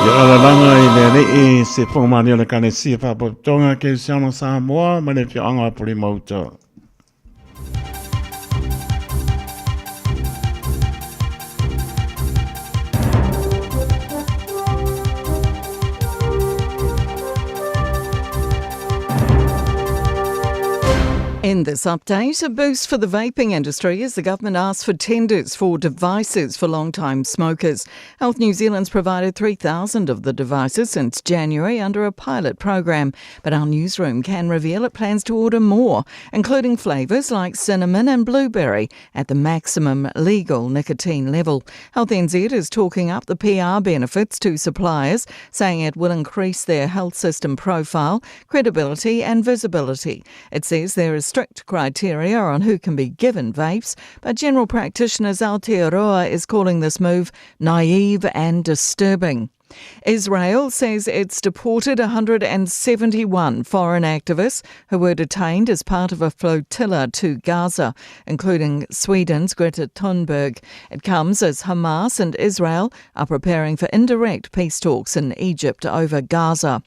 Ia alalaga i le alii se whangamani o le Kalesia Whapotonga Kerisiano Samoa ma le whioanga o Purimauta. In this update, a boost for the vaping industry as the government asks for tenders for devices for long-time smokers. Health New Zealand's provided 3,000 of the devices since January under a pilot program, but our newsroom can reveal it plans to order more, including flavours like cinnamon and blueberry at the maximum legal nicotine level. Health NZ is talking up the PR benefits to suppliers, saying it will increase their health system profile, credibility and visibility. It says there is strict criteria on who can be given vapes, but general practitioners Aotearoa is calling this move naive and disturbing. Israel says it's deported 171 foreign activists who were detained as part of a flotilla to Gaza, including Sweden's Greta Thunberg. It comes as Hamas and Israel are preparing for indirect peace talks in Egypt over Gaza.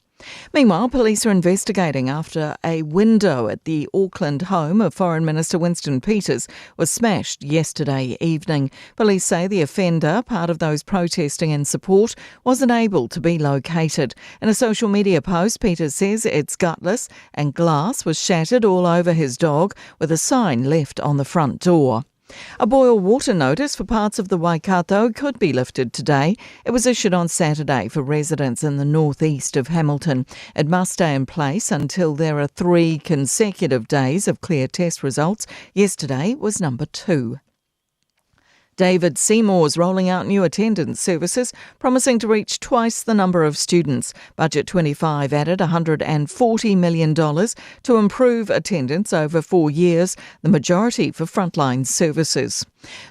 Meanwhile, police are investigating after a window at the Auckland home of Foreign Minister Winston Peters was smashed yesterday evening. Police say the offender, part of those protesting in support, wasn't able to be located. In a social media post, Peters says it's gutless and glass was shattered all over his dog with a sign left on the front door. A boil water notice for parts of the Waikato could be lifted today. It was issued on Saturday for residents in the northeast of Hamilton. It must stay in place until there are three consecutive days of clear test results. Yesterday was number two. David Seymour's rolling out new attendance services, promising to reach twice the number of students. Budget 25 added $140 million to improve attendance over four years, the majority for frontline services.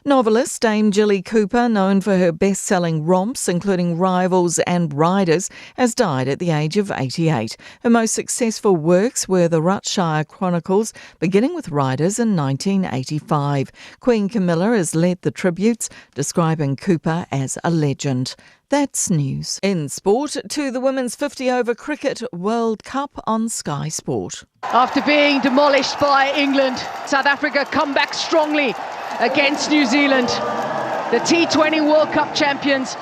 Novelist Dame Jilly Cooper, known for her best selling romps, including Rivals and Riders, has died at the age of 88. Her most successful works were the Rutshire Chronicles, beginning with Riders in 1985. Queen Camilla has led the tributes, describing Cooper as a legend. That's news. In sport, to the Women's 50 over Cricket World Cup on Sky Sport. After being demolished by England, South Africa come back strongly against New Zealand. The T20 World Cup champions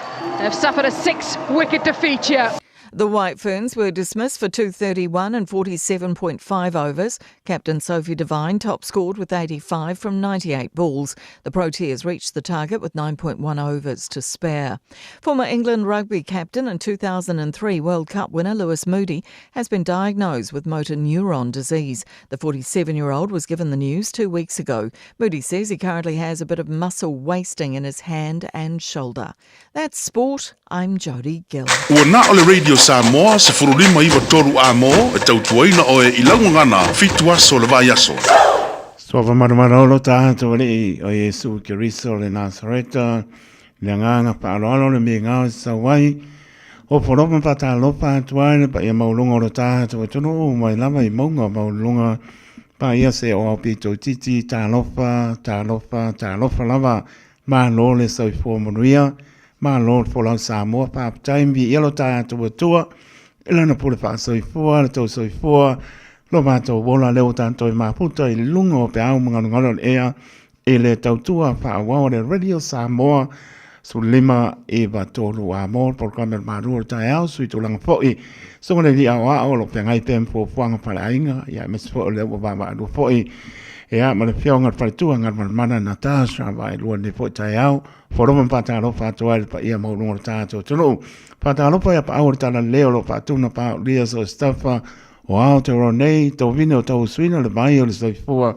have suffered a six wicket defeat here. The White Ferns were dismissed for 231 and 47.5 overs. Captain Sophie Devine top scored with 85 from 98 balls. The Proteas reached the target with 9.1 overs to spare. Former England rugby captain and 2003 World Cup winner Lewis Moody has been diagnosed with motor neuron disease. The 47 year old was given the news two weeks ago. Moody says he currently has a bit of muscle wasting in his hand and shoulder. That's sport. I'm Jodie Gill. Ua na o le Radio Samoa 159 a mo e tautuaina oe i laugagana fitu aso le vai aso. Soa marumara olo tātou alii o Iesu Keriso le Nasareta, le anganga whaaloalo le me ngao sawai, o poropa patalopa atu ai le pa ia maulunga o le tātou e tono o mai lava i maunga maulunga pa ia se o au pito titi talofa, talofa, talofa lava, Malo le soifua manuia, malo le folau Samoa, faafetai ma viia lo tatou Atua i lana pule faasoifua, le tou soifua, lo matou ola lea ua tatou i mafuta i luga o peau ma galugalu o le ea i le tautua faaauau a le Radio Samoa 15 93 a mo le polokalame o le malu o le taeao sui tulaga foi soga le alii aoao o lo feagai pea ma fuafuaga faaleaiga ia aemaise foi o lea ua vaavaalua foi ia ma le afioga i le faletua Galumalemana Natasha Vaelua lenei foi taeao foloma ma faatalofa atu ai le paia maualuga o le tatou atunuu faatalofa ia paau o le talalelei o lo o faatuna paaulia so Stafa o Aotearoa nei tovine o tauasuina le vai o le soifua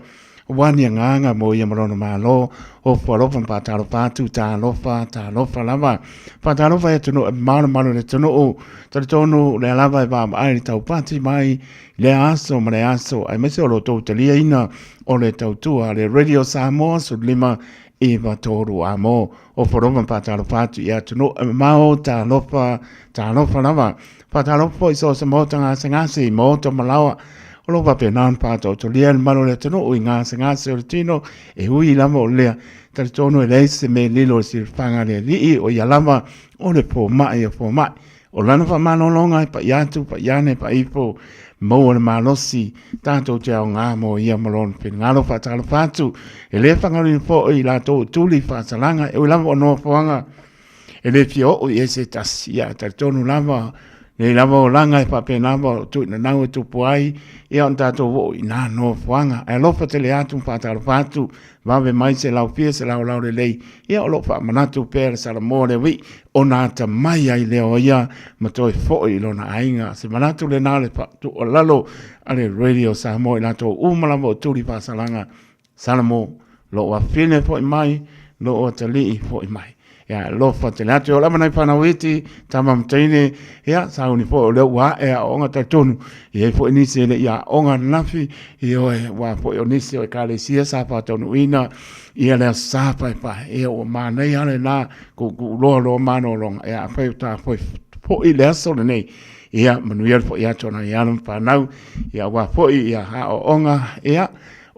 Ua ni agaga mo ia ma lona Malo, o fualofa ma faatalofa atu, talofa, talofa lava. Faatalofa i atunuu e malumalu i le atunuu, talitonu lea lava e vaavaai i le taupati mai lea aso ma lea aso, aemaise o lo outou taliaina o le tautua a le Radio Samoa 15 93 a mo o fualofa ma faatalofa atu i atunuu e mamao, talofa, talofa lava. Faatalofa foi i so o se maota gasegase i maota malaoa, o lo o faapena ona faataotolia le mamalu o le atunuu i gasegase o le tino, e ui lava o lea, talitonu e leai se mea lilo i le silafaga a le Alii, o ia lava o le fomai o fomai. O lana faamalologa e paia atu, paia ane, paia ifo, maua le malosi, tatou te aoga mo ia ma lona finagalo. Faatalofa atu, e le fagalina foi i latou o tuli faasalaga, e ui lava o nofoaga e le fia oo i ai se tasi, ia ae talitonu lava, nei lava olaga e faapena ma o tuuinanau e tupu ai, ia ona tatou oo i nā nofoaga. Ae alofa tele atu ma faatalofa atu, vave mai se laufia se laolao lelei, ia o lo o faamanatu pea le Salamoa le uii, ona atamai ai lea o ia ma toe foi i lona aiga. Se manatu lena o le tuualalo a le Radio Samoa i latou uma lava o tuli faasalaga Salamo, lou afine foi mai, lou atalii foi mai. Ia, alofa tele atu. E oo lava nai fanau iti, tama ma teine, ia, sauni foi o lea ua ae aoaoga talitonu. E i ai foi nisi e le i aoga ananafi, ioe, aua foi o nisi o ekalesia sa faataunuuina ia le Aso Sa paepae. Ia, ua manaia lava lena kuukuuloa loa malologa. Ia, afai o ta foi foi le aso lenei, ia, manuia le foi atu o nai alo ma fanau, ia, aua foi ia aoaoga, ia,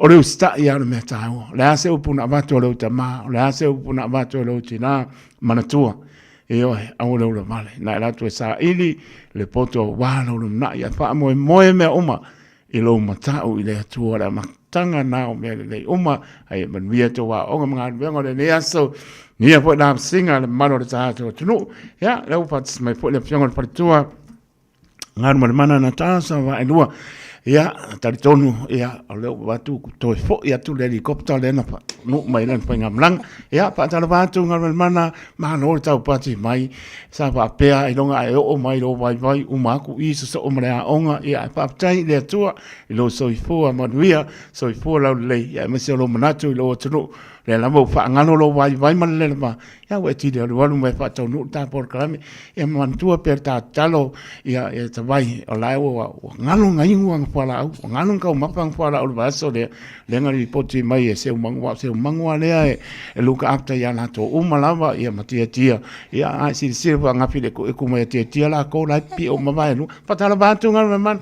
O le usitai lava o le mea taua. O le a se upu na avatu e lou tama, o le a se upu na avatu e lou tina, manatua, ioe, aua le ulavale. Na e atu e saili le poto aua lou lumanai, ae faamoemoe mea uma i lou matau i le Atua, le amataga na o mea lelei uma, a ia manuia tou aoga ma galuega o lenei aso. Manuia foi le asiga a le mamalu o le tatou atunuu. Ia, lea ua faatasi mai foi le Afioga i le Faletua, Galumalemana Natasha Vaaelua. Ia, talitonu, ia, o lea ua avatu toe foi atu le helicopter lea na nuu mai lana faigamalaga. Ia, faatalofa atu Galumalemana, malo le taupati mai. Sa faapea ailoga a e oo mai lou vaivai uma aku i sosoo ma le aoga. Ia, ae faafetai i le Atua i lou soifua manuia, soifua laulelei, ia aemaise o lou manatu i lou atunuu. Lea lava ua faagalo lou vaivai ma le leleva, ia ua e tili alualu ma e faataunuu le ta polokalame. Ia manatua pea le ta tatalo, ia e tavai, o la e ua galo na inu ana fualaau, ua galo na taumafa ana fualaau i le vaiaso lea, lea na lipoti mai e Seumagu, aua o Seumagu lava lea e look after ia latou uma lava, ia ma tiatia. Ia a e silasila foi ananafi i le ekueku mai a tiatia lakou la e pipii uma vaelua. Faatalofa atu Galumalemana.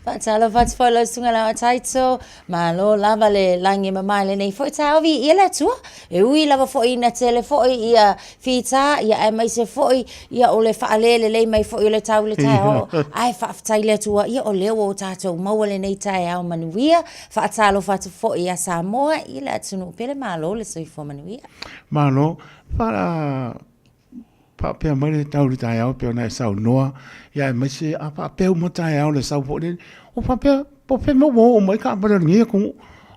Faatalofa atu foi lau susuga i le Taito, malo lava le lagi e mama i lenei foi taeao, viia le Atua. E ui lava foi ina tele foi ia fita, ia aemaise foi ia o le faalelelei mai foi o le tau i le taeao, ae faafetai i le Atua, ia o lea ua o tatou maua lenei taeao manuia. Faatalofa atu foi ia Samoa i le atunuu pele, malo le soifua manuia. Malo. Faa faapea mai le tau i le taeao e pei ona e saunoa, ia aemaise a faapea uma taeao le sau foi lele, ua faapea, po o fea mea ua oo mai ai taavale a lenei atunuu.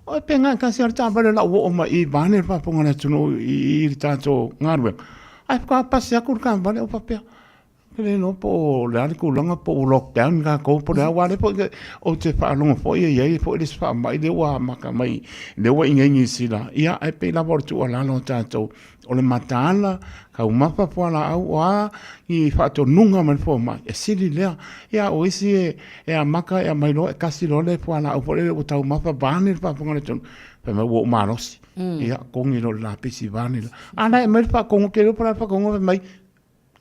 Oi pe na tasi lava le taavale la ua oo mai i i vaeane le faafofoga a le atunuu i le tatou galuega, ae faatoa pasi atu le taavale ou faapea, ou te le iloa po o le a le tulaga po ua lockdown tatou po o le a, aua o lea foi ou te faalogo foi e i ai foi le isi faamai lea ua amata mai lea ua i inei i Niu Sila, ia ae pei lava o le tuualalo a tatou O le mataala, taumafa fualaau, o a ni faatonuga mai le fomai, e sili lea. Ia o isi e, e amata e aumai loa e kasi loa le fualaau foi lele ua taumafa vaeane le faafofoga a le atunuu, fai mai ua ou malosi. Ia togi loa i le lapisi vaeane le. A la e aumai le faatonuga, ou te le iloa po o le a le faatonuga fai mai,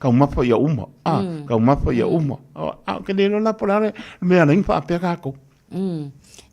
taumafa ia uma, a, taumafa ia uma. A ou te le iloa la po o le a le mea e ala ai ona faapea tatou.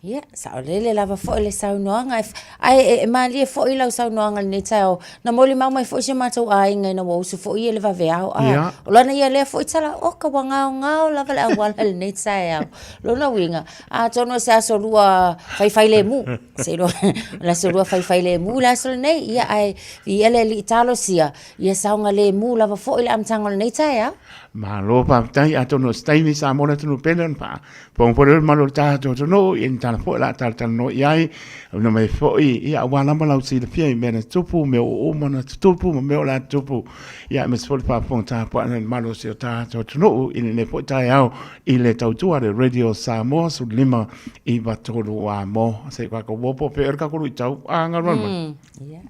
Ia, saolele lava foi le saunoaga. Ae e malie foi lau saunoaga i lenei taeao. Na molimau mai foi si o matou aiga ina ua usu foi ia i le vaveao. A, yeah. O lana ia lea foi tala, oka ua gaogao lava le auala i lenei taeao. Lona uiga, atonu o se aso lua faifailemu. Seiloga o le aso lua faifailemu le aso lenei. Ia, ae viia le Alii talosia, ia saogalemu lava foi le amataga o lenei taeao. Malo faafetai, atonu o se taimi Samoa le atunuu pele ona faa Fofoga foi le mamalu o le tatou atunuu, ia ni tala foi o le a talatalanoa i ai, auina mai foi, ia aua lava lau silafia i mea na tutupu, mea ua uma ona tutupu ma mea o le a tutupu, ia aemaise foi le faafofoga tapuai a le mamalu o si o tatou atunuu i lenei foi taeao i le tautua a le Radio Samoa 15 9 3 a mo. Se i tatou o po o fea ea le tatou luitau a galuega mai. Yeah.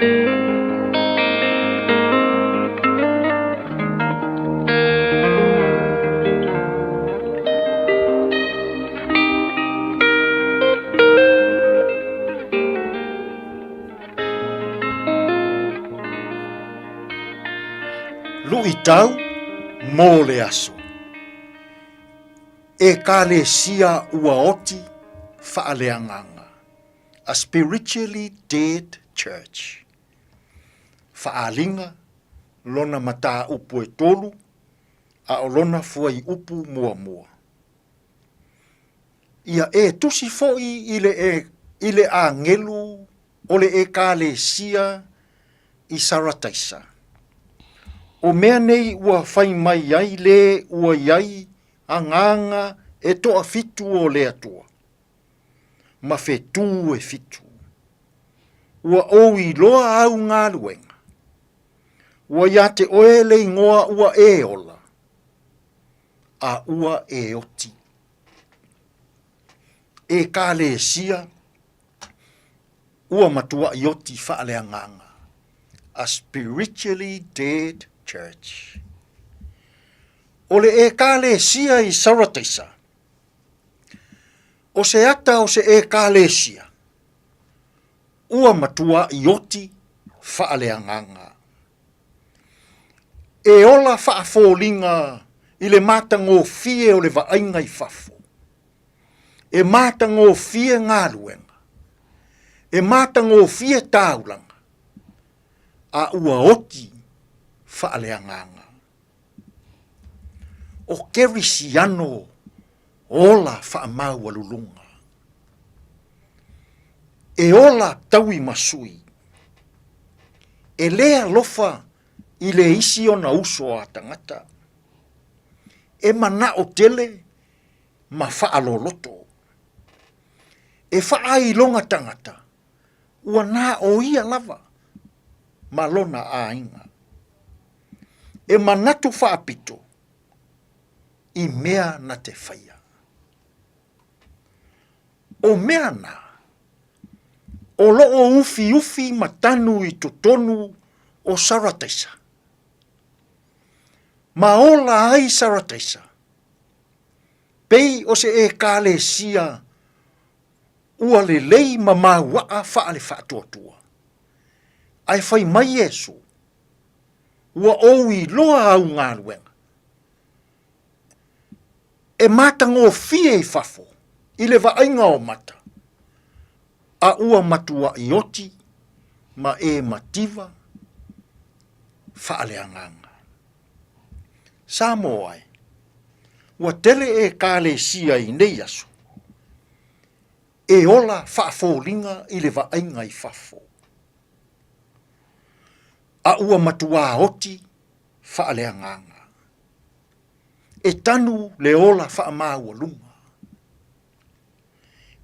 Luʻitau mo le aso. Ekalesia ua oti faaleagaga, a spiritually dead church. Faaaliga lona mataupu e tolu a o lona fuaiupu muamua. Ia e tusi foi i le, e, i le agelu o le Ekalesia i Sarataisa. O mea nei ua fai mai ai le ua i ai agaga e toafitu o le Atua, ma fetū e fitu. Ua ou iloa au galuega. Ua iā te oe le ingoa ua e ola, a ua e oti. Ekalesia ua matuaʻi oti faaleagaga, a spiritually dead church. O le Ekalesia i Sarataisa, o se ata o se Ekalesia, ua matuaʻi oti faaleagaga. E ola faafoliga i le matagofie o le vaaiga i fafo. E matagofie galuega, e matagofie taulaga, a ua oti faaleagaga. O Kerisiano ola faamaualuluga. E ola taui ma sui. E lē alofa i le isi ona uso a tagata. E manao tele ma faaloloto. E faailoga tagata, ua na o ia lava ma lona aiga. E manatu faapito i mea na te faia. O mea na, o loo ufiufi ma tanu i totonu o Sarataisa. Ma ola ai Sarataisa, pei o se Ekalesia ua lelei ma mauaa faale-faatuatua. Ae fai mai Iesu, Ua ou iloa au galuega. E matagofie i fafo i le vaaiga o mata, a ua matuaʻi oti ma e mativa faaleagaga. Samoa e, ua tele Ekalesia i nei aso e ola faafoliga i le vaaiga i fafo, a ua matuā oti faaleagaga. E tanu le ola faamaualuga.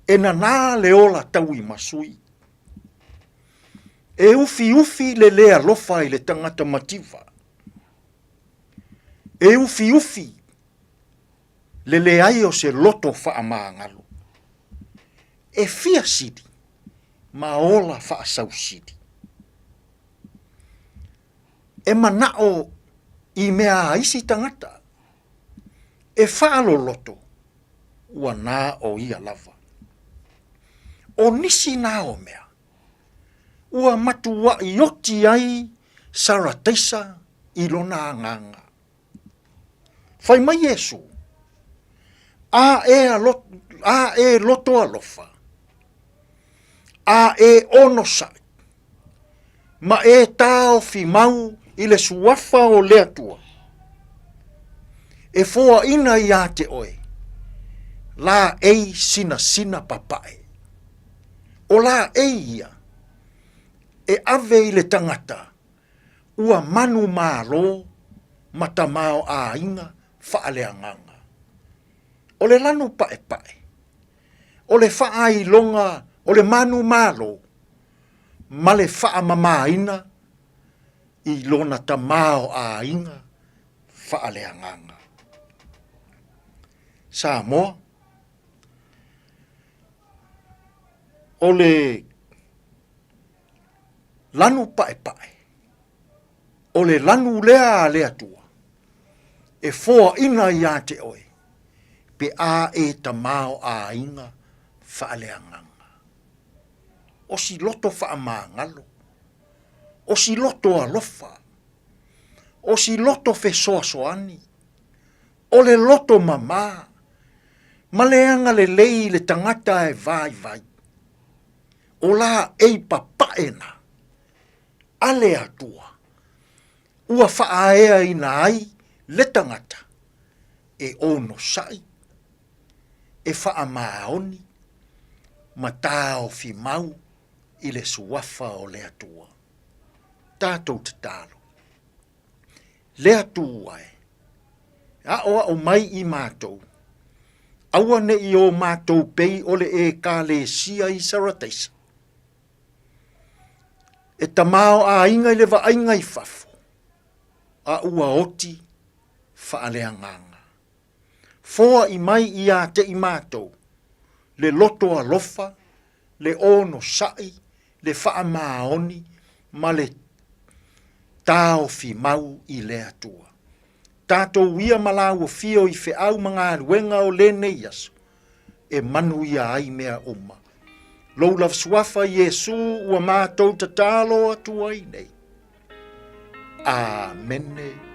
E nanā le ola tauimasui. E ufiufi le lē alofa i le tagata mativa. E ufiufi le leai o se loto faamagalo. E fia sili ma ola faasausili. E manao i mea a isi tagata. E faaloloto ua na o ia lava. O nisi na o mea, ua matuaʻi oti ai Sarataisa i lona agaga. Fai mai Iesu, A e, alo, a e loto alofa, a e onosai, ma e taofi mau i le suafa o le Atua, e foaina iā te oe, laei sinasina papae. O laei ia, e ave i le tagata ua manumalo ma tamaoaiga faaleagaga. O le lanu paepae, o le faailoga o le manumalo ma le faamamaina i lona tamaoaiga faaleagaga. Samoa, o le. Lanu paepae, o le lanu lea a le Atua, e foaina iā te oe, pe a e tamaoaiga faaleagaga. O si loto faamagalo, o si loto alofa, o si loto fesoasoani, o le loto mamā, ma le agalelei i le tagata e vaivai. O laei papae na a le Atua ua faaeaina ai le tagata e onosai, e faamaoni ma taofi mau i le suafa o le Atua. Tatou tatalo. Le Atua e, aʻoaʻo mai i matou, aua ne i o matou pei o le Ekalesia i Sarataisa, e tamaoaiga i le vaaiga i fafo, a ua oti faaleagaga. Foai mai iā te i matou, le loto alofa, le onosai, le faamaoni ma le taofi mau i le Atua. Tatou ia ma lāua fio i feau ma galuega o lenei aso, e manuia ai mea uma. Lou lava suafa Iesu ua matou tatalo atu ai nei. Amene.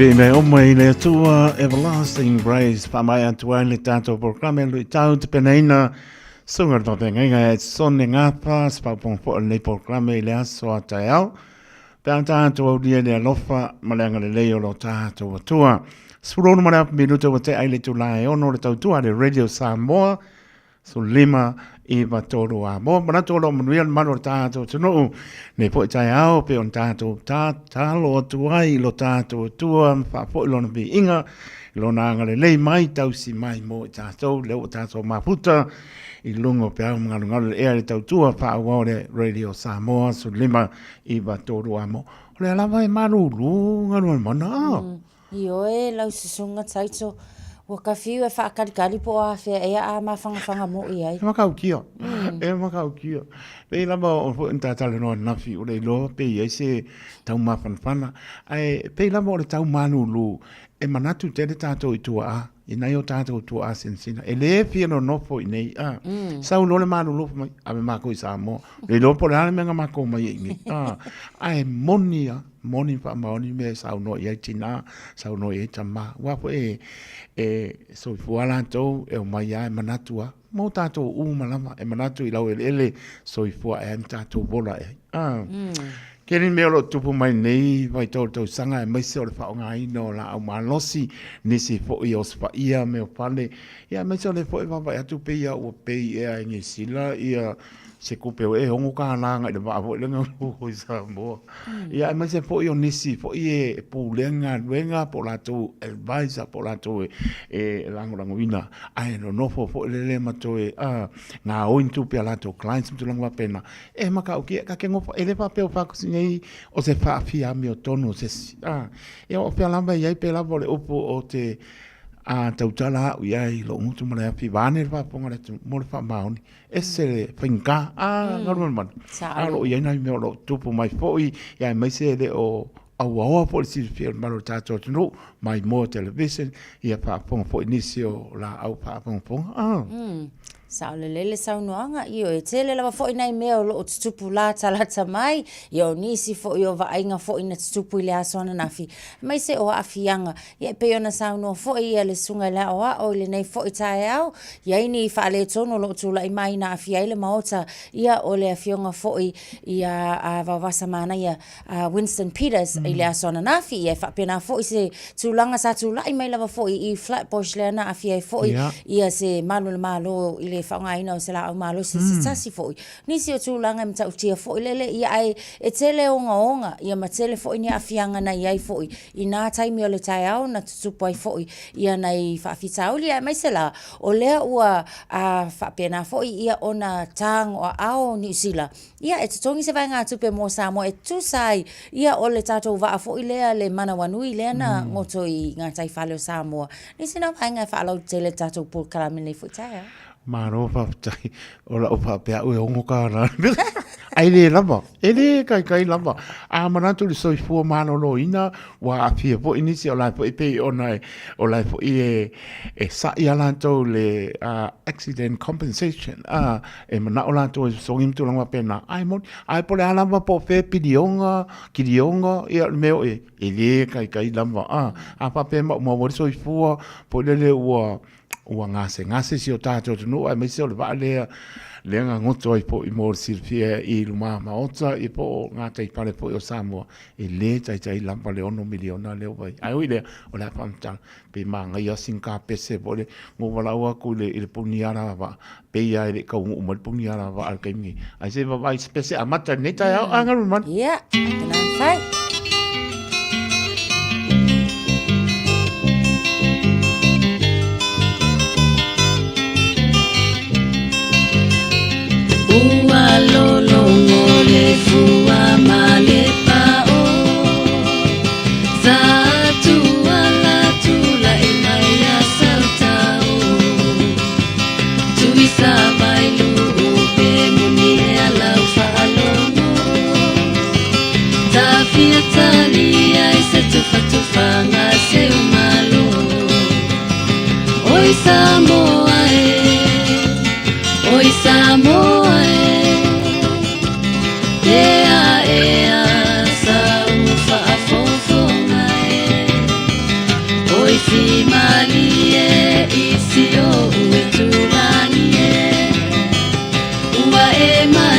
Vivi me uma i le Atua Everlasting Grace whaamai atu ai le tātou programe lui tau te peneina. Susuga i le Faafeagaiga Edson e gafa se faaopoopoga foi o lenei polokalame i le aso a taeao. Pe a tatou aulia i le alofa ma le agalelei o lo tatou Atua. 16 ma le afa minuta ua tea i le itula e 6 o le tautua a le Radio Samoa. 15 9 3 a mo manatu o lo o manuia le malu o le tatou atunuu nei foi taeao pei ona tatou tatalo atu ai i lo tatou Atua ma faafoi lona viiga i lona agalelei mai tausi mai mo i tatou lea ua tatou mafuta i luga o peau ma galugalu le ea i le tautua faaauau le Radio Samoa 15 9 3 a mo o lea lava e malūlū galugalu mana. Ioe lau susuga Taito, ua ka fiu e faakalikali po o afea ea a mafanafana moi ai. E makaukia, e makaukia. Pei lava o foi na ta talanoa ananafi, ua le iloa pe i ai se tau mafanafana, ae pei lava o le tau malūlū, e manatu tele tatou i tuaa, i nai o tatou tuaa sinasina. E le fia nonofo i inei, a. Sau loa le malūlū fai mai, ave makou i Samoa. Le iloa po o le a le mea na makou omai ai i inei, a. Ae moni lava. Moni ma faamaoni mea e saunoa i ai tina, saunoa i ai tama. Aua foi e, e soifua latou, e omai lava e manatu lava. Mo tatou uma lava, e manatu i laueleele soifua ae ai ma tatou ola ae ai. Ah. Keli mea o lo o tupu mai nei vaitau o le tausaga aemaise o le faaaogaina o laau malosi, nisi foi e osofaia mea o fale, ia aemaise o lea foi e vaavaai atu pei lava ua pei ea e Niu Sila ia se tupe e $6 agai i le vaa foi lea na nofo i Samoa. Ia aemaise foi o nisi foi e pulea galuega po o latou advisor po o latou e lagolagoina ae nonofo foi lele ma toe gaoi ni tupe a latou clients ma tulaga faapena. E matautia ta te nofo, e le faapea o faatasi nei o se faafia amiotonu o se isi. Ia o fea lava e i ai pe lava o le upu o te tautala au i ai i lou gutu ma le afi vaeane le faafofoga a le atunuu mo le faamaoni. Ese le faigata, a galugalu a o lo o i ai nai mea o lo o tupu mai foi, ia aemaise e le o auaoa foi le silafia o le mamalu o le tatou atunuu mai moa television, ia faafofoga foi nisi o laau faafogafoga. A. Sao lelei le saunoaga, ioe, e tele lava foi nai mea o lo o tutupu latalata mai, ia o nisi foi o vaaiga foi na tutupu i le aso ananafi, aemaise o aafiaga Ia e pei ona saunoa foi ia le Susuga i le Aoao i lenei foi taeao, i ai ni faaletonu o lo o tulai mai na aafia ai le Maota, ia o le Afioga foi ia Vaovasa Manaia Winston Peters i le aso ananafi. Ia e faapena foi se tulaga sa tulai mai lava foi i Flatbush lea na aafia ai foi ia se malu o le Malo i le faaaogaina o se laau malosi se tasi foi. Nisi o tulaga e matautia foi lele, ia ae e tele ogaoga, ia ma tele foi ni aafiaga na i ai foi i nā taimi o le taeao na tutupu ai foi ia nai faafitauli, aemaise la o lea ua a faapena foi ia ona tagoaao Niu Sila, ia e totogi se vaegatupe mo Samoa e tusa ai ia o le tatou vaa foi lea le manawanui lea na goto i gataifale o Samoa. Nisi na vaega e faalautele le tatou polokalame nei foi taeao. Malo faafetai. O lau faapea au e $6. Ae le lava, e le taitai lava. A manatu i le soifua maloloina, ua aafia foi nisi, o la e foi pei ona e, o la e foi e, e sa'i a latou i le accident compensation, e manao latou e sosogi ma tulaga faapena. Ae moni, ae po o le a lava po o fea piliona, kiliona, ia o le mea o i ai, e le taitai lava. A faapea e maumau ai le soifua, foi lele ua ua gasegase si o tatou atunuu aemaise o le vaa lea lea na goto ai foi mo le silafia i luma maota ia po o gataifale foi o Samoa e le taitai lava le 6 miliona lea ua i ai. Ae ui i lea, o le a faamatala pei manaia sina kapese foi lea na ou valaau atu i le i le puni alavaa pei lava e le i taunuu mai le puni alavaa i le taimi nei. Ae se i vaavaai i se pese amata i lenei taeao. A galu mai. Ia, tēnā whai. Ua lologo le fua ma le pao Sa tuala tulai mai a Sautao Tuisa mai luu pe moni e alau faalogo Tafia talia i se tufatufaga seu malo Oi Samoa e, oi Samoa e Ea ea sau faafofoga e Oi fimalie i si ou itulagi e.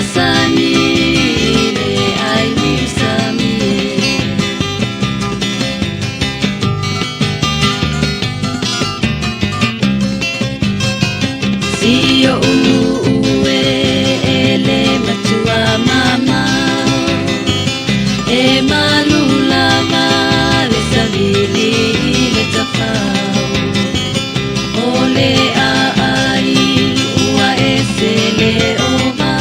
masani i le ai niusami e. Si oʻu nuu e e le matua mamao E malu lava le savili i le tafao O le aai ua ese le ova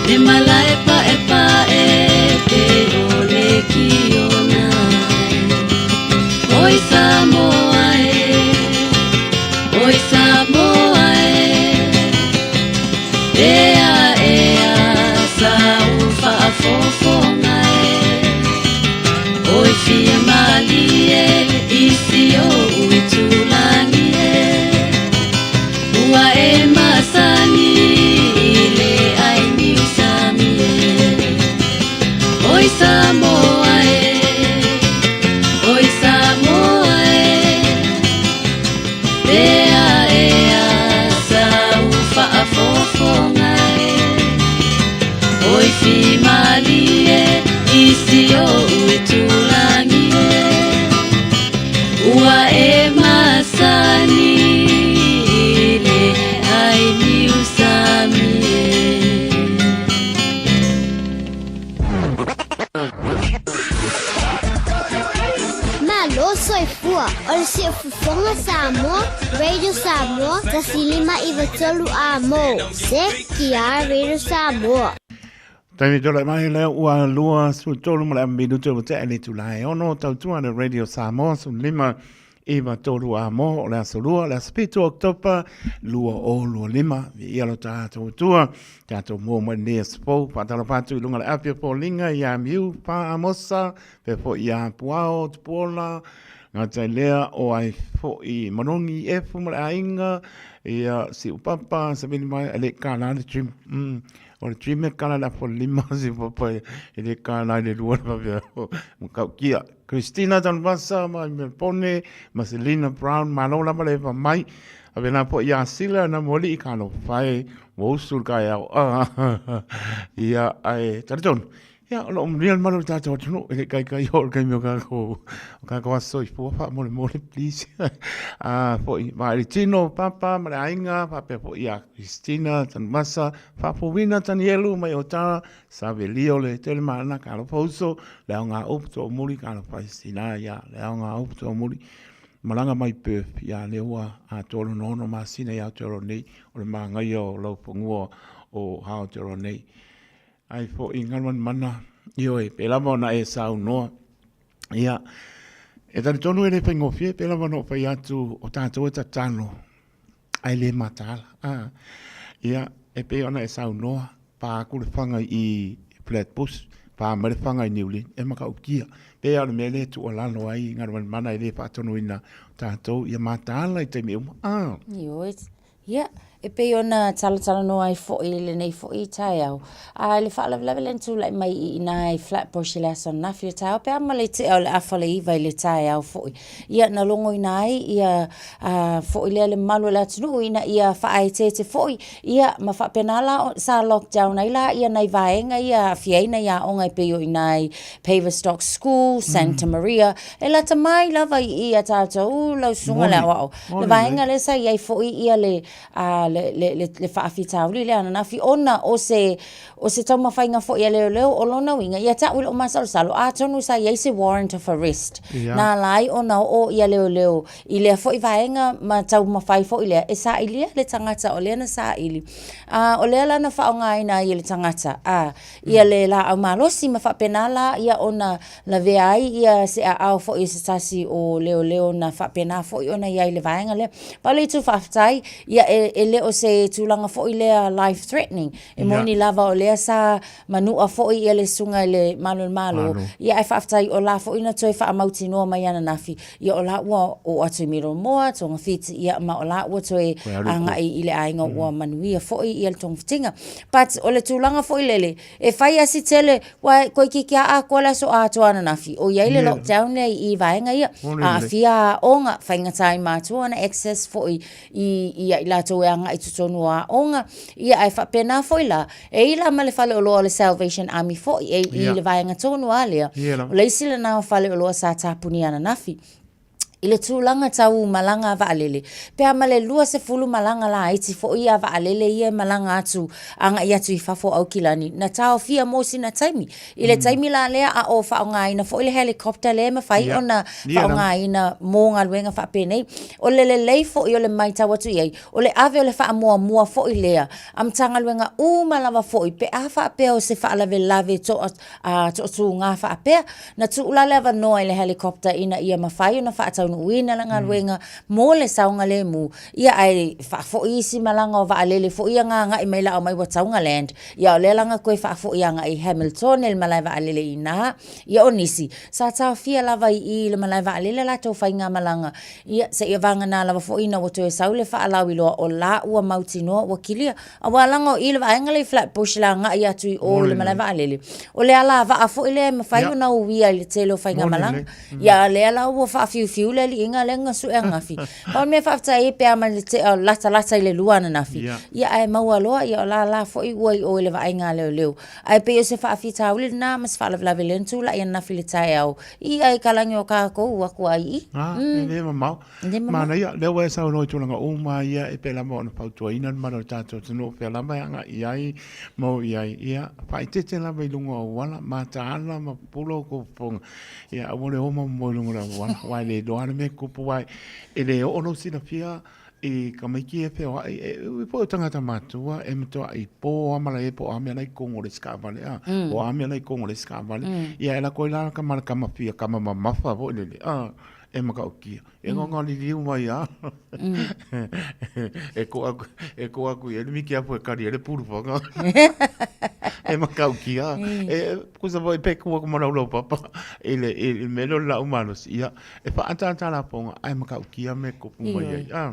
Le malae paepae pei o le kiona Oi Samoa e, oi Samoa e Ea ea sau faafofoga e Oi fia malie i si ou itulagi e Ua e masani i le ai niusami e Oi Samoa e, oi Samoa e Ea ea sau faafofoga e Oi fimalie i si ou itulagi e Ua e masani i le ai niusami e. Malo soifua, o le Siufofoga Samoa, Radio Samoa, 105 93 A mo, CKR Radio Samoa. Taimi tole mai lea ua 23 ma le minutu ua tea i le itula e ono tautua le Radio Samoa 15 93 A mo o le aso lua le aso 7 o Oketopa 2025. Viia lo tatou Atua, tatou mua mai lenei aso fou. Faatalofa atu i luga o le api o foliga ia Miu Pa Amosa, pea foi ia Puao Tupuola, Gatailea o ai foi Manogi Efu ma le aiga, ia Siupapa, Savili mai, e le kala le trim. O le trim e kala le apo lima Siupapa e le kala i le lua le vavea. Makaukia. Christina Tanuvasa mai Melbourne, ma Selina Brown, malo lava le eva mai. A wena po ia Sila na moli i ka alofa e, ua usu le kaeao. Ia, ae, talitonu. Ia, o loo manuia le malu o le tatou atunuu, e le i kaikai oo le taimi o kākou, o kākou aso soifua, faamolemole, please. A, foi, vaai le tino, papa ma le aiga, faapea foi ia Christina Tanuvasa, Faafouina Tanielu mai Otara, Savelio le tele maana, ka alofa uso, le aoga upu toomuli, ka alofa i sina ia, le aoga upu toomuli. Malaga mai Perth, ia lea ua atoa lona ono masina i Aotearoa nei, o le māgaia o laufanua o Aotearoa nei. Ai foi Galuanmana, ioe, pe lava ona e saunoa. Ia, e talitonu e le faigofie, pe lava ona ou fai atu o tatou e tatalo, ae le mataala. Ah, ia, e pei ona e saunoa, pa aku le fanga i Flatbush, pa mai le fanga i Niu Lin, e matautia. Pei lava o le mea lea e tuualalo ai Galuanmana e le faatonuina tatou, ia mataala i taimi uma. Ah. Ioe, Ia, e pei ona talatalanoa ai foi i lenei foi taeao, a i le faalavelave lea na tulai mai i ina i Flatbush i le aso ananafi o le taeao pe a ma le tea o le afa o le iva i le taeao foi. Ia, na logoina ai ia a, foi lea le mamalu o le atunuu ina ia faaeteete foi, ia, ma faapena la sa lockdown ai la ia nai vaega ia aafia ai nai aoga e pei o ina i Paverstock School, Santa Maria, e lata mai lava i i a tatou lau susuga le aoao. Le vaega lea sa i ai foi ia le, a, le, le, le, le faafitauli lea ananafi, ona o se, o se taumafaiga foi a leoleo, o lona uiga, ia te au i lou masalosalo, atonu sa i ai se warrant of arrest, na ala ai ona oo ia leoleo i lea foi vaega ma taumafai foi lea e sailia le tagata o lea na saili. A, o lea la na faaaogaina ai e le tagata, a, ia le laau malosi ma faapena la ia ona lavea ai ia se aao foi o se tasi o leoleo na faapena foi ona i ai i le vaega lea. Pau le itu faafetai, ia e, e le o se tulaga foi lea life threatening. E moni lava o lea sa manua foi ia le susuga i le Malu o le Malo, ia ae faafetai o la foi na toe faamautinoa mai ananafi, ia o la ua oo atu i Miromoa, Togafiti, ia ma o la ua toe agai i le aiga ua manuia foi ia le togafitiga. But o le tulaga foi lele, E fai asi tele, ua toeitiiti lava atoa le aso atoa ananafi, o i ai le lockdown lea i vaega ia. Aafia aoga, faigata ai matua ona access foi i, i a i latou e agai. agai i totonu o aoga, ia ae faapena foi la, e i la ma le faleoloa o le Salvation Army foi, e i le vaega tonu lava lea, o le isi lena o faleoloa sa tapunia ananafi. I le tulaga tau malaga a vaalele, pe a ma le 20 malaga laiti foi a vaalele ia e malaga atu agai atu i fafo o Aukilani, na taofia mo sina taimi. I le taimi la lea a o faaaogaina foi le helicopter lea e mafai ona faaaogaina mo galuega faapenei. O le lelei foi o le matau atu i ai, o le ave o le faamuamua foi lea a Matagaluega uma lava foi pe a faapea o se faalavelave toatuga faapea, na tuu la le avanoa i le helicopter ina ia mafai ona faataunuuina le galuega mo le saogalemu, ia ae faafoi isi malaga o vaalele foi ia na agai mai la aumai ua tatau ona land, ia o lea la na toe faafoi agai i Hamilton i le malae vaalele i ina. Ia o nisi, sa taofia lava i i i le malae vaalele a latou faigamalaga, ia seia vagana lava foi ina ua toe sau le faalauiloa o la ua mautinoa ua kilia. Aua leaga o i le vaega lea i Flatbush i le agai atu i o i le malae vaalele, o le alavaa foi lea e mafai ona uia i le tele o faigamalaga. Ia a o lea la ua faafiufiu le aliiga lea na sue ananafi. Pau le mea faafetai ai pe a ma le tea o latalata i le 2 ananafi, ia ae maua loa ia o la la foi ua i o i le vaaiga a leoleo. Ae pei o se faafitauli lena ma se faalavelave lea na tulai ananafi i le taeao i aikalagi o tatou atu ai i i. E le mamao. Manaia, lea ua e saunoa i tulaga uma ia e pei lava ona fautuaina le mamalu o le tatou atunuu o fea lava e agai i ai ma o i ai, ia faaeteete lava i luga o auala, mataala ma pupula outou fofoga, ia aua le o ma momoe i luga o le auala, aua e le iloa lava le mea e tupu, aua e le oo lou silafia i tamaiti ia e feoai, e ui foi o tagata matutua e matuai po lava malae po o a mea la e i totonu o le isi taavale, a, po o a mea la e i totonu o le isi taavale, ia e alu atu ai la tama le tama fia tama mamafa foi lele, a, e matautia. E nono liliu mai lava. E koa atu, e koa atu i ai le mitiafu e kali ai le pulufaga. E matautia. E kusa foi pe ku atu ma lau laupapa i le, i le mea lea o le laau malosi. Ia, e faaataata lafoga ae matautia mea e tupu mai ai. Ah.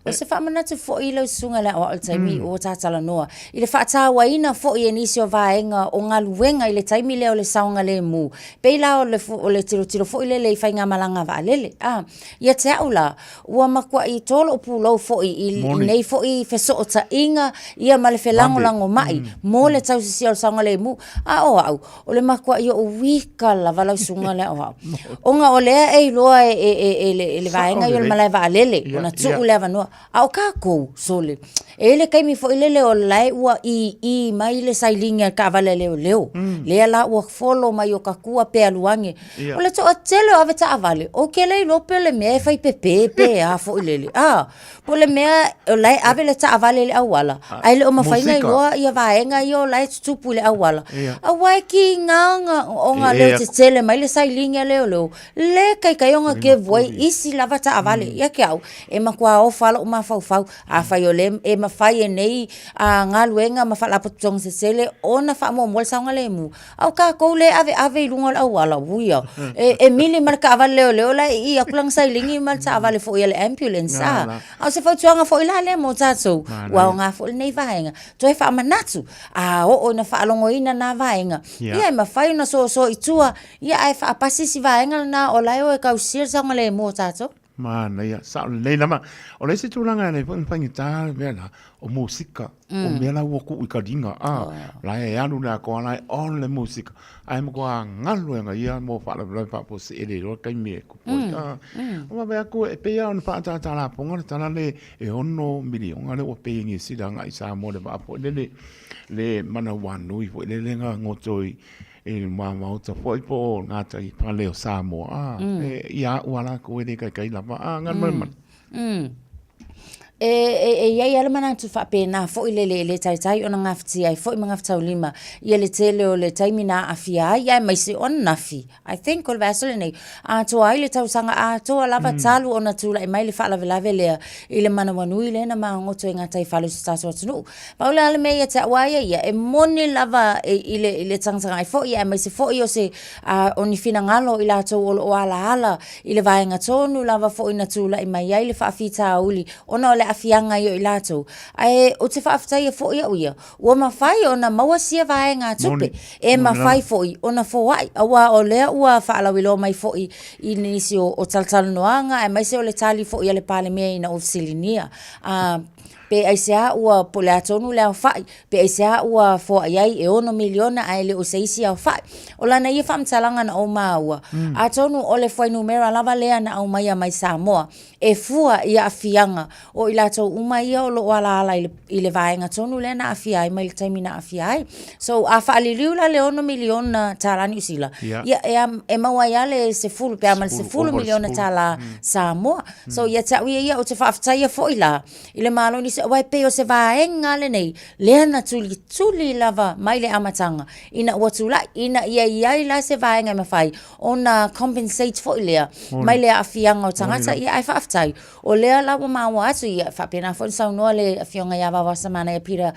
O se faamanatu foi i lau susuga i le aoao i le taimi ua ta talanoa i le faatauaina foi e nisi o vaega o galuega i le taimi lea o le saogalemu. Pei la o le, o le tilotilo foi lele i faigamalaga vaalele. A, ia te au la, ua matuai to lou pulou foi i, i nei foi fesootaiga ia ma le felagolagomai mo le tausisia o le saogalemu. A o au, o le matuai ou wika lava lau susuga le aoao. Ona o lea e iloa e, e, e, e, le, e le vaega ia o le malae vaalele, ona tuu le avanoa. A o tatou, sole, e i ai le taimi foi lele o la e ua ii mai le sailini a le taavale a leoleo, lea la ua follow mai o ta tua pe alu ane. O le toatele o avetaavale, ou te le iloa pe o le mea e fai pepe pe a foi lele, a, po o le mea o la e ave le taavale i le auala, ae le o mafai ona iloa ia vaega ia o la e tutupu i le auala. Aua e tiga ona leotetele mai le sailini a leoleo, le taitai ona kevu ai isi lava taavale. Ia te au, e matua ofa lou mafaufau, afai o lea e mafai e nei galuega ma faalapotopotoga tetele ona faamuamua le saogalemu, a o tatou lea e aveave i luga o le auala, uia, e mili ma le taavale leoleo la e ii atu lana sailini ma le taavale foi a le ambulance, a. A o se fautuaga foi la lea mo tatou, ua aoga foi lenei vaega, toe faamanatu, a oo ina faalogoina na vaega, ia e mafai ona soso i tua Ia ae faapasi si vaega lena o la e o e tausia le saogalemu o tatou. Manaia, sao lelei lava. O le isi tulaga e le foi ona faigata le mea la, o musika. O mea la ua tuu i taliga, a, la e alu le atoa la e on le musika. Ae matua galu e ia mo faalavelave faafuasei e le iloa le taimi e tupu ai. A, o vaavaai atu e pei lava ona faaataata lafoga le tala le e 6 miliona lea ua pay e Niu Sila agai i Samoa i le vaa foi lele, le manawanui foi lele na goto i I le Maota foi po o gatai fale o Samoa, a, e, ia au a lakou e le kaikai lava, a, Galumalemana. E, e, e i ai lava le manatu faapena foi lele e le taitai ona gafatia ai foi ma gafataulima ia le tele o le taimi na aafia ai aemaise o ananafi. I think o le vaiaso lenei, atoa ai le tausaga atoa lava talu ona tulai mai le faalavelave lea i le manawanui lea na magoto i gataifale o si tatou atunuu. Pau la le mea ia te au a ia ia, e moni lava i le, i le tagatagai foi aemaise foi o se, o ni finagalo o i latou o lo o alaala i le vaega tonu lava foi na tulai mai ai le faafitauli ona o le aafiaga ia o i latou. Ae ou te faafetaia foi au ia, ua mafai ona maua sia vaegatupe e mafai foi ona foai, aua o lea ua faalauiloa mai foi i nisi o talatalanoaga aemaise o le tali foi a le Palemia ina ua fesiligia. Pe aisea ua po o le a tonu le aofai, pe aisea ua foai ai e $6 miliona ae le o se isi aofai. O lana ia faamatalaga na ou maua, atonu o le fuainumera lava lea na aumaia mai Samoa e fua i aafiaga o i latou uma ia o lo o alaala i le vaega tonu lea na aafia ai mai le taimi na aafia ai. So, a faaliliu la le $6 miliona tala Niu Sila, ia e maua ai lava le 10 pe a ma le $10 miliona tala Samoa. So, ia te au ia ia, ou te faafetaia foi la i le Malo o Niu Sila, aua e pei o se vaega lenei lea na tulituli lava mai le amataga ina ua tulai, ina ia i ai la se vaega e mafai ona compensate foi lea mai le aafiaga o tagata, ia ae faafetai o lea la ua maua atu, ia faapena foi ona saunoa le Afioga ia Vaovasamanaia Peter,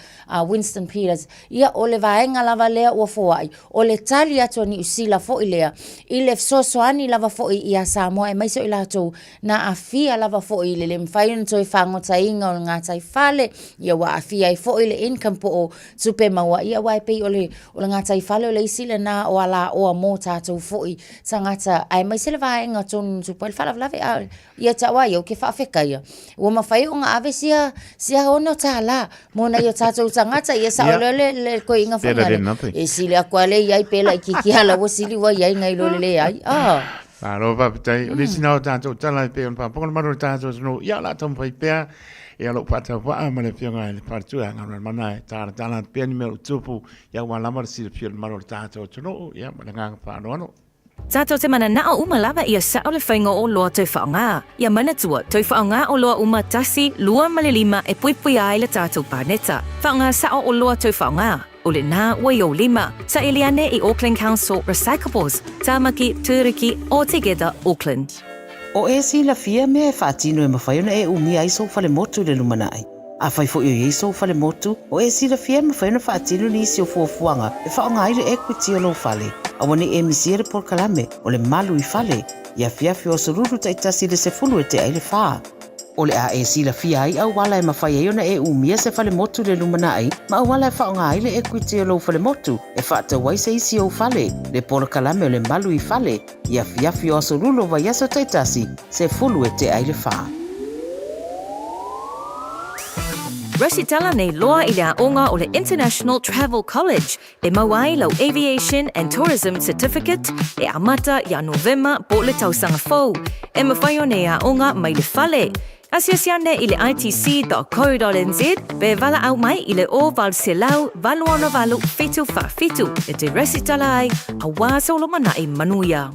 Winston Peters, ia o le vaega lava lea ua foai, o le tali atu a Niu Sila foi lea i le fesoasoani lava foi ia Samoa aemaise o i latou na aafia lava foi i le le mafai ona toe fagotaina o le gataifale, ia ua aafia ai foi le income po o tupe maua, ia aua e pei o le o le gataifale o le isi lena o alaoa mo tatou foi tagata, aemaise le vaega tonu na tupu ai le faalavelave. A ia te au lava ia, ou te faafetaia, ua mafai ona ave sia $6 mo nai o tatou tagata, ia sao loa le toeaina foi lea, e sili atu lava le i ai pe laitiiti lava, la ua sili ua i ai nai lo le leai. Malo faafetai. O le isi lena o tatou tala e pei ona faafofoga le mamalu o le tatou atunuu, ia o le a taumafai pea ia lou faatauvaa ma le Afioga i le Faletua ia Galumalemana e talatala atu pea ni mea o tupu ia aua lava le silafia o le mamalu o le tatou atunuu. Ia ma le agaga faaaloalo. Tatou te mananao uma lava ia sao le faiga o oloa toe faaaoga. Ia manatua, toe faaaoga oloa uma tasi, lua ma le lima e puipuia ai le tatou paneta. Faaaoga sao oloa toe faaaoga. O lena ua i ou lima. Saili ane i Auckland Council Recyclables, Tamaki, Turuki, or Together Auckland. O e silafia mea e faatino e mafai ona e umia ai sou falemotu i le lumanai. Afai foi o i ai sou falemotu, o e silafia e mafai ona faatino nisi o fuafuaga e faaaoga ai le equity o lou fale. Aua ne i e misia le polokalame o le Malu i Fale i afiafi o aso Lulu taitasi i le 10 e tea ai le fa. O le a e silafia ai auala e mafai ai ona e umia se falemotu i le lumanai ma auala e faaaoga ai le equity o lou falemotu e faatau ai se isi ou fale, le polokalame o le Malu i Fale i afiafi o aso Lulu o vaiaso taitasi, 10 e tea ai le fa. Resitala nei loa i le aoga o le International Travel College E mau ai lau Aviation and Tourism Certificate e amata ia Novema po o le tausaga fou. E mafai ona e aoga mai le fale. Asiasi ane i le itc.co.nz pe valaau mai i le 0800 868 747 e te resitala ai aua se olomanai manuia.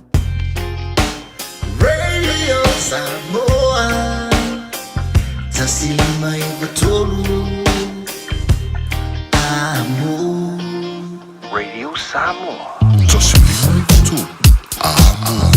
Radio Samoa 153 Amo. Radio Samoa. 153 Amo.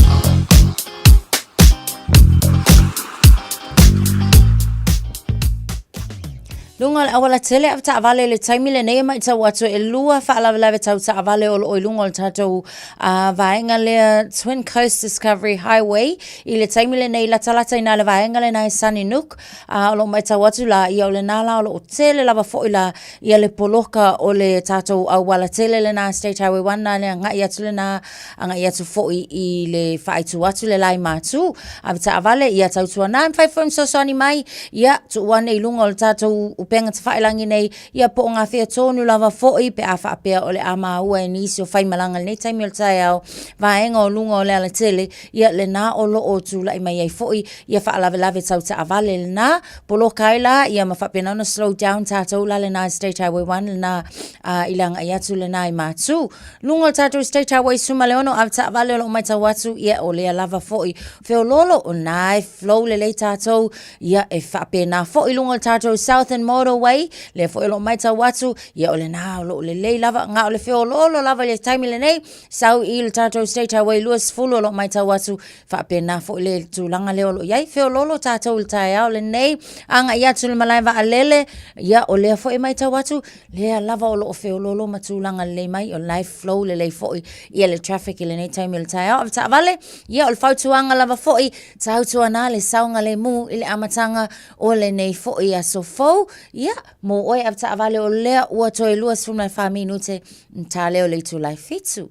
Luga o le auala tele avetaavale i le taimi lenei e matau atu ʻelua faalavelave tau taavale o loo i luga o le tatou uh, vaega lea Twin Coast Discovery Highway i le taimi lenei latalata i na le vaega lena e Sunnynook uh, o loo matau atu la ia o lena la o loo tele lava foi la ia le poloka o le tatou auala tele lena State Highway 1 na le agai atu lena agai atu foi i le faaitu atu le lai matu avetaavale ia tautuana e mafai foi ona fesoasoani mai ia tuu ane i luga o le tatou upega tafailagi nei ia po o gafea tonu lava foi pe a faapea o le a maua e nisi o faimalaga i lenei taimi o le taeao vaega o luga o le alatele ia lena o lo o tulai mai ai foi ia faalavelave tau taavale lena poloka ai la ia ma faapena ona slow down tatou la lena State Highway 1 lena uh, i le agai atu lena i Matu. Luga o le tatou State Highway 16 avetaavale o lo o matau atu ia o lea lava foi feololo o na e flow lelei tatou ia e faapena foi luga o le tatou Southern Motorway lea foi o lo o matau atu ia o lena o lo o lelei lava na o le feololo lava i le taimi lenei sau i le tatou State Highway 20 o lo o matau atu faapena foi le tulaga lea o lo o i ai feololo tatou i le taeao lenei agai atu i le malae vaalele ia o lea foi e matau atu Lea lava o lo o feoloolo ma tulaga lelei mai, o la e flow lelei foi ia le traffic i lenei taimi o le taeao. Avetaavale, ia o le fautuaga lava foi, tautuana le saogalemu i le amataga o lenei foi aso fou. Ia, mo oe avetaavale o lea ua toe 24 minute ta leo le itula e fitu.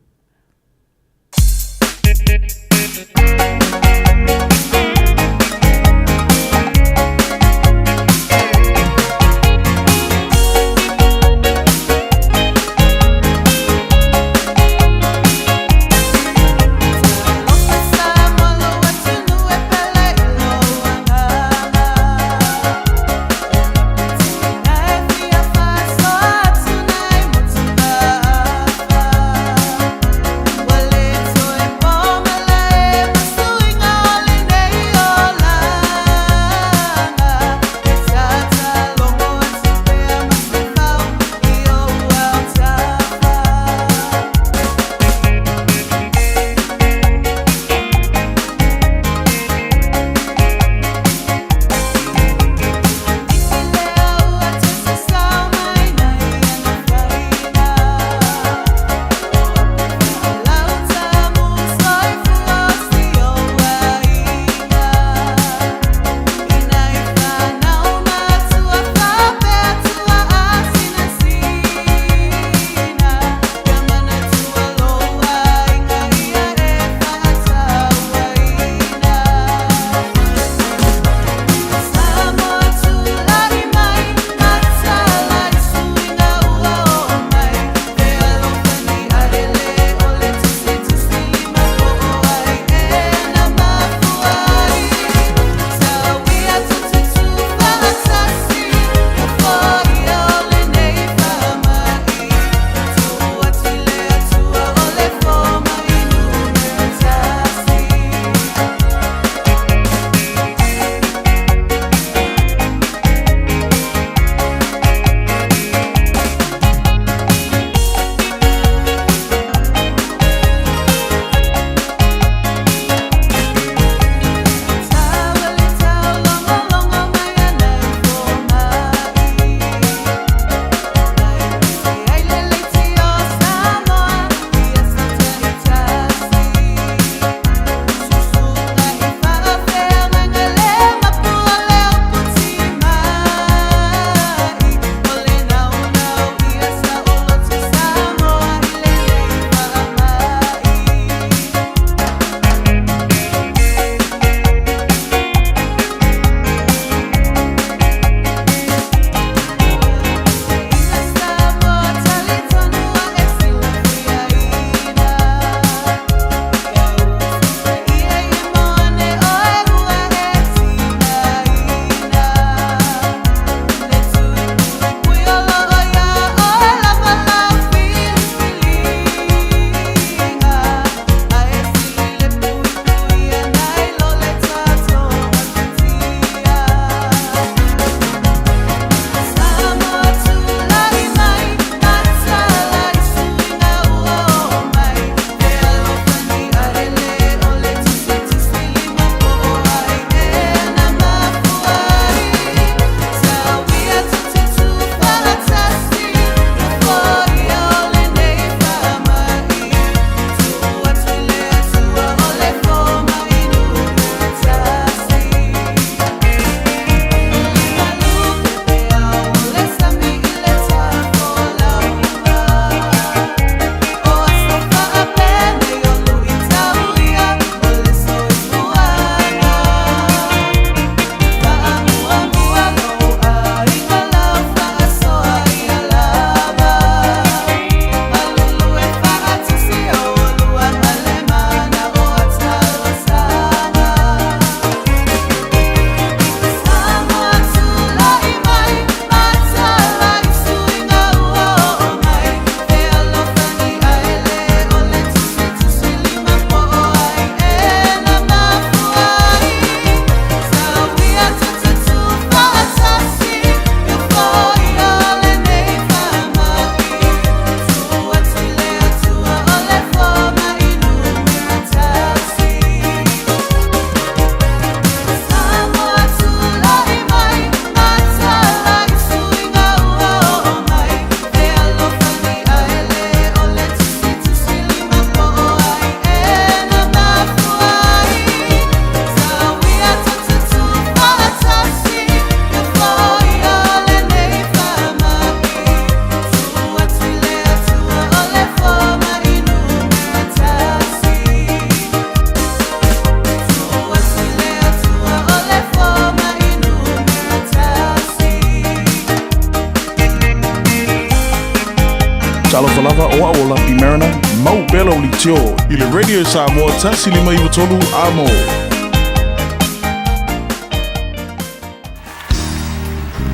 Talofa lava o au o Lapi Mariner, mau pea lau leitio i le Radio Samoa 1593 Amo.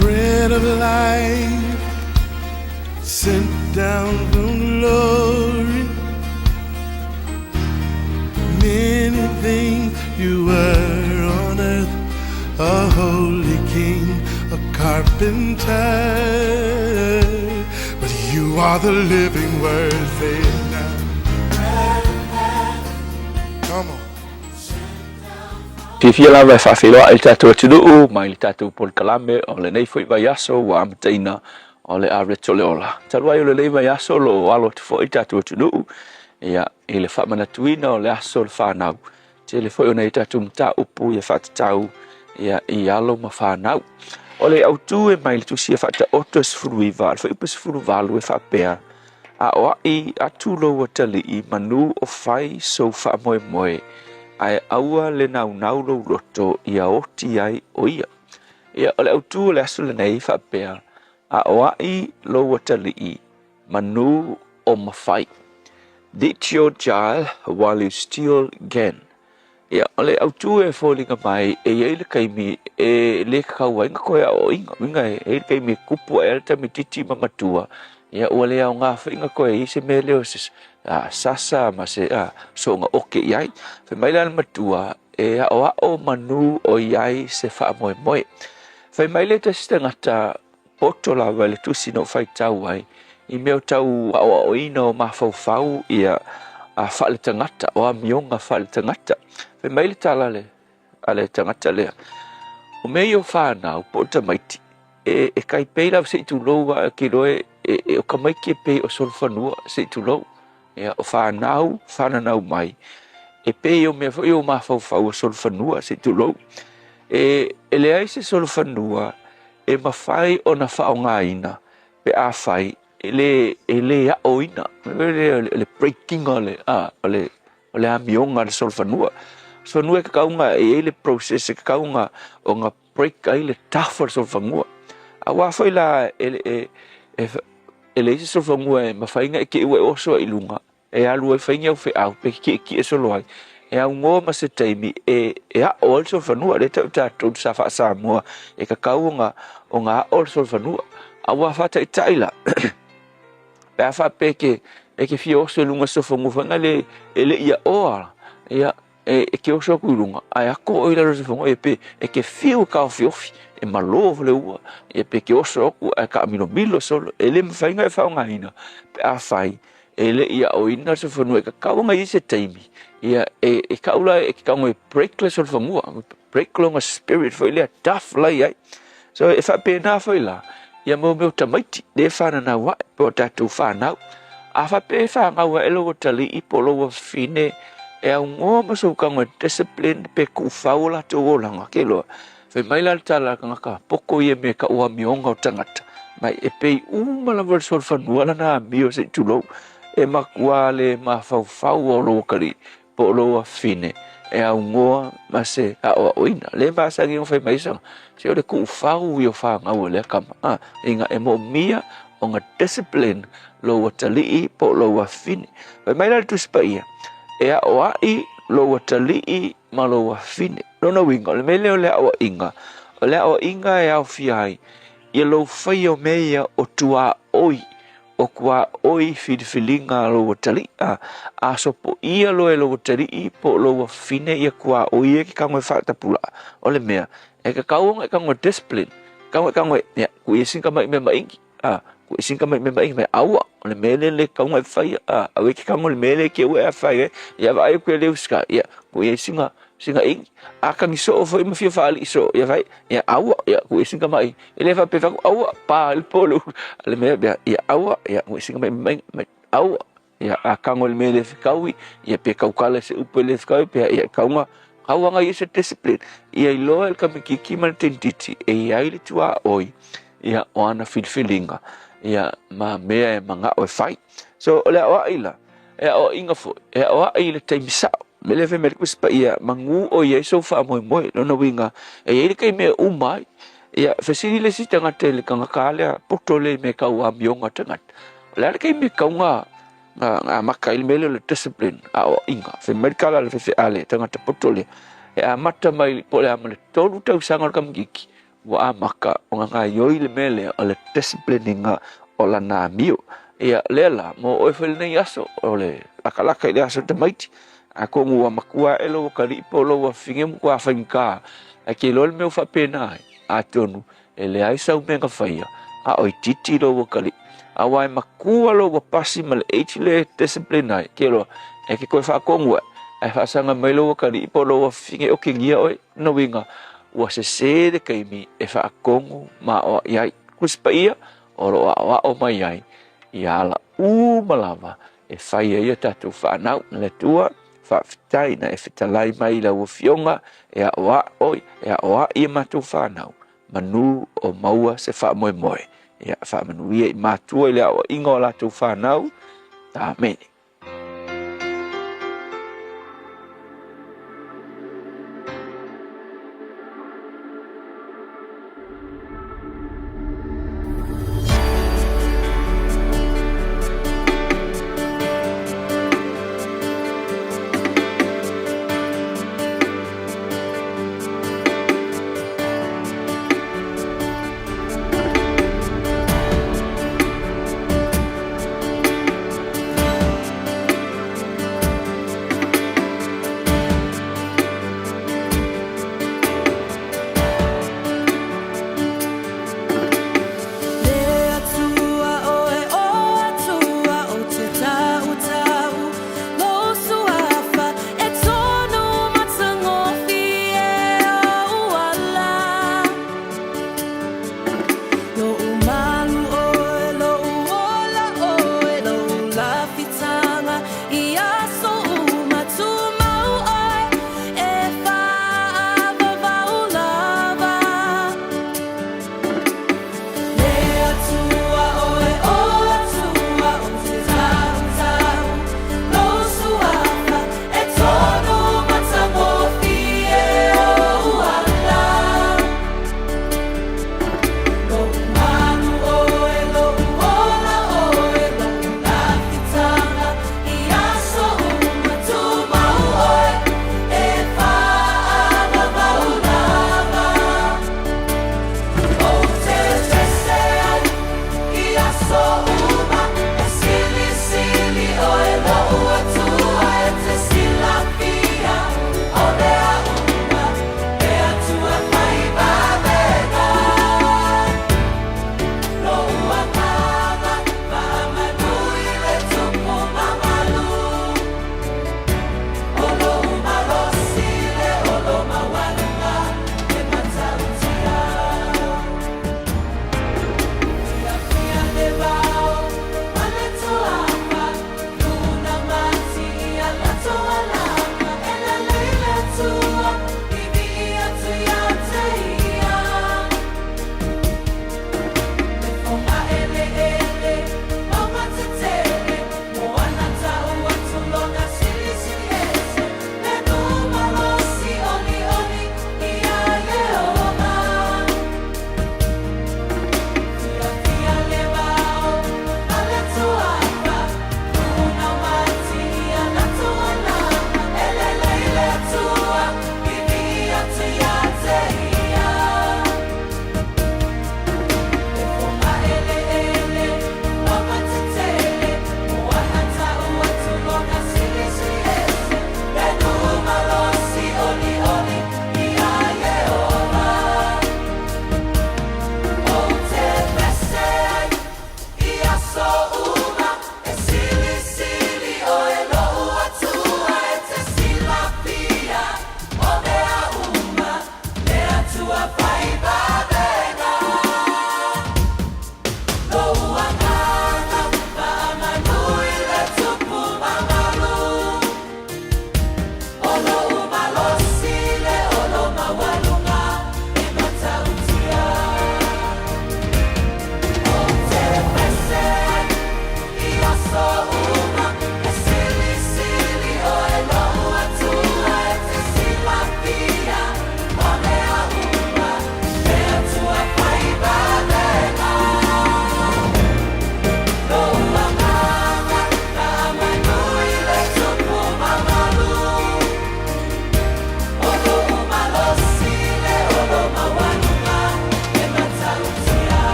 Bread of life sent down from glory. Many things you were on earth, a holy king, a carpenter. But you are the living word, say it now. Come on. Fiafia lava e faafeiloai i le tatou atunuu mai le tatou polokalame o lenei foi vaiaso ua amataina o le Areto le Ola. Talu ai o lenei vaiaso o lo o alo atu foi le tatou atunuu ia, i le faamanatuina o le aso o le fanau. Tele foi o nai tatou mataupu ia faatatau ia, i alo ma fanau. O le autū e mai le tusi e faataoto e 19, a le fuaiupu 18 e faapea, Aoaʻi atu lou atalii manu o fai sou faamoemoe, ae aua le naunau lou loto ia oti ai o ia. Ia, o le autū o le aso lenei e faapea, Aoaʻi lou atalii manu o mafai. Ditch your child while you still can. Ia, o le autū e foliga mai e i ai le taimi e lē tatau ai ona toe aoaoina. Uiga e i ai le taimi e tupu ae ai le tamaitiiti ma matua, ia ua le aoga foi ona toe i ai se mea lea o se sasa ma se soona oke i ai. Fai mai la le matua, e aoao manu o i ai se faamoemoe. Fai mai le tasi tagata poto lava i le tusi na ou faitau ai, i mea o tau aoaoina o mafaufau ia faaletagata, o amioga faaletagata. Fai mai le tala le, a le tagata lea, o mea ia o fanau po o tamaiti, e, e kai pei lava se i tulou a ke iloa e, e, o tamaiti e pei o solofanua se i tulou. Ia, o fanau, fananau mai, e pei o mea foi o mafaufau o solofanua se i tulou. E, e leai se solofanua e mafai ona faaaogaina pe afai e le, e le aoina. O le, le breaking o le, a, o le, o le amioga a le solofanua. Solofanua e tatau ona e i ai le process e tatau ona, ona break ai le tough o le solofanua. Aua foi la e, e, e, e leai se solofanua e mafai ona e te ua e oso ai i luga, e alu ai fai ni au feau pe kiekie solo ai, e aunoa ma se taimi e, e aʻo ai le solofanua. Lea tau tatou sa faa-Samoa e tatau ona, ona aʻo le solofanua. A ua faataitai la, pe a faapea e ke, e ke fia oso i luga o se solofanua foi lea e le i aʻoa, ia, e, e ke oso atu i luga, ae ako oe i lalo o le solofanua, ia pe e ke fiu e taofiofi, e malo le ua, ia pe ke oso atu ae taamilomilo solo. E le mafai ona e faaaogaina pe afai e le i aoina le solofanua e tatau ona i ai se taimi ia e, e kau la e tatau ona e break le solofanua break lona spirit foi lea tough la i ai so e faapena foi la ia mo mea o tamaiti le whananau ae po o tatou whanau a faapea e whanau ae lou atalii po o lou afafine e augoa ma sou tago e discipline pe tuufau o latou olaga ke loa Fai mai la le tala a le tagata, Poto ia me ka amioga o tagata, mai e pei uma lava le solofanua lana amio se i tulou, e matua le mafaufau o lou atalii po o lou afafine e aunoa ma se aoaoina. Le masani ona fai mai sa, se o le tuufau ia o fanau a lea tama, a, ina e moomia ona discipline lou atalii po o lou afafine. Fai mai la le Tusi Paia, e aoai lou atalii ma lou afafine. Lona uiga, o le mea lea o le aoaiga, o le aoaiga e aofia ai ia lou faia o mea ia o tuaoi, o tuaoi filifiliga a lou atalii. A, a sopoia loa e lou atalii po o lou afafine ia tuaoi ia e te tago e faatapulaa, o le mea, e tatau ona e tago e discipline, tatau ona e tago e, ia, tuu ia sina tamai mea maini, a, tuu ia sina tamai mea maini, mai aua, o le mea lea le tatau ona e faia, a, aua e te tago i le mea lea e te ua e fai ai, ia vaai atu ia leu sky, ia, tuu ia sina, sina ini. A kagi soo foi ma fia faalii soo, ia fai, ia aua, ia tuu ia sina tamai, e le faapea fai atu, aua, pa i le polu, a le mea, ia, ia aua, ia tuu ia sina tamai mea, mai, aua, ia a kago i le mea le fekaui, ia pe taukala i se upu e le fekaui, pe ia kauga, kauaga ia se discipline, ia iloa e le tamaitiiti ma le teinitiiti e i ai le tuaoi, ia o ana filifiliga, ia ma mea e manao e fai. So o le aoai la, e aoaiga foi, e aoai i le taimi sao. Me le fai mai le Tusi Paia, manu o i ai sou faamoemoe. Lona uiga, e i ai le taimi e uma ai. Ia, fesili le isi tagata i le tagata lea, poto lea i mea tau amioga tagata. O le a le taimi e tatau ona amata ai le mea lea o le discipline, aoaiga. Fai mai le tala a le faifeau le tagata poto lea, e amata mai po o le a ma le 3 tausaga o le tamaitiiti ua amata ona gaoioi le mea lea o le discipline ina o lana amio. Ia, lea la, mo oe foi lenei aso, o le latalata i le aso tamaiti, atonu ua matua ae lou atalii po o lou afafine ua matua faigata, ae te iloa le mea ua faapena ai, atonu e leai sau mea na faia, a o itiiti lou atalii. Aua e matua lou pasi ma le age lea e discipline ai, te iloa, e te toe faatonu ae, ae faasaga mai lou atalii po o lou afafine e otegia oe. Lona uiga, ua sese le taimi e faatonu ma aoai ai. Tusi Paia, o lo o aoao mai ai ia ala uma lava e fai ai a tatou fanau. Le Atua, faafetai na e fetalai mai i lau Afioga e aoao, e aoai a matou fanau, manu o maua se faamoemoe. Ia faamanuia i matua i le aoaiga o a latou fanau. Amene.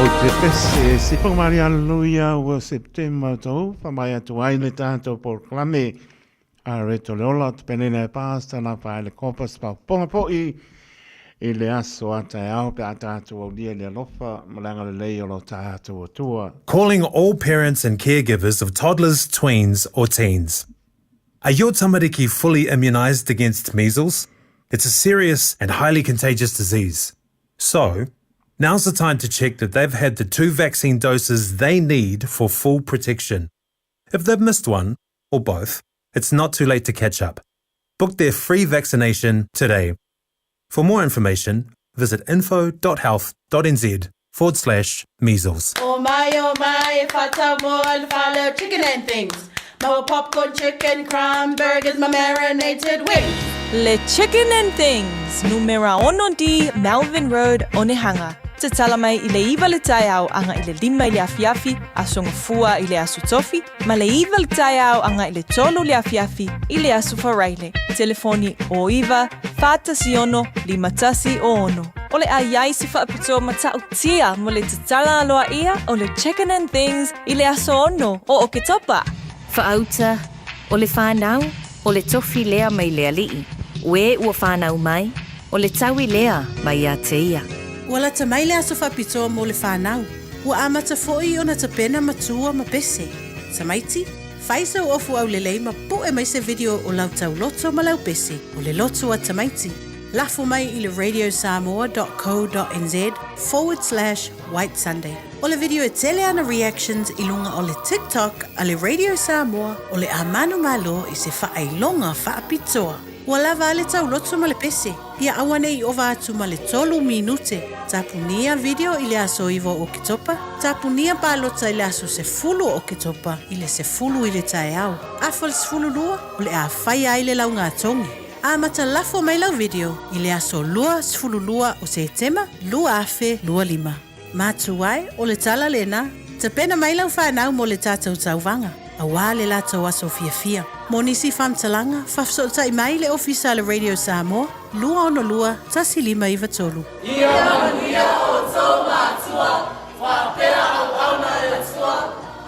O te pese, se whakamari aleluia ua September tau, whamai atu ai le tātou polokalame a Reto Leola, te penena e pāsta nā whaele kopas paoponga po'i i le aso a taeao pe a tātou aulia le alofa ma le agalelei o lo tātou Atua. Calling all parents and caregivers of toddlers, tweens or teens. Are your tamariki fully immunised against measles? It's a serious and highly contagious disease. So, now's the time to check that they've had the two vaccine doses they need for full protection. If they've missed one, or both, it's not too late to catch up. Book their free vaccination today. For more information, visit info.health.nz forward slash measles. Oh my, oh my, if I tell more and follow chicken and things. My popcorn chicken, crumb burgers, my marinated wings. Le Chicken and Things, numera ono D, Melvin Road, Onehunga. Tatala mai i le iva le taeao aga i le lima i le afiafi, Aso Gafua i le Aso Tofi, ma le iva le taeao aga i le tolu le afiafi i le Aso Faraile. Telefoni 09 416 5106. O le a i ai se faapitoa matautia mo le tatala aloaia o le Chicken and Things i le aso ono o Oketopa. Faauta, o le fanau, o le tofi lea mai le Alii, o e ua fanau mai, o le taui lea mai ia te ia. Ua lata mai le aso faapitoa mo le fanau. Ua amata foi ona tapena matua ma pese. Tamaiti, fai sau ofu aulelei ma po'e mai se video o lau tauloto ma lau pese, o le loto a tamaiti. Lafo mai i le radiosamoa.co.nz forward slash white sunday. O le video e tele ana reactions i luga o le TikTok a le Radio Samoa o le a manumalo i se faailoga faapitoa. Ua lava a le tauloto ma le pese, ia aua ne i ova atu ma le tolu minute. Tapunia video i le aso iva o Oketopa, tapunia palota i le aso sefulu o Oketopa i le sefulu i le taeao. Afa le 12, o le a faia ai le laugatogi. Amata lafo mai lau video i le aso 22 o Setema 2025. Matu ai, o le tala lena, tapena mai lau fanau mo le tatou tauvaga, auā le latou aso fiafia. Mo nisi faamatalaga, faafesootai mai le Ofisa a le Radio Samoa, 262 1593. Ia manuia outou matua, faapea auauna e le Atua,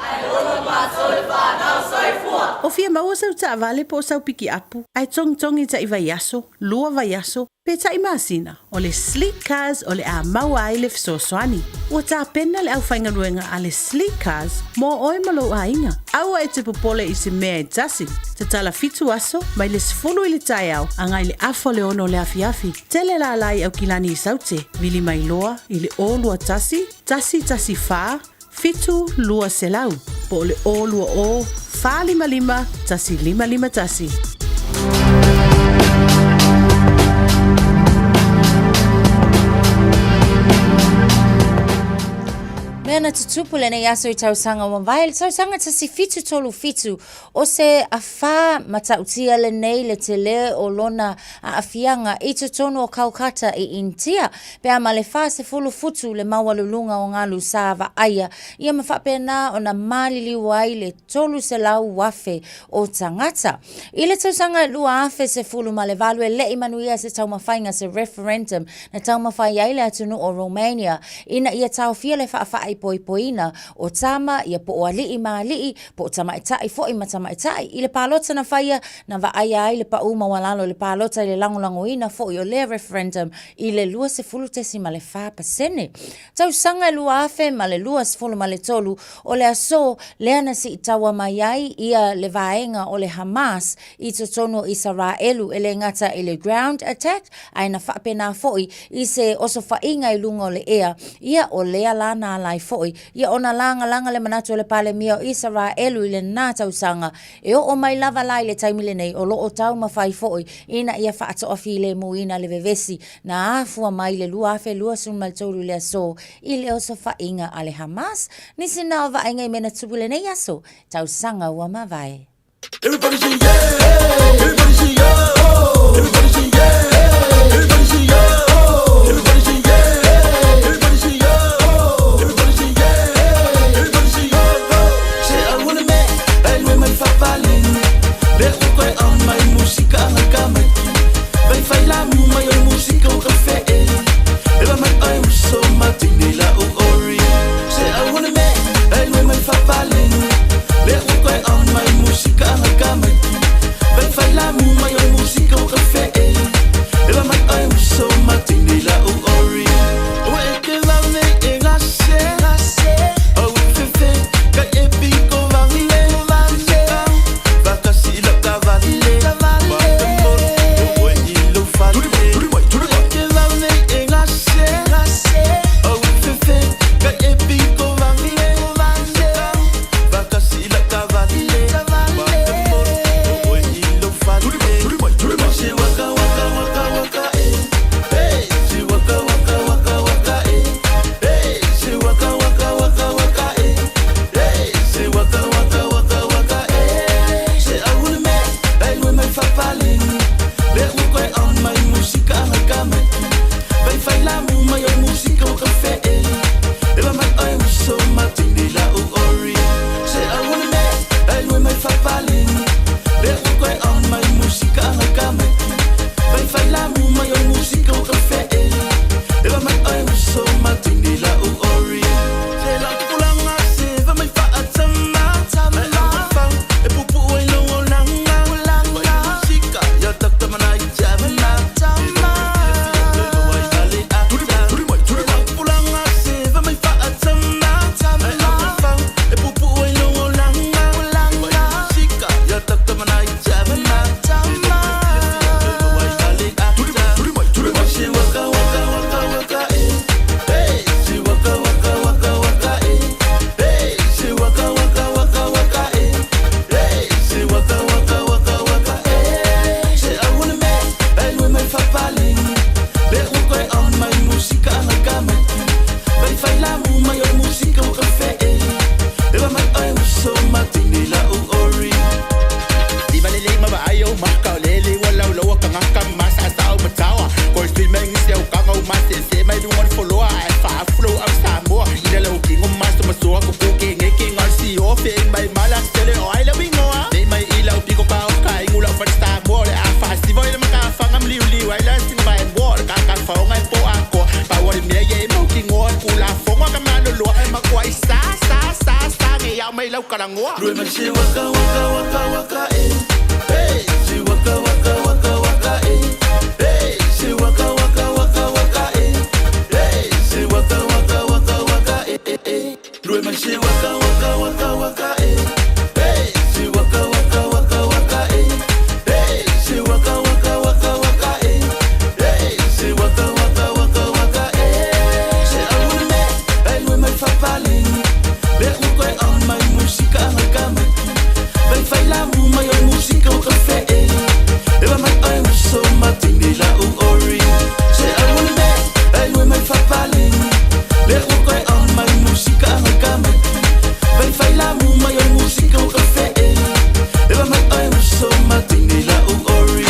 ae ola matou le fanau. Soifua! O fia maua sau taavale po o sau pikiapu, ae togitogi taʻi vaiaso, lua vaiaso, pe taʻi masina, o le Sleek Cars o le a maua ai le fesoasoani. Ua tapena le aufaigaluega a le Sleek Cars mo oe ma lou aiga. Aua e te popole i se mea e tasi. Tatala fitu aso, mai le sefulu i le taeao agai le afa o le ono o le afiafi. Tele lala i Aukilani i Saute, vili mai loa i le 0 21 114 7 200 po o le 020 455 1551. Mea na tutupu lenei aso i tausaga ua mavae, le tausaga 1737, o se whā matautia lenei le tele o lona aafiaga i totonu o Calcutta i Initia, pe a ma le 40 futu le maualuluga o galu sa vaaia ia ma faapena ona maliliu ai le 300,000 o tagata. I le tausaga 2018 e leʻi manuia se taumafaiga se referendum na taumafai ai le atunuu o Romania ina ia taofia le faafaaipoipoina o tama ia po o alii ma alii po o tamaitai foi ma tamaitai i le palota na faia na vaaia ai le paʻū maualalo i le palota i le lagolagoina foi o lea referendum i le 20.4%. Tausaga e 2023 o le aso lea na siitaua mai ai ia le vaega o le Hamas i totonu o Isaraelu e le gata i le ground attack ae na faapena foi i se osofaiga i luga o le ea ia o lea la na ala ai foi ia ona lagalaga le manatu o le Palemia o Isaraelu i lena tausaga e oo mai lava la i le taimi lenei o lo o taumafai foi ina ia faatoafilemuina le vevesi na afua mai le 2023 i le aso i le osofaiga a le Hamas. Nisi na o vaaiga i mea na tupu i lenei aso tausaga ua mavae. Everybody say yeah, everybody say oh, everybody say yeah, everybody say oh, everybody say yeah, everybody say oh, everybody say yeah, everybody say oh. Se aua le mea e lue mai fapaleni, le o koe au mai musika anga ka mai ki. Vai fai la mu mai o musika o ka fe e. E va mai ai uso ma tini la o ori.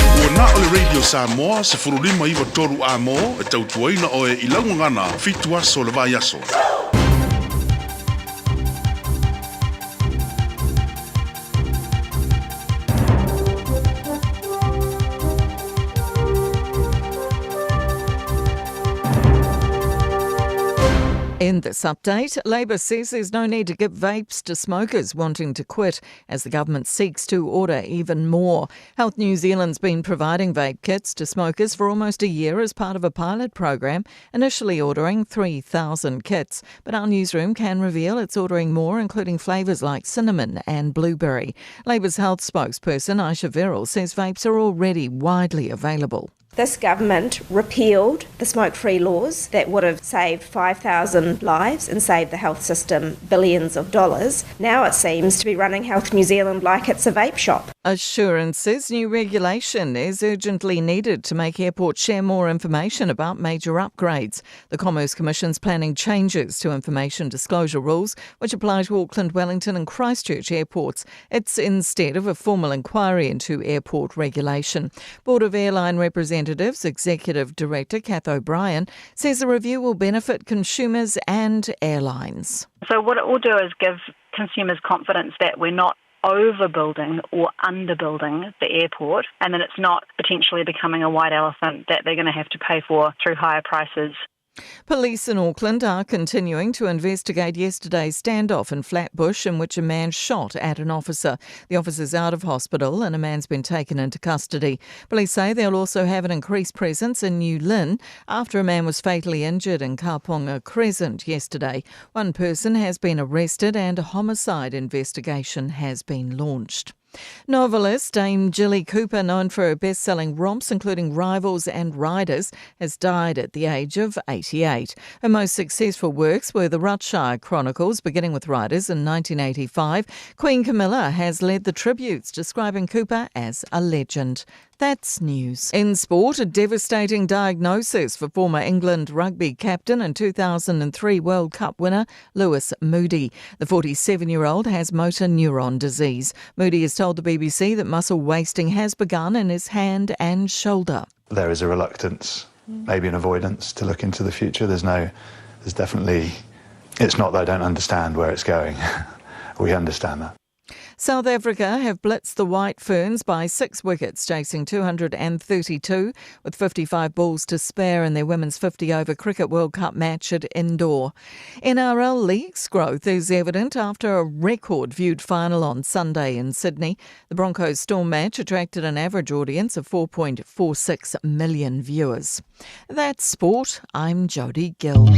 Ua na o le Radio Samoa 1593 A-mo e tautuaina oe i lau gagana fitu aso o le vaiaso. In this update, Labor says there's no need to give vapes to smokers wanting to quit as the government seeks to order even more. Health New Zealand's been providing vape kits to smokers for almost a year as part of a pilot program, initially ordering 3,000 kits. But our newsroom can reveal it's ordering more, including flavours like cinnamon and blueberry. Labor's health spokesperson Ayesha Verrall says vapes are already widely available. This government repealed the smoke free laws that would have saved 5,000 lives and saved the health system billions of dollars. Now it seems to be running Health New Zealand like it's a vape shop. Assurances new regulation is urgently needed to make airports share more information about major upgrades. The Commerce Commission's planning changes to information disclosure rules, which apply to Auckland, Wellington, and Christchurch airports. It's instead of a formal inquiry into airport regulation. Board of Airline Representatives Executive Director Kath O'Brien says the review will benefit consumers and airlines. So, what it will do is give consumers confidence that we're not overbuilding or underbuilding the airport and that it's not potentially becoming a white elephant that they're going to have to pay for through higher prices. Police in Auckland are continuing to investigate yesterday's standoff in Flatbush in which a man shot at an officer. The officer's out of hospital and a man's been taken into custody. Police say they'll also have an increased presence in New Lynn after a man was fatally injured in Kaponga Crescent yesterday. One person has been arrested and a homicide investigation has been launched. Novelist Dame Jilly Cooper, known for her best selling romps including Rivals and Riders, has died at the age of 88. Her most successful works were the Rutshire Chronicles, beginning with Riders in 1985. Queen Camilla has led the tributes, describing Cooper as a legend. That's news. In sport, a devastating diagnosis for former England rugby captain and 2003 World Cup winner Lewis Moody. The 47 year old has motor neuron disease. Moody has told the BBC that muscle wasting has begun in his hand and shoulder. There is a reluctance, maybe an avoidance to look into the future. There's no, there's definitely, it's not that I don't understand where it's going. we understand that. South Africa have blitzed the White Ferns by six wickets, chasing 232 with 55 balls to spare in their Women's 50 over Cricket World Cup match at Indore. NRL League's growth is evident after a record viewed final on Sunday in Sydney. The Broncos Storm match attracted an average audience of 4.46 million viewers. That's sport. I'm Jodie Gill.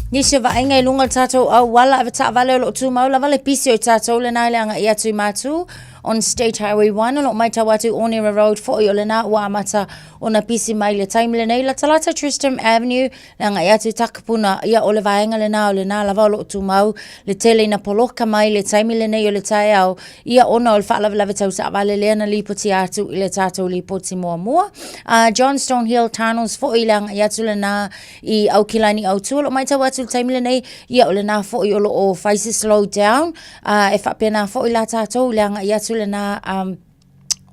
Nisi o vaaiga i luga o le tatou auala, ave taavale o lo o tumau lava le pisi o i tatou lena i le agai atu i Matu. On State Highway 1, o lo o matau atu Onera Road foi o lena ua amata ona pisi mai le taimi lenei, latalata Tristram Avenue, le agai atu i Takapuna, ia o le vaega lena o lena lava o lo o tumau le tele ina poloka mai le taimi lenei o le taeao, ia ona o le faalavelave tau taavale lea na lipotia atu i le tatou lipoti muamua. Johnstone Hill Tunnels foi le agai atu lena i Aukilani Autu o lo o matau atu i le taimi lenei, ia o lena foi o lo o fai se slow down, A e faapena foi la tatou le agai atu lena um,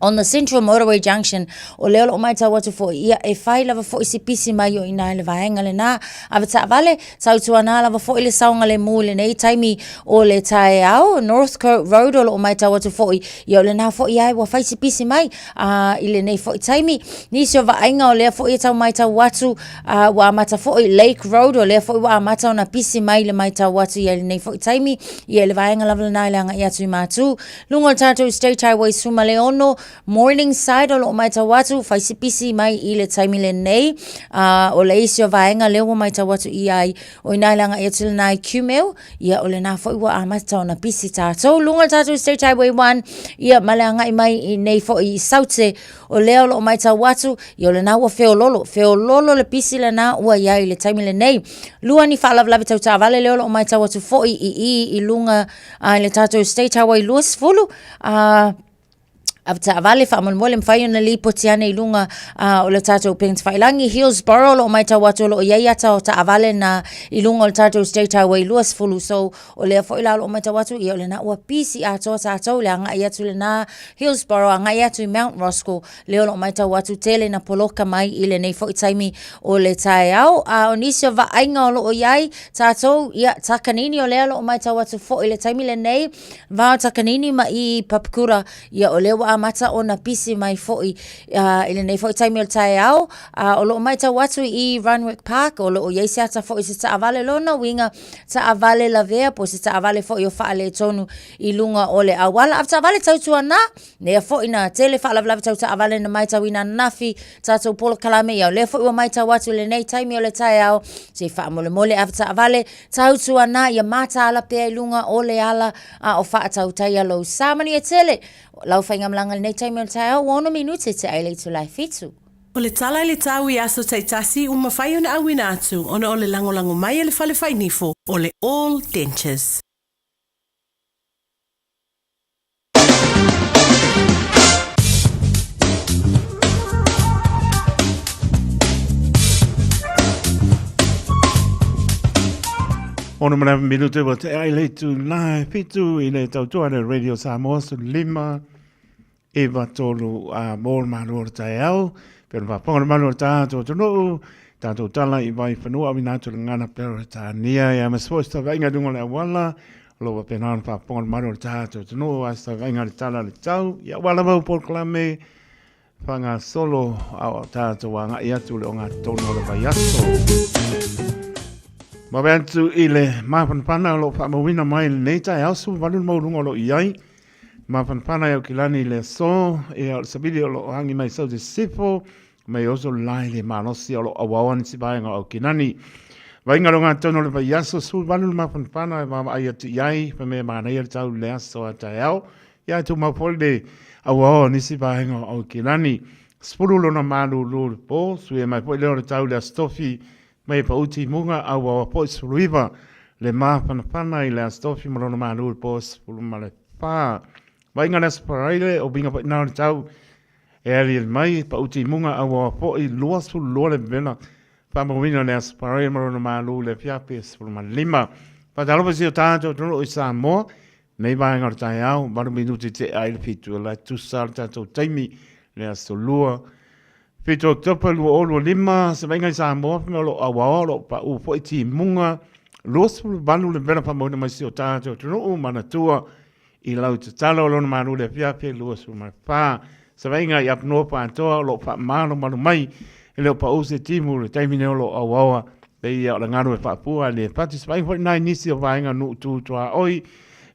on the Central Motorway Junction, o lea o lo o matau atu foi, ia e fai lava foi si pisi mai o ina i le vaega lena. Ave taavale, tautuana lava foi le saogalemu i lenei taimi o le taeao. Northcote Road o lo o matau atu foi, ia o lena foi ai ua fai si pisi mai a, i lenei foi taimi. Nisi o vaaiga o lea foi e tau matau atu, a, ua amata foi Lake Road, o lea foi ua amata ona pisi mai le matau atu ia i lenei foi taimi, ia i le vaega lava lena i le agai atu i Matu. Luga o le tatou State Highway 16, Morningside o lo o matau atu, fai si pisi mai i le taimi lenei. A, o le isi o vaega lea ua matau atu i ai, o ina i le agai atu lena i Kumeu, ia o lena foi ua amata ona pisi tatou. Luga o le tatou State Highway 1, ia ma le agai mai i nei foi i Saute, o lea o lo o matau atu, ia o lena ua feololo, feololo le pisi lena ua i ai i le taimi lenei. Lua ni faalavelave tau taavale lea o lo o matau atu foi i i i luga a, i le tatou State Highway 20, a, avetaavale faamolemole mafai ona lipoti ane i luga uh, o le tatou upega tafailagi Hillsborough o lo o matau atu o lo o i ai ata o taavale na i luga o le tatou State Highway 20 so o lea foi la o lo o matau atu ia o lena ua pisi atoa tatou le agai atu lena Hillsborough agai atu i Mount Roskill lea o lo o matau atu tele na poloka mai i lenei foi taimi o le taeao a o nisi o vaaiga o lo o i ai tatou ia Takanini o lea o lo o matau atu foi i le taimi lenei Va o Takanini ma i Papakura, ia o lea ua amata ona pisi mai foi uh, i lenei foi taimi o le taeao. Uh, o lo o matau atu i Runwick Park, o lo o i ai se ata foi se taavale lona uiga, taavale lavea po se taavale foi o faaletonu i luga o le auala. A taavale tautuana, lea foi na tele faalavelave tau taavale na matauina ananafi, tatou polokalame, ia o lea foi ua matau atu i lenei taimi o le taeao, se i faamolemole avetaavale, Tautuana ia mataala pea i luga o le ala a o faatautaia lou sa. Manuia tele lau faigamalaga i lenei taimi o le taeao, ua 6 minute te ai le itula e 7. O le tala i le tau i aso taitasi ua mafai ona auina atu ona o le lagolago mai a le fale fainifo o le All Dentures. Ono mana minute wa te ai le tu la fitu i le tautua le Radio Samoa su lima e va tolu a mō malu o te au. Pera whaponga le malu o tātou tonu, tātou tala i vai whanua awina atu le ngana pera o tānia ia ma spo sta vainga lunga le awala, o lo wapena ona whaponga le malu o tātou tonu, a sta vainga le tala le tau, ia wala mau polokalame, whanga solo a o tātou a ngai atu le o ngā tonu o le vai aso. Mawe atu i le māwhanapana o lo whaamawina mai le nei tae au su walu maulunga o lo i ai, Mafanafana e Aukilani i le aso, ia o le savili o lo o hangi mai sau te sifo, mai oso le lai le malosi o lo o auaoa nisi vaega o Aukilani. Vainga lo ngā tonu o le vaiaso, 18 le mafanafana e vaavaai atu i ai, fa mea manaia le tau le aso a taeao, ia e tumau foi le auaoa o nisi vaega o Aukilani. 10 lona malūlū le pō, suia mai foi lea o le tau le Aso Tofi Mai e Pauti i Muga, auaoa foi 19 le māwhanawhana i le Aso Tofi ma lona malū i le pō 14. Vainga le Aso Faraile, o winga foi nā o le tau e aliali mai, Pauti i Muga, auaoa foi 22 le vela whaamauina le Aso Faraile ma lona malū i le afiafi 15. Whakatalofa si o tātou atunuu i Samoa, nei vaega o le taeao, 8 minuti te ai le fitu, la tusa le tātou taimi, le Aso Lua, 7 Oketopa 2025, se vaaiga i Samoa, fai mai o lo o auaoa, o lo o paʻu foi timuga 28 le vela faamauina mai si o tatou atunuu manatua i lau tatalo o lona malu le afiafi 24. Se vaaiga i Apanua Paatoa o lo o faamalomalu mai e le o paʻu se timu le taimi nei o lo o auaoa pei ia o le galu e faapua le fati. Se vaaiga foi nai nisi o vaega nuu tu tuaoi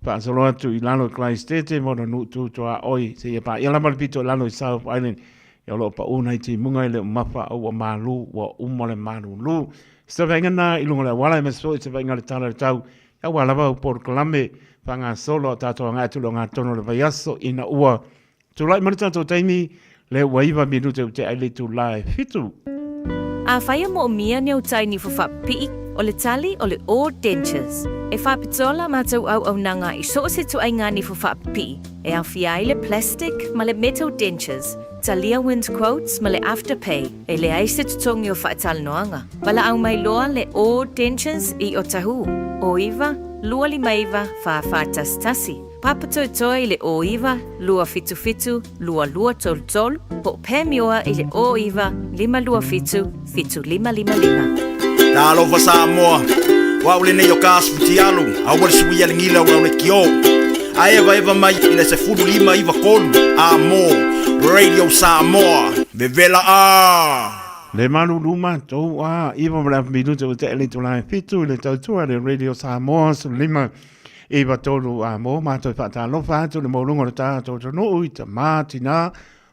faasolo atu i lalo i Christete mo na nuu tu tuaoi seia paia lava le pito i lalo i South Island. Ia o lo o paʻu nai timuga e le o mafa a ua malū, ua uma le malūlū. Se vaaiga na i luga o le auala, aemaise foi se vaaiga o le tala o le tau Aua lava au polokalame faagasolo a tatou agai atu i le ogatotonu o le vaiaso ina ua tulai mai le tatou taimi lea ua 9 minute ua tea ai le itula e 7. Afai e moomia ni au tai nifo faapipii, o le tali o le All Dentures. E faapitoa la matou auaunaga i so o se ituaiga nifo faapipii, e aofia ai le plastic ma le metal dentures, talia wind quotes ma le afterpay, e leai se totogi o faatalanoaga. Valaau mai loa le All Dentures i Otahuhu, 09 259 4411, Papatoetoe i le 09 277 2233, po o Pamioa i le 09 527 7555. Talofa Samoa, o au lenei o Kas Futialu, aua le suia le gila ua le kio. A evaeva mai i le 15 93 a mo Radio Samoa, vevela a! Le malulu matou a iva ma le afa minute ua tea le itula e fitu i le tautua le Radio Samoa 15 93 a mo matou e faatalofa atu le maualuga o le tatou atunuu i tamā tinā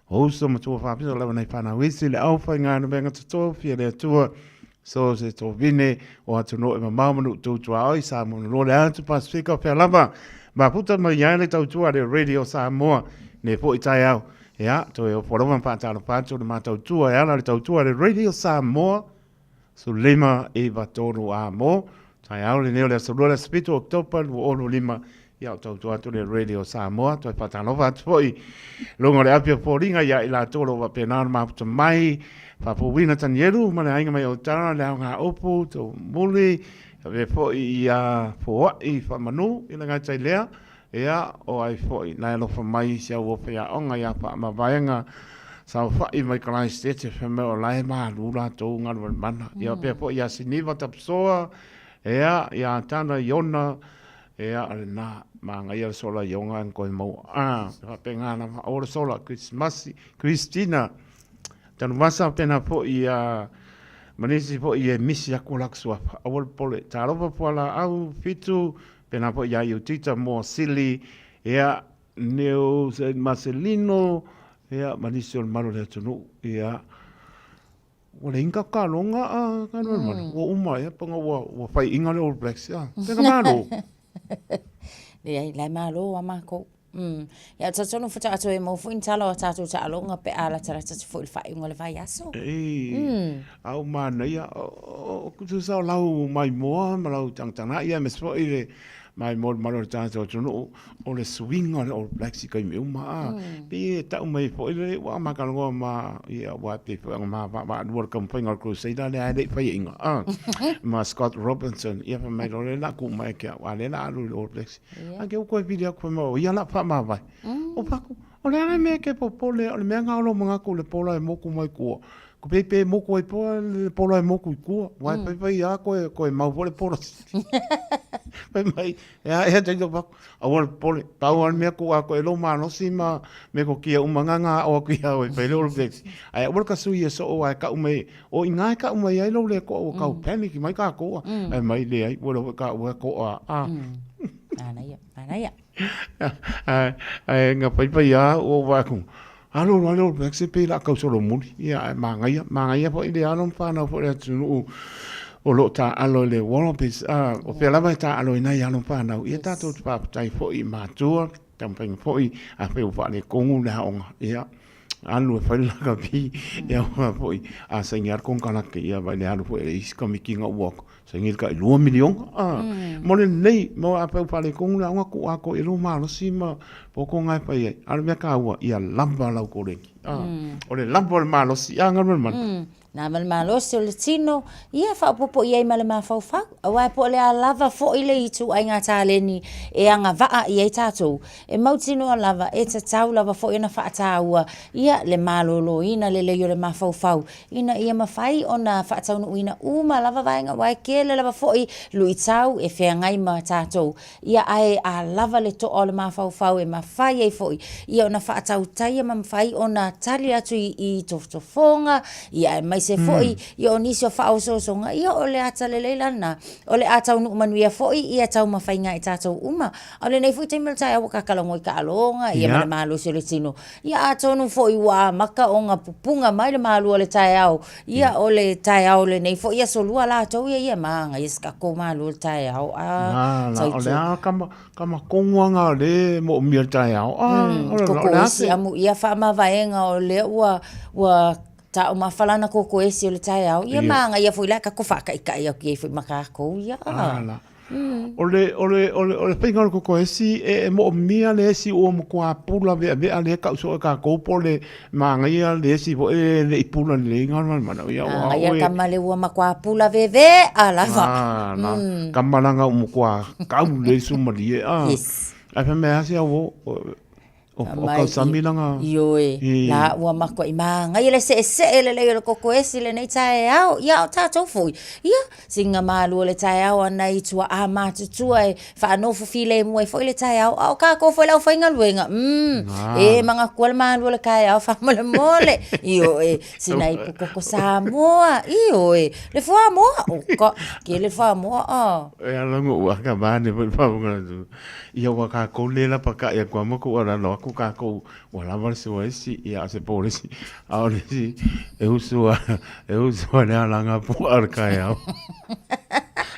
o uso ma tua faapito lava nei whanau isi le au whainganumenga totofi e le Atua so se tovine o atunuu e mamao ma nuu tutua oi Samoa na loa le atu Pasifika o fea lava mafuta mai ai le tautua le Radio Samoa ne foi taeao Ia, toe ofo lava ma faatalofa atu le matautua e ala le tautua le Radio Samoa, 15 9 3 a mo, taeao lenei o le aso lua le aso 7 Oketopa 2025, ia o tautua atu le Radio Samoa, toe faatalofa atu foi luga o le api o foliga ia i latou o lo o faapena ona mafuta mai, Faafouina Tanielu ma le aiga mai Autara, le aoga upu, Tumuli, ave foi ia Foai Faamanu i le gatai lea, Ia, o ai foi na e alofa mai i si au ofe aoga ia Faamavaega saofai mai Karaisitete fai mai o la e malu latou galumalemana. Ia faapea foi ia Siniva Tapusoa, ia, ia Tana Iona, ia, o lena, manaia le sola Ioga e koe maua. A, e faapena lava, aua le sola, Kerisimasi, Kristina, Tanuvasa faapena foi ia ma nisi foi e misi aku o latou suafa. Aua le popole, talofa Fualaau, Fitu, Pēnā foi iā Iutita, Moa Sili, ia, Neo Marcelino, ia, ma nisi o le malu o le atunuu, ia. Ua leai ni kakaloga a Galumalemana, ua uma, ia, panga ua, ua faiaina le All Blacks, ia. Pena malo. Leai, la e malo a mākou. Mm. Ia, talitonu faatoa toe maua foi ni tala o a tātou taaloga pe a latalata atu foi i le faaiuga o le vaiaso. Ei, mm. a o manaia, o tusa o lau maimoa ma lau tagataga ia aemaise foi le maimoa i le malu o le tātou atunuu, o le suiga o le All Blacks i taimi uma a. Mm. Pei e tau mai foi le ua makalongoa ma ia ua pei foi ona ma vaavaalua le taumafaiga o le Crusader lea e le i faiaina a. Ma Scott Robinson, ia fai mai loa le la ku mai ke au, a le la alu i le All Blacks. A ke u koe pili aku fai mai, o ia la whaamavae. O paku, o le ana mea ke popole, o le mea ngā olo mangaku le pola e moku mai kua. Ko pei pe moku ai poa le pola e moku i kua. Wai pai pai a koe, koe mau po le pola. Pai mai, e a ea tei paku. Aua le popole, pau a le mea ku a koe lo malosi ma me ko kia uma ngā ngā o aku ia oe, pai le All Blacks. Ai aua le ka sui e so o ai ka ume, o i ngā e ka ume ai lo le koa ua kau panic mai ka koa. Ai mai le ai, ua lo ka ua koa. A. Manaia, manaia. Ai nga paipai a ua ua aku. Alo alo alo All Blacks e pei la kau solomuli. Ia ai manaia, manaia foi le alo ma whanau foi le atunuu o lo tāalo i le Wallabies. A, o pea lava e tāalo i nai alo ma whanau. Ia tātou te whāpatai foi i mātua, taumafaiga foi, a whai o whaalekongu le haonga. Ia, alu e whai le lakapi, ia ua foi, a saini alu konekarake, ia vai le alu foi e le isi kamikiga ua saini le tai 2 miliona. A, mo le lelei, mo a whai o whaalekongu le aonga ku a koe e lō malosi ma pōkō ngā e whai ai. A o le mea kāua, ia lava lau kolegi. A, o le lava o le malosi, a ngalu mana. Na ma le malosi o le tino, ia faaopoopo i ai ma le mafaufau, aua po o le a lava foi le ituaiga taleni e agavaa i ai tatou, e mautinoa lava, e tatau lava foi ona faataua ia le maloloina lelei o le mafaufau, ina ia mafai ona faataunuuina uma lava vaega, aua e tele lava foi luitau e feagai ma tatou, ia ae a lava le toa o le mafaufau e mafai ai foi ia ona faatautaia ma mafai ona. faatali atu i, i tofotofoga, ia aemaise foi ia o nisi o faaosoosoga, ia o le ata lelei la lena, o le a taunuu manuia foi ia taumafaiga a i tatou uma. A o lenei foi taimi o le taeao ua kakalago i taaloga, ia ma le malosi o le tino, ia atonu foi ua amata ona pupuga mai le malu o le taeao, ia o le taeao o lenei foi aso lua latou ia, ia manaia se tatou malu o le taeao, a, O le a kama, kama kogoaga o le moomia le taeao, a, o le, o le a se. Amu ia faamavaega o lea ua, ua taumafa lana koko esi o le taeao, ia manaia foi la e tatou faataitai atu i ai foi ma tatou ia. Ala. O le, o le, o le, o le faiga o le koko esi, e, e moomia le esi ua matua pula veavea lea e tau soo e tatou po o le manaia le esi foi e le i pula lelei galumalemana. Ia, ua Manaia le tama lea ua matua pula veve'a lava. Ala, tama laga ua matua kau lelei sumalie. Ah. Yes. Ae fai mai lava si au o, O, o kausami langa. Ioe, la ua matuai manaia le seesee lelei o le koko esi lenei taeao. Ia, o tatou foi, ia, sina malu o le taeao a nai tuaa matutua e faanofo filemu ai foi le taeao, a o tatou foi le aufaigaluega, mm, e manatua le malu o le taeao faamolemole. Ioe, sina ipu koko Samoa, ioe, le fuamoa, o ka, kele fuamoa, ah. E ala ngo'u aka mane foi le atu. Ia ua kākou le lapakaʻi aku a ma koʻu alalo aku kākou ua lava le sua isi, ia a se pō le isi, a o le isi e usu a, e usu a le alanga puaʻa o le kaeao.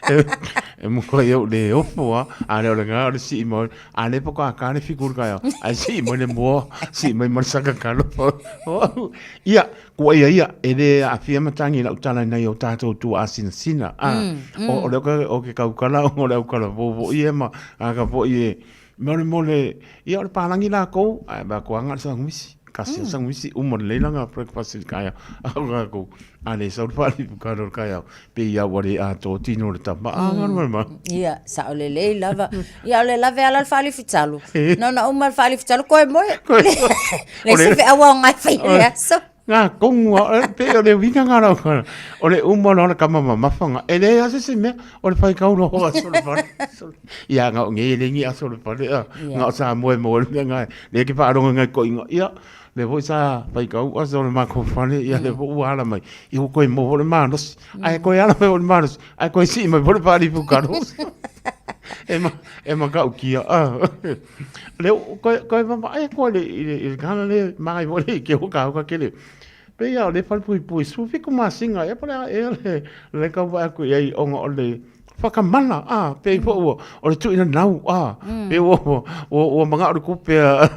E, e muka i au le ofo a, a le o le ngā o le sii mai, a le poko a kā le fiku o le kaeao, a sii mai le mua, sii mai ma le saka kalo. Ia, Kua ia ia, e le aafia matagi i lau tala i nai o tātou tuaasinasina. A, o, o le oka, o ke kaukala, o le aukala fou foi e ma aka foi e mole mole, ia o le pālagi lākou, ae va koanga le sangumisi. Kasi mm. sangumisi, uma lelei langa breakfast i le kaeao. A o kākou, a le sau le faalipu kalo le kaeao, pe ia ua le atoa tino le tama. A, ngana mai ma. Ia, sao lelei lava. Ia, o le lave ala le faalifitalu. Na ona uma le faalifitalu, koe moe. Le se feau ao ngai whai le aso. Ngā kongu, pe o le uiga ngā rau, o le uma loa le kama mamafa ngā, e le ase se mea, o le whai kau loa aso le whare. Ia, ngā o nge le ngi aso le whare, ngā o sa moe moe le mea ngā, le ke whaaronga ngai ko inga, ia, le foi sa whai kau aso le mako whare, ia, le foi ua ala mai, ia ua koe mo le malosi, ai koe ala mai o le malosi, ai koe sii mai po le whaaripu karo. E ma, e ma kau kia. Le, koe, koe mama, ai koe le, i le, i le kana le, mai mo le, ke o ka o ka kele. Pe ia, le whare pui pui, su fiku masinga, e pare a e le, le kau wa aku i ai onga o le, whakamana, a, pe i ua, o le tuina nau, a, pe ua, ua, ua, ua manga o le kupe a,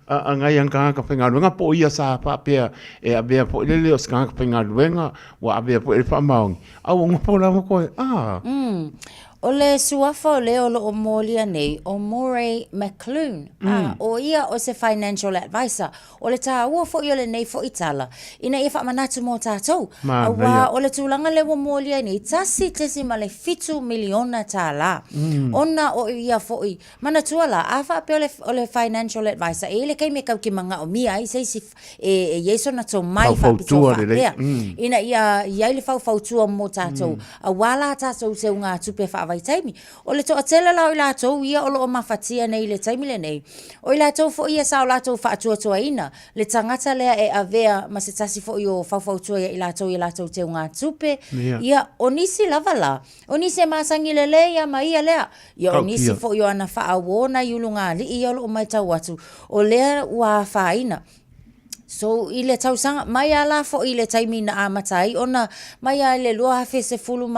a, a ngai ang kanga ka whengaluenga, po ia sa pa pea, e a mea po i lele o se kanga ka whengaluenga, ua a mea po i le whaamaongi. A ua ngopo lava koe, a. O le suafa o le o lo o molia nei, ʻo Murray McClune, a ʻo ia o se financial advisor. O le tāua foʻi o lenei foʻi tala, ina ia faamanatu mo tātou, auā o le tulaga lea ua molia nei, 1.7 miliona tālā. Ona o ia foʻi, manatua la, a faapea o le, o le financial advisor, e i ai le taimi e kau ke manaʻomia ai se isi e, e i ai sona tomai faapitoa faapea, ina ia i ai le faufautua mo tātou, auā la tātou teugatupe faavaitaimi. O le toatele la o i latou ia o lo o mafatia nei i le taimi lenei, o i latou foi ia sa o latou faatuatuaina le tagata lea e avea ma se tasi foi o faufautua ia i latou i a latou teugatupe, ia, o nisi lava la, o nisi e masani lelei a ma ia lea, ia o nisi foi o ana faauo nai ulugalii ia o lo o matau atu, o lea ua afaina. So, i le tausaga, mai a la foʻi i le taimi na amata ai ona, mai a i le 2016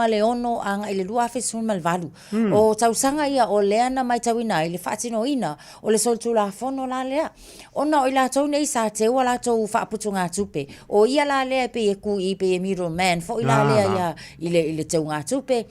agai i le 2018. Mm. O tausaga ia o lea na maitauina ai le faatinoina o le solitulafono la lea. Ona o i latou nei sa teu a latou faaputugatupe. O ia la lea e pei e kui, pei e middle man foʻi la lea ia i le, i le teugatupe.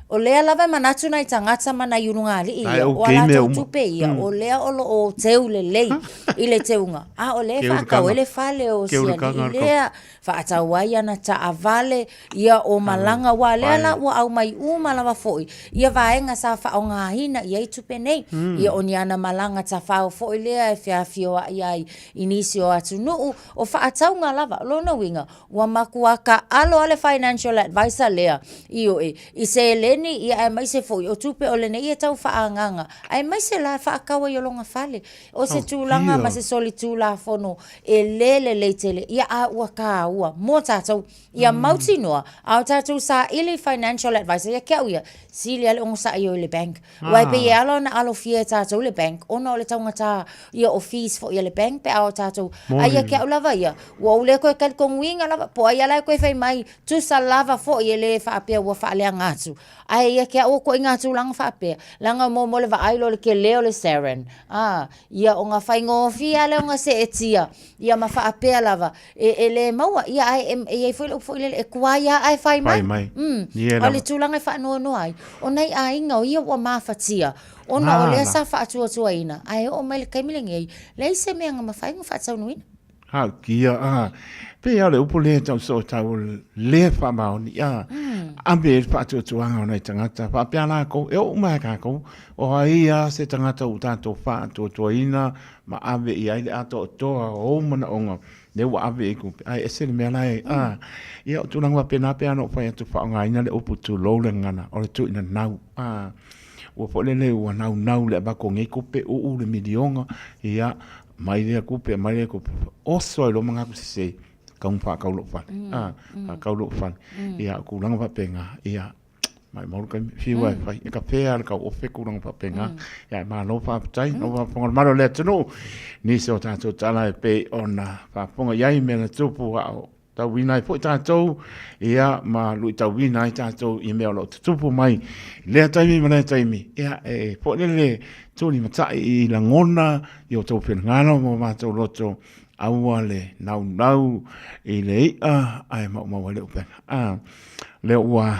O lea lava e manatu nai tagata ma nai ulugalii ia, o a latou tupe ia, o lea o lo o teu lelei i le teuga, a o lea e faatau ai le fale o si alii lea, faatau ai ana taavale, ia o malaga, aua o lea la ua aumai uma lava foi ia vaega sa faaaogaina i ai tupe nei, ia o ni ana malaga tafao foi lea e feafioai ai i nisi o atunuu, o faatauga lava. O lona uiga, Ua matua taalo lava le financial advisor lea, ioe, i seleni. seleni, ia aemaise foi o tupe o lenei e tau faaagaga, aemaise la e faatau ai o lona fale. O se tulaga ma se solitulafono e le lelei tele, ia a ua taua mo tatou. Ia mautinoa, a o tatou saili financial advisor, ia te au ia, sili lava le onosai o i le bank. Aua e pei e ala ona alofia e tatou le bank, ona o le taugata ia o fees foi a le bank pe a o tatou. Ae ia te au lava ia, ua ou le toe talitonuina lava, po o ai lava la e toe fai mai, tusa lava foi e le faapea ua faaleaga atu. Ae ia te au o ituaiga tulaga faapea, leaga mo mo le vaai loa i le tele o le Seren, a, ia ona faigofie lava lea ona seetia, ia ma faapea lava, e, e le maua, ia ae e, e i ai foi le upu foi lele, e tuai lava ae fai mai. Fai mai. Mm. Ia A o lava. le tulaga e faanoanoa ai, o nai aiga o ia ua mafatia, ona o lea Ala. sa faatuatuaina, ae oo mai le taimi lenei, leai se mea na mafai ona faataunuina. Haukia, a, pei lava o le upu lea e tau soo tau o le faamaoni, a, ave ai le faatuatuaga o nai tagata, faapea lakou, e oo uma lava ia tatou, o ai lava se tagata ua tatou faatuatuaina ma ave i ai le atoatoa o ou manaoga, lea ua ave i ai tupe, ae ese le mea la e, a, ia o tulaga faapena pei lava ona ou fai atu, faaaogaina le upu tulou le gagana, o le tuuinanau, a, ua foi lele ua naunau i le avatu o nei tupe, uu le miliona, ia, Mai lea tupe, mai lea tupe, oso ai loa manatu sese, tatau ona faatau lou fale, a, faatau lou fale. Ia, o tulaga faapena, ia, maumau le taimi, fiu lava e fai, e kafe lava le tauofe tulaga faapena. Ia, ae malo faafetai, lau faafofoga i le mamalu o le atunuu, nisi o tatou tala e pei ona faafofoga i ai mea na tupu a o tauina ai foi tatou, ia, ma luitauina ai tatou i mea o lo o tutupu mai i lea taimi ma lea taimi. Ia, e foi lele tulimatai i lagona i o outou finagalo ma o matou loto, aua le naunau i le i'a ae maumau ai le upega. A, lea ua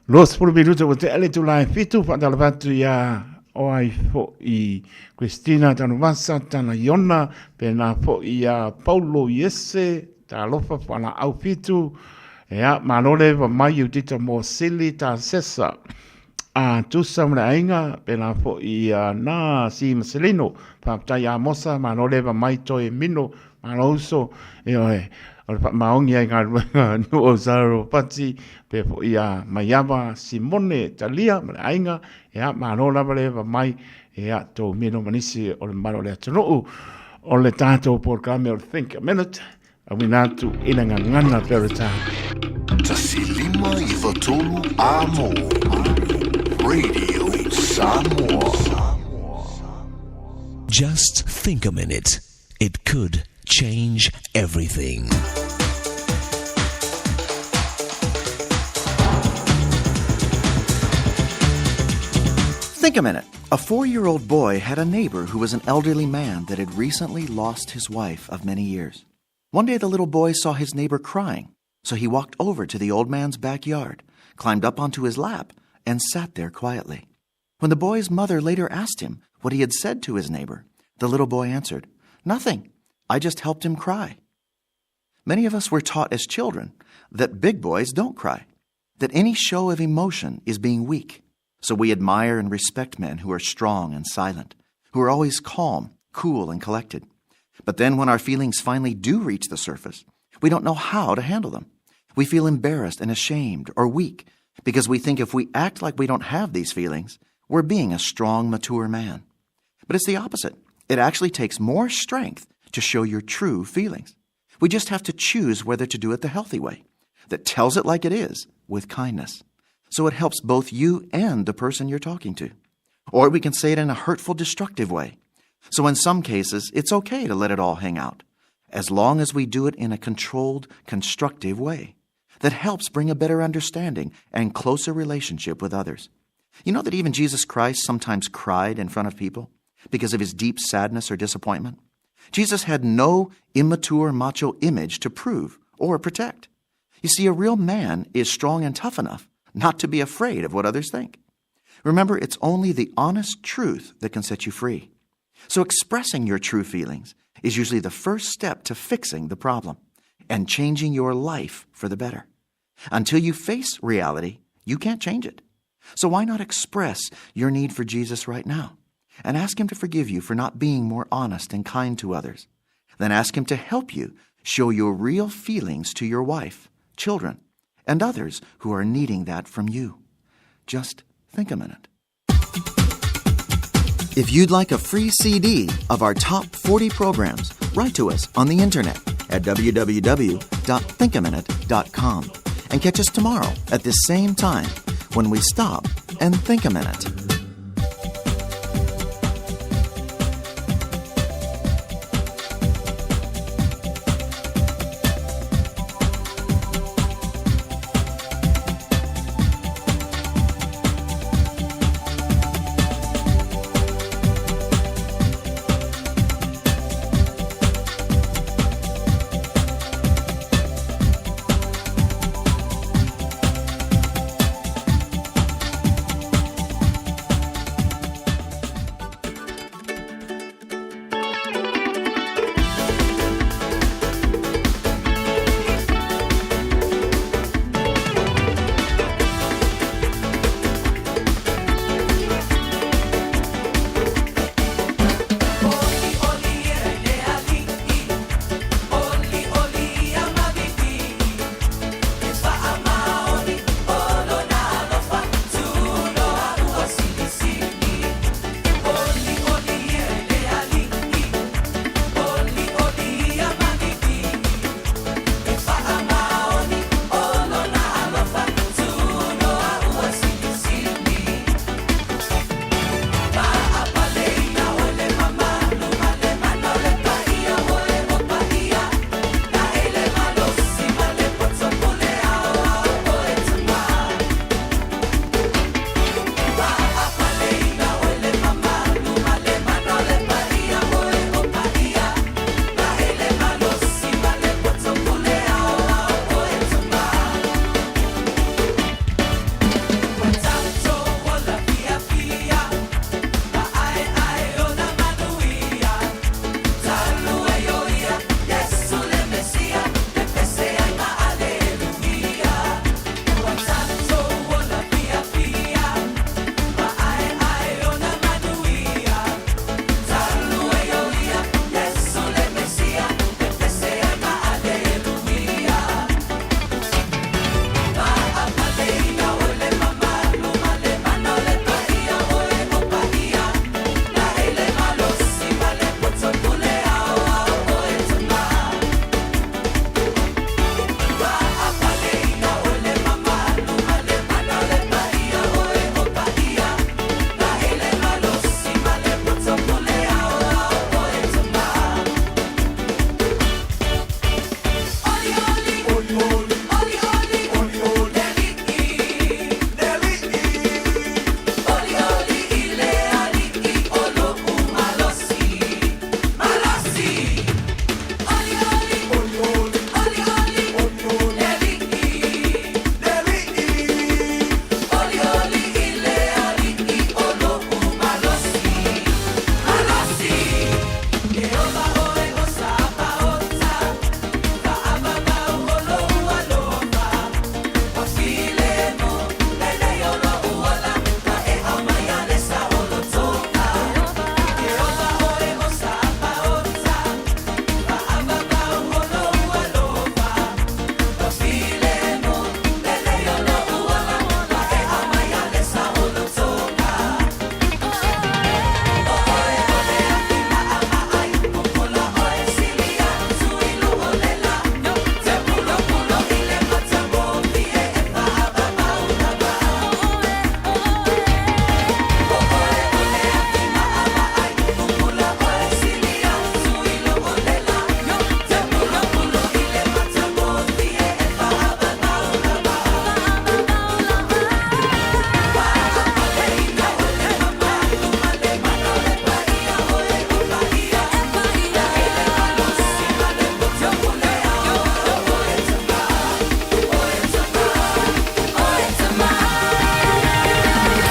20 minuta ua tea le itula e 7, faatalofa atu iā oai foi Christina Tanuvasa Tanaiona, pēnā foi iā Paulo Iese, Talofa Fualaau Fitu, ea, malo le eva mai Iutita Mosili Tasesa, a Tusa ma le aiga, pēlā foi ia Na Si Maselino, faafetai Amosa, malo le eva mai Toe Mino, malo uso, ioe, o le faamaoni ai galuega nuu o Saropati, pea foi ia Maiava Simone Talia ma le aiga, ea, malo lava le eva mai, ea, tou mino ma nisi o le mamalu o le atunuu. O le tatou polokalame o le Think a Minute, auina atu i le gagana Peretane. 1593 A mo Radio Samoa. Just think a minute. It could change everything. Think a minute. A four year old boy had a neighbor who was an elderly man that had recently lost his wife of many years. One day the little boy saw his neighbor crying, so he walked over to the old man's backyard, climbed up onto his lap, and sat there quietly. When the boy's mother later asked him what he had said to his neighbor, the little boy answered, Nothing. I just helped him cry. Many of us were taught as children that big boys don't cry, that any show of emotion is being weak. So we admire and respect men who are strong and silent, who are always calm, cool, and collected. But then when our feelings finally do reach the surface, we don't know how to handle them. We feel embarrassed and ashamed or weak because we think if we act like we don't have these feelings, we're being a strong, mature man. But it's the opposite. It actually takes more strength to show your true feelings. We just have to choose whether to do it the healthy way that tells it like it is with kindness. So it helps both you and the person you're talking to. Or we can say it in a hurtful, destructive way. So in some cases, it's okay to let it all hang out, as long as we do it in a controlled, constructive way that helps bring a better understanding and closer relationship with others. You know that even Jesus Christ sometimes cried in front of people because of his deep sadness or disappointment? Jesus had no immature macho image to prove or protect. You see, a real man is strong and tough enough not to be afraid of what others think. Remember, it's only the honest truth that can set you free. So expressing your true feelings is usually the first step to fixing the problem and changing your life for the better. Until you face reality, you can't change it. So why not express your need for Jesus right now and ask Him to forgive you for not being more honest and kind to others? Then ask Him to help you show your real feelings to your wife, children, and others who are needing that from you. Just think a minute. If you'd like a free CD of our top 40 programs, write to us on the internet at www.thinkaminute.com and catch us tomorrow at this same time when we stop and think a minute.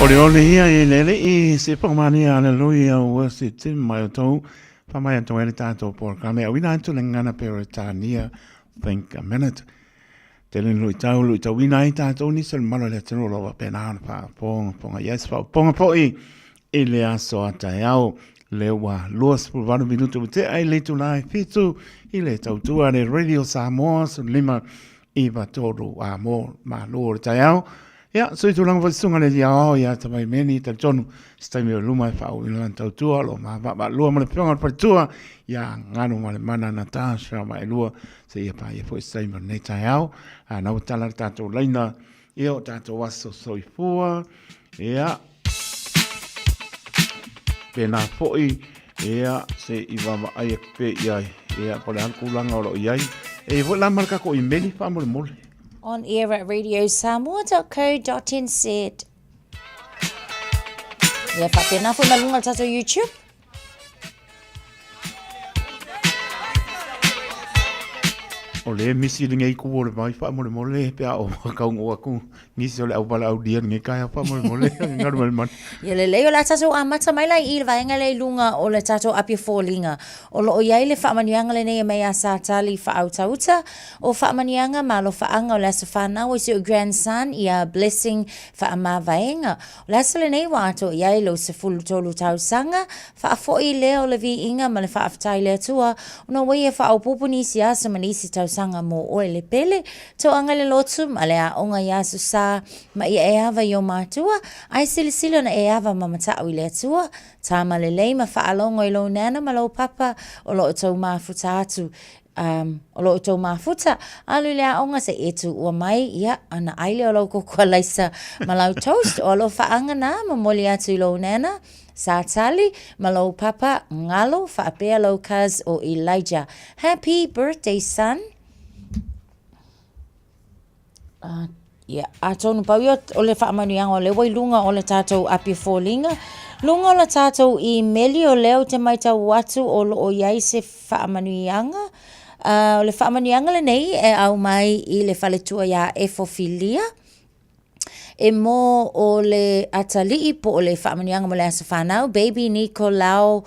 Olioli ia i le alii se whakamania aleluia ua se te mai o tau whamai atu ai le tātou polokalame auina atu le ngana Peretania Think a Minute. Tele ni luitau, luitauina ai tātou nisi o le malo le atunuu o lo o faapena ona faafogafoga i ai se faaopoga foi i le aso a taeao lea ua 28 minutu ua tea i le itula e 7 i le tautua a le Radio Samoa 15 93 a mo malo o le taeao. Ia, so i tulaga foi susuga le Aoao ia Tamaimeni, talitonu se taimi o luma e faaauauina lana tautua, o lo o mavaavaalua ma le Afioga i le Faletua ia Galumalemana Natasha Vaaelua seia paia foi se taimi o lenei taeao. A na ua tala le tatou laina ia o tatou aso soifua, ia, pēnā foi, ia, se i vaavaai atu pea i ai, ia, po o le a le tulaga o lo o i ai. E i ai foi la ma le tatou imeli faamolemole. On air at radiosamoa.co.nz. Ia faapena foi ma luga o le tatou YouTube. O lea e misi lenei itu o le vai faamolemole pe a ou taunuu atu nisi o le auvalaaulia i lenei taeao faamolemole Galumalemana. Ia lelei o le a tatou amata mai la i i le vaega lea i luga o le tatou api foliga. O lo o i ai le faamanuiaga lenei e mai ia Satali Faautauta, o faamanuiaga ma alofaaga o le aso fanau o si ou grandson ia Blessing Faamavaega. O le aso lenei ua atoa i ai lou 13 tausaga, faafoi lea o le viiga ma le faafetai i le Atua ona ua ia faaopoopo nisi aso ma nisi tausaga mo oe le pele, toaga i le lotu ma le aoga i Aso Sa ma ia e ava i o matua, ae silasila ona e ava ma matau i le Atua, Tama lelei ma faalogo i lou nana ma lou papa o lo o tou mafuta atu um, o lo o tou mafuta, alu i le aoga se i e tuua mai, ia, ana ai lea o lau koko alaisa ma lau toast, o alofaaga na momoli atu i lou nana, Satali, ma lou papa, Ngalo, faapea lou cuz o Elijah. Happy birthday, son! Ia, atonu pau ia o le faamanuiaga o lea ua i luga o le tatou api foliga, luga o le tatou imeli o lea ou te matau atu o lo o i ai se faamanuiaga. O le faamanuiaga lenei e aumai i le faletua ia Efo Filia, e mo o le atalii po o le faamanuiaga mo le aso fanau, baby Nikolao,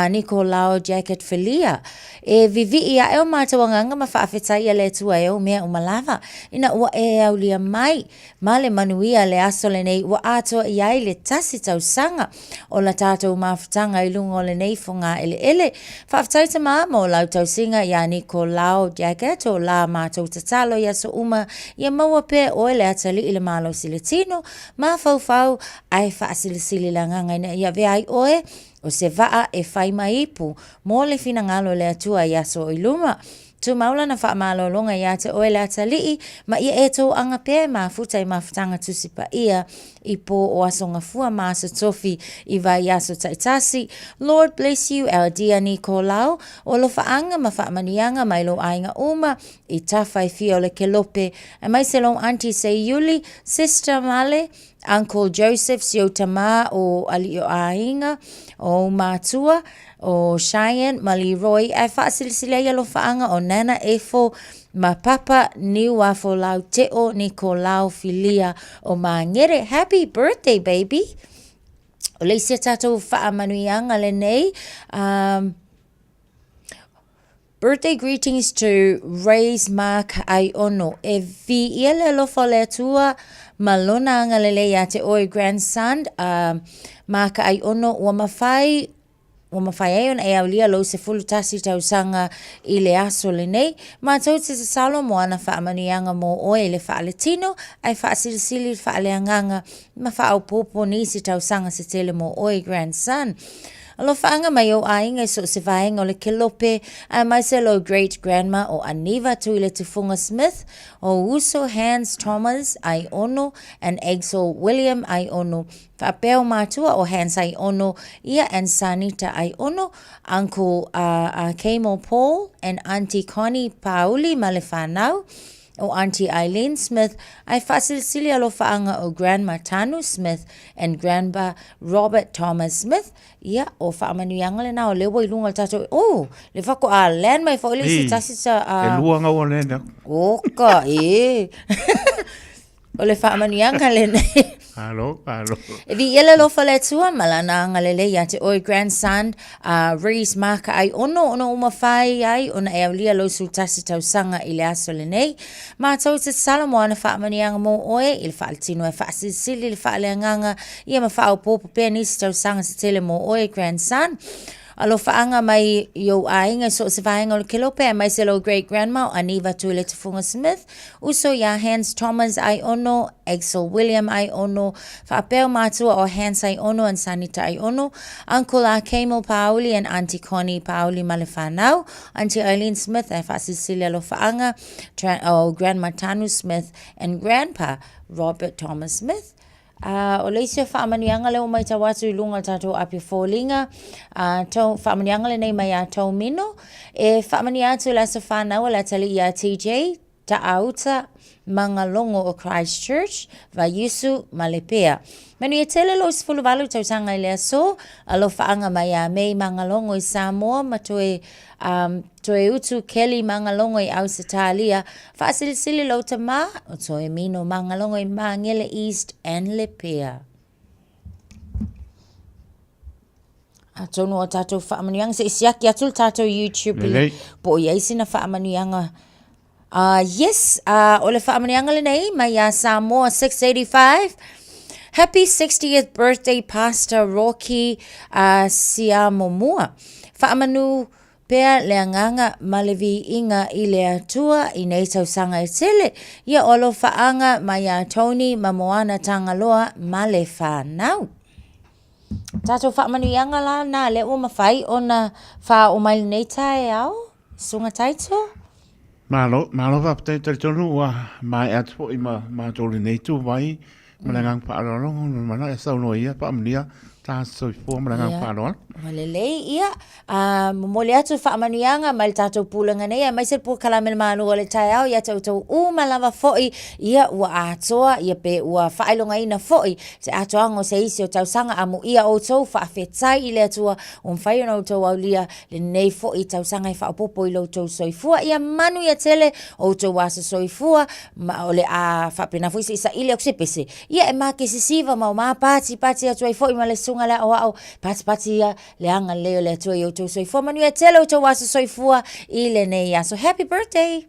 Nikolao Jacket Filia. E vivii ae o matou agaga ma faafetai ia le Atua e ou mea uma lava, ina ua e aulia mai ma le manuia le aso lenei ua atoa i ai le tasi tausaga o la tatou mafutaga i luga o lenei fogaeleele. Faafetai Tama mo lau tausiga ia Nikolao Jaggett o la matou tatalo i aso uma ia maua pea e oe le atalii le malosi le tino, mafaufau ae faasilisili le agaga ina ia avea ai oe O se vaa e fai ma ipu mo le finagalo o le Atua i aso o i luma. Tumau lana faamalologa iā te oe le atalii, ma ia e tōaga pea e mafuta i mafutaga Tusi Paia i pō o Aso Gafua ma Aso Tofi i vaiaso taitasi. Lord bless you our dear Nikolao, o alofaaga ma faamanuiaga mai lou aiga uma i tafa e fia o le kelope, aemaise lou aunty Seiuli, sister Male, Uncle Joseph, si ou tamā o Alii o Aiga, o ou mātua, o Cheyenne ma Leroy, ae faasilisili ai alofaaga o Nana Efo ma Papa Niuafo Lau Teo Nikolao Filia o Māngere. Happy birthday, baby! O le isi a tatou faamanuiaga lenei, um, Birthday greetings to Raise Mark Aiono. E viia le alofa o le Atua ma lona agalelei iā te oe grandson a Mark Aiono ua mafai ua mafai ai ona e aulia lou 11 tausaga i le aso lenei. Matou te tatalo mo ana faamanuiaga mo oe i le faaletino ae faasilisili le faaleagaga ma faaopoopo nisi tausaga se tele mo oe grandson. Alofaaga mai ou aiga i so o se vaega o le kelope, aemaise lou great grandma o Aniva Tuiletufuga Smith, o uso Hans Thomas Aiono and Axel William Aiono, faapea o matua o Hans Aiono ia and Sanita Aiono, Uncle Akemo Paul and Aunty Connie Pauli ma le whanau, o Aunty Eileen Smith, ae faasilisili alofaaga o Grandma Tanu Smith and Grandpa Robert Thomas Smith, ia, o faamanuiaga lena o lea ua i luga o le tatou, oh, le faatoa land mai foi le isi tasi sa, uh, E lua ngau o land aku. Oka, e. O le faamanuiaga lenei. Alo, alo. E viia le alofa o le Atua ma lana agalelei ia te oe grandson a Reese Mark Aiono ona ua mafai ai ona e aulia lou 11 tausaga i le aso lenei. Matou te tatalo mo ana faamanuiaga mo oe i le faaletino e faasilisili le faaleagaga ia ma faaopoopo pea nisi tausaga se tele mo oe grandson. Alofaaga mai i ou aiga i so o se vaega o le Kelope aemaise lou great grandma o Aniva Tuiletufuga Smith, uso iā Hans Thomas Aiono, Axel William Aiono, faapea ou matua o Hans Aiono and Sanita Aiono, Uncle a Camel Paauli and Aunty Connie Paauli ma le whanau, Aunty Eileen Smith ae faasilisili alofaaga, tra, oh, Grandma Tanu Smith and Grandpa Robert Thomas Smith. A, o le isi o faamanuiaga lea ua matau atu i luga o le tatou api foliga, a, tou, faamanuiaga lenei mai ia Taumino, e faamanuia atu i le aso fanau a le atalii ia TJ, Taauta, Magalogo o Christchurch, Vaiusu ma Lepea. Manuia tele lou 18 tausaga i le aso, alofaaga mai ia May Magalogo i Samoa ma toe um, toe utu Kelly Magalogo i Ausetalia, faasilisili lou tamā o Toe Mino Magalogo i Magele East and Lepea. Atonu o tātou faamanuiaga, se i siaki atu le tātou YouTube Lelei. po o i ai sina faamanuiaga. Yes, o le faamanuiaga lenei mai ia Samoa 685. Happy 60th birthday Pastor Rocky Siamomua. Faamanu pea le agaga ma le viiga i le Atua i nei tausaga e tele. Ia o alofaaga mai ia Tony ma Moana Tagaloa ma le whanau. Tatou faamanuiaga la na lea ua mafai ona faaoo mai lenei taeao, Susuga Taito. Malo, malo faafetai talitonu ua maea atu foi ma matou lenei ituvai ma le agaga faaaloalo ona mana e saunoa ia faamanuia ta soifua ma le agaga faaaloalo. Ua lelei ia. A momoli atu faamanuiaga mai le tatou pulega nei aemaise le polokalame le Malu o le Taeao ia te outou uma lava foi ia ua atoa ia pe ua faailogaina foi se atoaga o se isi o tausaga amuia outou faafetai i le Atua ua mafai ona outou aulia lenei foi tausaga e faaopoopo i lo outou soifua. Ia manuia tele outou aso soifua ma o le a faapena foi se i saili atu se pese ia e makesisiva ma o ma patipati atu ai foi ma le susuga i le aoao patipati ia le agalelei o le Atua i outou soifua. Manuia tele outou aso soifua i lenei aso. Happy birthday!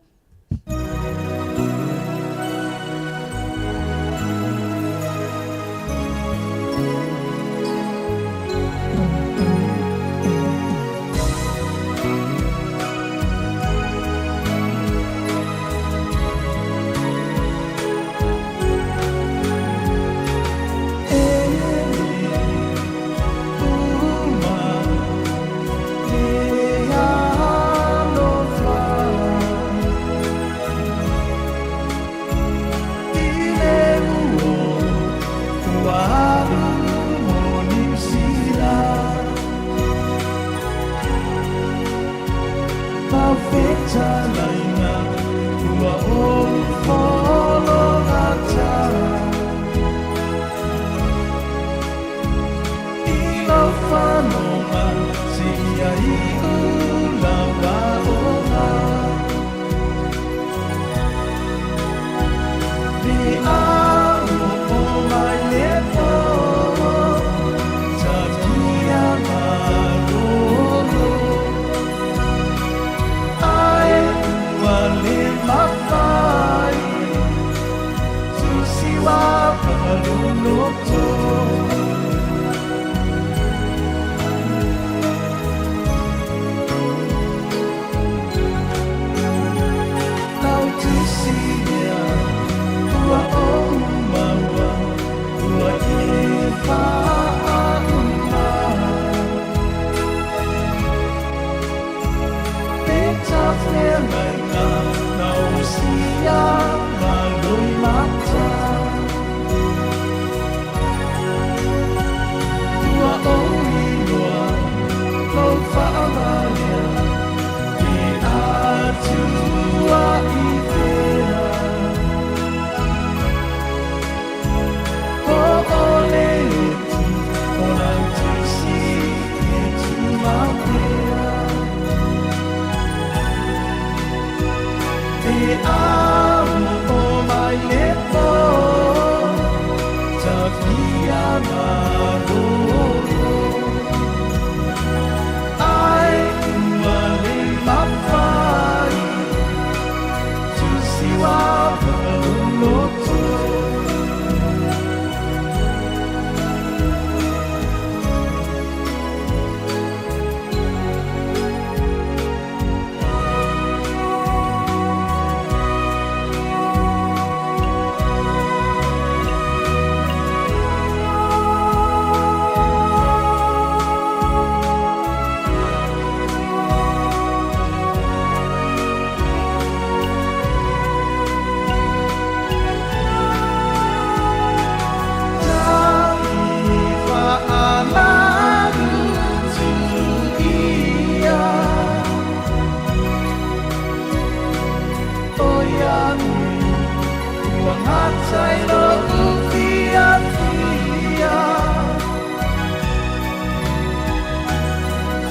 Ua gata i lo'u fiafia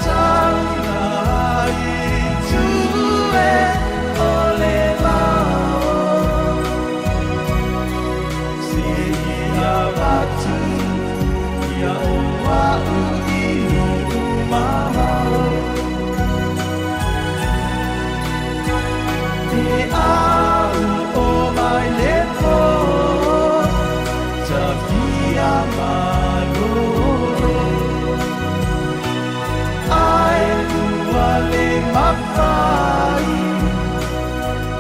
Tauna i tu e o le mao Seia avatu ia o a'u i nuu mamao E au o mai le po Tafia malolo Ai ua le mafai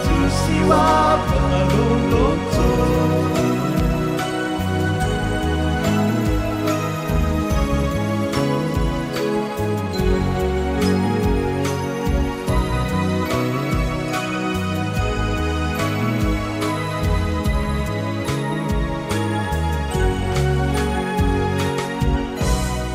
Tusi wa paloloto.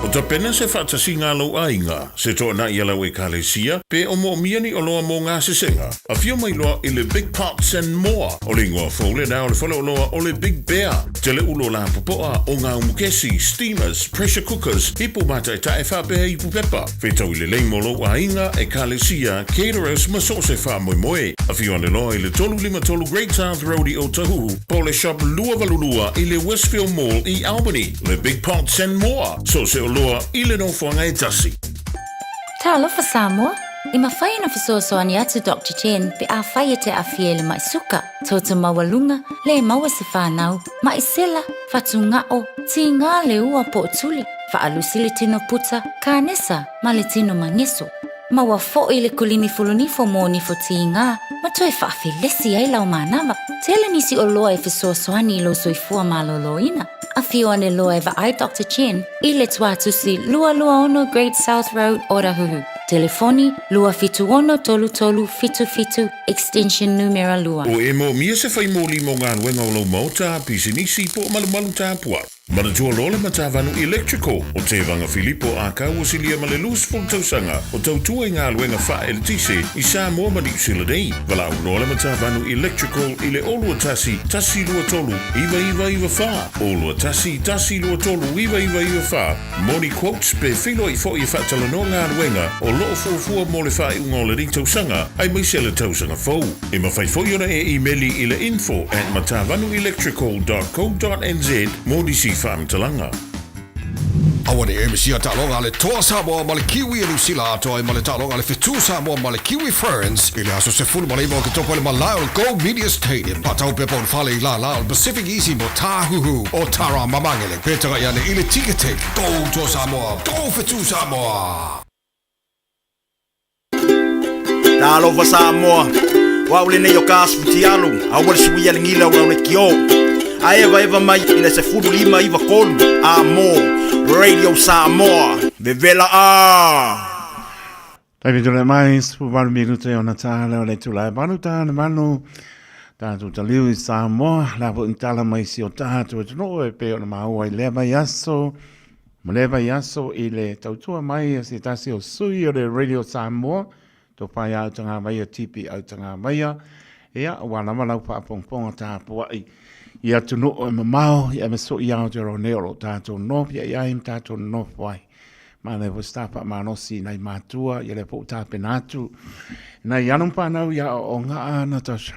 O tapena se faatasiga a lou aiga, se toanai a lau Ekalesia, pe o moomia ni oloa mo gasesega. Afio mai loa i le Big Pots and More. O le igoa fou lena o le faleoloa o le Big Bear. Tele ulo lapopoa o ngā umukesi, steamers, pressure cookers, ipu mātaetae faapea ipu pepa. Whetau i le lei mo lou aiga, Ekalesia, caterers ma so o se faamoemoe. Afio ane loa i le 353 Great South Road i Otahuhu, po o le Shop 282 i le Westfield Mall i Albany. Le Big Pots and More, so o se oloa i le nofoaga e tasi. Talofa Samoa! E mafai ona fesoasoani atu Doctor Chen pe afai e te aafia i le mai suka, toto maualuga, le maua se fanau, mai sela, fatugao, tiga le ua po o tuli, faalusi le tino puta, kanesa ma le tino mageso. Maua foi le kulimi fulunifo mo nifo tiga ma toe faafelesi ai lau manava. Tele nisi oloa e fesoasoani i lou soifua maloloina. Afio ane loa e vaai Doctor Chen i le Tuatusi 226 Great South Road, Otahuhu. Telefoni, 276 3377, extension numera 2. O e moomia se fai moli mo galuega o lou maota, pisinisi po o malumalu tapuai. Manatua loa le Matavanu Electrical o Tevaga Filipo Akau ua silia ma le 20 tausaga o tautua i galuega faa-eletise i Samoa ma Niu Sila nei. Valaau loa le Matavanu Electrical i le 021 123 9994, 021 123 9994 mo ni quotes pe feiloai foi e faatalanoa galuega o lo o fuafua mo le faaiuga o lenei tausaga aemaise le tausaga fou. E mafai foi ona e imeli i le info at matavanuelectrical dot co dot nz mo nisi faamatalaga. Aua ne i e misia taaloga a le Toa Samoa ma le Kiwi e Niu Sila atoa ai ma le taaloga a le Fetu Samoa ma le Kiwi Ferns i le aso 19 o Oketopa i le malae o le Go Media Stadium. Faatau pepa o le fale i lālā o le Pacific Easy mo Tāhuhu o Tara Mamangele. Pe tagai ane i le Ticketek. Go Toa Samoa! Go Fetu Samoa! Talofa Samoa, o au lenei o ka asu fitialu, aua le suia le gila o lau lekiō. A evaeva mai i le 15 93 a mo Radio Samoa, vevela a! Taimi tole mai, 18 minute ona tāle o le tula e manu tāne manu, tātou taliu i Samoa, la po tala mai si o tātou e tuno e pe ona maua i lea mai aso, Ma le vaiaso i le tautua mai a se tasi o sui o le Radio Samoa, to whai Autagavaia, TP Autagavaia, ia, ua lava lau faafogafoga tapuai i atunuu e mamao, ia me soʻi i Aotearoa nei o lo o tatou nofo i ai ma tatou nonofo ai. Manaia foi se ta faamalosi i nai matua, ia lea foi ua tapena atu nai alo ma fanau i aoaoga a Natasha.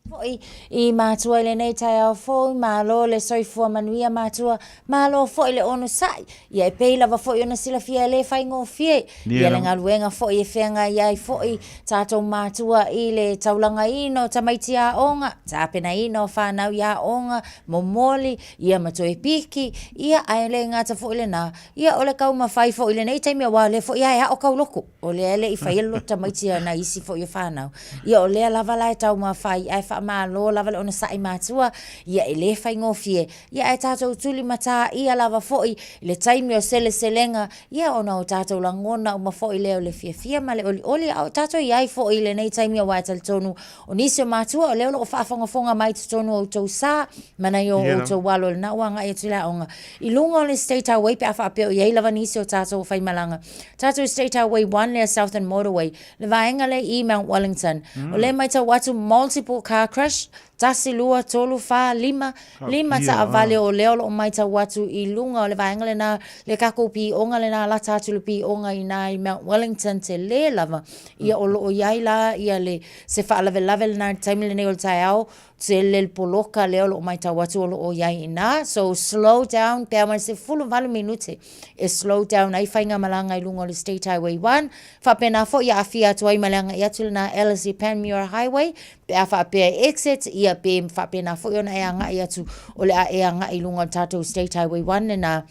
Foi i matua i lenei taeao fou, malo le soifua manuia matua, malo foi le onosai, ia e pei lava foi ona silafia e le faigofie, ia le galuega foi e feagai ai foi tatou matua i le taulagaina o tamaiti aoga, tapenaina o fanau i aoga, momoli, ia ma toe piki, ia ae le gata foi lena, ia o le taumafai foi i lenei taimi aua o lea foi lava e ao tauloko. O lea e le i faia le loto tamaiti a nai isi foi o fanau. Ia o lea lava la e taumafai ae faamalo lava le onosai matua, ia e le faigofie. Ia ae tatou tulimatāia lava foi i le taimi o seleselega, ia ona o tatou lagona uma foi lea o le fiafia ma le olioli a o tatou i ai foi i lenei taimi aua e talitonu o nisi o matua o lea o lo o faafogafoga mai i totonu o outou sa ma nai o outou alo lena ua agai atu i le aoga i luga o le State Highway pe a faapea o i ai lava nisi o tatou faimalaga Tatou State Highway 1 lea Southern Motorway, le vaega lea i Mount Wellington. O lea e matau atu multiple car crash, 1, 2, 3, 4, 5, 5 taavale o lea o lo o matau atu i luga o le vaega lena, le tatou pioga lena, lata atu i le pioga i ina i Mount Wellington, tele lava. Ia o lo o i ai la ia le, se faalavelave lena i le taimi lenei o le taeao, tele le poloka lea o lo o matau atu o lo o i ai i ina. So slow down pe a ma le 18 minute e slow down ai faigamalaga i luga o le State Highway 1. Faapena foi e aafia atu ai ma le agai atu lena Ellerslie Panmure Highway pe a faapea e exit ia pe faapena foi ona e agai atu o le a e agai i luga o le tatou State Highway 1 lena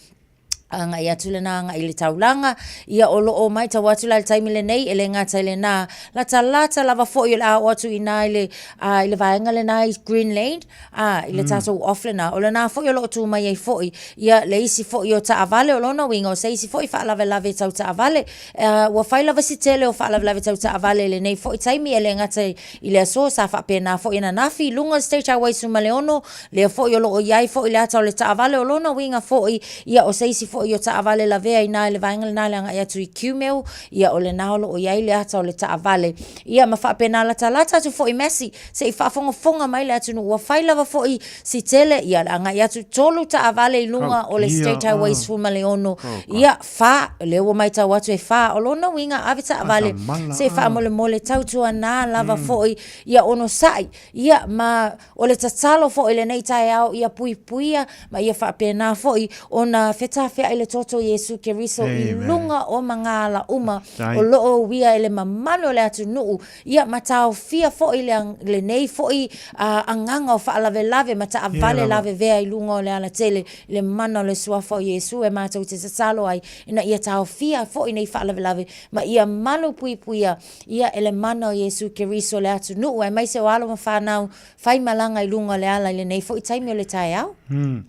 agai atu lena agai i le taulaga. Ia o lo o matau atu la i le taimi lenei e le gata i lena, latalata lava foi o le a oo atu i ina i le, uh, i le vaega lena i Green Lane, a, i le tatou off lena, o lena foi o lo o tu mai ai foi ia le isi foi o taavale, o lona uiga o se isi foi faalavelave tau taavale. Uh, ua fai lava si tele o faalavelave tau taavale i lenei foi taimi, e le gata i le aso sa faapena foi ananafi i luga o le State Highway 16, lea foi o lo o i ai foi le ata o le taavale, o lona uiga foi ia o se isi foi o taavale lavea i ina i le vaega lena i le agai atu i Kumeu, ia o lena o lo o i ai le ata o le taavale. Ia ma faapena latalata atu foi Massey, Se i faafogafoga mai le atunuu ua fai lava foi si tele ia le agai atu tolu taavale i luga o le State Highway 16 ia fa lea ua maitau atu e fa o lona uiga ave taavale se i faamolemole tautuana lava foi ia onosai ia ma o le tatalo foi i lenei taeao ia puipuia ma ia faapena foi ona fetafeai le toto o Iesu Keriso i luga o magaala uma o lo o uia e le mamalu o le atunuu Ia, ma taofia foi le, lenei foi agaga o faalavelave ma taavale lavevea i luga o le alatele i le mana o le Suafa o Iesu e matou te tatalo ai, ina ia taofia foi nei faalavelave ma ia malupuipuia ia e le mana o Iesu Keriso le atunuu aemaise o alo ma fanau faimalaga i luga o le ala i lenei foi taimi o le taeao. Hmm.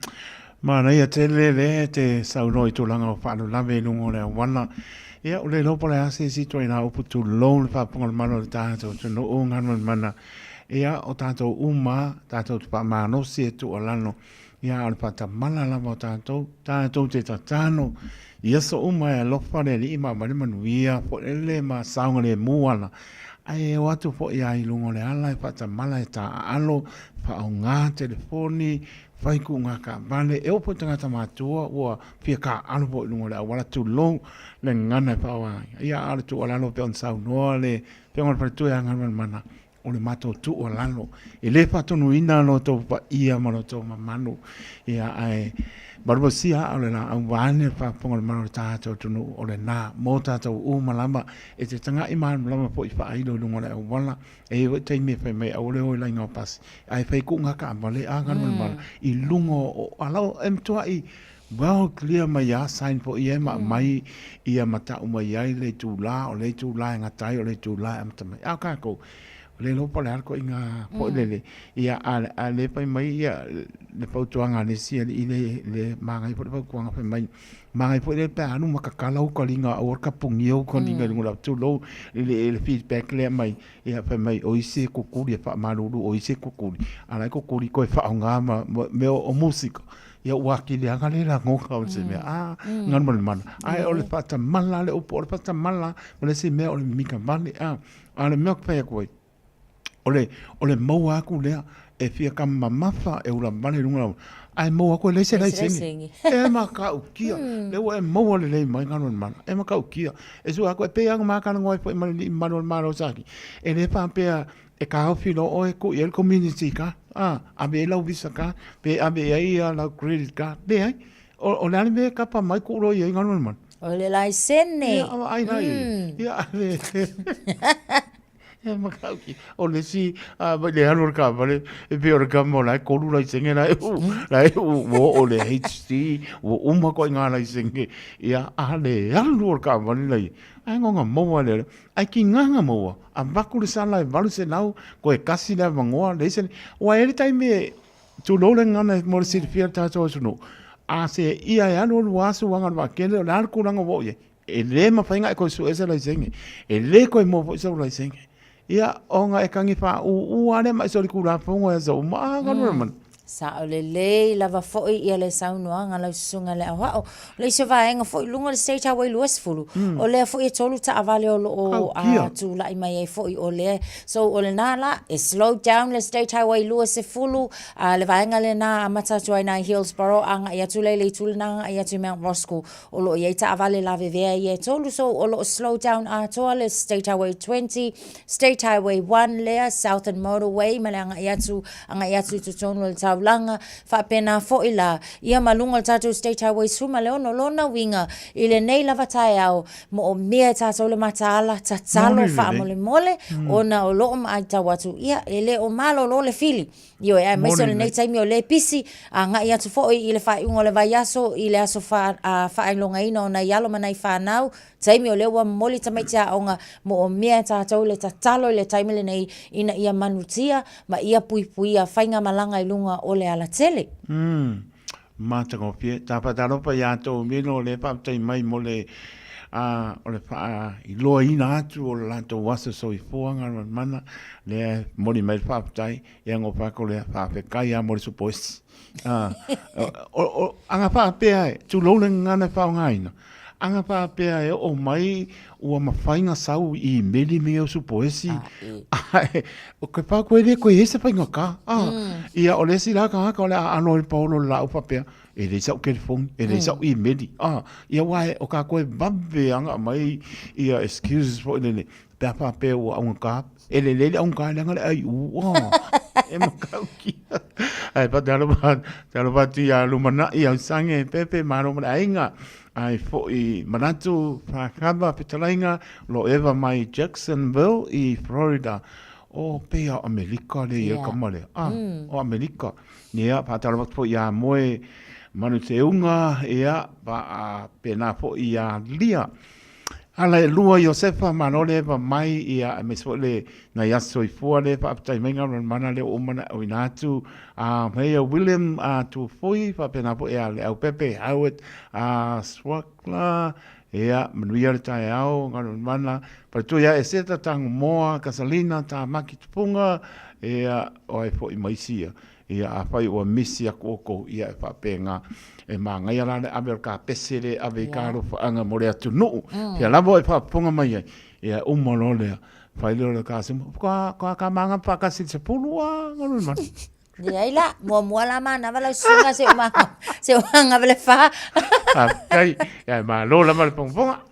Manaia tele le te saunoa i tulaga o faalavelave i luga o le auala. Ia, ua le iloa po o le a se isi ituaiga upu tulou le faafofoga o le Malo o le tatou atunuu, Galumalemana. Ia, o tatou uma, tatou te faamalosi e tuualalo, ia, a o le faatamala lava o tatou, tatou te tatalo i aso uma e alofa le Alii ma aumai le manuia foi ma saogalemu ala, ae o atu foi lava i luga o le ala e faatamala e taaalo, faaaoga telefoni, Whai ku ngā taavale, e oo foi tagata matua ua fia taaalo foi i luga o le auala, tulou le gagana e faaaoga ai. Ia, a o le tuualalo pei ona saunoa le Afioga i le Faletua ia Galumalemana, o le matou tuualalo, e le faatonuina lo outou paia ma lo outou mamalu, ia, ae valuvalusia aa o le laau vaeane le faafofoga o le malu o le tatou atunuu, o lena mo tatou uma lava e te tagai malamalama foi faailo i luga o le auala. E i ai foi taimi e fai mai aua le o i laina o pasi, ae fai kuʻu taavale a Galumalemana i luga o ala e matuai well clear mai a sign foi ia ma aumai ia ma tau mai ai le itula, o le itula e gata ai, o le itula e amata mai. A o tatou, le iloa po o le a le ituaiga foi lele, ia a le fai mai ia le fautuaga a le isi alii le le manaia foi le fautuaga fai mai, manaia foi lele pe a alu ma tatala ou taliga aua le tapunia ou taliga i luga o le auala, tulou le feedback lea e aumai. Ia, fai mai, o isi e kukuli e faamalulu, o isi e kukuli, a la e kukuli koe faaaoga ma mea o musika. Ia ua atili lava le lagona o se mea, a, Galumalemana. Ae o le faatamala le upu, o le faatamala ma le isi mea o le mimita vale, a. A o le mea ou te fai atu ai, o le, o le maua atu lea e fia tama mamafa e ula vale i luga o le auala, ae maua atu e leai se laisene. E matautia, lea ua e maua lelei mai Galumalemana, e matautia. E sue atu, e pei lava ona ma talanoa ai foi ma le alii mamalu o le Malo o Sati, e le faapea e taofi loa oe tuu i ai le community card, a, ave i ai lau visa card, pe ave i ai lau credit card. Leai. O le a le mea e kapa mai tuu loa i ai Galumalemana? O le laisene. Ia, vaai la i ai. Ia, ave. E matautia. O le isi, a, mai le alu o le taavale, e pei o le tama o la e kolu laisene la e u, la e u, ua oo i le HD, ua uma ituaiga laisene. Ia, a le alu o le taavale la ia, ae goga maua lea. Ae tiga na maua, avatu le sala e 800, toe tasi le avanoa, leai se, aua e i ai le taimi e, tulou le gagana mo le silafia e le tatou atunuu, a seia e alu alu lava suaga o le vaatele, o le a le tulaga ua oo i ai? E le mafai ona e toe sue se laisene, e le toe maua foi sou laisene. Ia, ona e tagi faaūū lava lea ma e solitulafono i aso uma, a, galuega mana. Sao lelei lava foi ia le saunoaga a lau susuga i le aoao. O le isi o vaega foi i luga o le State Highway 20, o lea foi e tolu taavale o lo o tulai mai ai foi o lea. So o lena la, e slow down le State Highway 20, a le vaega lena amata atu ai i Hillsborough agai atu lea i le itu lena agai atu i Mount Roskill. O lo o i ai taavale lavevea ia e tolu, so o lo o slow down atoa le State Highway 20, State Highway 1 lea, Southern Motorway ma le agai atu, agai atu i totonu o le taulaga, faapena foi la, ia ma luga o le tatou State Highway 16. Lona uiga, i lenei lava taeao, moomia e tatou le mataala, tatalo faamolemole, ona o lo o matau atu, ia, e le o malolo le fili. Ioe, aemaise o lenei taimi o lea e pisi, agai atu foi i le faaiuga o le vaiaso, i le aso faailogaina o nai alo ma nai fanau, taimi o lea ua momoli tamaiti aoga, moomia e tatou le tatalo i le taimi lenei ina ia manutia ma ia puipuia faigamalaga i luga o le alatele. Umm, matagofie. Ta faatalofa ia tou mino o lea faafetai mai mo le a o le faailoaina atu o le latou aso soifua galuemalemana lea e momoli mai le faafetai ia gofako lea faafetai lava mo le supoesi. A o aga faapea e tulou le gagana e faaaogaina aga faapea e oo mai ua mafai na sau i imeli mea o supoesi ae o ke pā koe le koe i ai se faigata a ia o le isi la tagata o le a alo ai le paolo o le laau faapea e leai sa'u telefoni e leai sa'u imeli a ia aua o tatou e vave lava ona aumai ia excuses foi lele pe a faapea ua augata e lelei le augata leaga le aiu a e matautia ae faatalofa talofa atu ia Lumanai Ausage Pepe malo ma le aiga ai foi manatu whakama fetalaiga lo eva mai Jacksonville i Florida o pei a Amerika le ia kama lea a o Amerika ia faatalofa atu foi ia Moe Manuteuga ia pena foi ia Lia Ala e lua Iosefa, malo le eva mai, ia, aemaise foi le nai aso soifua le faafetai mai galuega lea ua uma ona auina atu. A Mayor William a Tufui, faapena foi ia Leaupepe Howard a Swackler, ia, manuia le taeao, galuega faletua ia Eseta Tangomoa, Kasalina Tamaki Tupunga, ia, o ai foi ma isi ia. Ia, afai ua misi aku oukou, ia e faapena. E manaia la le ave o le kapese le ave i ka alofaaga mo le atunuu. Fea lava e faafofoga mai ai, ia e uma loa lea, fai lea o le kasima, ka, ka, ka maga faatasi i le sepulu a, galu le manu. Leai la, muamua la manava lau susuga se o maga, se o maga le fa. Faafetai, ia e malo lava le fogafoga.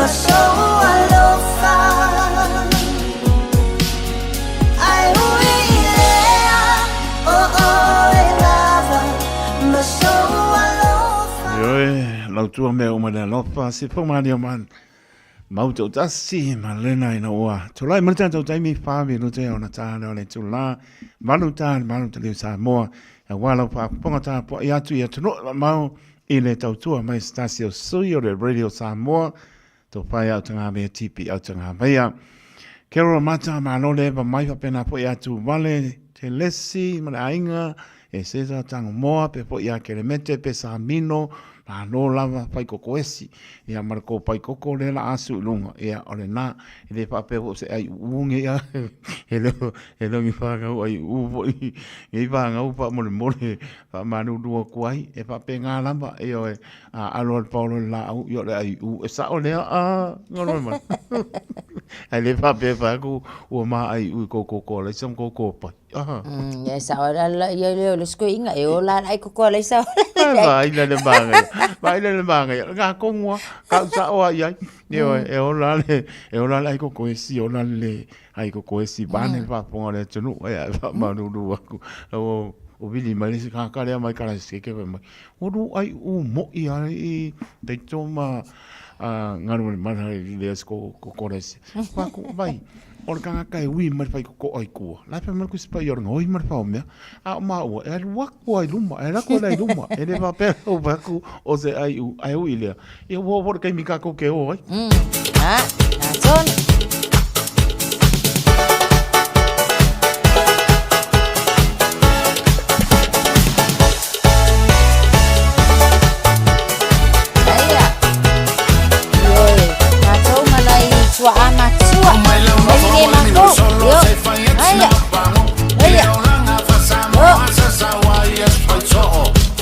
ma sou alofa. Ae ui i lea, o oe lava ma sou alofa. Ioe, lautua mea uma le alofa, se fo malia man. Mau tautasi ma lena ina ua tulai mai le tatou taimi faminute ona ta lea o le itulā valu ta i le malu taliu Samoa aua lau faafofoga tapuai atu i atunuu e mamao i le tautua mai se tasi o sui o le Radio Samoa Tofae Autagavea TP Autagavaia Carol Mata malo le eva mai faapena foi atu vale Telesi ma le aiga e Cesar Tangomoa pe foi ia Kelemete pe Samino malo lava fai kokoesi ia ma le kōpai koko lea la asu i luga ia o lena e le faapea foi o se ai u'u nei a e le e le o ni fanau ai u'u foi nei fanau faamolemole faamalulu atu ai e faapena lava ioe a alo le paolo i le laau ia o le ai u'u e sa'o lea a galo mai ae le faapea e fai atu ua ma ai u'u i kou koko alaisa ma kou kōpai. Aha. Ia sao la la ia le o le skoinga e ola la ai koko alaisa. Vai la le manga. Vai la le manga. Nga kongua ka sa o ai ai. Ioe e ola le e ola le ai koko e si ola le ai koko e si vane le faafofoga o le atunuu e ae faamalulu aku. O o vili mai le isi kanaka lea mai kala se ke mai. O lu ai u mo'i ai i te ma a ngalu le mana i le ko ko le se. Fa ku vai. O le kanaka e ui mai le faikoko ai kua. La fai mai le Tusi Paia o le gaoi ma le faomea. A o maua, e alu aku ai luma, e alu aku ai luma. E le faapea lau fai atu o se ai u, ae ui lea. Ia ua oo foi le taimi kakou ke o ai. A, na tonu. Aia. Ioe, matou ma nai tuaa matua. Mai nei matou. Io. Aia. Aia. Io.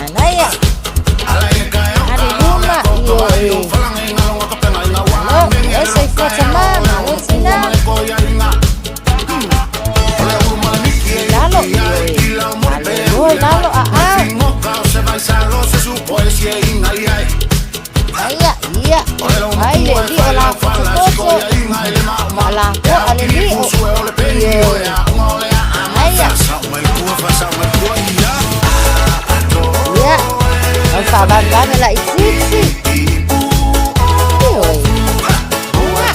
Anaia. Hale luma. Ioe. Alo, e soifua tamā, malo tinā. Lalo, ioe. Malo lalo aao. Aia, ia. Ai le alii o la potopoto. Ma la koa le lio. Ioe. Aia. Ia. Au faavavevave laitiiti. Ioe. Luga, luga.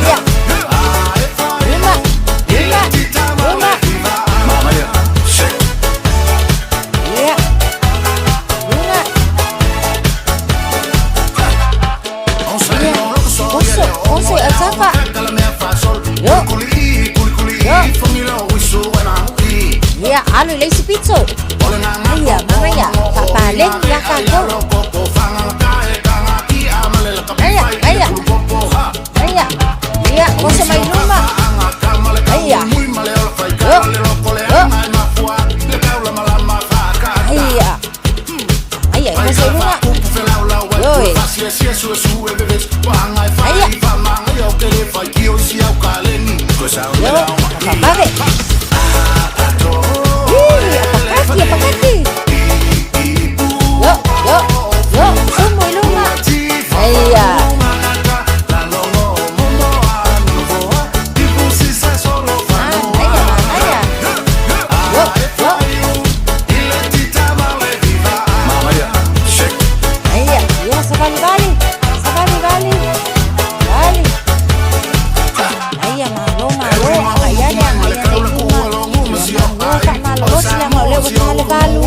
Ia. Aia. Luma, luma, luma. Ia. Luga. Ia. Oso, oso e autafa. Io. Io. Ia, alu i le isi pito. Aia, manaia, faapaleni ia tatou. Aia, aia. Aia. Ia, oso mai luma. Aia. Io. Io. Aia. Aia, oso i luga. Ioe. Aia. Io, faavave. Ih, apakati, apakati. Io, io, io, sumu i luma. Aia. Manaia, manaia. Io, io. Aia, ia, savalivali, savalivali. Vali. Aia, malo, malo, agai ane, agai ane i luma. Ia, malo, faamalolosi leaga o lea ua ta le valu.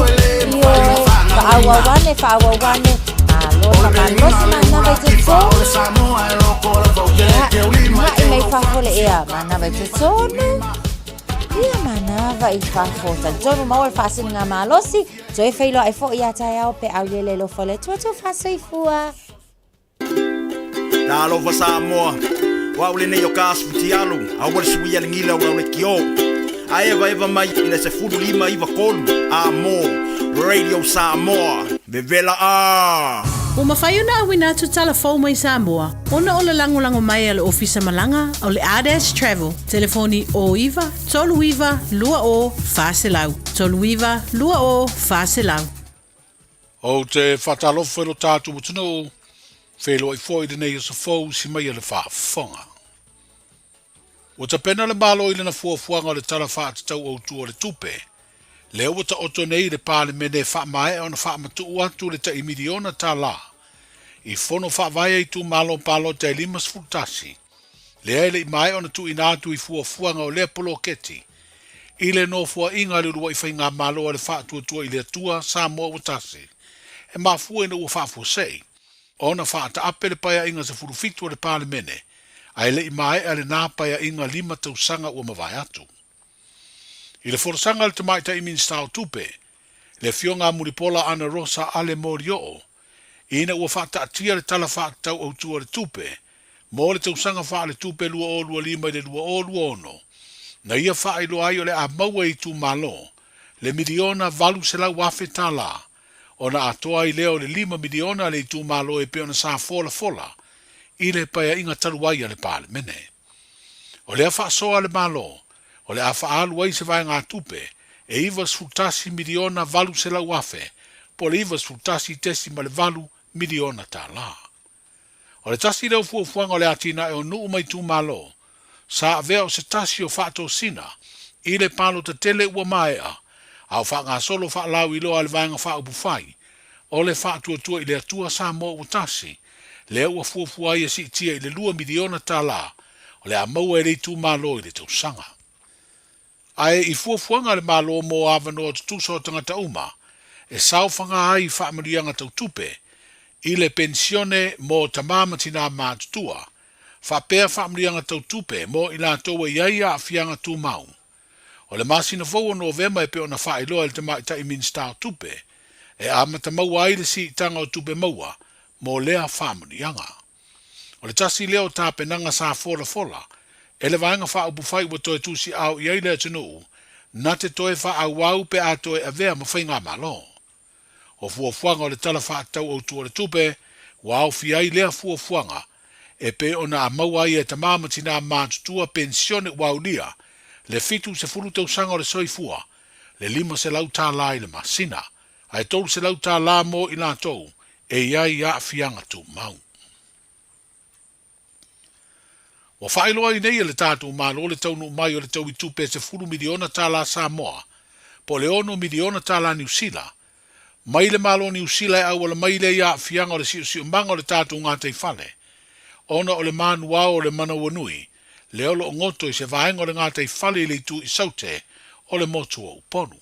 Ioe, faaauau ane, faaauau ane. Malo, faamalolosi manava i totonu. Ia, una'i mai fafo le ea, manava i totonu. Ia, manava i fafo. Talitonu maua le faasiliga malosi, toe feiloai foi ia taeao pe auliele alofa o le Atua tou faasoifua. Talofa Samoa, o au lenei o ka asu fitialu, aua le suia le gila o lau lekiō. A evaeva mai i le 15 93 a mo Radio Samoa, vevela a! Ua mafai ona auina atu tala fou mai Samoa ona o le lagolago mai a le Ofisa Malaga o le Ardash Travel, telefoni 09 39 20 400. 39 20 400. Ou te faatalofa i lo tatou atunuu, feiloai foi i lenei aso fou si mai e le faafofoga. Ua tapena le Malo i lana fuafuaga o le Tala Faatatau Autu o le Tupe, lea ua taoto nei i le Palemene e faamaea ona faamatuu atu le tai miliona tala i fono faavae a itumalo palota e 51, lea e le i maea ona tuuina atu i fuafuaga o lea poloketi i le Nofoaiga a le Uluai Faigamalo a le Faatuatua i le Atua Samoa Ua Tasi, e mafua ina ua faafuasei ona faataape le Paeaiga 17 a le Palemene ae le i maea lena Paeaiga lima tausaga ua mavae atu. I le folasaga a le Tamaitai Minisita o Tupe, le Afioga a Mulipola Anarosa Ale Molioo, ina ua faataatia le Tala Faatatau Autu o le Tupe mo le tausaga faaletupe 2025 i le 2026, na ia faailoa ai o le a maua e itumalo le miliona $800,000 ona atoa ai lea o le $5 miliona a le itumalo e pei ona sa folafola i le Paeaiga talu ai a le Palemene. O lea faasoa a le Malo, o le a faaalu ai se vaegatupe e $91 miliona 800 afe po o le $91.8 miliona. O le tasi lea o fuafuaga o le atinae o nuu ma itumalo, sa avea o se tasi o faatosina i le palota tele ua maea, a o faagasolo faalauiloa a le Vaega Faaupufai o le Faatuatua i le Atua Samoa Ua Tasi, lea ua fuafua ai e siitia i le $2 miliona o le a maua e le itumalo i le tausaga. Ae i fuafuaga a le Malo mo avanoa tutusa o tagata uma e saofaga ai i faamanuiaga tau tupe i le penisione mo tama ma tinā matutua, faapea faamanuiaga tau tupe mo i latou e i ai aafiaga tumau. O le masina fou o Novema e pei ona faailoa e le Tamaitai Minisita o Tupe, e amata maua ai le siitaga o tupe maua mo lea faamanuiaga. O le tasi lea o tapenaga sa folafola e le Vaega Faaupufai ua toe tusiao i ai le atunuu na te toe faaauau pe a toe avea ma faigamalo. O fuafuaga o le Tala Faatatau Autu o le Tupe ua aofia ai lea fuafuaga e pei ona a maua ai e tama ma tinā matutua penisione ua aulia le 70 tausaga o le soifua le $500 i le masina, ae $300 mo i latou e i ai aafiaga tumau. Ua faailoa ai nei e le tatou Malo le taunuu mai o le taui tupe e $10 miliona Samoa, po o le $6 miliona Niu Sila, mai le Malo Niu Sila e auala mai lea i aafiaga o le siosiomaga o le tatou gataifale, ona o le manuao o le manawanui lea o lo o goto i se vaega o le gataifale i le itu i Saute o le motu o Upolu.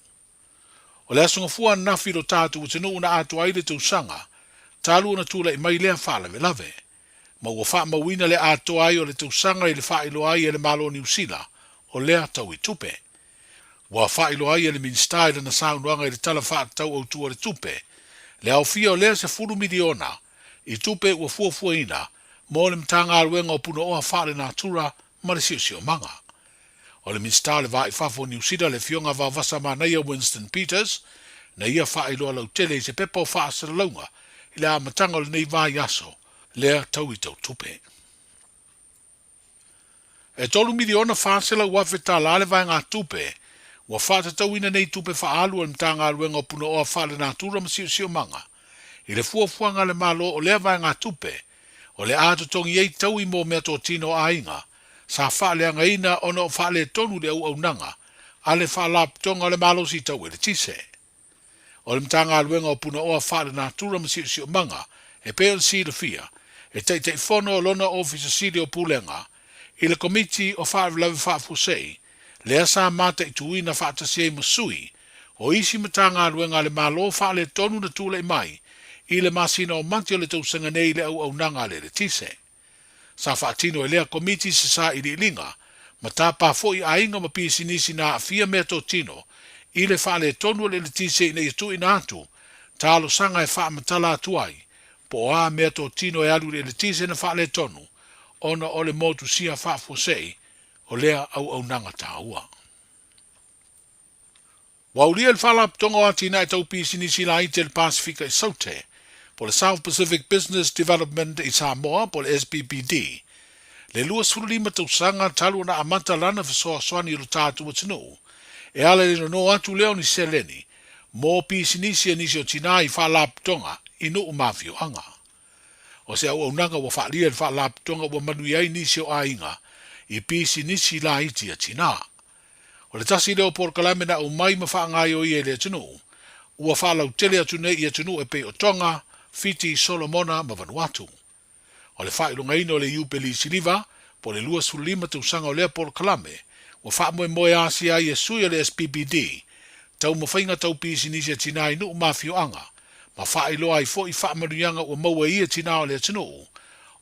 O le Aso Gafua ananafi lo tatou atunuu na atoa ai le tausaga talu ona tulai mai lea faalavelave, ma ua faamauina le atoa ai o le tausaga i le faailoa ai e le Malo o Niu Sila o lea taui tupe. Ua faailoa ai e le Minisita i lana saunoaga i le Tala Faatatau Autu o le Tupe le aofia o lea $10 miliona i tupe ua fuafuaina mo le Matagaluega o Punaoa Faalenatura ma le Siosiomaga. O le Minisita o le Va i Fafo o Niu Sila le Afioga Vaovasa Manaia Winston Peters na ia faailoa lautele i se pepa o faasalalauga i le amataga o lenei vaiaso lea taui tau tupe. E $3,400,000 le vaegatupe ua faatatauina nei tupe faaalu a le Matagaluega o Punaoa Faalenatura ma Siosiomaga i le fuafuaga a le Malo o lea vaegatupe o le a totogi ai taui mo meatotino a aiga sa faaleagaina ona o faaletonu le auaunaga a le Faalapotopotoga o le Malosi Tau Eletise. O le Matagaluega o Punaoa Faalenatura ma Siosiomaga e pei ona silafia, e Taitaifono lona Ofisa Sili o Pulega i le Komiti o Faalavelave Faafuasei lea sa mataituina faatasi ai ma sui o isi Matagaluega a le Malo faaletonu na tulai mai i le masina o Mati o le tausaga nei i le auaunaga a le eletise. Sa faatino e lea Komiti se sailiiliga ma tapa foi aiga ma pisinisi na aafia meatotino i le faaletonu o le eletise ina ia tuuina atu talosaga e faamatala atu ai po o a meatotino e alu i le eletise na faaletonu ona o le motusia faafuasei o lea auaunaga taua. Ua aulia e le Faalapotopotoga o Atinae Tau Pisinisi Laiti a le Pasefika i Saute, po o le South Pacific Business Development i Samoa po o le SPBD, le 25 tausaga talu ona amata lana fesoasoani i lo tatou atunuu E ala i le nono atu lea o ni seleni mo pisinisi a nisi o tinā i faalapotopotoga i nuu ma afioaga. O se auaunaga ua faalia e le faalapotopotoga ua manuia ai nisi o aiga i pisinisi laiti a tinā. O le tasi lea o polokalame na aumai ma faagaoioia e le atunuu, ua faalautele atu nei i atunuu e pei o Tonga, Fiti, Solomona ma Vanuatu. O le faailogaina o le Iupeli Siliva, po o le 25 tausaga o lea polokalame, ua faamoemoe asia ai e sui o le SPBD taumafaiga tau pisinisi a tinā i nuu ma afioaga, ma faailoa ai foi faamanuiaga ua maua e ia tinā o le atunuu,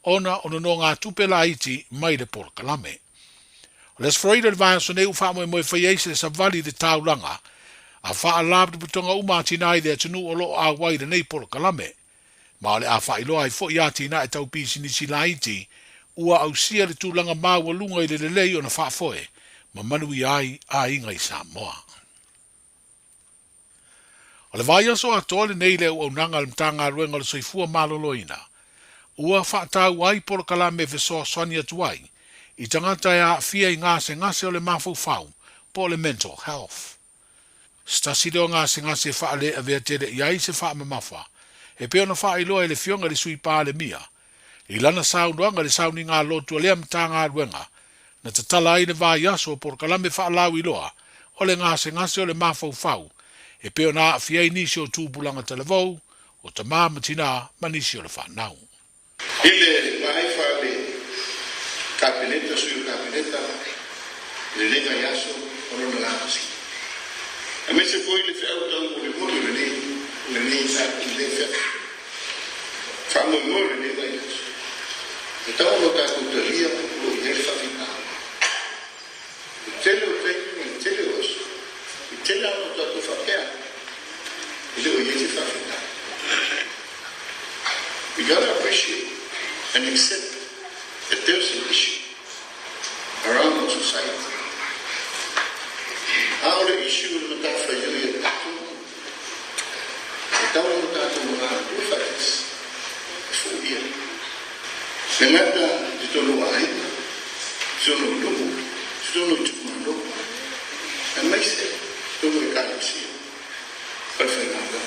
ona o nonogatupe laiti mai le polokalame. O le Aso Faraile o le vaiaso nei ua faamoemoe fai ai se savali i le taulaga a faalapotopotoga uma a tinā i le atunuu o lo o auai i lenei polokalame. Ma o le a faailoa ai foi atinae tau pisinisi laiti ua ausia le tulaga maualuga i le lelei ona faafoe ma manuia ai aiga i Samoa. O le vaiaso atoa lenei i le auaunaga a le Matagaluega o le Soifua Maloloina, ua faataua ai polokalame e fesoasoani atu ai i tagata e aafia i gasegase o le mafaufau po o le mental health. Se tasi lea o gasegase e faaleavea tele i ai se faamamafa, e pei ona faailoa e le Afioga i le Sui Palemia i lana saunoaga i le sauniga lotu a lea Matagaluega na tatala ai le vaiaso o polokalame faalauiloa o le gasegase o le mafaufau e pei ona aafia ai nisi o tupulaga talavou, o tama ma tina ma nisi o le fanau. I le vaai faale Kapeneta, sui o Kapeneta i lenei vaiaso o lona lapasi, aemaise foi le feau taumolimoli o lenei lenei lenei feau faamoemoe o lenei vaiaso, e tatau ona tatou talia o lo o i ai le faafitauli. I le tele o taimi ma le tele o aso, i le tele lava o tatou faapea, e le o i ai se faafitauli. We gotta appreciate and accept that there's an issue around our society. A o le issue o le matafaioi a tatou, e tatau ona tatou galulue faatasi e foia. Le gata i totonu o aiga, i totonu o nuu, i totonu o itumalo, aemaise i totonu o ekalesia ma le faigaluega.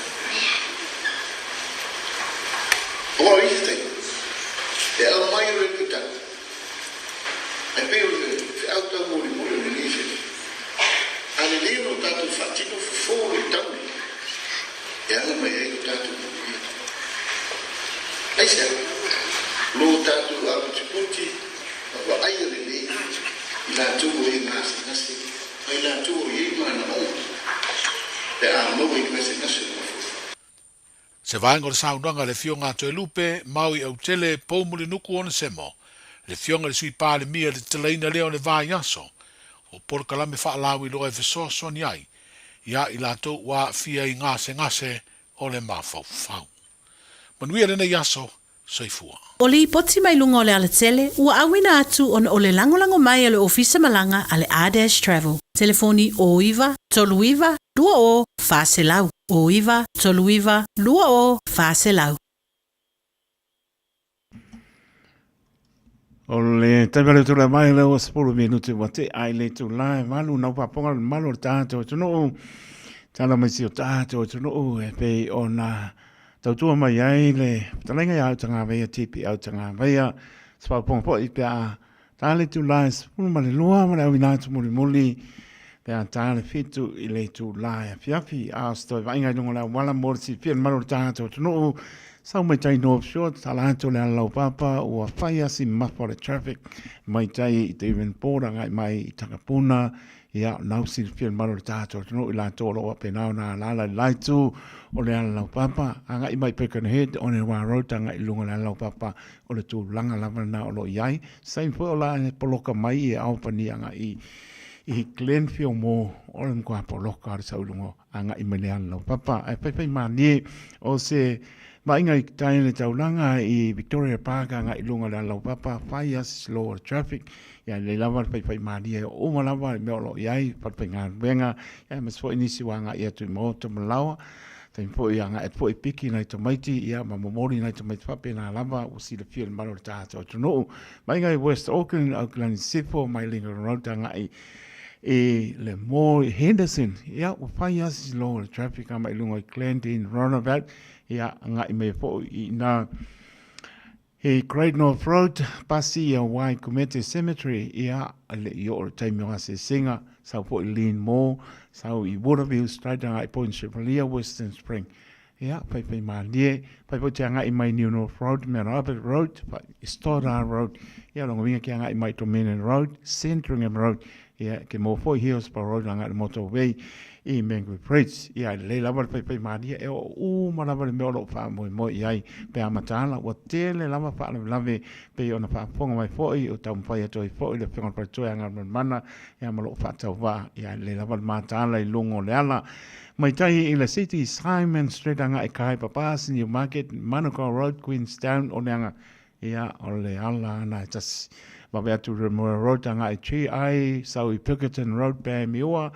Aua o isi taimi, e aumai o le luitau, ae pei o le feau taumolimoli o lenei afiafi, a lelei ona o tatou faatino fofo o luitau nei, e ala mai ai lo tatou manuia. Aisea? Lo tatou aputiputi ma vaaia lelei i latou o e gasegase ma i latou o i ai manaoga pe a maua i le gasegase o mafaufau. Se vaega o le saunoaga a le Afioga a Toelupe, Maui Autele, Poumulinuku Onesemo, le Afioga i le Sui Palemia i le tatalaina lea o le vaiaso o polokalame faalauiloa e fesoasoani ai ia i latou ua aafia i gasegase o le mafaufau. Manuia lenei aso, soifua. O lipoti mai luga o le alatele ua auina atu ona o le lagolago mai a le Ofisa Malaga a le R-Dash Travel. Telefoni 09 39 20 400, 09 39 20 400. O le taimi o le tulai mai lea ua 10 minute ua tea i le itula e 8 nau faafofoga le mamalu o le tatou atunuu. Tala mai si o tatou atunuu e pei ona tautua mai ai le fetalaiga ia Autagavaia TP Autagavaia. Se faafofoga foi pe a Ta le itula e 12 ma le auina atu mulimuli pe a ta le 7 i le itula e afiafi. A o se toe vaaiga i luga o le auala mo le silafia e le mamalu o le tatou atunuu, sau mai tai North Shore, tala atu le ala laupapa ua fai lava si mamafa o le traffic mai tai i Devonport agai mai i Takapuna. Ia, o lena ua silafia e le mamalu o le tatou atunuu i latou o lo o faapena ona alaala i le la itu o le ala laupapa, agai mai i Birkenhead, Onewa Road agai i luga o le ala laupapa o le tulaga lava lena o lo o i ai. Same foi o la e poloka mai i Albany agai i Glenfield Mall, o le matua poloka o le sau i luga agai mai le ala laupapa. Ae faifai malie o se vaaiga i tai le taulaga i Victoria Park agai i luga o le ala laupapa, fai lava si slow o le traffic, ia lelei lava le faifai malie o uma lava i mea o lo o i ai, falefaigaluega, ia aemaise foi nisi ua agai atu i maota ma laoa. Taimi foi agai atu foi piki nai tamaiti, ia ma momoli nai tamaiti faapena lava ua silafia e le mamalu o le tatou atunuu. Mai ngai West Auckland, Auckland Sisifo, mai Lincoln Road agai. i le mall i Henderson, ia ua fai lava si slow o le traffic a mai luga i Glendene Roundabout, ia agai mai foi i ina i Great North Road, pasi ia Waikumete Cemetery, ia e le i oo le taimi o asiasiga, sau foi i Lean Mall, sau i Waterview Straight agai Point Chevalier, Western Spring. Ia, whaiwhai mālie, whai foi te angai mai New North Road, Mount Albert Road, whai Stoddard Road, ia longa winga ki angai mai Dominion Road, Sandringham Road, ia ke mō foi Hillsborough Road angai le motorway i Mangere Bridge. Ia, lelei lava le whaiwhai mālie, e o uma lava le mea o loo whaamoemoe i ai pe a mataala, ua tele lava whaalawelawe pei ona faafofoga mai foi o taumafai atu ai foi le Afioga i le Faletua ia Galumalemana ia ma loo faatauvaa, ia lelei lava le mataala i luga o le ala. Mai tai i le City, Simon Street agai Kai Papas, Newmarket, Manukau Road, Queenstown, o Leanga, ia, o le ala ana e tasi. Wawe atu Remuera Road agai GI, sau i Pinkerton Road, Panmure,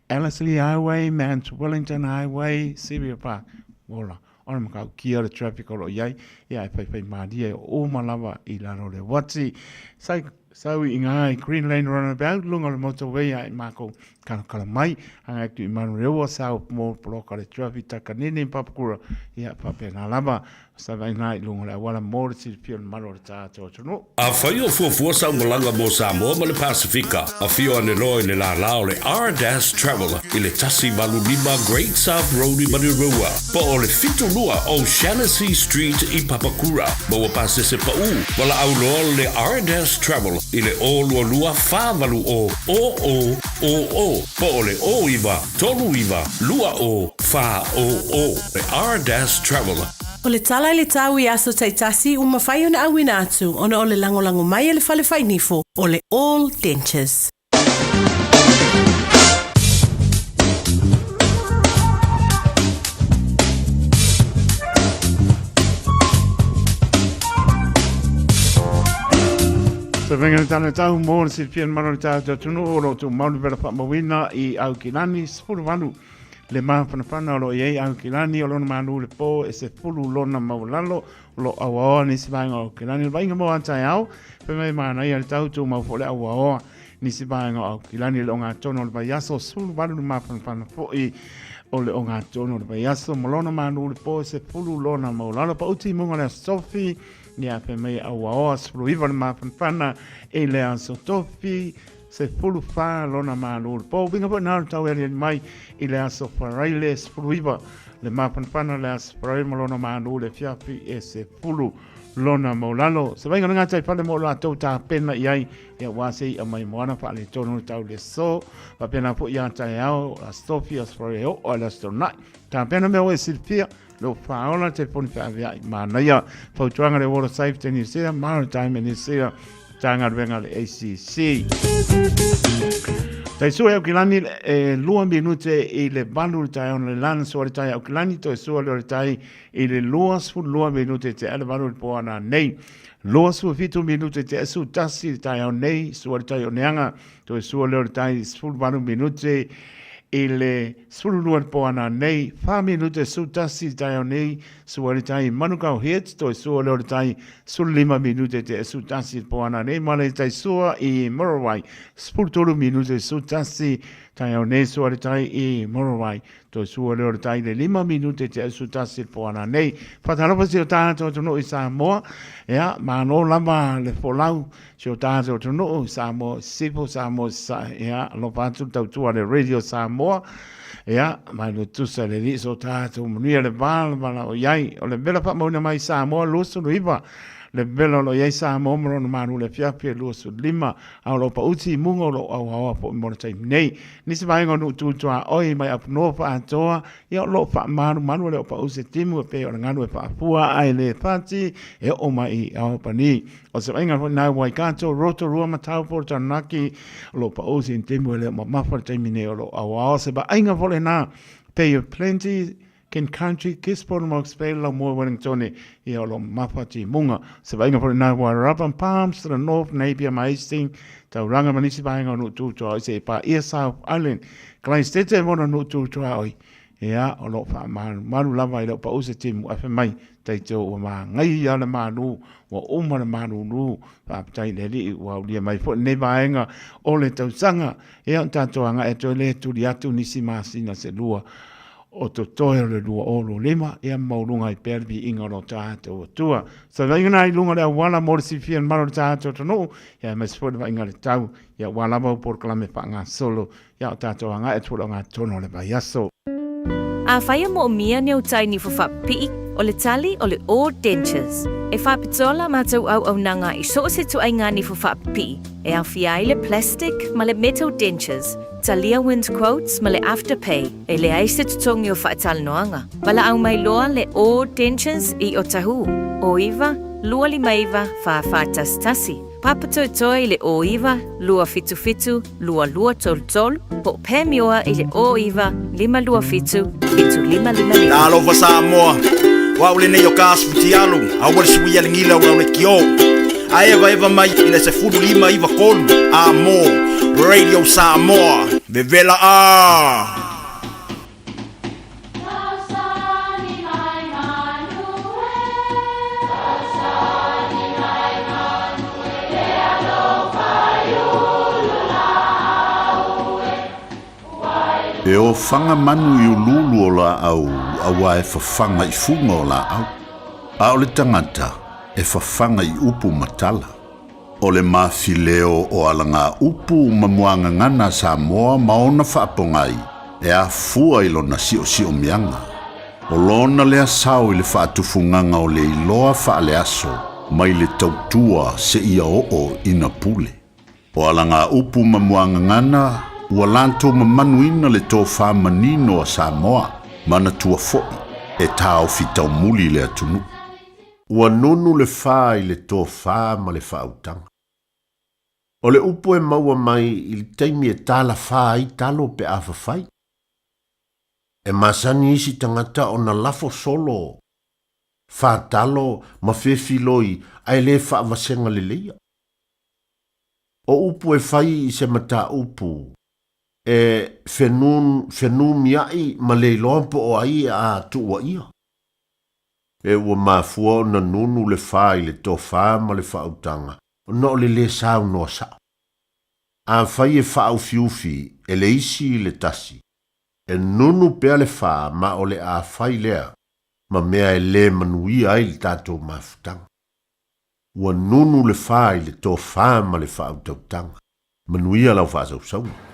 Ellerslie Highway, Mount Wellington Highway, Sevier Park, ola. Ona matautia o le traffic o lo o i ai, ia e whaiwhai mārie o uma lava i lalo o le uati. Sai, sau i ngā i Green Lane Runabout, lunga o le motorway a i mākou kalakala mai, hanga atu i Manurewa, South Mall, poloka le traffic, Takanini, Papakura, ia faapena lava. Sa vai ngā i lunga o le auala mō le silafia o le mamalu o le tātou atunuu. Afai o fuafua sau malaga mo Samoa ma le Pasifika, afio ane loa i le lālā o le R-Dash Travel i le 185 Great South Road i Manurewa, po o le 72 O'Shannessy Street i Papakura. Maua pasese paʻu, valaau loa le R-Dash Travel i le 022 480 0000 po o le 09 39 20 400. Le R-Dash Travel. O le tala i le tau i aso taitasi ua mafai ona auina atu ona o le lagolago mai a le fale fainifo o le All Dentures. Te venga le tana tau mō le silafia le mano le tātou atunuu o lo tou maunu vela whaamauina i Aukilani 18 le mafanafana o lo o i ai Aukilani o lona malu le pō e 10 lona maualalo o lo auaoa nisi vaega o Aukilani le vaaiga mo a taeao fai mai manaia le tau tumau foi le auaoa nisi vaega o Aukilani le ogatotonu o le vaiaso 18 le mafanafana foi o le ogatotonu o le vaiaso ma lona malu le pō e 10 lona maualalo pauti i muga o le Aso Tofi Ia fai mai auaoa 19 le mafanafana i le Aso Tofi 14 lona malu le pō. Uiga foi nā o le tau e aliali mai i le Aso Faraile 19 le mafanafana le Aso Faraile ma lona malu le afiafi e 10 lona maulalo. Se vaiga le ngātai fale mo latou tapena i ai ia wā se i a mai moana faaletonu le tau le so. Faapena foi ia taeao Aso Tofi Aso Faraile e oo a le Aso Toonai. Tapena mea oe silafia Leo whaola te poni whaawea i manaia. Fautuanga le Water Safety New Zealand, Maritime New Zealand, Tāngaruenga le ACC. Tai sua e Aukilani e lua minute i le valu le tai ona le lana sua le tai Aukilani toe sua le o le tai i le 22 minute te ale valu le poana nei. 27 minute te asu tasi le tai au nei sua le tai o neanga toe sua le o le tai 18 minute i le 12 le poana nei, wha minute su tasi taeao nei, sua le tai Manukau Heads, toe sua leo le tai 15 minute te su tasi le poana nei, ma le tai sua i Murrawai, 13 minute su tasi taeao nei, sua le tai i Murrawai, toe sua leo le tai le 5 minute te su tasi le poana nei. Whatalofa si o tātou atunuu i Samoa, ea, māno lava le folau, Si o tātou atunuu, Samoa Sisifo, Samoa Sasae, ia, alofa atu le tautua le Radio Samoa, ia, mai le tusa le alii so tātou manuia le va le vala o iai, o le vela faamauina mai Samoa 29, le vela o lo iai Samoa ma lona malu le afiafi e 25, a o lo pauti i muga o lo auaoa foi mo le taimi nei. Nisi vaega o nuu tu tuaoi mai Apunoa Faatoa, ia o lo faamalumalu e le o pau se timu e pei o le galu e faafua ae le fati e oo mai i Aopani. O se vaaiga foi nā Waikato, Rotorua ma Taupo, Taranaki, o lo o pau se timu e le o mamafa le taimi nei o lo o auao. Se vaaiga foi lenā, Bay of Plenty, King Country, Gisborne, Hawke's Bay, Laumua, Wellingtone, ia o lo o mamafa timuga. Se vaaiga foi lenā Wairarapa and Palms to the North, Napier ma Hastings, Tauranga ma nisi vaega o nuu tu tuaoi se e paia South Island. Glaistete mona nuu tu tuaoi. Ia, o lo o faamalumalu lava e le o pau se timu afe mai, taito ua magaia le malu, ua uma le malulu, faafetai i le Alii ua aulia mai foi lenei vaega o le tausaga. Ia, o tatou agai atu ai lea e tuli atu nisi masina se lua o totoe o le 2025, ia maualuga ai pea le viiga o lo tatou Atua. Savaiga na i luga o le auala mo le silafia e le mamalu o le tatou atunuu, ia aemaise foi le vaaiga i le tau, ia aua lava au polokalame faagasolo Ia o tatou agai atu foi i le ogatotonu o le vaiaso. Afai e moomia ni ou tai nifo faapipii, o le tali o le All Dentures. E faapitoa la matou auaunaga i so o se ituaiga nifo faapipii, e aofia ai le plastic ma le metal dentures, talia wind quotes ma le afterpay, e leai se totogi o faatalanoaga. Valaau mai loa le All Dentures i Otahuhu, 09 259 4411. Papatoetoe i le 09 277 2233 po o Pamioa i le 09 527 7555. Talofa Samoa, o au lenei o Gas Futialu, aua le suia le gila o lau lekiō. A evaeva mai i le 15 9 3, a mō Radio Samoa, vevela a! E ofaga manu i uluulu o laau auā e fafaga i fuga o laau, a o le tagata e fafaga i upu ma tala. O le mafileo o alagaupu ma muagagana a Samoa ma ona faapogai e afua i lona siosiomiaga. O lona lea sao i le faatufugaga o le iloa faaleaso mai le tautua seia oo ina pule. O alagaupu ma muagagana ua latou mamanuina le tofa manino a Samoa, manatua foi e taofi taumuli le atunuu. Ua nunu le fa i le tofa ma le faautaga. O le upu e maua mai i le taimi e talafa ai talo pe a fafai. E masani isi tagata ona lafo solo fa talo ma fefiloi ae le faavasega leleia. O upu e fai i se mataupu e fenumiai ma le iloa po o ai a tuuaia. E ua mafua ona nunu le fa i le tofa ma le faautaga ona o le lē saunoa sa'o. Afai e faaufiufi e le isi i le tasi, e nunu pea le fa ma o le a fai lea ma mea e lē manuia ai le tatou mafutaga. Ua nunu le fa i le tofa ma le faautautaga. Manuia lau faasausauga.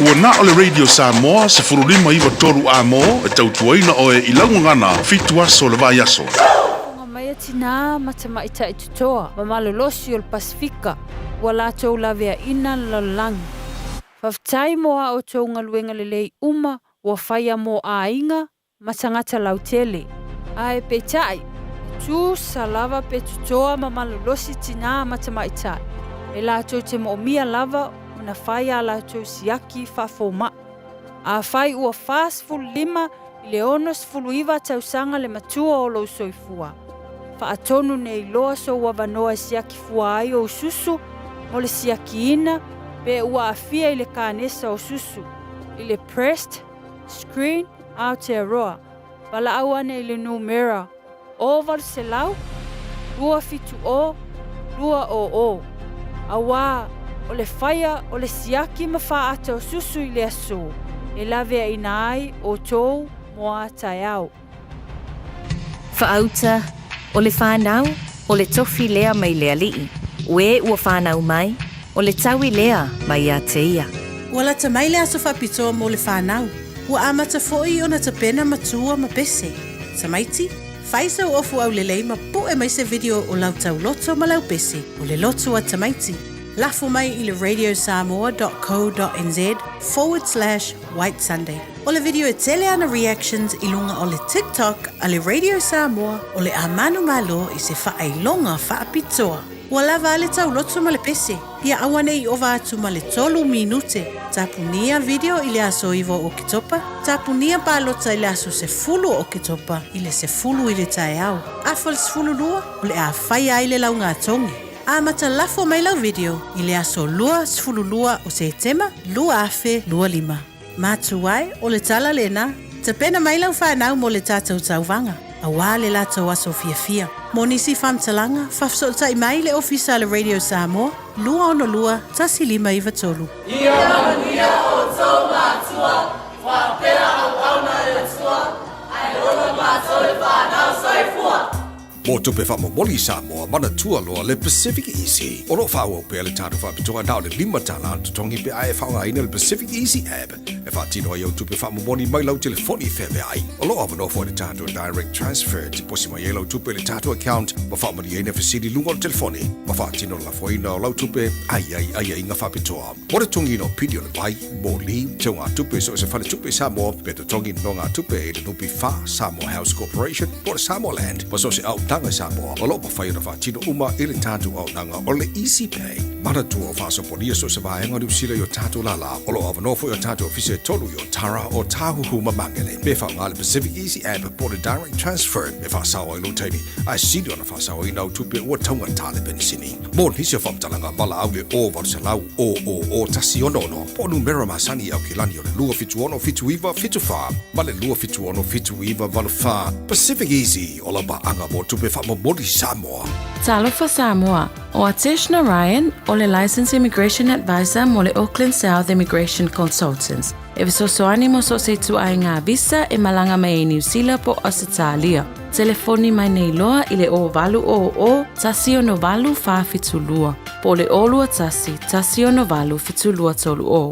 Ua na o le Radio Samoa 15 93 A-mo e tautuaina oe i lau gagana fitu aso o le vaiaso. Faafofoga mai a tinā ma tamaitai totoa ma malolosi o le Pasefika ua latou laveaina le lalolagi. Faafetai mo a outou galuega lelei uma ua faia mo aiga ma tagata lautele. Ae peitai, e tusa lava pe totoa ma malolosi tinā ma tamaitai, e latou te moomia lava ona fai a latou siaki faafomaʻi. Afai ua 45 i le 69 tausaga le matua o lou soifua, faatonu nei loa sou avanoa e siaki fua ai ou susu mo le siakiina pe ua aafia i le kanesa o susu, i le breast screen Aotearoa, valaau ane i le numera 0800 270 200, auā o le faia o le siaki ma fāata o susu i le asō e laveaina ai outou mo a taeao. Faauta, O le fanau, o le tofi lea mai le alii, o e ua fanau mai, o le taui lea mai ia te ia. Ua lata mai le aso faapitoa mo le fanau. Ua amata foi ona tapena matua ma pese. Tamaiti, fai sou ofu aulelei ma pu'e mai se video o lau tauloto ma lau pese o le loto a tamaiti. Lafo mai i le radiosamoa dot co dot nz forward slash white sunday. O le video e tele ana reactions i luga o le TikTok a le Radio Samoa o le a manumalo i se faailoga faapitoa. Ua lava a le tauloto ma le pese, ia aua ne i ova atu ma le tolu minute. Tapunia video i le aso 9 o Oketopa, tapunia palota i le aso 10 o Oketopa i le 10 i le taeao. Afa le 12, o le a faia ai le laugatogi. Amata lafo mai lau video i le aso 22 o Setema 2025. Matua e, o le tala lena, tapena mai lau fanau mo le tatou tauvaga, auā le latou aso fiafia. Mo nisi faamatalaga, faafesootai mai le Ofisa a le Radio Samoa, 262 1593. Ia manuia outou matua, faapea auauna e le Atua, ae ola matou le fanau soifua. Mo tupe faamomoli i Samoa, manatua loa le Pacific Easy. O lo o faaauau pea le tatou faapitoa na o le $5 le totogi pe a e faaaogaina le Pacific Easy app e faatino ai au tupe faamomoli mai lau telefoni feaveai. O lo o avanoa foi le tatou Direct Transfer e tiposi mai ai lau tupe i le tatou account ma faamalieina fesili i luga o le telefoni ma faatino le lafoina o lau tupe a i ai aiaiga faapitoa. Mo le totogiina o pili o le vai, moli, teugatupe i so o se faletupe i Samoa, pe totogi nonogatupe i le NPF, Samoa House Corporation, po o le Samoa Land, ma so o se auaunaga i Samoa, o lo o mafai ona faatino uma i le tatou auaunaga o le Easy Pay. Manatua o faasopolia so o se vaega o Niu Sila i o tatou lālā, o lo o avanoa foi o tatou ofisa e tolu i Otara, Ōtāhuhu ma Māngere. Pe faaaoga le Pacific Easy App po o le Direct Transfer e faasao ai lou taimi, ae sili ona faasaoina au tupe ua taugata le penisini. Mo nisi o faamatalaga valaau le 0800 000 166 po o numera masani i Aukilani o le 276 79 74 ma le 276 79 84. Pacific Easy, o lau paaga mo tupe faamomoli Samoa. Talofa Samoa! ʻO Atesh Narayan, ʻo le Licensed Immigration Advisor mo le Auckland South Immigration Consultants, e fesoasoani mo so o se ituaiga visa e malaga mai ai Niu Sila po o Ausetalia. Telefoni mai nei loa i le 0800 168 472 po o le 021 168 7230.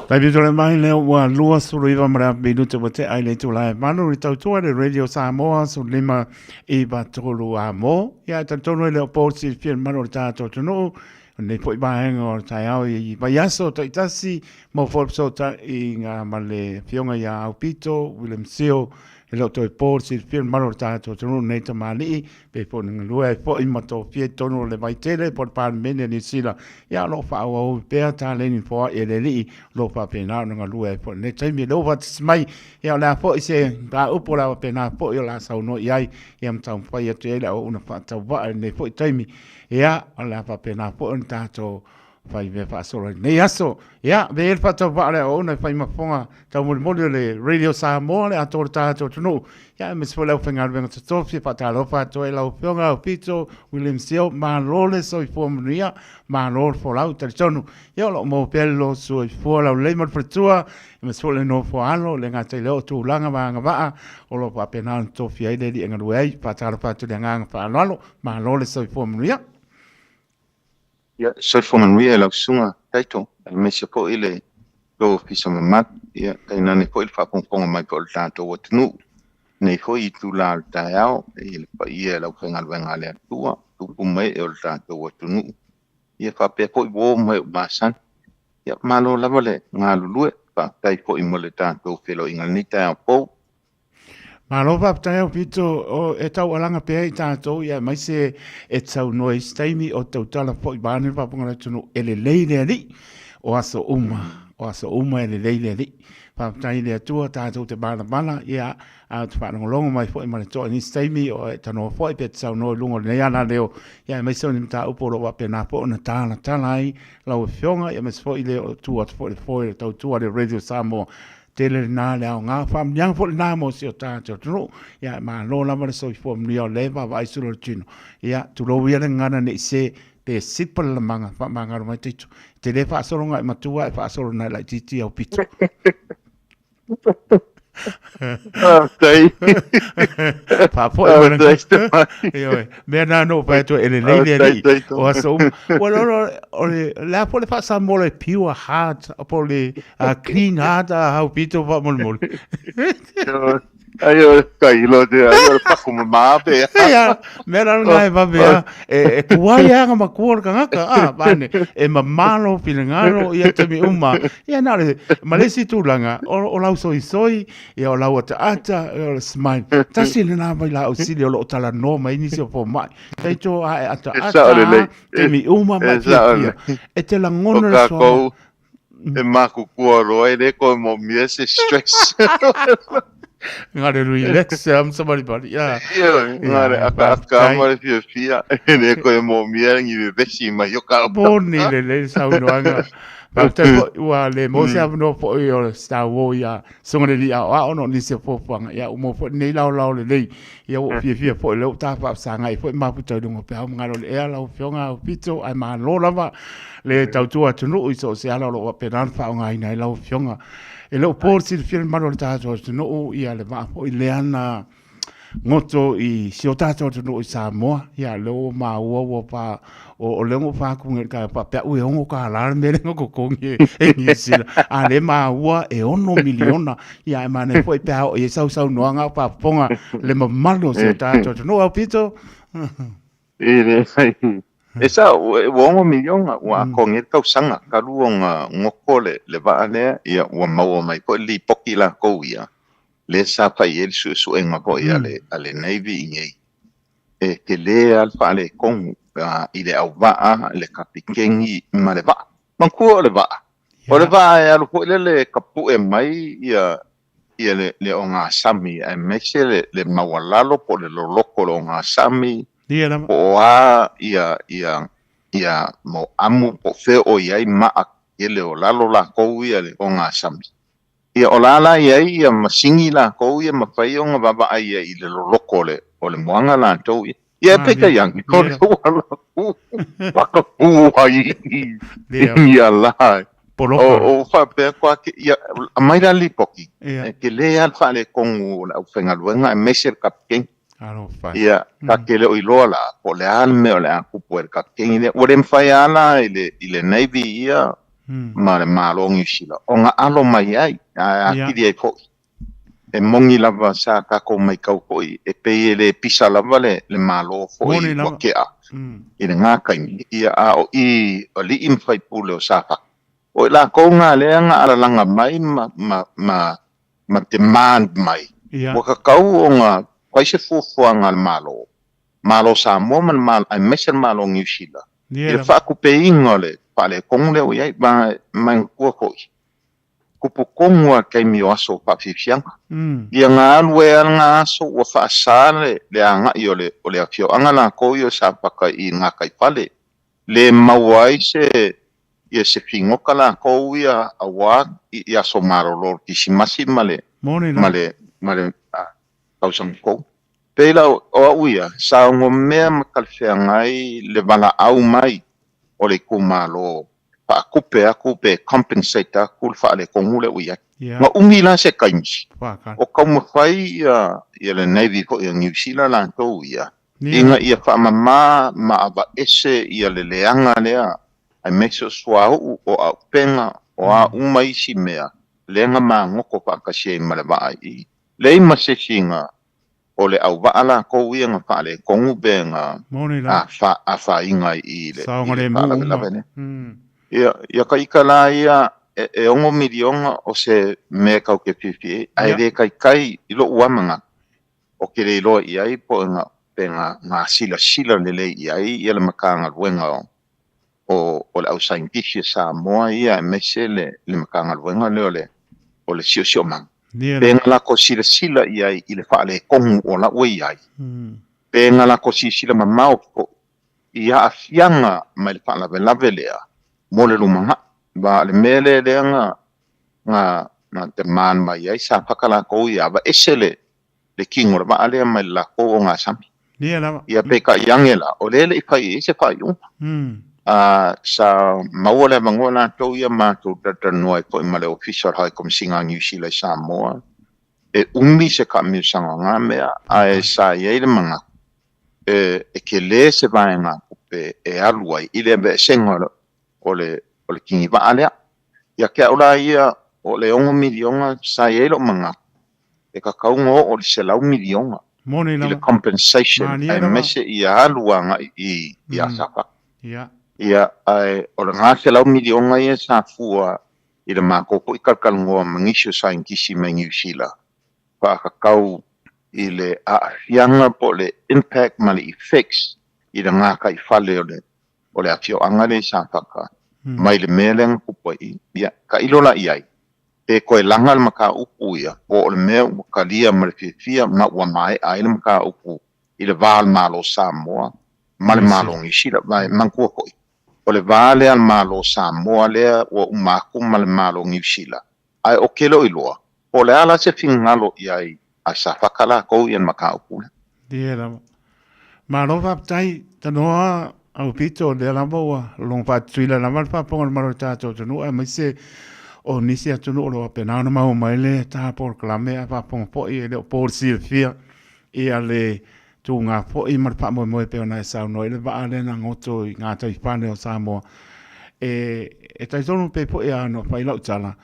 Taimi tole mai lea ua 29 ma le afa minute ua tea i le itula e valu i tautua le Radio Samoa 15 9 3 a mō. Ia, e talitonu e le o pō silafia le mamalu o le tātou atunuu, o lenei foi vaega o le taeao i vaiaso taitasi mo foi le fesootaiga ma le Afioga ia Aupito William Sio, e le o toe pō le silafia le mamalu o le tātou atunuu lenei tamalii, pei foi ona galue ai foi ma tofia i totonu o le Vaitele po o le Palemene a Niu Sila. Ia, o lo o faaauau pea taleni foai e le alii, o lo o faapena ona galue ai foi i lenei taimi. O lea ua faatasi mai Ia, o le a foi se mataupu o le a faapena foi o le a saunoa i ai, ia ma taumafai atu i ai le auauna faatauvaa i lenei foi taimi. Ia, o le a faapena foi ona tatou fai mea faasolo i lenei aso. Ia, avea ia le faatauvaa o le auauna e fai ma fofoga taumolimoli o le Radio Samoa, le atoa o le tatou atunuu. Ia, aemaise foi le aufaigaluega totofi, e faatalofa atu ai lau Afioga Aupito William Sio, malo le soifua manuia, malo le folau, talitonu. Ia, o lo o maua pea le loto soifua laulelei ma le faletua, Aemaise foi le nofo alo, le gata i lea o tulaga ma agavaa o lo o faapena ona tofia ai le alii e galue ai. Faatalofa atu i le agaga faaaloalo, malo le soifua manuia. Ia, soifua manuia i lau susuga Taito, aemaise foi le tou ofisa mamalu, ia, tainane foi le faafogafoga mai foi o le tatou atunuu. Nei foi itula o le taeao, i le paia i le aufaigaluega a le Atua, tupu ma ee o le tatou atunuu, ia faapea foi uo ma e ua masani. Ia, malo lava le galulue, faafetai foi mo le tatou feiloaiga i lenei taeao fou. Malo faafetai Aupito, o, e taualaga pea i tatou ia aemaise e saunoa i isi taimi o tautala foi vaeane le faafofoga a le atunuu e lelei le Alii o aso uma, o aso uma e lelei le Alii. Faafetai i le Atua tatou te malamalama ia A ou te faalogologo mai foi ma le toa i nisi taimi o e tanoa foi pe te saunoa i luga o lenei alaleo, ia aemaise o ni mataupu o lo o faapena foi ona talatala ai lau Afioga, ia aemaise foi le o tu atu foi i le foe o le tautua a le Radio Samoa. Tele lena le aoga, faamanuiaga foi lena mo si o tatou atunuu. Ia e malo lava le soifua manuia o lea e vaavaai sulu o le tino. Ia, tulou ia le gagana ne i se pe sipa le lamaga, faamagalo mai Taito. E te le faasolo nai matua ae faasolo nai laitiiti au pito. Faafetai. Faafoi mai Faafetai. Ioe. Mea na no pai atu e lelei le Faafetai, alii. Taito. O aso uma. Ua lolo, o le, le a po le faasamoa le pure heart, po le clean heart a hau pito faamolemole. Ai o kai lo te ai o le paku mamā pe. Ia, mea la lena e vave a, e, e tuai anga makua o le tagata, a, vane, e mamalo finagalo, ia taimi uma. Ia na o le, ma le isi tulaga, o, o lau soisoi, ia o lau ataata, ia o le smile. Tasi lena mai la ausili o lo o talanoa mai nisi o fomai. Taito a e E sao ataata, lelei. taimi uma ma E sao fiafia. lelei. E te O lagona le suaga. kākou e makukua loa e le koe moomia se stress. Ngā le relax se am somebody body. Yeah. Ioe, ngā le akaaka ma le fiafia e le koe moomia ni vevesi mai o ka. Moni le le saunoaga. Faafetai foi ua le maua se avanoa foi o le Star War ia Susuga i le Alii Aoao ona o nisi o fuafuaga. Ia ua maua foi lenei laolao lelei. Ia ua ou fiafia foi o lea ua ta faafesagai foi mafuta i luga o peau ma galo o le ea lau Afioga Aupito ae malo lava le tautua atunuu i so o se ala o lo o faapena ona faaaogaina ai lau Afioga. E le o po le silafia le mamalu o le tatou atunuu ia le vaa foi lea na goto i si o tatou atunuu i Samoa. Ia lea ua maua ua pa o lea ua fa atu nei ka faapea ui e $6 le mea lea na totogi e Niu Sila. A lea maua e 6 miliona. Ia e manaia foi pe a oo i ai sausaunoaga a o faafofoga le mamalu o si o tatou atunuu. Aupito. E leai. E sao, ua 6 miliona, ua atoa nei le tausaga talu ona goto le, le vaa lea, ia ua maua mai foi le lipoti latou ia, lea sa fai ai le suesuega foi a le, a le Navy i inei. E tele lava le faaletonu i le auvaa, le kapikeni ma le vaa. Manatua o le vaa, o le vaa e alu foi lele e tapue mai ia ia le, le ogasami, aemaise le, le maualalo po o le loloto o le ogasami, Ia lava. po o a ia, ia, ia mau amu po o fea o i ai maa tele o lalo lakou ia le ogasami. Ia o la la i ai ia masini lakou ia mafai ona vaavaai ai i le loloto o le, o le moana latou ia. Ia peitai ane, ko le ua laku whakapū ai i ia la. O faapea koa ke, ia, aumai la lipoti, e tele lava le faaletonu o le aufaigaluega aemaise le kapikeni. Ia, ta te le o iloa la, po o le a le mea o le a tupu ai i le kapikeni lea. Ua le mafai lava la i le, i le Navy ia ma le Malo o Niu Sila ona alo mai ai, ae atili ai foi. E moni lava sa tatou matau foi e pei e le pisa lava le le Malo foi ua tea i lena taimi, ia a o i alii ma faipule o Safata, o i latou na lea na alalaga mai ma ma ma ma demand mai, ua tatau ona fai se fuafuaga a le Malo, Malo Samoa ma le Malo aemaise le Malo o Niu Sila i le faatupeina o le faaletonu lea ua i ai. Ma manatua foi Kupu tonu a taimi o aso faafiafiaga. Ia na alu ai lava lena aso ua faasa le le agai o le o le afioaga latou ia o Safata i gataifale. Le maua ai se ia se figota latou ia aua i aso malolo o le Kisimasi ma le ma le ma le tausaga fou. Pei la o au ia, sa onomea ma talafeagai le valaau mai o le itumalo faatupe atu pe compensate atu le faaletonu lea ua i ai. Na umi la se taimi o taumafai ia le Navy foi a Niu Sila latou ia ina ia faamama ma aveese ia le leaga lea aemaise o suauu, o auupega, o a uma isi mea lea na magoto faatasi ai ma le vaa i leai ma se isi na o le auvaa latou ia na faaletonu pe na afaina i le faalavelave lea. Ia, ia ka ika la ia e ono miliona o se mea kau ke fiafia ai, ae le taitai i lou lava manatu, ou te le iloa i ai po o pe na silasila lelei i ai ia le Matagaluega o o le ausaienitisi a Samoa ia aemaise le Matagaluega lea o le Siosiomaga. Pe na latou silasila i ai i le faaletonu o la ua i ai, pe na latou silasila mamao foi i aafiaga mai le faalavelave lea mo le lumanai. Aua o le mea lea lea na na na demand mai ai sa faka latou ia aveese le le kino o le vaa lea mai le latou ogasami. Ia peitai ane la, o lea e le i fai i ai se faaiuga. A sa maua le avanoa latou ia matou talatalanoa ai foi ma le Ofisa o le High Komisina a Niu Sila i Samoa, e umi se taamilosaga o na mea, ae sa i ai le manatu e tele se vaegatupe e alu ai i le aveesega o le o le kinivaa lea. Ia te au la ia, o le ono miliona sa i ai lou manatu, e tatau ona oo i le 100 miliona i le compensation aemaise ia alu agai i i Asafata. Ia, ae o lena 100 miliona ia sa fua i le matou foi talatalanoa ma nisi o saienitisi mai Niu Sila faatatau i le aafiaga po o le impact ma le effects i le gataifale o le o le afioaga lea i Safata mai le mea lea na tupu ai, ia, tailo la i ai, pe toe laga le mataupu ia, po o le mea ua talia ma le fiafia ma ua maea ai le mataupu i le va o le Malo o Samoa ma le Malo o Niu Sila. Aua e manatua foi, o le va lea o le Malo o Samoa lea ua uma atu ma le Malo o Niu Sila, ae ou te le o iloa po o le a la se finagalo i ai a Safata latou ia le mataupu lea. Ia lava. Malo faafetai tanoa Aupito, o lea lava ua logo faatutuila lava le faafofoga a le mamalu o le tatou atunuu aemaise o nisi atunuu o lo o faapena ona maua mai le ta polokalame ae faafofoga foi e le o po le silafia ia le tuga foi ma le faamoemoe pei ona e saunoa i le vaa lea na goto i gataifale o Samoa. E, e talitonu pei foi a ona fai lau tala,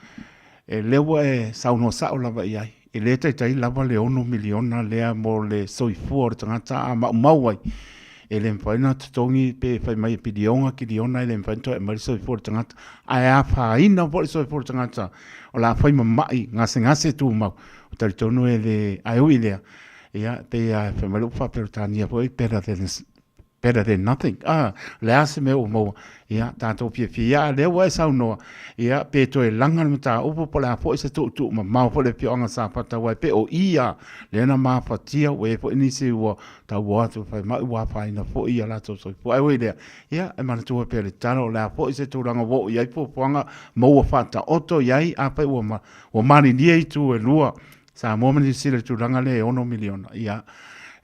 e lea ua e saunoa sao lava i ai, e le taitai lava le ono miliona lea mo le soifua o le tagata a maumau ai. E le mafai ona totogi pe fai mai e piliona, kiliona, e le mafai ona toe aumai le soifua o le tagata. Ae afaina foi le soifua o le tagata, o le a fai ma mai gasegase tumau. Ou te talitonu e le, ae ui i lea, Ia, pei lava e fai mai le upu faa-Peretania foi, better than, better than nothing. Ah, o le a se mea ua maua? Ia, tatou fiafia ia, a o lea ua e saunoa, ia, pe toe laga le mataupu po o le a foi se tuutuumamao foi o le afioaga Safata, aua e pei o i lava lea na mafatia, ua i ai foi nisi ua tauoa atu i faimai ua afaina foi ia latou soifua. Ae ui i lea, ia, e manatua pea le tatalo, o le a foi se tulaga ua oo i ai fuafuaga ma ua faataoto i ai, afai ua, ua malilie itu e lua, Samoa ma Niu Sila i le tulaga lea e $6 miliona. Ia,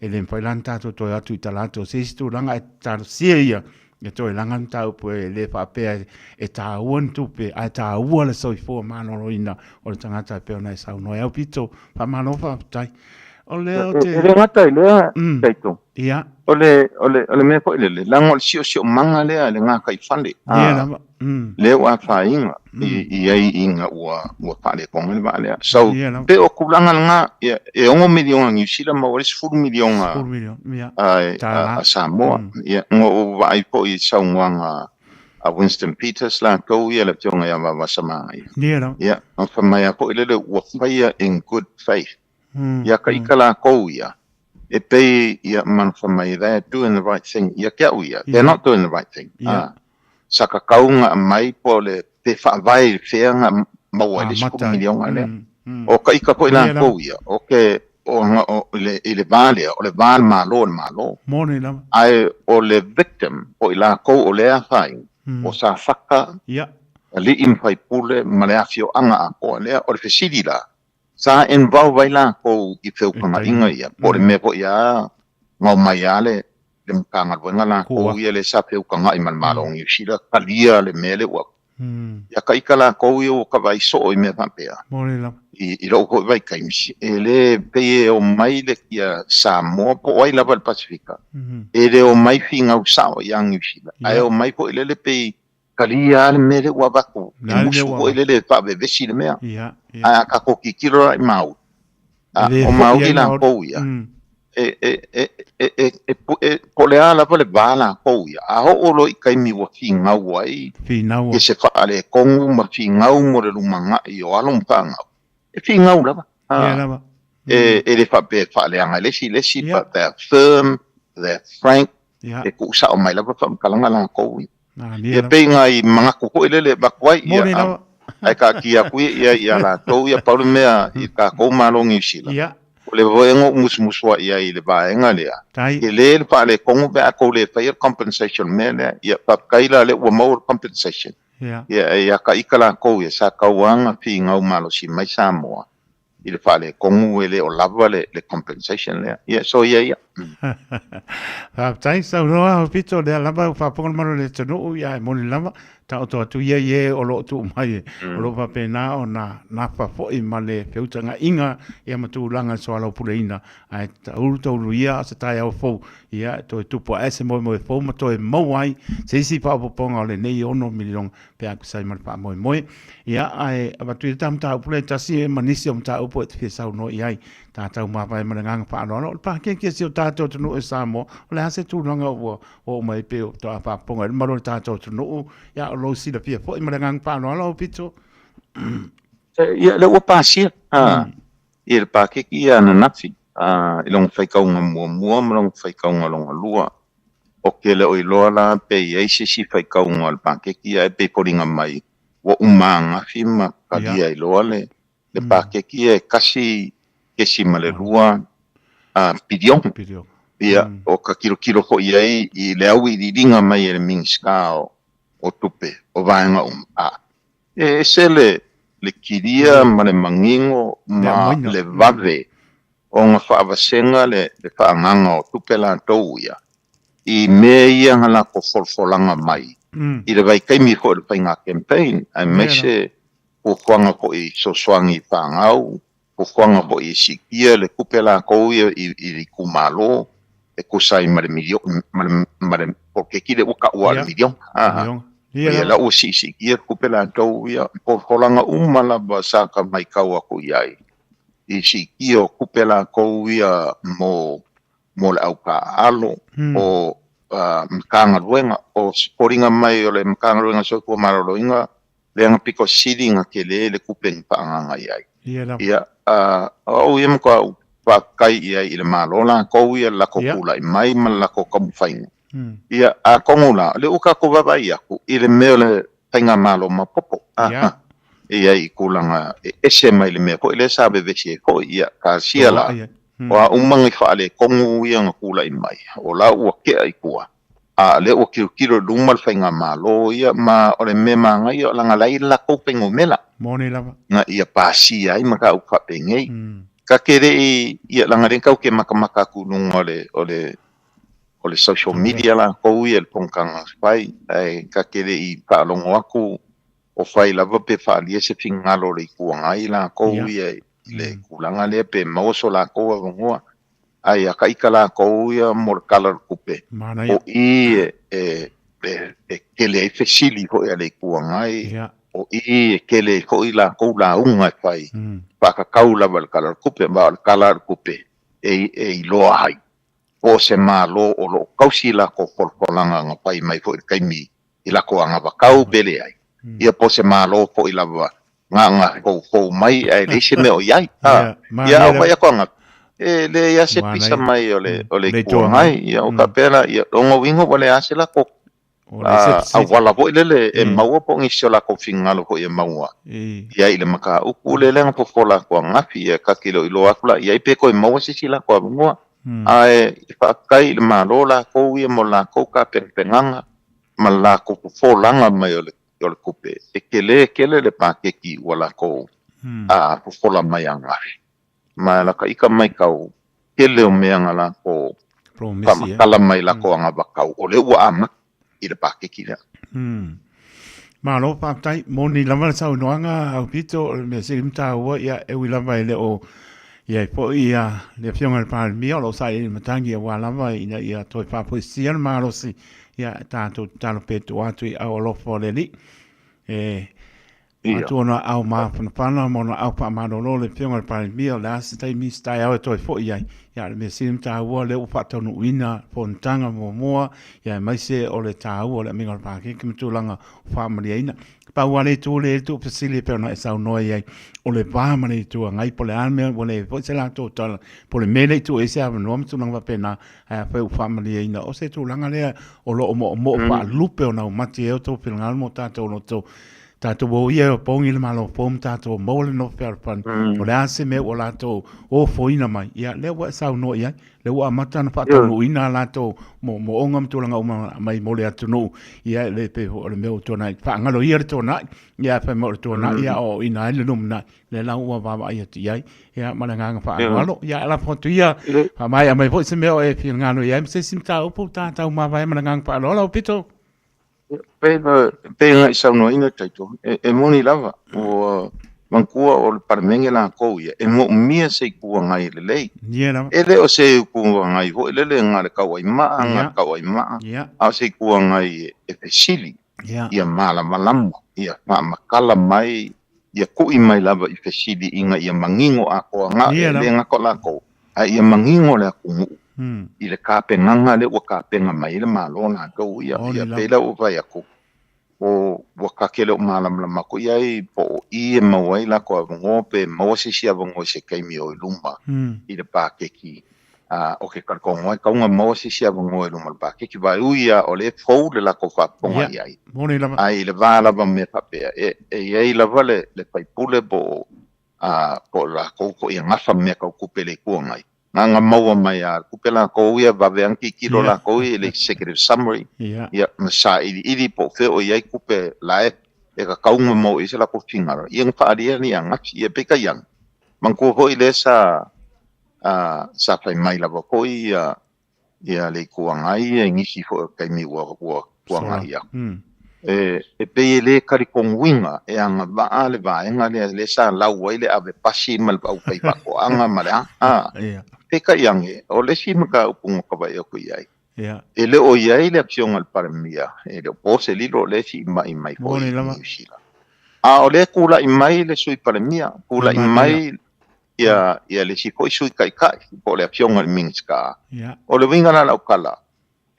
E le mafai la ona tatou toe atu i talaatu o se isi tulaga ae talosia ia e toe laga le mataupu e le faapea e taua ni tupe ae taua le soifua maloloina o le tagata e pei ona e saunoa ai. Aupito, faamalo faafetai. O lea ou te... E le gata i lea, Taito. Ia. O le, o le, o le mea foi lele, leaga o le siosiomaga lea i le gataifale, Ia lava. Lea ua afaina i, i ai ina ua, ua faaletonu le vaa lea. So, Ia lava. pe o tulaga lena, ia, e 6 miliona Niu Sila maua ai le 10 miliona 10 miliona, ia. a, Tālā. a Samoa. Ia, na ou vaai foi i saunoaga a Winston Peters latou ia le afioga ia Vaavasamanaia. Ia lava. Ia, na fai mai lava foi lele ua faia in good faith. Ia ka ika lakou ia, e pei ia ma fai mai they are doing the right thing, ia ke au ia, they are not doing the right thing. Ia. Sa kakau nga aumai po o le pe faavae i fea nga maua ai le 10 miliona lea. O ka ika foi lakou ia, o ke o i le va lea, o le va le Malo le Malo. Moni lava. Ae o le victim po i lakou o lea afaina, o Safata, alii ma faipule ma le afioaga atoa lea. O le fesili la, Sa involve ai lakou i feukagaiga ia, po o le mea foi a gao mai a le le Matagaluega lakou ia lea sa feukagai ma le Malo o Niu Sila, talia le mea lea ua Ia ka ika lakou ia ua ka vaai soo i mea faapea. I i lou foi vaitaimi, e le pei e omai le ia Samoa po o ai lava i le Pasefika, e le omai finau sao ia Niu Sila, ae omai foi lele pei Talia lava le mea lea ua avatu, e musu foi lele e faavevesi le mea. Ae a tatou tilotilo la i Māori, o Māori latou ia, e po o le a lava le va latou ia, a oo loa i taimi ua finau ai ia se faaletonu ma finau mo le lumanai o alo ma fanau, e finau lava. E le faapea e faaleaga e le isi i le isi, but they are firm, they are frank, e tuu sao mai lava faamatalaga latou ia. Ia pei nai manatu foi lele e avatu ai, ia, ae taatia atu ia ia latou ia, pau le mea i tatou Malo o Niu Sila, o le vaega na ou musumusu ai i ai i le vaega lea, tele le faaletonu pe a tou le faia le compensation i le mea lea, ia faafetai la lea ua maua le compensation, ia ia ta ita latou ia sa tauaga finau malosi mai Samoa i le faaletonu e le o lava le compensation lea. Ia, so ia ia. Faafetai saunoa Aupito, lea lava ua faafofoga le mamalu o le atunuu, ia e moni lava, taoto atu ia i e o lo o tuu mai, o lo o faapena ona nafa foi ma le feutagaiga ia ma tulaga i le soalaupuleina, ae taulu taulu ia a o se taeao fou, ia e toe tupu ae se moemoe fou ma toe maua ai se isi faaopoopoga o lenei $6 miliona pe a tusa ai ma le faamoemoe. Ia, ae avatu ia ta mataupu lea e tasi ma nisi o mataupu e te fia saunoa i ai. Tātou mavae ma le agaga faaaloalo, o le pakeke a si o tātou atunuu e Samoa, o le a se tulaga ua oo mai pei o toa faafofoga i le mamalu o le tātou atunuu, ia o lou silafia foi ma le agaga faaaloalo, Aupito. Ia, lea ua pasia i le pakeke ia ananafi i lona faitauga muamua ma lona faitauga lona lua. Ou te le o iloa la pe i ai se isi faitauga o le paketi ae pei foliga mai ua uma ananafi ma talia ai loa le paketi ia e 1.2 piliona. Ia, o ka tilotilo foi i ai i le auiliiliga mai e le Minisita o Tupe o vaega uma, a e ese le kilia ma le manino ma le vave ona faavasega le faaagaga o tupe latou ia i mea ia na latou folafolaga mai i le vaitaimi foi o le faiga campaign aemaise fuafuaga foi i fesoasoani i fanau, fuafuaga foi e siitia le tupe latou ia i le itumalo e tusa ai ma le ma le poloketi lea ua taua o le miliona. Ia la ua siisiitia le tupe latou ia, folafolaga uma lava sa ta matau atu i ai i siitia o tupe latou ia mo mo le au taaalo o Matagaluega o foliga mai o le Matagaluega o Soifua Maloloina lea na pito sili na tele le tupe na faaagaaga i ai. Ia, o au ia matua ou faafetai i ai i le Malo latou ia le latou tulai mai ma le latou taumafaiga. Ia, atonu la, o lea ua tatou vaavaai atu i le mea o le faigamalo maopoopo. E i ai i tulaga e ese mai le mea foi lea sa vevesi ai foi. Ia, talosia la, o a uma ni faaletonu ia na tulai mai, o la ua tea i tua, a o lea ua tilotilo i luma le faigamalo ia, ma o le mea manaia, o leaga la e i ai le latou fuainumera. Moni lava. Na ia pasia ai mataupu faapenei. Ka ke leʻi ia laga lea kau ke makamaka aku i luga o le o le o le social media lakou ia i le fonotaga fai, ae ka ke leʻi faalogo aku o fai lava pe faaalia se finagalo o le Itu Agai lakou ia i le tulaga lea pe maua so lakou avanoa. Ae ia taʻita lakou ia mo le Tala o le Tupe, o i e e tele ai fesili foi a le Itu Agai, o i e tele ai foi lakou lauga e fai faatatau lava i le Tala o le Tupe, ma o le Tala o le Tupe e iloa ai po o se Malo o lo o tausi latou folafolaga na fai mai foi i le taimi i latou anavatau pe leai, ia po o se Malo foi lava na na foufou mai ae leai se mea o i ai. A, ia a o vai aku angafi, e leai lava se pisa mai o le o le Itu Agai. Ia o faapea la, ia lona uiga ua leai lava se latou auala foi lele e maua po o nisi o latou finagalo foi e maua i ai i le mataupu lea na fofola atu angafi. Ia ta te le o iloa atu la i ai pe toe maua se isi latou avanoa. Ae faafetai i le Malo latou ia mo le latou tapenapenaga ma le latou fofolaga mai o le o le tupe, e tele tele le paketi ua lakou fofola mai angafi. Ma la ka ika maitau tele o mea na lakou faamatala mai lakou agavakau o lea ua amata i le paketi lea. Malo faafetai, moni lava le saunoaga Aupito, o le mea sili ma taua, ia e ui lava e le o i ai foi ia le Afioga i le Palemia o lo o sailiili matagi aua lava ina ia toe faafoisia le malosi, ia tatou tatalo pea e tuu atu i aao alofa o le Alii. E atu ona aao mafanafana ma ona aao faamalolo le Afioga i le Palemia, o le a se taimi se taeao e toe foi ai. Ia, o le mea sili ma taua, o lea ua faataunuuina fonotaga muamua, ia aemaise o le taua o le amiga o le pakeke ma tulaga o faamalieina. Pau lava le itu lea e tuufesili e pei ona e saunoa i ai, o le va ma le Itu Agai, po o le a le mea, ua leai foi se latou tala, po o le mea e le i tuu i ai se avanoa ma tulaga faapena, ae afai ua faamalieina, o se tulaga lea o lo o moomoo faalupe ona aumati ai o outou finagalo ma o tatou loto, tatou o ia e opogi le Malo fou ma tatou maua le nofo fealofani, o le a se mea ua latou ofoina mai, ia lea ua e saunoa i ai, lea ua amata ona faataunuuina a latou moomooga ma tulaga uma mai mo le atunuu, ia e le pei foi o le mea ua tuanai, faagalo ia le tuanai, ia fai mai o le tuanai, ia aoaoina ai le lumanai, lea la ua vaavaai atu i ai, ia ma le agaga faaaloalo, ia lafo atu ia, faamaea mai foi se mea o e finagalo i ai ma se isi mataupu ta tau mavae ma le agaga faaaloalo, Aupito. Pei pei ona e saunoaina Taito, e, e moni lava, ua manatua o le Palemene latou ia, e moomia se Itu Agai lelei. Ia lava. E le o se Itu Agai foi lele na le tauaimaa, na le tauaimaa, a o se Itu Agai e fesili, ia malamalama, ia faamatala mai, ia kuʻi mai lava i fesili ina ia manino atoa, na, e le gata o latou, ae ia manino le atunuu i le tapenaga lea ua tapena mai ai le Malo latou ia. Ia pei la ua fai atu, o ua ta te le o malamalama atu i ai po o i e maua ai latou avanoa pe maua se isi avanoa i se taimi o i luma i le paketi. O ke talitonu ai tau na maua se isi avanoa i luma o le paketi vae ui ia o lea e fou le latou faafofoga i ai. Ae i le va lava o mea faapea, e i ai lava le faipule po o po o latou foi e gafa ma mea tau tupe i le Itu Agai, na ona maua mai lava o le tupe latou ia, vave lava ona tilotilo latou ia i le executive summary, ia, ma sailiili po o fea o i ai tupe la e tatau ona maua i ai se latou finagalo, ia ona faaalia lea angafi. Ia peitai ane, manatua foi lea sa sa fai mai lava foi ia ia le Itu Agai ia i nisi foi o taimi ua ua tuanai atu. E, e pei e le talitonuina e agavaa le vaega lea lea sa lau ai le ave pasi ma le aufaifaatoaga ma le a. A, peitai ane, o le isi mataupu na tavae atu i ai, e le o i ai le Afioga i le Palemia, e le o po se lilo o lea e siimai mai foi i Niu Sila. A o lea e tulai mai le Sui Palemia, tulai mai ia, ia le isi foi Sui Taitai, po o le Afioga i le Minisita. O le uiga la o lau tala,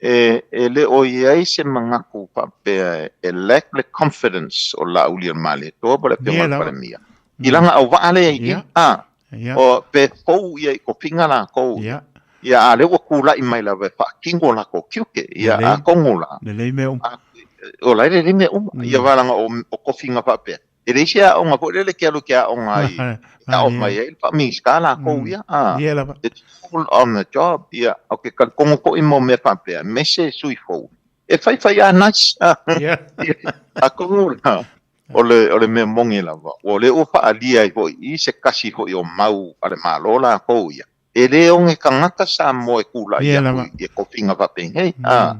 e, e le o i ai se manatu faapea e lack le confidence o Laaulialemalietoa po o le Afioga i le Palemia i lana auvaa lea i i, a, o, pe fou ia i tofiga latou, ia, a o lea ua tulai mai lava e faatino latou tiute, ia, atonu la, Lelei mea uma. O la e lelei mea uma. Ia valaga o, o tofiga faapea, E leai se aoga foi lele e te alu e te aoga ai, e aʻo mai ai le faa-Minisita lakou ia, a, it's all on the job, ia, o ke talitonu foi mo mea faapea, aemaise sui fou, e faifai a nice, a, atonu la, O le, o le mea moni lava, ua o lea ua faaalia ai foi i i se kasi foi o mau a le Malo lakou ia, e le oge tagata Samoa e tulai aku i tofiga faapenei. A,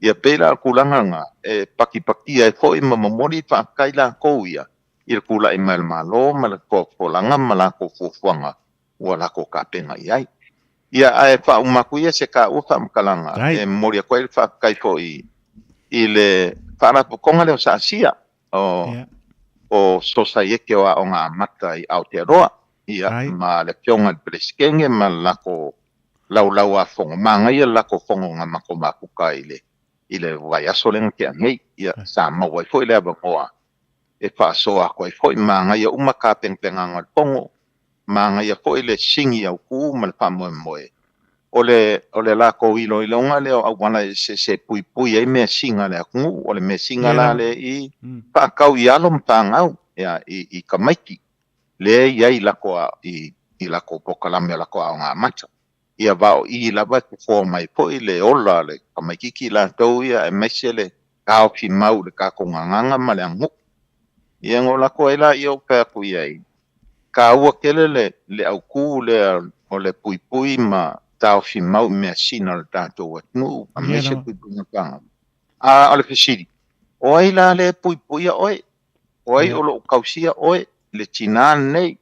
ia pei la o le tulaga lena e pakipakia ai foi ma momoli le faafetai lakou ia i le tulai mai o le Malo ma le folafolaga ma lakou fuafuaga ua latou tapena i ai. Ia, ae faauma atu ia se taua faamatalaga e momoli atu ai le faafetai foi i le Faalapotopotoga lea o SASIA, o, o Sosaiete o Aoga Amata i Aotearoa, ia, ma le Afioga i le Peresetene ma le latou laulau a fono, manaia le latou fono na matou mafuta i le, i le vaiaso lea na tea nei. Ia, sa maua ai foi le avanoa e faasoa atu ai foi, manaia uma tapenapenaga o le fono, manaia foi le sini autu ma le faamoemoe o le o le latou iloiloga lea o auala eseese e puipui ai measina a le atunuu. O le measina la lea i faatau i alo ma fanau, ia, i i tamaiti lea e i ai i latou i i latou polokalame o latou aoga amata. Ia va o i lava e fofoa mai foi le ola o le tamaititi latou ia aemaise le taofi mau i le tatou gagana ma le aganuu. Ia na ou lako ai laia ou fai atu i ai, taua tele le le autu lea o le puipui ma taofi mau i measina o le tatou atunuu aemaise puipuiga tagata. A o le fesili, o ai la lea e puipuia oe? O ai o lo o tausia oe, le tinā lenei?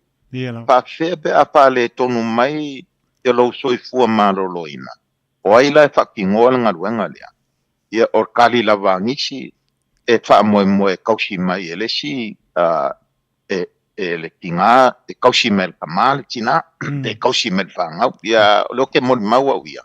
Faafefea pe a faaletonu mai ia lou soifua maloloina? O ai la e faatinoa le galuega lea? Ia, o le tali lava a nisi, e faamoemoe e tausi mai e le isi, e, e le tinā, e tausi mai e le tama le tinā, pe tausi mai e le fanau. Ia, o lea ou te molimau au ia,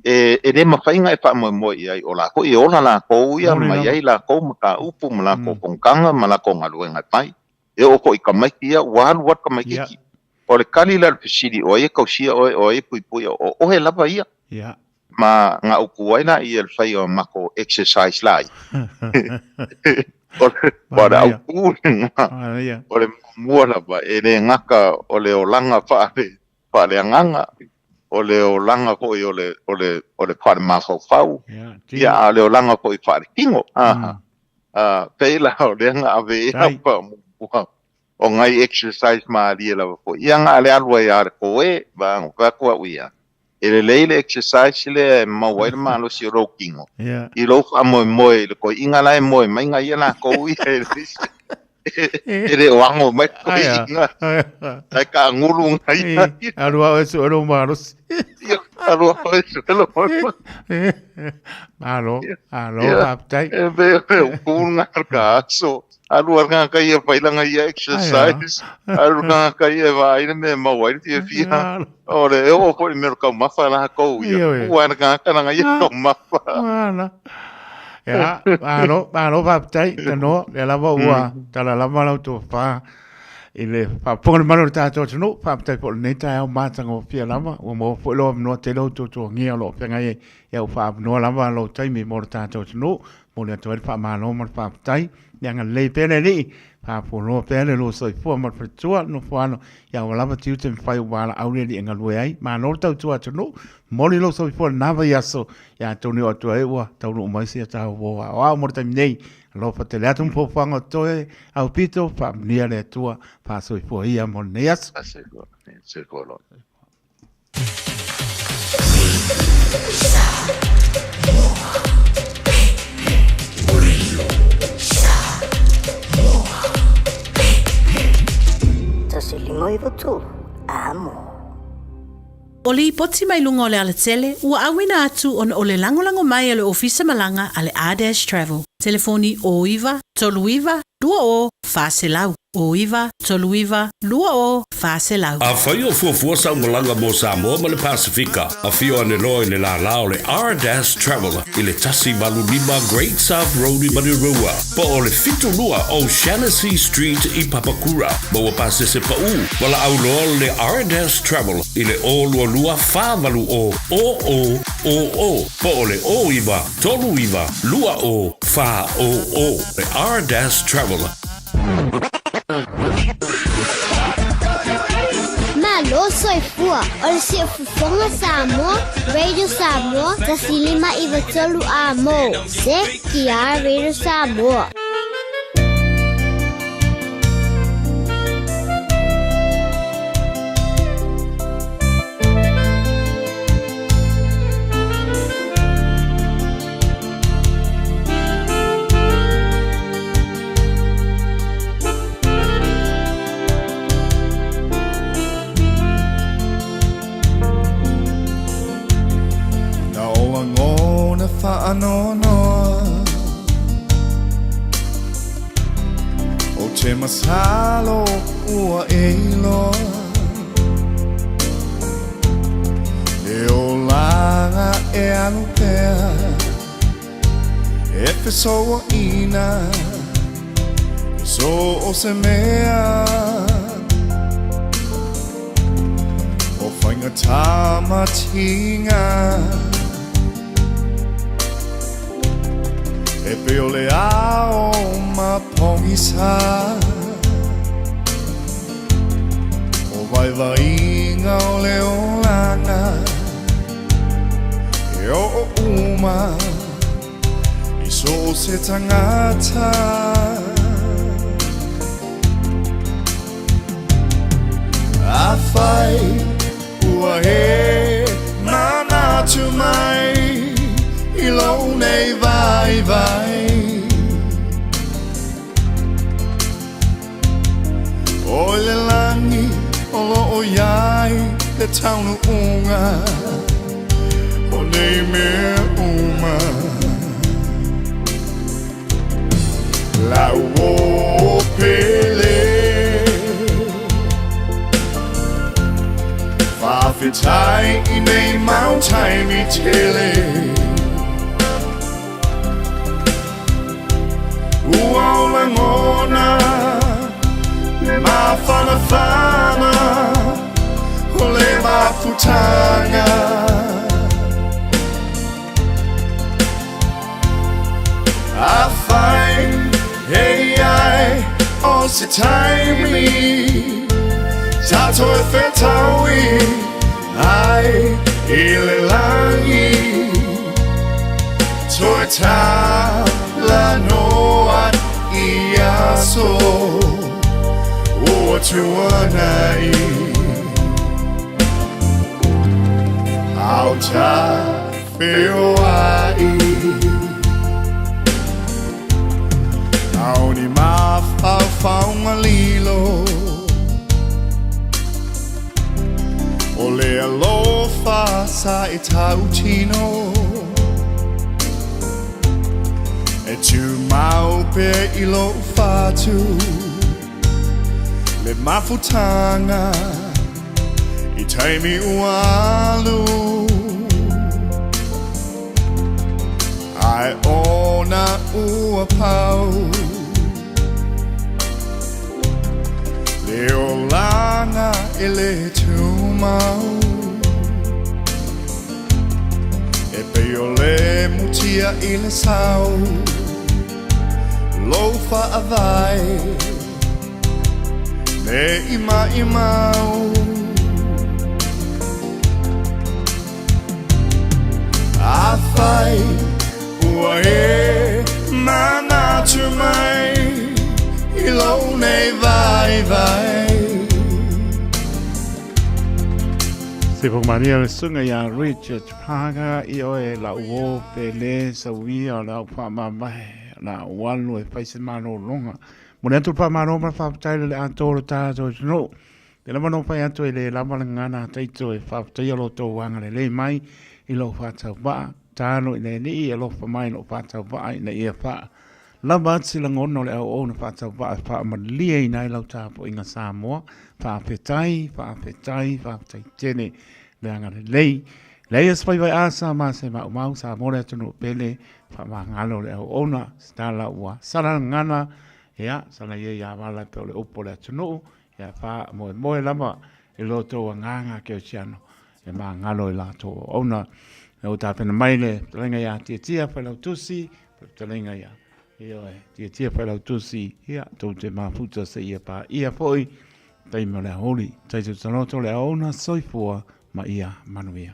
e, e le mafai ona e faamoemoe i ai, o la foi e ola lakou ia, ma i ai lakou mataupu ma lakou fonotaga ma lakou galuega e fai. E oo foi i tamaiti ia, ua alu lava le tamaitiiti. O le tali la i le fesili, o ai e tausia oe, o ai e puipuia, o oe lava ia. Ma na upu ai laia i le fai o matou exercise laia. O le, o le autu lena, o le muamua lava, e le gata o le olaga faale, faaleagaga, o le olaga foi o le, o le, o le faalemafaufau, ia, a o le olaga foi faaletino. Aha. Pei la o lea na ave i ai au faamuamua o nai exercise malie lava foi. Ia na o le alu ai lava o le koe, ma na fai atu au ia, e lelei le exercise lea e maua ai le malosi o lou kino, i lou faamoemoe i le toeaina la e moe mai na ia lakou ia e e le o ago mai le toeaina. Ae taagulu na ia. Alu lava oe e sue lou malosi. Ia, alu lava oe e sue lou malosi. Malo, malo, faafetai. E pei o le upu lena o le ka aso. Alu a le tagata ia e fai lana ia exercise, alu le tagata ia e vaai le mea e maua ai le fiafia. O le e oo foi i le mea o le taumafa latou ia, tuu lava e le tagata lana ia taumafa. Ia, malo, malo faafetai, Tanoa, lea lava ua tala lava lau tofa i le faafofoga le mamalu o le tatou atunuu. Faafetai foi i lenei taeao matagofie lava, ua maua foi lou avanoa tele o tuatuagia o lo o feagai ai. Ia ua faaavanoa lava lou taimi mo le tatou atunuu. Momoli atu ai le faamalo ma le faafetai. Ia agalelei pea le Alii, faafualoa pea le lua soifua ma le faletua, le nofoano, ia ua lava tiute ma fai ua valaau le Alii e galue ai. Malo le tautua atunuu, momoli lou soifua i lena vaiaso, ia atonu e oo atu ai ua taunuu mai si a taua aoao mo le taimi nei. Alofa tele atu ma foafoaga o totoe, aupito, faamanuia le Atua, faasoifua ia mo lenei aso. Soifua loa. O lipoti mai luga o le alatele ua auina atu ona o le lagolago mai a le Ofisa Malaga a le R-Dash Travel. Telefoni 09 39 20 400. 09 39 20 400. Afai o fuafua sau malaga mo Samoa ma le Pasefika, afio ane loa i le lālā o le R-Dash Travel i le 185 Great South Road i Manurewa, po o le 72 O'Shannessy Street i Papakura. Maua pasese paʻū, valaau loa le R-Dash Travel i le 022 480 0000 po o le 09 39 20 400. Le R-Dash Travel. Malo soifua o le Siufofoga Samoa, Radio Samoa, 1593 A mo, CTR Radio Samoa. te masalo ua e iloa Le olaga e alu pea E fesouaina I so o se mea O faigata ma tiga E pei o le ao ma pogisa O vaivaiga o le olaga E oo uma i so o se tagata Afai ua e manatu mai i lou nei vaivai O le lagi o lo o i ai le taunuuga o nei mea uma Lau o pele Faafetai i nei mau taimi tele Ua ou lagona le mafanafana o le mafutaga Afai e i ai o se taimi tatou e fetaui ai i le lagi Toe talanoa i aso ua tuanai A o ta feoai A o ni mafaufauga lilo O le alofa sa e tautino E tumau pea i lou fatu Le mafutaga i taimi ua alu Ae ona ua pau Le olaga e le tumau E pei o le mutia i le sau Lou faavae Ne i maimau Afai ua e manatu mai i lou nei vaivai. Se po maria le susuga ia Richard Parker i oe lau uo pele sauia o le au faamavae la ou alu e fai se malologa. Momoli atu le faamalo ma le faafetai i le atoa o le tatou atunuu. Te lava no fai atu e le lava le gagana a Taito e faafetaia lo outou agalelei mai i lou faatauvaa. Talo i le Alii e alofa mai i lou faatauvaa ina ia faa lava atu se lagona o le auauna faatauvaa e faamalieina ai lau tapuaiga Samoa. Faafetai, faafetai, faafetai tele le agalelei. Leai o se vaivai asa ma se maumau Samoa le atunuu pele faamagalo le auauna. Se tala ua sala le gagana, ia, sala ia ia vala pe o le upu o le atunuu. Ia faamoemoe lava i lo outou agaga kerisiano e magalo i latou auauna. Ua ou tapena mai le fetalaiga ia Tiatia Failautusi, fetalaiga ia Ioe, Tiatia Failautusi, ia tou te mafuta seia paia foi taimi o le aoauli. Taito taloto le auauna, soifua ma ia manuia.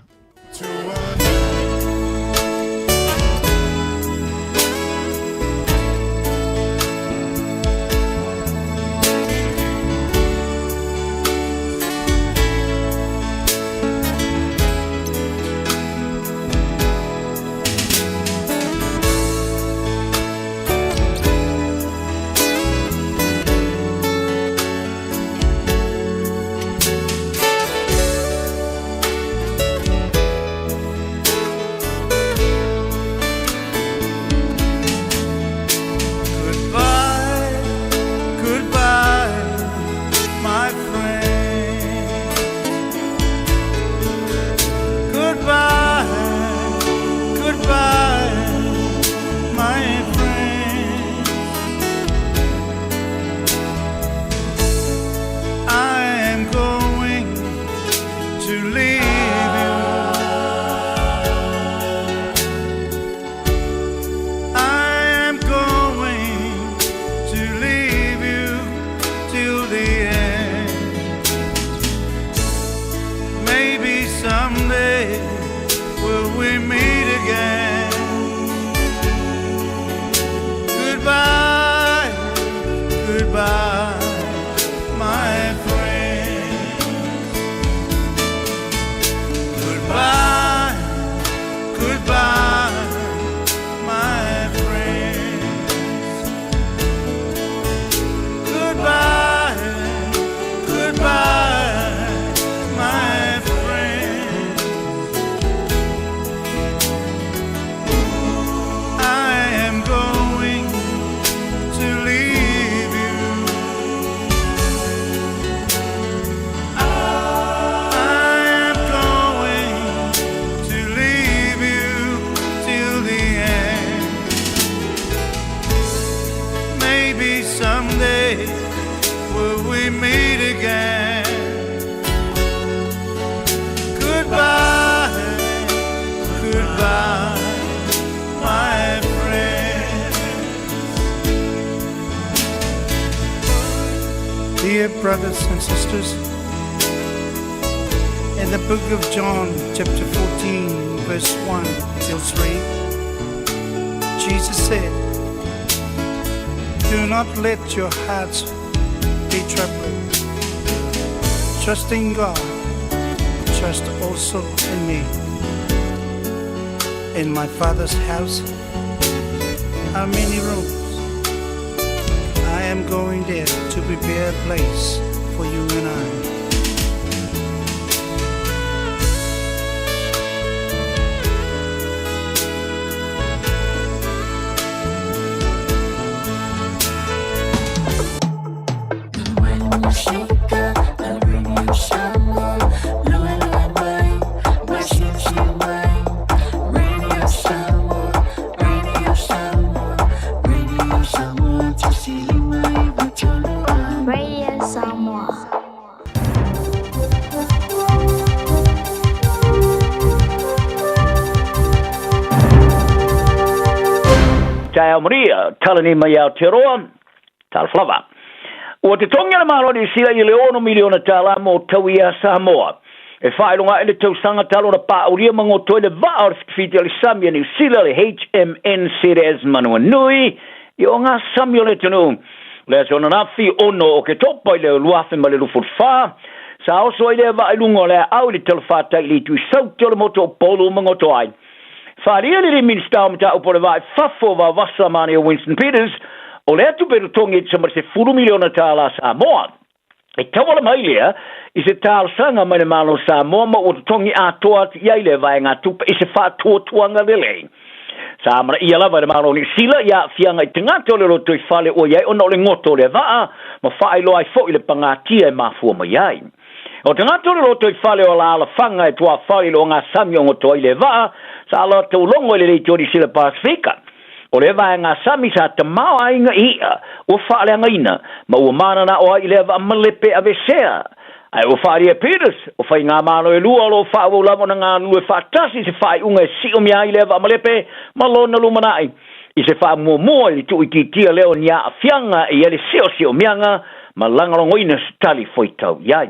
Maybe someday will we meet again. Goodbye, goodbye, my friend. Dear brothers and sisters, in the book of John, chapter 14, verse 1 till 3, Jesus said, Do not let your hearts be troubled. Trust in God, trust also in me. In my Father's house are many rooms. I am going there to prepare a place for you and I. Radio Samoa. Taeao Maria, Talani mai Aotearoa, Talofa lava. Ua totogi a le Malo o Niu Sila i le $6 miliona tālā mō tauia a Samoa. E faailoga aʻe le tausaga talu ona pāʻaulia ma goto ai le vaa o le fitifiti o le sami a Niu Sila, le HMNZS Manuanui, i o ngā sami o le atunuu. O le aso ananafi 6 o Oketopa i le 2024, sa oso ai lea vaa i luga o le aau i le talafatai i le itu i Saute o le motu o Upolu ma goto ai. Faaalia le Minisita o Mataupu o le Vaa i Fafo o Vaovasa Mania Winston Peters, o lea tupe totogi e tusa ma le $10 miliona tālā Samoa. E tauala mai lea i se talosaga mai le Malo o Samoa ma ua totogi atoa atu i ai lea vaegatupe i se faatuatuaga lelei. Sa amanaia lava e le Malo o Niu Sila i aafiaga i tagata o le lotoifale ua i ai ona o le goto o lea vaa ma faailoa ai foi le pagatia e mafua mai ai. O tagata o le lotoifale o alaalafaga e tuafale i le ogasami o goto ai le vaa, sa latou logo i le leitio o Niu Sila Pasefika. O lea vaega sami sa tamaoaiga i iʻa ua faaleagaina ma ua mananao ai i lea vaa malepe avesea. Ae ua faaalia e Peters, o faigamalo e lua o lo o faaauau lava ona galulue faatasi i se faaiuga e siomia ai lea vaa malepe ma lona lumanai i se faamuamua i le tuuitiitia lea o ni aafiaga e i ai le siosiomiaga ma lagolagoina se tali foitau i ai.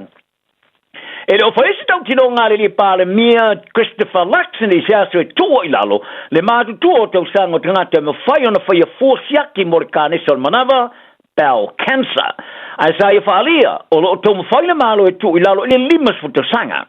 E le o fai se tautinoga a le Alii Palemia Christopher Luxon i se aso e tuu ai i lalo le matutua o tausaga o tagata e mafai ona faia fua siaki mo le kanesa o le manava, bowel cancer. Ae sa ia faaalia, o lo o taumafai le Malo e tuu i lalo i le 50 tausaga.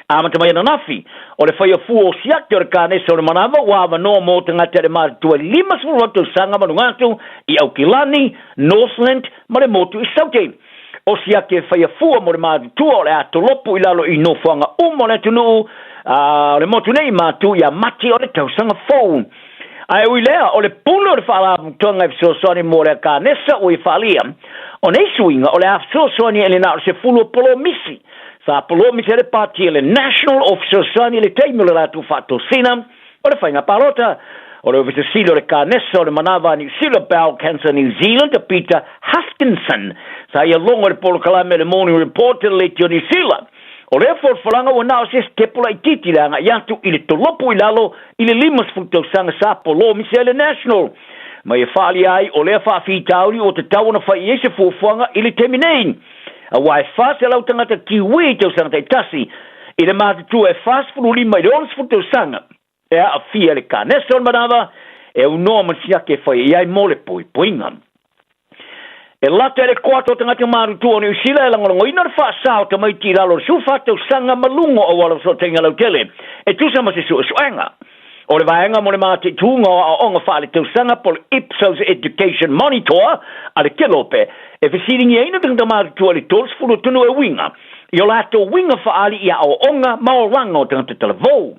Amata mai ananafi, o le faia fua o siaki o le kanesa o le manava ua avanoa mo tagata i le matutua e 58 tausaga ma luga atu i Aukilani, Northland ma le motu i Saute. O siaki e faia fua mo le matutua o le a tolopo i lalo i nofoaga uma o le atunuu, a o le motu nei matu ia Mati o le tausaga fou. Ae ui lea, o le pule o le Faalapotopotoga e fesoasoani mo le Kanesa ua ia faaalia. O nei suiga o le a fesoasoani i le na o le 10 o polomisi. Sa polomisi ai le pati a le National o fesoasoani i le taimi o le latou faatosina o le faiga palota. O le Ofisa Sili o le Kanesa o le Manava a Niu Sila, Bowel Cancer New Zealand, a Peter Huskinson, sa ia logo i le polokalame a le Morning Report i le Leitio Niu Sila. O lea folafolaga ua na o se isi tepo laitiiti le agai atu i le tolopo i lalo i le 50 tausaga sa polomisi ai le National. Ma ia faaalia ai o lea faafitauli ua tatau ona fai i ai se fuafuaga i le taimi nei. Aua e 400 tagata Kiwi i tausaga taitasi, i le matutua e 45 i le 60 tausaga e aafia i le kanesa o le manava e aunoa ma le siaki e fai i ai mo le poipoiga. E lata i le koata o tagata matutua o Niu Sila e lagolagoina le faasa o tamaiti i lalo o le 14 tausaga ma luga o auala fesootaiga lautele e tusa ma se suesuega. O le vaega mo le mataituga o aoaoga faaletausaga po o le Ipsos Education Monitor a le Kelope e fesiligiaina tagata matutua i le 30 o atunuu e uiga i o latou uiga faaali i aoaoga ma olaga o tagata talavou.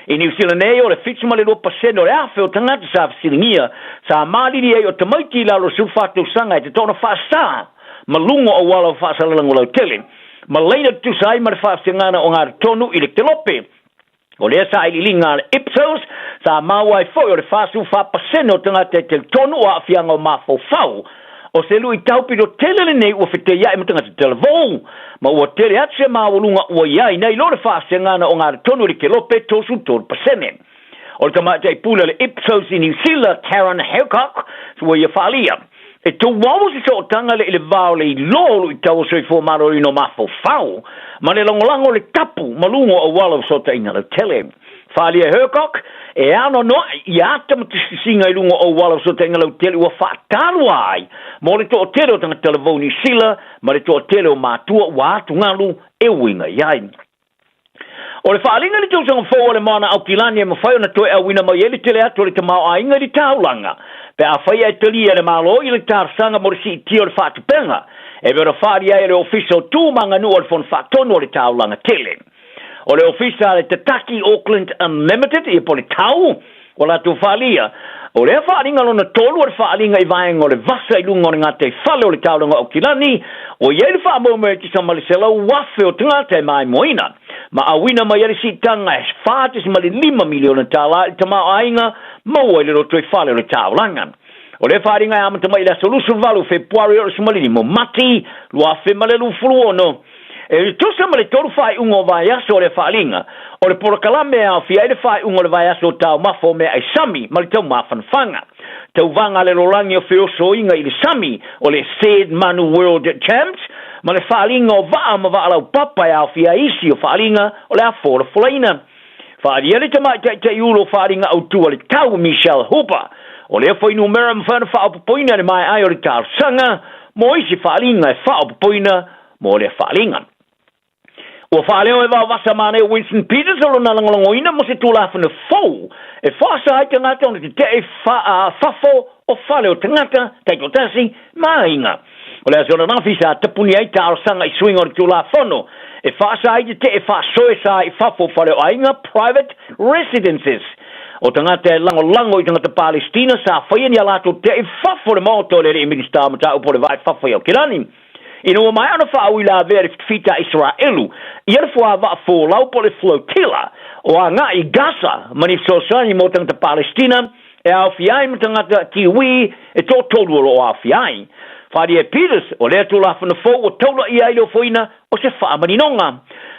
I Niu Sila nei, o le 72% o le afe o tagata sa fesiligia sa malili ai o tamaiti i lalo o le 14 tausaga e tatau ona faasa ma luga o auala o faasalalauga lautele ma laina tutusa ai ma le faafesegana o gatotonu i le Kelope. O lea sailiiliga a le Ipsos sa maua ai foi o le 44% o tagata e talitonu o aafiaga o mafaufau O se luʻitau pito tele lenei ua feteiaʻi ma tagata talavou, ma ua tele atu se maualuga ua i ai nai lo le faasegana o galatonu i le kelope 33%. O le tamaitai pule a le Ipsos i Niu Sila, Karen Hercock, ua ia faaalia, E touau se sootaga le i le va o le iloa o luʻitau o soifua maloloina o mafaufau ma le lagolago o le tapu ma luga o auala o fesootaiga lautele. Faaalia e Hercock, e anoanoai ia ata ma tusitusiga i luga o auala o fesootaiga lautele ua faatalua ai mo le toatele o tagata talavou Niu Sila ma le toatele o matua ua atugalu e uiga i ai. O le faaaliga i le tausaga fou a le Moana Aukilani e mafai ona toe auina mai ai le tele atu o le tamaoaiga i le taulaga pe afai ae talia e le Malo i le talosaga mo le siitia o le faatupega e pei ona faaali ai e le Ofisa o Tu ma Aganuu a le Fono Faatonu o le Taulaga Tele. O le Ofisa a le Tataki Auckland Unlimited, ia po o le tau, ua latou faaalia, o lea faaaliga lona tolu o le faaaliga i vaega o le vasa i luga o le gataifale o le Taulaga o Aukilani, ua i ai le faamoemoe e tusa ma le 100,000 o tagata e maimoaina, ma auina mai ai le siitaga e $4.5 miliona tala i le tamaoaiga maua i le lotoifale o le taulaga. O lea faaaliga e amata mai i le aso 28 Fepuari o le 15 Mati 2026, E tusa ma le tolu faaiuga o vaiaso o lea faaaliga, o le polokalame e aofia ai le faaiuga o le vaiaso o taumafa o meaai sami ma le taumafanafanga. Tauvaga a le lolagi o feosoiga i le sami o le Said Manu World Champs ma le faaaliga o vaa ma vaa laupapa e aofia ai isi o faaaliga o le a folafolaina. Faaalia le tamaitai-taiulu o faaaliga autu a le tau Michelle Hooper. O lea fuainumera e mafai ona faaopoopoina i le maea ai o le talosaga mo isi faaaliga e faaopoopoina mo lea faaaliga. Ua faaleo e Vaovasa Manaia Winston Peters o lona lagolagoina mo se Tulafono fou e faasa ai tagata ona tetee i fafo o fale o tagata taitoatasi ma aiga. O le aso ananafi sa tapuni ai talosaga i suiga o le Tulafono e faasa ai tetee faasoesa i fafo o fale o aiga, private residences. O tagata e lagolago i tagata Palestina sa faia ni a latou tetee i fafo o le maota o le alii Minisita o Mataupu o le Vai Fafo i Aukilani. Ina ua maea ona faauilavea e le fitafita a Isaraelu ia le fuavaa folau po o le flotilla o agai i Gasa ma ni fesoasoani mo tagata Palestina e aofia ai ma tagata Kiwi e toatolu o lo o aofia ai. Faaalia e Peters, o lea Tulafono fou ua taulaia ai le ofoina o se faamaninoga.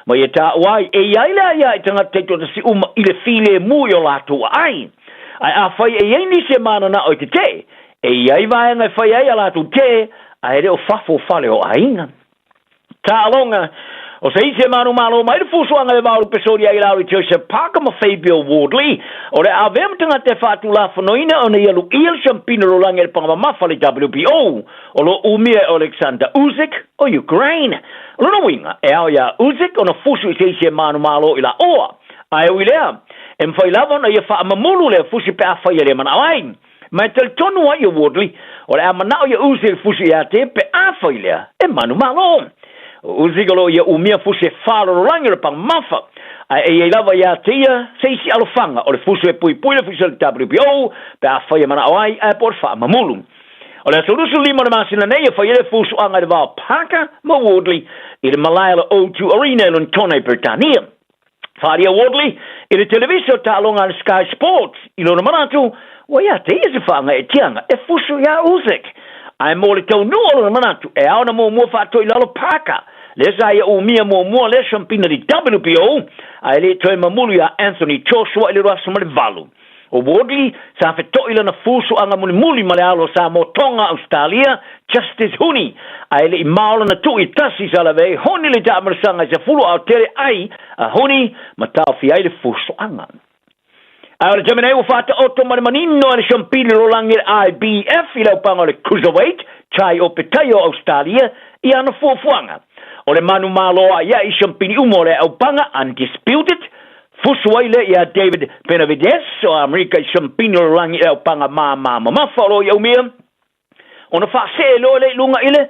Ma ia taua ai, e i ai le aia i tagata taitoatasi uma i le filemu i o latou aai. Ae afai e i ai nisi e mananao e tetee, E i ai vaega e fai ai a latou tē, ae le o fafo o fale o aiga. Taaloga, O se isi e manumalo mai le fusuaga i le vao o le Pesoli ai Lauri Joseph Parker ma Fabio Wardley, o le avea ma tagata e faatulafonoina ona ia luia le siampina lolagi a le paga mamafa a le WBO, o lo o umia e Oleksandr Usyk o Ukraine. O lona uiga, e ao iā Usyk ona fusu i se isi e manumalo i laoa. Ae ui lea, e mafai lava ona ia faamamulu lea fusi pe afai e le manao ai. Ma e talitonu ai ia Wardley, o le a manao ia Uzi le fusi ia te pe afai lea e manumalo. O Uzi o lo o ia umia fusi e faalololagi o le pagamafa, ae e iai lava ia te ia se isi alofaga o le fusu e puipui le fusi o le WBO pe afai e manao ai ae po o le faamamulu. O le aso 25 o le masina nei e fai ai le fusuaga i le va o Parker ma Wardley i le malae o le O2 Arena i Lonetona i Peretania. Whaaria Wardley i le televisa o taaloga a le Sky Sports i lona manatu, ua ia te ia se whaanga e tianga e fusu iā Usyk. Ae mō le taunuu o lona manatu, e ao na muamua whaatoa i lalo Parker, lea sa ia umia muamua lea siampina i le WBO, ae le toe mamulu iā Anthony Joshua i le 2008. O Wardley, sa fetoʻi lana fusuaga mulimuli ma le alo o Samoa Tonga Ausetalia, Justice Huni, ae le i mao lana tuu i tasi sa lave ai Huni le taamalasaga i se fulu ao tele ai a Huni ma taofia ai le fusuaga. Ae o le taimi nei ua faataoto ma le manino e le siampili lolagi le IBF i le aupaga o le Cruiserweight Chai Opetaia o Ausetalia i ana fuafuaga. O le manumalo a ia i siampili uma o le aupaga Undisputed Fusu ai lea iā David Benavidez o Amerika i siampini o le lagi i le aupaga māmā mamafa o lo o i aumia, ona faasee loa lea i luga i le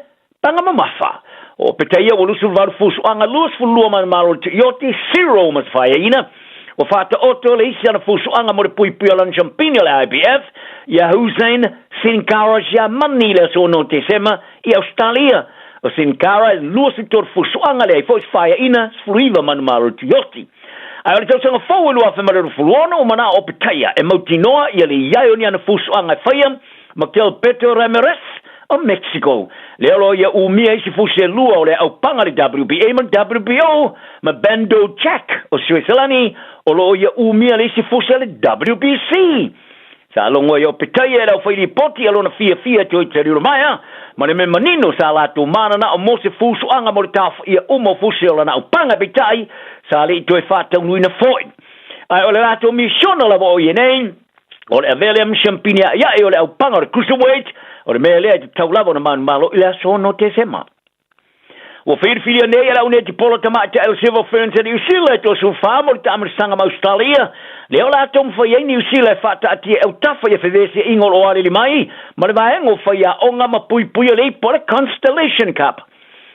paga mamafa. O Petaia ua 28 fusuaga, 22 manumalo le Tioti, zero ma se faiaina. Ua faataoto le isi ana fusuaga mo le puipui o lana siampini o le IBF iā Husein Sinkara Siamani i le aso 6 Tesema i Ausetalia. O Sinkara e 23 fusuaga, leai foi se faiaina, 19 manumalo le Tioti. Ae o le tausaga fou e 2026, ua manao o Petaia e mautinoa ia le i ai o ni ana fusuaga e faia ma Gilberto Ramirez. o Mexico. Lea o lo o ia umia isi fusi e lua o le aupaga le WBA ma le WBO, ma Bando Jack o Sueselani o lo o ia umia le isi fusi a le WBC. Sa logo ai o Petaia e le aufailipoti a lona fiafia toe taliulamaea ma le mea manino sa latou mananao mo se fusuaga mo le taofaia uma o fusi o lana aupaga peitai sa le i toe faataunuina foi. Ae o le latou misiona lava o ia nei, o le avea lea ma siampini a'ia'i o le aupaga o le Cruiserweight, o le mea lea e tatau lava ona manumalo i le aso 6 Tesema. Ua filifilia nei e le aunetipolo tamaitai o Silver Ferns a Niu Sila e 34 mo le taamilisaga ma Ausetalia, lea o le a taumafai ai Niu Sila e faataatia e autafa ia fevesiaiga o lo o alili mai ma le vaega o faiaoga ma puipuia le ipu o le Constellation Cup.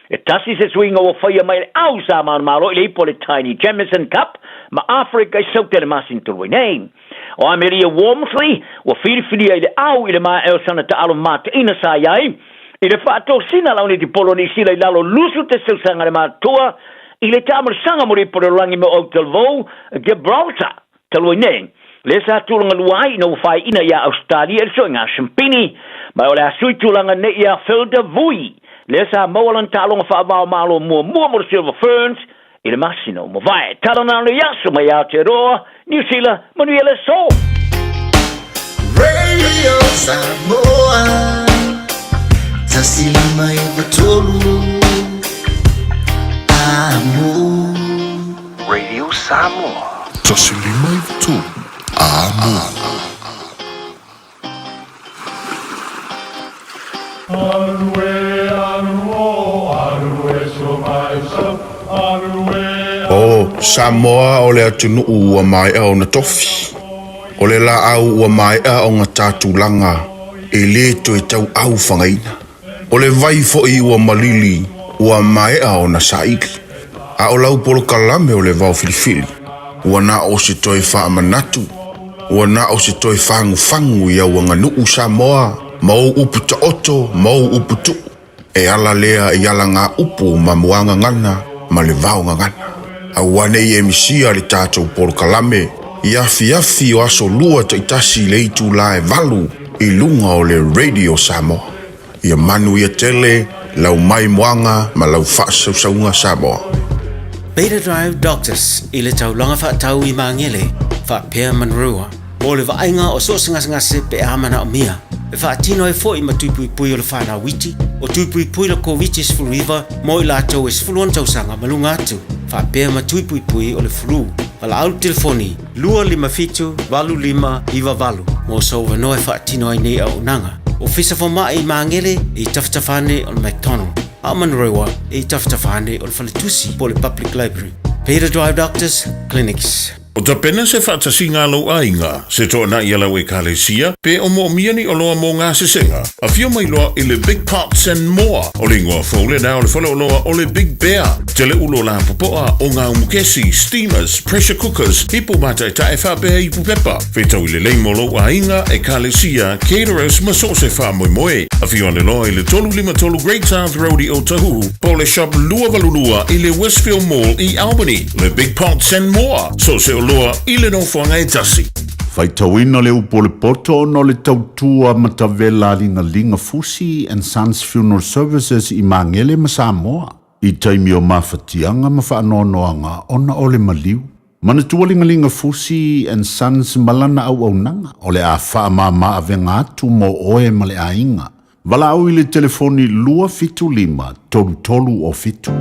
E tasi se suiga ua faia mai e le au sa manumalo i le ipu o le Taini Jamieson Cup ma Afrika i Saute i le masina talu ai nei. O Amelia Walmsley ua filifilia i le au i le maea o sana taalo mataina sa i ai i le faatosina launetipolo o Niu Sila i lalo lusu te sausaga le matua i le taamilisaga mo le ipu o le lalolagi mo Aotearoa Gibraltar talu ai nei lea sa tulaga lua ai ina ua faaiina iā Ausetalia i le soiga Siampini ma o le a sui tulaga nei iā Philda Vui lea sa maua lana taaloga faava-o-Malo muamua mo le Silver Ferns i le masina ua mavae. Tala na le aso mai Aotearoa, Niu Sila, manuia le aso! Radio Samoa 159 Amo Radio Samoa. 159 Amo. O Samoa o le atunuu ua maea ona tofi. O le laau ua maea ona ta tulaga e le toe tauau fagaina. O le vai foi ua malili ua maea ona saili. A o lau polokalame o le vao filifili, ua na o se toe faamanatu, ua na o se toe fagufagu i au aganuu Samoa ma ou upu taoto ma ou upu tuu, e ala lea i alagaupu ma muagagana ma le vaogagana. Aua ne i e misia le tatou polokalame i afiafi o aso lua taitasi i le itula e valu i luga o le Radio Samoa. Ia manuia tele lau maimoaga ma lau faasausauga Samoa. Beta Drive Doctors i le taulaga faatau i Magele faapea Manurewa mo le vaaiga o so o se gasegase pe a manaomia. E faatino ai foi ma tui puipui o le whanau iti, o tui puipui la Koviti-19 mo i latou e 16 tausaga ma luga atu, faapea ma tui puipui o le flu. Valaau le telefoni 257 8598 mo sou avanoa e faatino ai nei auaunaga. Ofisa Fomai i Magele e i tafatafa ane o le McDonald, a o Manurewa e i tafatafa ane o le Faletusi po o le Public Library. Peter Drive Doctors Clinics. O tapena se faatasiga a lou aiga, se toanai a lau Ekalesia, pe o moomia ni oloa mo gasesega. Afio mai loa i le Big Pots and More. O le ingoa fou lena o le faleoloa o le Big Bear. Tele ulo lapopoa o ngā umukesi, steamers, pressure cookers, ipu mātaetae faapea ipu pepa. Whetau i le lei mo lou aiga, Ekalesia, caterers ma so o se faamoemoe. Afio ane loa i le 353 Great South Road i Otahuhu, po o le Shop 282 i le Westfield Mall i Albany. Le Big Pots and More, so o se oloa i le nofoaga e tasi. Faitauina le upu o le poto ona o le tautua matavela a Ligaliga Fusi and Sons Funeral Services i Magele ma Samoa i taimi o mafatiaga ma faanoanoaga ona o le maliu. Manatua Ligaliga Fusi and Sons ma lana auaunaga o le a faamama avega atu mo oe ma le aiga. Valaau i le telefoni 275 33 o 7.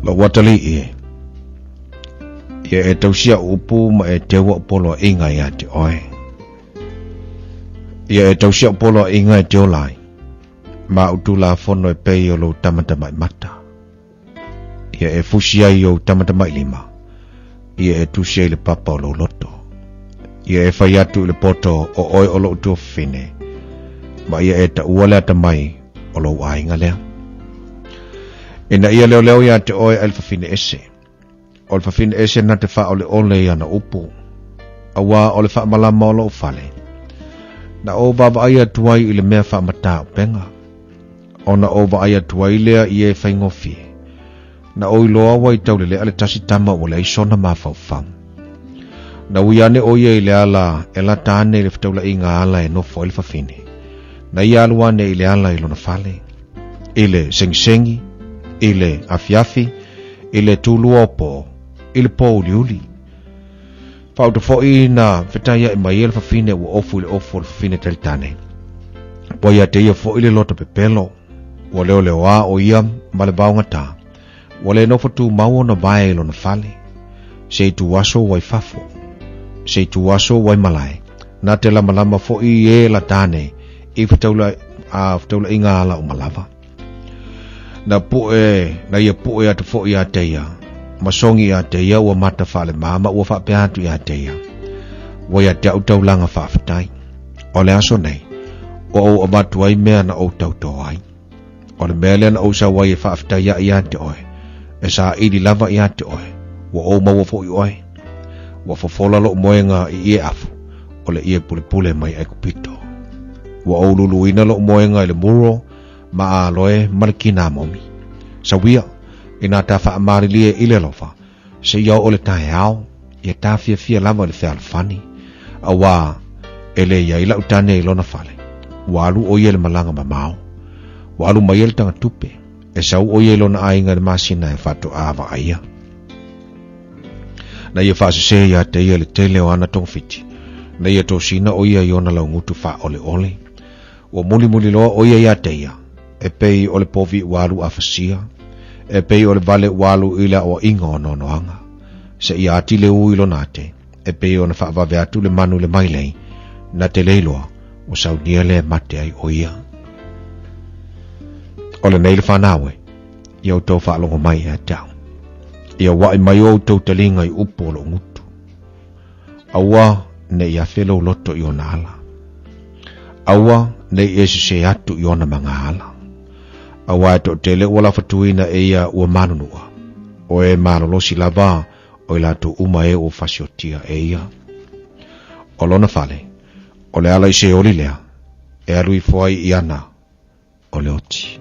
Lou atalii e, ia e tausia upu ma e teua o poloaiga ia te oe. Ia e tausia o poloaiga e te ola ai, ma au tulafono e pei o lou tamatamaimata. Ia e fusi ai i ou tamatamailima, ia e tusi ai i le papa o lou loto. Ia e fai atu i le poto o oe o lou tuafafine, ma ia e taua le atamai o lou aiga lea. Ina ia leoleo iā te oe ai le fafine ese, o le fafine ese na te faaoleole i ana upu, auā o le faamalama o lou fale, na ou vaavaai atu ai i le mea faamatā upega. Ona ou vaai atu ai lea i e faigofie. Na ou iloa ua i taulele'a le tasi tama ua leai sona mafaufau. Na ui ane ʻo ia i le ala e lata ane i le fetaulaʻiga ala e nofo ai le fafine. Na ia alu ane i le ala i lona fale, i le segisegi, i le afiafi, i le tulua o po, i le pō uliuli. Faauta foi na fetaiaʻi mai ai le fafine ua ofu i le ofu o le fafine talitane. Ua ia te ia foi le loto pepelo, ua leoleoā ʻo ia ma le vaogatā. Ua le nofo tumau ona vae i lona fale. Se ituaso ua i fafo. Se ituaso ua i malae. Na te lamalama foi e la tane i fetaula, a fetaulaiga ala uma lava. Na puʻe, na ia puʻe atu foi ia te ia. Ma sogi ia te ia ua mata faalemā ma ua faapea atu ia te ia. Ua ia te au taulaga faafetai. O le aso nei, ua ou avatu ai mea na ou tautō ai. O le mea lea na ou sau ai e faafetai aʻe ia te oe, e saili lava ia te oe, ua ou maua foi oe. Ua fofola loʻu moega i ie afu, o le ie pulepule mai Aikupito. Ua ou luluina loʻu moega i le muro ma aloe ma le kinamomi. Sauia, inā ta faamalilie i le alofa, seia oo le taeao, ia tafiafia lava i le fealofani, auā e le i ai lau tane i lona fale. Ua alu ʻo ia i le malaga mamao. Ua alu mai ai le tagatupe, e sau ʻo ia i lona aiga i le masina e faatoā vaaia. Na ia faasesē iā te ia le tele o ana togafiti, na ia tosina ʻo ia i ona laugutu faaoleole. Ua mulimuli loa ʻo ia iā te ia, e pei o le povi ua alu afasia, e pei o le vale ua alu i le aʻoaʻiga o noanoaga. Seia ati le ū i lona ate, e pei ona faavave atu le manu i le mailei, na te le iloa, ua saunia lea e mate ai ʻo ia. O lenei le fanau e, ia outou faalogo mai ia te au. Ia uaʻi mai outou taliga i upu o loʻu gutu. Aua ne i afe lou loto i ona ala. Aua ne i e sesē atu i ona magaala. Auā e toʻatele ua lafatuina e ia ua manunuʻa, o e malolosi lava o i latou uma e ua fasiotia e ia. O lona fale, o le ala i Seoli lea, e alu ifo ai i ana o le oti.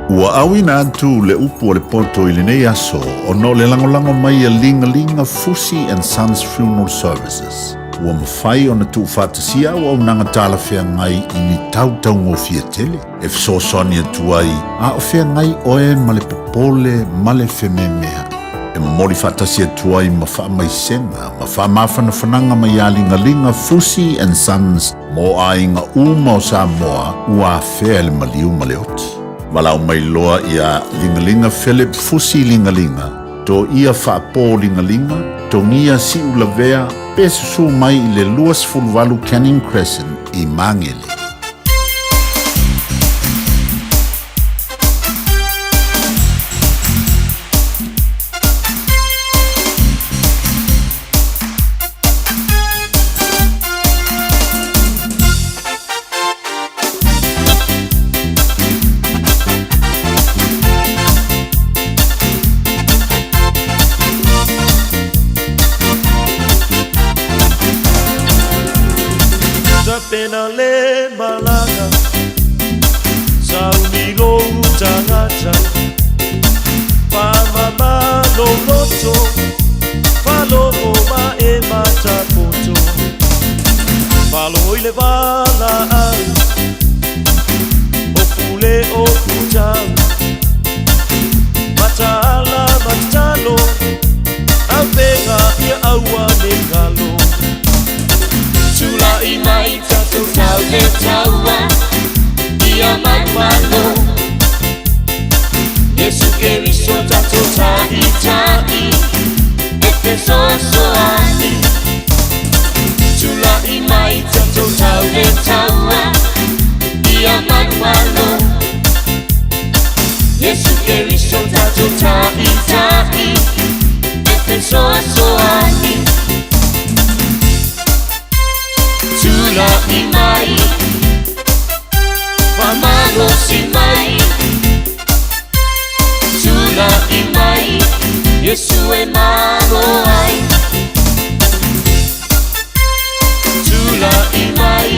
Ua auina atu le upu o le poto i lenei aso ona o le lagolago mai a Ligalinga Fusi and Sons Funeral Services. Ua mafai ona tuufaatasia auaunaga talafeagai i ni tautaugofie tele e fesoasoani atu ai a o feagai oe ma le popole ma le fememeaʻi. E momoli faatasi atu ai ma faamaisega ma faamafanafanaga mai ia Ligaliga Fusi and Sons mo aiga uma o Samoa ua afea i le maliu ma le oti. Valaau mai loa ia Ligaliga Philip Fusi Ligaliga, to ia Faapō Ligaliga, Togia Siulavea pe susū mai i le 28 Canning Crescent i Magele. Tapena le malaga Sauni lou tagata Faamama lou loto Faalogo ma e matakoto Faalogo i le valaau O pule o putau Mataala ma tatalo Avega ia aua ne galo Tulaʻi mai tatou tau le taua Ia manumalo Iesu Keriso tatou taʻitaʻi E fesoasoani Tulaʻi mai tatou tau le taua Ia manumalo Iesu Keriso tatou taʻitaʻi E fesoasoani Tulaʻi mai Faamalosi mai Tulaʻi mai Iesu e malo ai Tulaʻi mai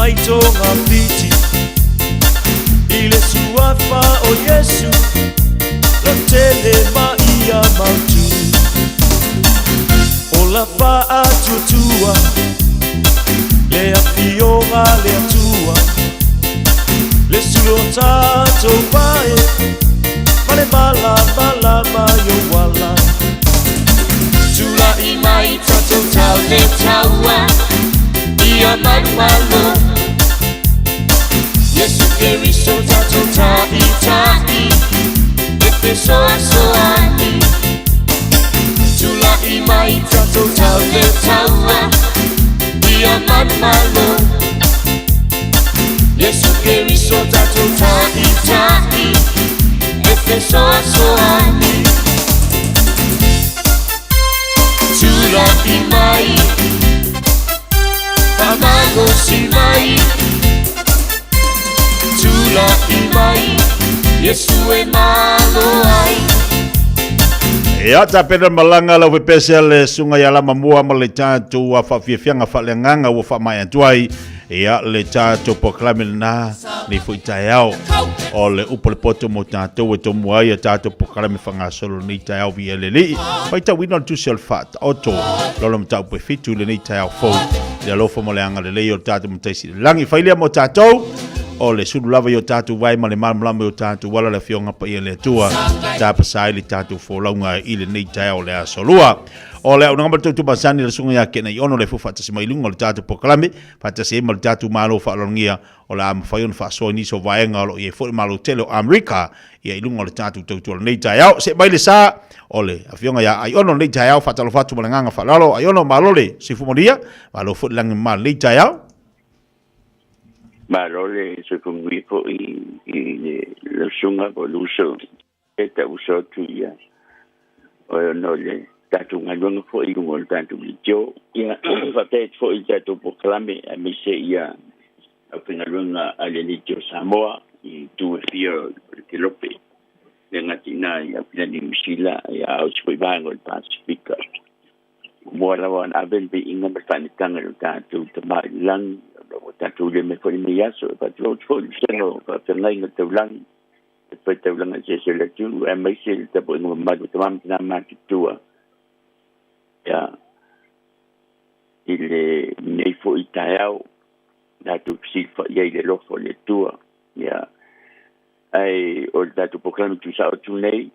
mai togafiti i le suafa o Iesu lo tele ma ia mautu o la faatuatua le afioga le Atua le sulu o tatou pae ma le malamalama i ou ala. Tula'i mai tatou tau le taua ia malumalo Iesu Keriso tatou ta'ita'i e fesoasoani. Tula'i mai tatou tau le taua ia malumalo Iesu Keriso tatou ta'ita'i e fesoasoani. Tula'i mai faamalosi mai Tula'i mai Iesu e malo ai. Ia tapena malaga lau pepese a le susuga ia Lamamua ma le tatou faafiafiaga faaleagaga ua faamaea atu ai ia le tatou polokalame lena nei foi taeao. O le upu a le poto mo tatou e tomua ai a tatou polokalame faagasolo lenei taeao viia le Alii. Faitauina le tusi o le Faataoto lona mataupu e 7 i lenei taeao fou. I le alofa ma le agalelei o le tatou Matai Sili i le Lagi. Fai lea mo tatou o le sulu lava i o tatou vae ma le malamalama i o tatou ala le Afioga Paia a le Atua. Tapasa ai le tatou folauga i lenei taeao o le aso lua. O le auaunaga ma le tautua masani a le Susuga ia Kenai Ono le fou faatasi mai i luga o le tatou polokalame, faatasi ai ma le tatou Malo faaaloalogia o le a mafai ona faasoa i nisi o vaega o lo o i ai foi le Malo tele o Amerika ia i luga o le tatou tautua i lenei taeao. See mai le sa o le Afioga ia Aiono i lenei taeao. Faatalofa atu ma le agaga faaaloalo. Aiono, malo le soifua manuia, malo foi le lagi mama i lenei taeao. Malo le soifua manuia foi i le susuga po o le uso e tau uso atu ia o ona o le tatou galuega foi i luga o le tatou leitio. Ia, faafetai atu foi i le tatou polokalame aemaise ia aufaigaluega a le Leitio Samoa i itu e fia o le kelope, le gata i ina i Aukilani Niu Sila, ia a o isi foi vaega o le Pasifika. Muamua lava ona ave le viiga ma le faanetaga i lo tatou Tama i le lagi, o lo o tatou iloa mai foi i lenei aso, e faatulou atu foi i le vasega o faafeagaiga taulagi, le faitaulaga eseese o le atunuu, aemaise le tapuaiga mamalu a tama ma tina matutua, ia, i lenei foi taeao, tatou fesilafai ai i le alofa o le Atua. Ia, ae o le tatou polokalame tuusao atu nei,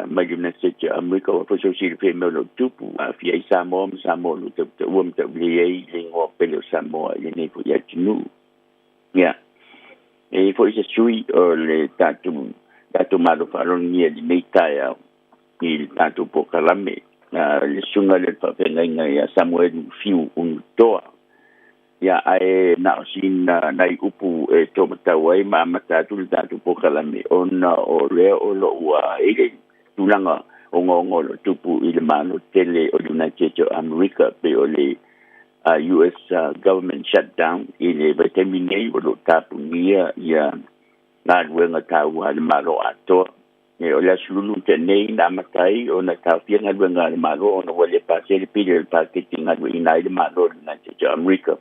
mai le United States o Amerika, ua foi sou silafia i mea o lo o tupu, aafia ai Samoa ma Samoa o lo o tautaua ma taulei ai le igoa pele o Samoa i lenei foi atunuu. Ia, e i ai foi se sui o le tatou, tatou Malo faaaloalogia i lenei taeao i le tatou polokalame, le susuga lea o le faafeagaiga ia Samuelu Fiu Unutoa. Ia, ae na o sina nai upu e taumatau ai ma amata atu le tatou polokalame, ona o lea o lo o ua i le tulaga ogaoga o lo o tupu i le Malo tele o le United States o Amerika, pei o le US Government Shutdown i le vaitaimi nei o lo o tapunia ia galuega taua a le Malo atoa. O le aso lulu tea nei na amata ai ona taofia galuega a le Malo ona ua le pasia le pili o le paketi e galueaiina ai le Malo o le United States o Amerika.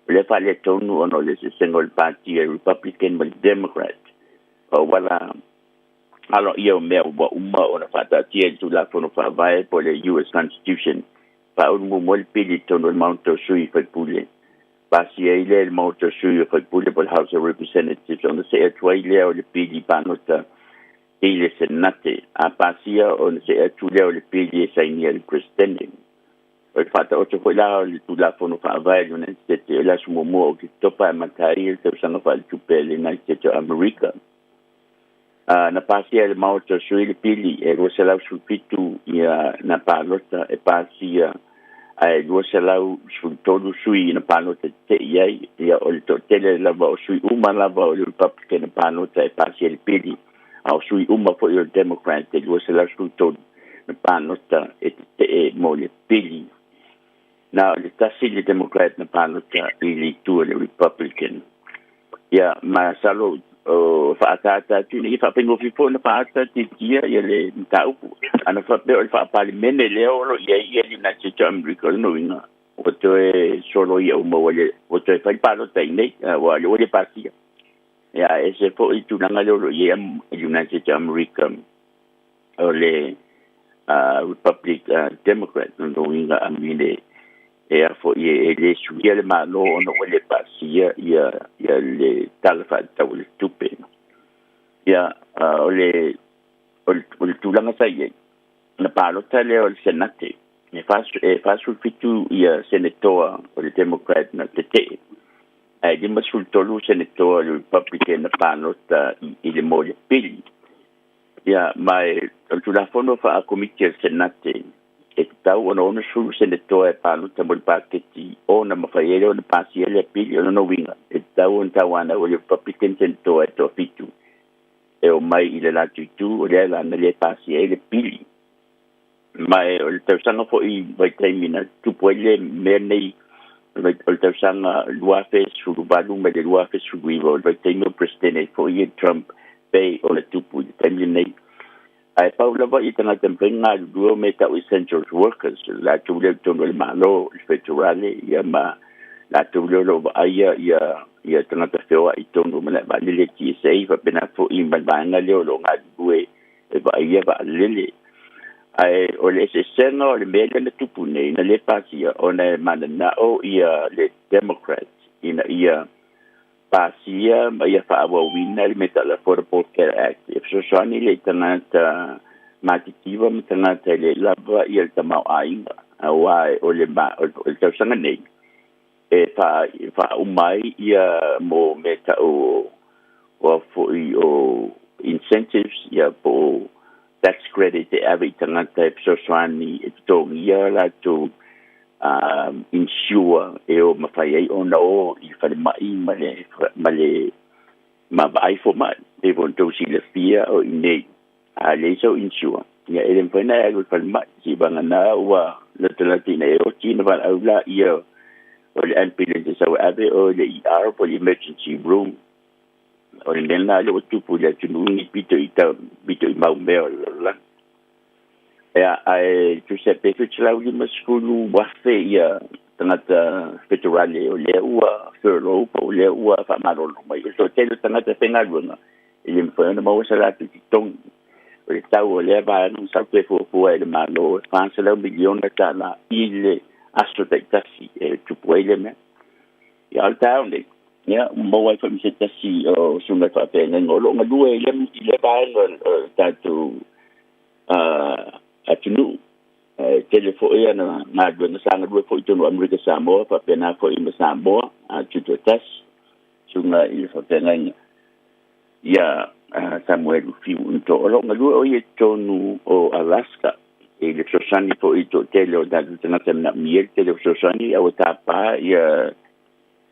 O lea faaletonu ona o le eseesega o le pati a le Republican ma le Democrat. O auala aloaia o mea ua uma ona faataatia i le Tulafono Faavae po o le US Constitution. Faaulu muamua le pili i totonu o le Maota o Sui Faipule. Pasia ai lea i le Maota o Sui o Faipule po o le House of Representatives ona see atu ai lea o le pili palota i le Senate. A pasia ona see atu lea o le pili e sainia e le Peresetene. O le faataoto foi la o le Tulafono Faavae a le United States o le aso muamua o Oketopa e amata ai le tausaga faaletupe a le United States o Amerika. Na pasia e le Maota o Sui le pili e 217 ia na palota e pasia ae 213 sui na palota tetee i ai. Ia o le toatele lava o sui uma lava o le Republican na palota e pasia le pili, a o sui uma foi o le Democrat e 213 na palota e tetee mo le pili. Na o le tasi le Democrat na palota i le itu o le Republican. Ia, masalo o faaataata atu ina ia faafaigofie foi ona faaataatiatia ia le mataupu. Ana faapea o le faa-Palemene lea o lo o i ai ia le United States o Amerika, o lona uiga, Ua toe soloia uma ua le ua toe fai le palota i inei ua le ua le pasia. Ia ae ese foi le tulaga lea o lo o i ai United States o Amerika o le Republic Democrat lona uiga I mean e e a foi e le suia le Malo ona ua le pasia ia ia le Tala Faatatau o le Tupe. Ia o le o le tulaga sa i ai na palota lea o le Senate e 47 ia senetoa o le Democrat na tetee, ae 53 senetoa o le Republican na palota i le mo le pili. Ia, ma e, o le Tulafono Faa-Komiti a le Senate, e tatau ona 60 senetoa e palota mo le paketi ona mafai ai lea ona pasia lea pili. O lona uiga, e tatau ona tauanau e le Republican senetoa e toafitu e omai i le latou itu, o lea la na le pasia ai le pili. Ma e o le tausaga foi vaitaimi na tupu ai le mea nei, o le tausaga 2018 mai le 2019, o le vaitaimi o Peresetene ai foi e Trump pei ona tupu i le taimi lenei. Ae pau lava i tagata mafai ona galulue o mea e tau essentials workers, latou lea i totonu o le Malo, le federale, ia ma latou lea o lo o vaaia ia ia tagata feoai i totonu o malae vaalele TSA, faapena foi ma le vaega lea o lo o galulue e vaaia vaalele. Ae o le eseesega o le mea lea na tupu nei, na le pasia ona e mananao ia le Democrats ina ia pasia ma ia faaauauina le mea tau o le Affordable Care Act e fesoasoani lea i tagata matitiva ma tagata e le lava ia le tamaoaiga, aua o le o le tausaga nei e faauma ai ia mo mea tau o a foi o incentives ia po o tax credit e ave i tagata e fesoasoani e totogia latou insure e o mafai ai ona o i le falemai ma le ma le ma vaai fomai. Pei foi ona tou silafia o i inei a leai sau insure, ia e le mafai ona e alu i le falemai seivagana ua latalata ina e oti ona valaau laia o le ambulance e sau e ave oe i le ER po o le emergency room. O le mea lena lea ua tupu i le atunuu lenei pito i pito i mau mea o le lalolagi. Ia, ae tusa pe 750,000 ia tagata federale o lea ua furlough po o lea ua faamalolo mai. O le toatele o tagata faigaluega e le mafai ona maua se latou totogi. O le tau o lea vaega masalo pe fuafua e le Malo e $400 miliona tala i le aso taitasi e tupu ai lea mea. Ia, a o le taeao nei, ia, ua maua ai foi ma se tasi o susuga i le faafeagaiga o lo o galue i lea vaega o le tatou atunuu. E tele foi ana galuega sa galue foi i totonu o Amerika Samoa faapena foi ma Samoa Tutoatasi, susuga i le faafeagaiga ia Samuelu Fiu Unto. O lo o galue o ia i totonu o Alaska i le fesoasoani foi i le toatele o tatou tagata e manaomia le tele o fesoasoani, a ua tapa ia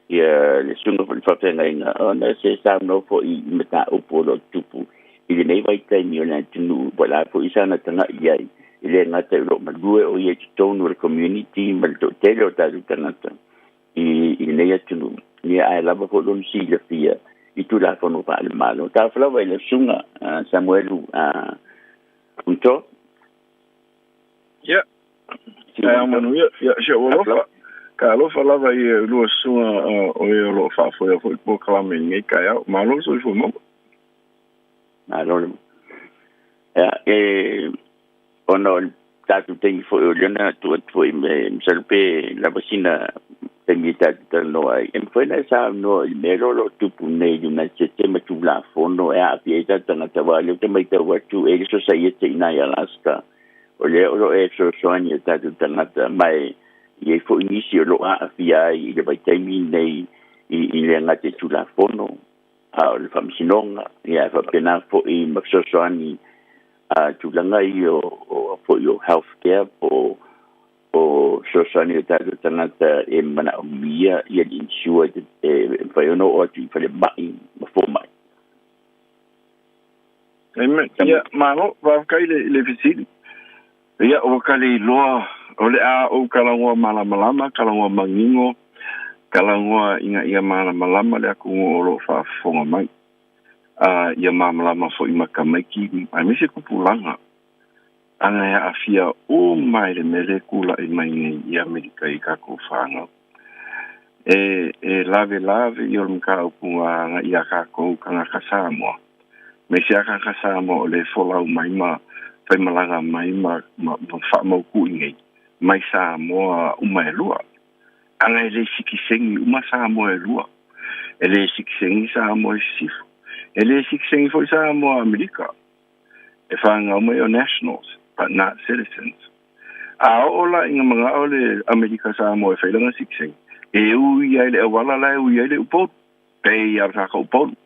ia le susuga foi i le faafeagaiga ona se saunoa foi i mataupu o lo o tutupu i lenei vaitaimi o le atunuu, po o le a foi sana tagai i ai, e le gata i o lo o galue o ia i totonu o le community ma le toatele o tatou tagata i lenei atunuu, ia ae lava foi lona silafia i Tulafono faale-Malo. Talofa lava i le Susuga Samuelu Unto. Ia, taeao manuia. Ia, si ou alofa. Ka alofa lava i lua susuga o e o lo o faafoea foi le polokalame i lenei taeao. Malo le soifua maua. Malo le. Ia, e ona o le tatou taimi foi o lea na tuu atu foi me masalo pe lava sina taimi e tatou talanoa ai. E mafai ona e saunoa i le mea lea o lo o tupu nei i le United States ma Tulafono e aafia ai tatou tagata, aua o lea ou te matau atu e le sosaiete i ina i Alaska, o lea o lo o e fesoasoani i o tatou tagata, ma e i ai foi nisi o lo o aafia ai i le vaitaimi lenei i le gata i Tulafono a o le Faamasinoga, ia e faapena foi ma fesoasoani a tulaga ia o foi o health care po o fesoasoani o tatou tagata e manaomia ia le insure e mafai ona oo atu i falemai ma fomai. Amen. Ia, malo, faafetai i le fesili. Ia, ua ka le iloa, o le a ou talanoa malamalama, talanoa manino, talanoa ina ia malamalama le atunuu o lo o faafofoga mai. A ia malamalama foi ma tamaiti aemaise tupulaga. Ana e aafia uma i le mea lea e kulaʻi mai nei i Amerika i kākou fanau. E, e lavelave ia o le mataupu agaʻi iā kākou kānaka Samoa. Me se akaka Samoa o le folau mai ma faimalaga mai ma, ma, ma faamautu i nei, mai Samoa uma e lua. Ana e le sikiseni uma Samoa e lua. E le sikiseni Samoa i sisifo. E le sikiseni foi Samoa Amerika. E whāngau mai o nationals, but not citizens. A oo la i nga mana'o le Amerika Samoa e fai lana sikiseni, e ui ai le auala la e ui ai le Upolu. Pei a o le kākou Upolu.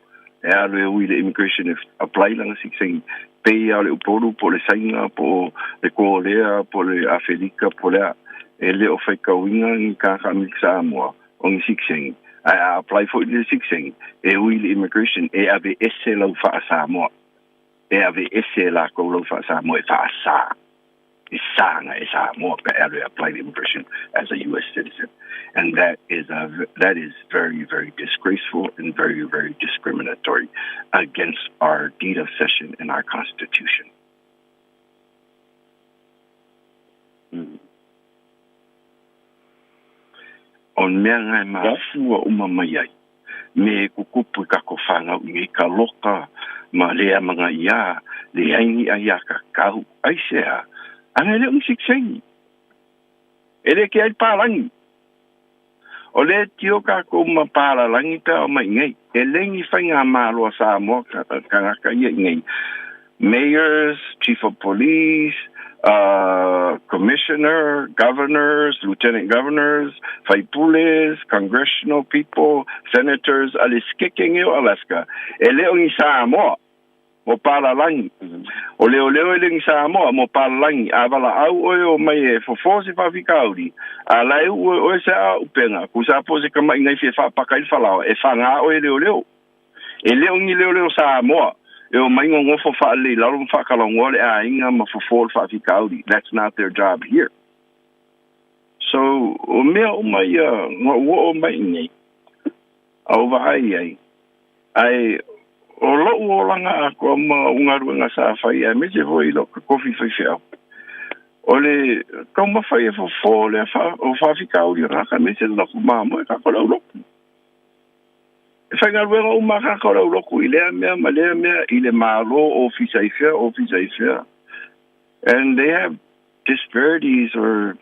E alu e ui le immigration e apply lana sikiseni. Pei a o le Upolu po o le Saina po o le Kōlea po o le Afelika po o le a. E le o faitauina ni kānaka Amerika Samoa o ni sikiseni. Ae a apply foi le sikiseni, e ui le immigration e aveese lau faa-Samoa. E aveese e lākou lau faa-Samoa e faasā. E sā e Samoa pe a alu e apply the immigration as a US citizen. And that is a, that is very, very disgraceful and very, very discriminatory against our deed of cession and our constitution. O mea nga e mafua uma mai ai, me e kukupu i kako whāngau i ngei ka loka ma le amanga ia, le aingi a ia ka kau, ai sea, ana e le ungi siksengi. E le ke ai pālangi. O le tio kākou ma pālalangi pe o mai ngei. E lengi whai ngā māloa Samoa ka, kangaka ia i ngei. Mayors, chief of police, commissioner, governors, lieutenant governors, faipules, congressional people, senators, a le sikeke o Alaska. E le o ni Samoa mo pālalangi. O leo leo e le ni Samoa mo pālalangi. A wala au oe o mai e fofo se whawhikauri. A lai u oe oe se a upenga. Ku sa po se kama i ngai fie whapaka i whalao. E whanga oe leo leo. E leo ni leo leo Samoa. E o mai ngongofo whaalei lalo ma whakalangoa le aiga ma fofo le whawhikauri. That's not their job here. So, o mea uma ia ngā ua o mai nei, a o vaai ai, ai o lou olaga akoa ma ugaluega sa fai aemaise foi i lou kofi faifeau. O le taumafai e fofo lea o faafitauli o tagata aemaise le lotu mamoe kākou le aulotu. E faigaluega uma lava kākou le aulotu i lea mea ma lea mea i le Malo, ofisa i fea, ofisa i fea. And they have disparities or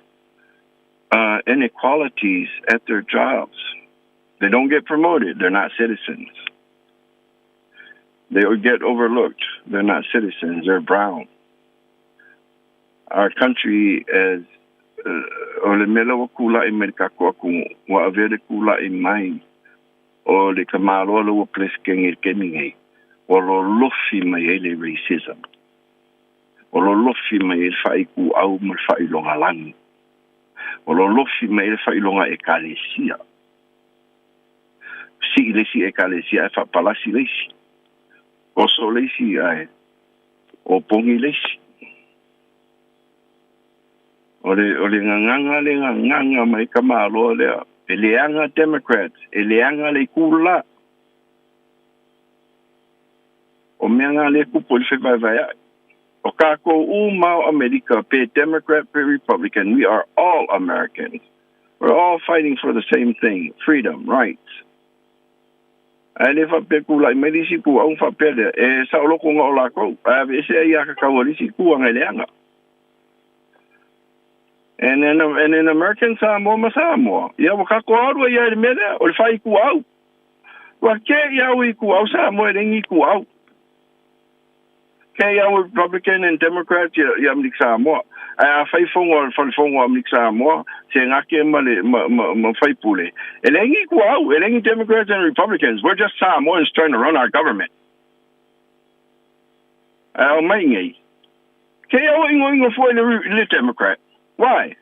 inequalities at their jobs. They don't get promoted. They're not citizens. They get overlooked. They're not citizens. They're brown. Our country is o le mea lea ua kulaʻi mai le kākou atunuu, ua avea le kulaʻi mai o le tamāloa lea ua Peresetene i le taimi nei, ua lolofi mai ai le racism. Ua lolofi mai ai le faaituau ma le faailoga lagi. Ua lolofi mai ai le faailoga ekalesia. Sii le isi ekalesia ae faapalasi le isi. Oso le isi ae opogi le isi. O le, o le gagaga le gagaga mai ka Malo lea. E leaga Democrats, e leaga le itu la. O mea nga le kupu i le fevaevaeaʻi. O kākou uma o Amerika, pe Democrat pe Republican, we are all Americans. We're all fighting for the same thing, freedom, rights. Ae le faapea kulaʻi mai le isi itu, au na faapea lea, e saʻoloko nga o lākou, ae aveese ai ia kakau a le isi itu aga e leaga. And in, and in American Samoa ma Samoa, ia ua kākou alu ai ia i le mea lea, o le fāikuau. Ua kē ia au i ikuau Samoa e leai ni ikuau. Kē ia au Republican and Democrat ia, ia Amerika Samoa. Ae afai fono a le fale fono a Amerika Samoa, Senate ma le, ma, ma, ma faipule, e leai ni ikuau, e leai ni Democrats and Republicans, we're just Samoans trying to run our government. Ae ao mai nei, kē au e ingoingo fua i le, le Democrat. Why?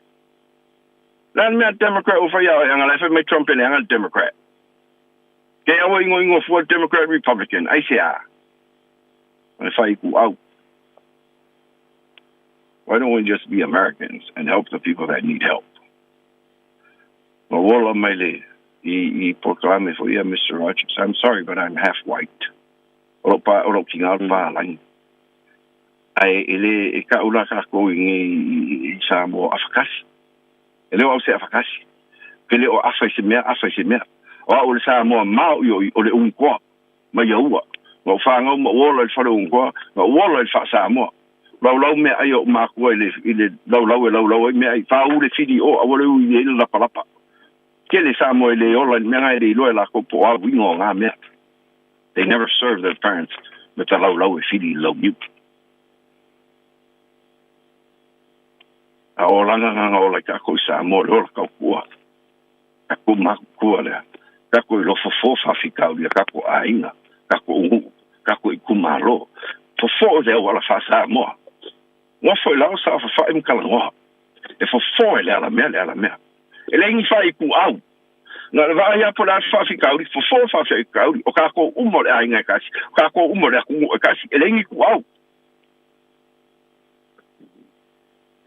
Le a le mea Democrat ua fai ia oe aga la e fai mai Trump e leaga le Democrat. Kē au e ingoingo fua Democrat Republican, aisea? O le faikuau. Why don't we just be Americans and help the people that need help? Ma ua ola mai le i i polokalame foi ia Mister Rogers. I'm sorry but I'm half white. O lou pa o lou tiga o le palagi. Ae e lē e ka'u la kākou i nei i Samoa afakasi. E le o au se afakasi. Pe le o afa i se mea, afa i se mea. O a'u o le Samoa mao'io'i o le ugukoa mai ia ua. Na ou fāgau ma ou ola i le fale ugukoa, na ou ola i le faa-Samoa. Laulau meaai a o'u makua i le, i le laulau e laulau ai meaai. Fāū le fili o, aua le ui ai le lapalapa. Tele Samoa e lē ola i le mea na e le iloa e lākou po o a uiga o ngā mea. They never serve their parents me ta laulau e fili i le launiu. A o olaga na na ola i kākou i Samoa, le ola kaukua. Kākou makukua lea. Kākou i lofofo faafitauli a kākou ʻāina, kākou nuu, kākou itumālo. Fofo i le auala faa-Samoa. Nofo i lalo sa fafa'i ma talanoa. E fofo e le alamea le alamea. E leai ni faaituau. Na o le vaai lava po o le a se faafitauli, fofo le faafitauli. O kākou uma o le ʻāina e kasi, o kākou uma o le atunuu e kasi, e leai ni ituau.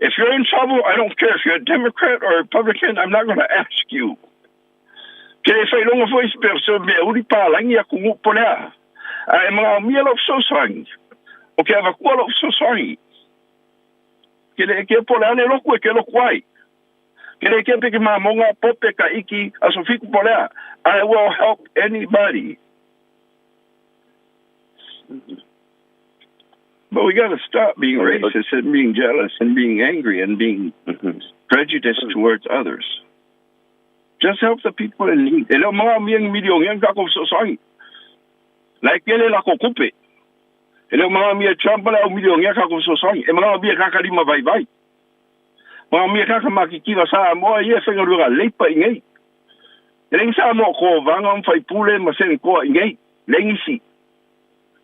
If you're in trouble, I don't care if you're a Democrat or a Republican, I'm not going to ask you. Ke le whailoga foi se pea so mea uli pālangi atunuu po le a. A e manaomia lou fesoasoani, o ke avatua lou fesoasoani. Ke le ʻikea po o le a le lotu e ke lotu ai. Ke le ʻikea pe ke mamoga, pope, ka iki, aso fiku po o le a. I will help anybody. But we got to stop being racist and being jealous and being angry and being prejudiced towards others. Just help the people in need. E le o manaomia ni milionea ni kākou fesoasoani. La e kele lākou kupe. E le o manaomia e Trump ma le au milionea kākou fesoasoani. E manaomia e kāka lima vaivai. Manaomia e kāka makikiva Samoa ia e faigaluega leipa i nei. E leai ni Samoa o kōvaga ma faipule ma senekoa i nei. Leai nisi.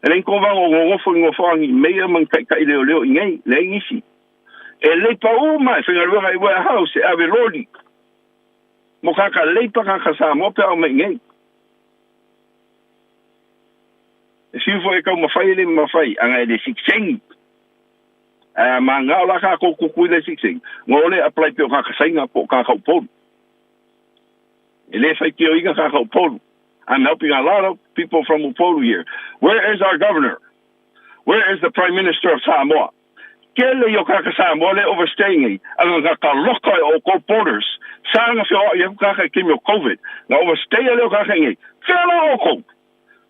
E leai ni kōvaga o nonofo i nofoaga ni meia ma ni taʻitaʻi leoleo i nei. Leai nisi. E leipa uma e faigaluega i warehouse e ave loli. Mo kāka leipa kāka Samoa pe a o mai i nei. E fiu foi e taumafai e le mafai aga e le sikisengi. Ae a mangao la kākou kukui le sikisengi, ngo le apply pe o kāka saina po o kāka Upolu. E le faitioina kāka Upolu. I'm helping a lot of people from Upolu here. Where is our governor? Where is the Prime Minister of Samoa? Kele i o kāka Samoa le overstaying nei, aga nga ka loka e o kou borders. Sa nga whioa'i aku kāka i kemi o COVID. Nga overstay a le o kāka i nei. Whia la o kou?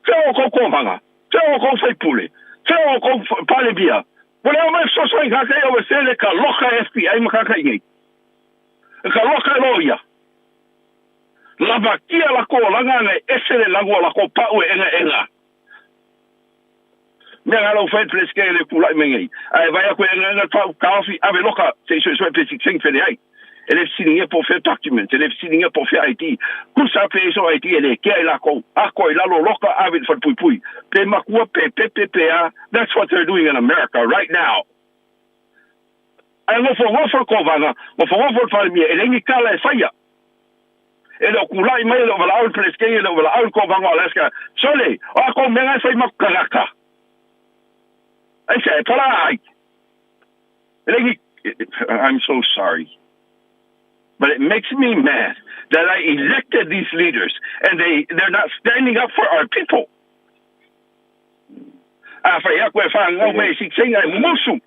Whia o kou kōvanga? Whia o kou whaipule? Whia o kou palemia? Ua le ao mai fesoasoani kāka i overstay le ka loka e FBI ma kāka i nei. E ka loka e loia. Lavakia la ko langa anga e ese le lagu o la ko pa'u e enga enga. Mea nga lau whai pleske le kula'i mai nei. A e vai aku e enga enga pa'u kaofi ave loka se i soesoe pe sikisengi pele ai. E le fesiligia po o fea documents, e le fesiligia po o fea ID. Kusa pe i so ID e le kea i lakou. Ako i lalo loka ave i le falepuipui. Pe makua pe pepe pe a, that's what they're doing in America right now. Ae nofonofo le kovana, nofonofo le palemia, e leai ni tala e faia. E le o kula'i mai, e le o valaau le Pelesitene, e le o valaau le kovana o Alaska, Sole, o a kou mea na e fai ma tagata? Aisea e pala ai? E leai ni, I'm so sorry. But it makes me mad that I elected these leaders and they, they're not standing up for our people. A whai aku e whāngau mai e sikisengi ai mumusu.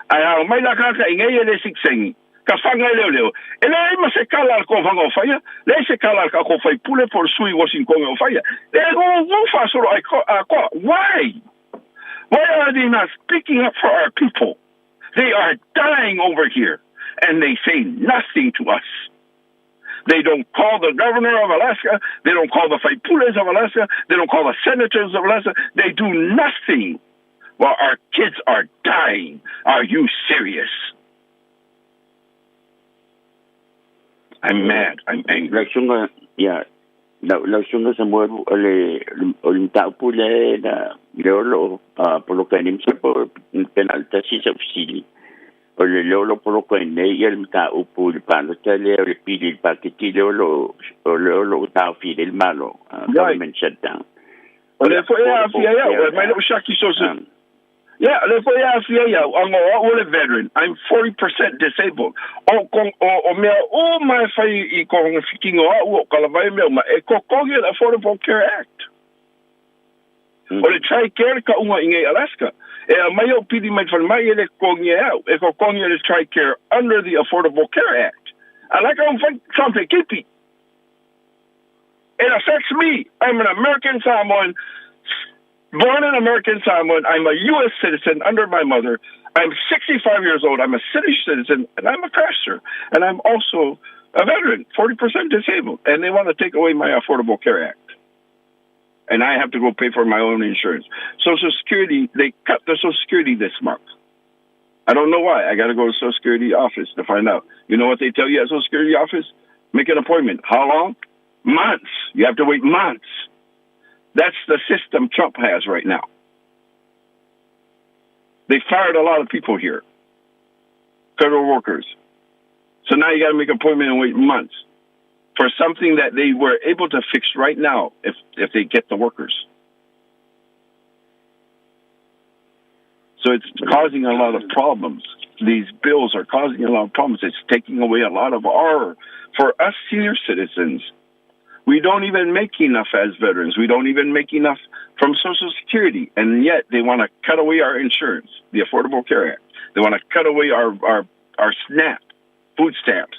Ae ao mai la kāka i ngei e le sikisengi. Ka whangai leo leo. E leai ma se kala al kōwhanga o whaia, leai se kala al ka ko whai pule po le sui Washington o whaia. Le ngū ngū whasoro ai ko, a koa. Why? Why are they not speaking up for our people? They are dying over here and they say nothing to us. They don't call the governor of Alaska. They don't call the Faipules of Alaska. They don't call the senators of Alaska. They do nothing while our kids are dying. Are you serious? I'm mad. I'm angry. Lau susuga, ia, lau, lau susuga Samuelu, o le, o le mataupu lea na, lea o lo o poloka ai nei, masalo po pe na o le tasi sau fesili, o le lea o lo o poloka ai nei ia le mataupu i le palota lea o le pili i le paketi lea o lo o, o lea o lo o taofi ai le Malo, government shutdown. O lea foi e aafia ai au, e mai lou siaki so se. Yeah, o lea foi e aafia ai au, aga o au o le veteran, I'm 40% disabled. O ko, o, o mea uma e fai i ko whikinga o au, o kalavai mea uma, e kokogi e le Affordable Care Act. O le Tricare le kauga i nei Alaska. E aumai ou pili mai le falemai e le totogia e au, e totogi e le Tricare under the Affordable Care Act. A la ka mafai Trump e keep. It affects me. I'm an American Samoan, born in American Samoan. I'm a U.S. citizen under my mother. I'm 65 years old. I'm a city citizen, and I'm a pastor. And I'm also a veteran, 40% disabled. And they want to take away my Affordable Care Act. And I have to go pay for my own insurance. Social Security, they cut the Social Security this month. I don't know why. I got to go to Social Security office to find out. You know what they tell you at Social Security office? Make an appointment. How long? Months. You have to wait months. That's the system Trump has right now. They fired a lot of people here, federal workers. So now you got to make an appointment and wait months for something that they were able to fix right now if they get the workers. So it's causing a lot of problems. These bills are causing a lot of problems. It's taking away a lot of our, for us senior citizens, we don't even make enough as veterans. We don't even make enough from Social Security. And yet they want to cut away our insurance, the Affordable Care Act. They want to cut away our SNAP, food stamps.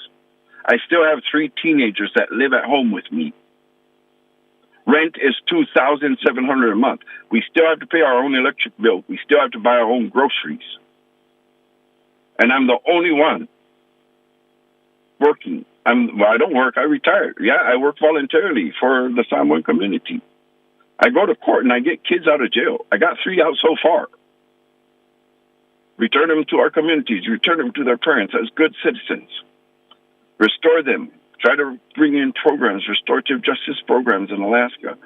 I still have 3 teenagers that live at home with me. Rent is $2,700 a month. We still have to pay our own electric bill. We still have to buy our own groceries. And I'm the only one working. I don't work. I retired. Yeah, I work voluntarily for the Samoan community. I go to court and I get kids out of jail. I got 3 out so far. Return them to our communities. Return them to their parents as good citizens. Restore them. Try to bring in programs, restorative justice programs in Alaska.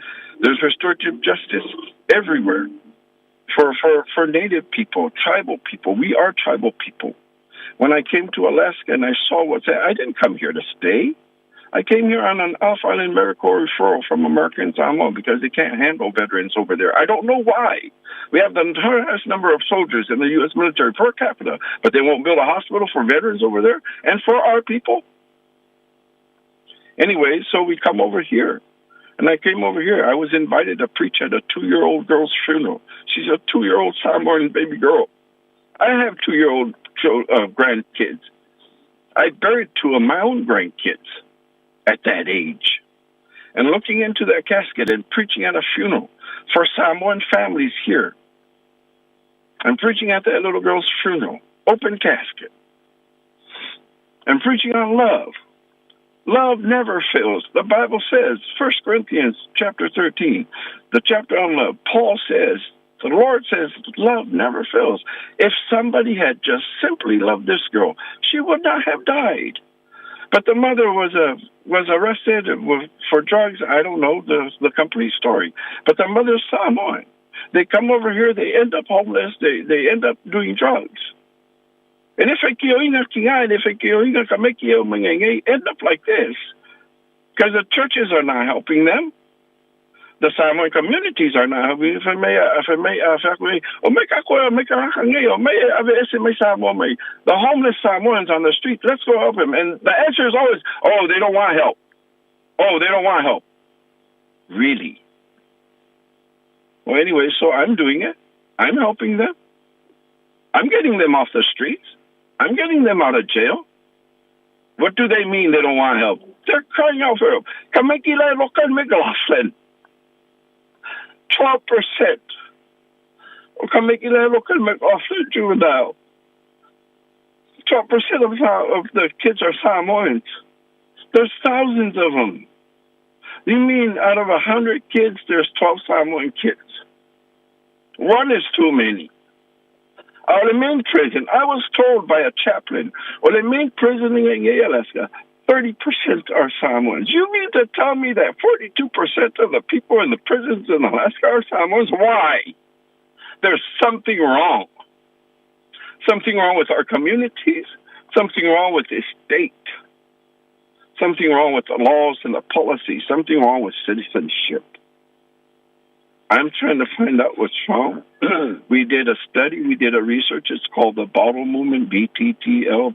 There's restorative justice everywhere for Native people, tribal people. We are tribal people. When I came to Alaska and I saw what's there, I didn't come here to stay. I came here on an off-island medical referral from American Samoa because they can't handle veterans over there. I don't know why. We have the highest number of soldiers in the U.S. military per capita, but they won't build a hospital for veterans over there and for our people. Anyway, so we come over here. And I came over here. I was invited to preach at a 2-year-old girl's funeral. She's a 2-year-old Samoan baby girl. I have 2-year-old grandkids. I buried 2 of my own grandkids at that age. And looking into that casket and preaching at a funeral for Samoan families here. I'm preaching at that little girl's funeral, open casket. I'm preaching on love. Love never fails. The Bible says, 1 Corinthians chapter 13, the chapter on love, Paul says, the Lord says, love never fails. If somebody had just simply loved this girl, she would not have died. But the mother was arrested for drugs. I don't know the complete story. But the mother's Samoan. They come over here, they end up homeless, they end up doing drugs. And if end up like this, because the churches are not helping them. The Samoan communities are not helping. The homeless Samoans on the street, let's go help them. And the answer is always, oh, they don't want help. Oh, they don't want help. Really? Well, anyway, so I'm doing it. I'm helping them. I'm getting them off the streets. I'm getting them out of jail. What do they mean they don't want help? They're crying out for help. 12% juvenile. 12% of the kids are Samoans. There's thousands of them. You mean out of 100 kids, there's 12 Samoan kids? One is too many. Out of the main prison, I was told by a chaplain, or the main prison in Alaska, 30% are Samoans. You mean to tell me that 42% of the people in the prisons in Alaska are Samoans? Why? There's something wrong. Something wrong with our communities. Something wrong with the state. Something wrong with the laws and the policies. Something wrong with citizenship. I'm trying to find out what's wrong. We did a study. We did a research. It's called the Bottle Movement, BTTL,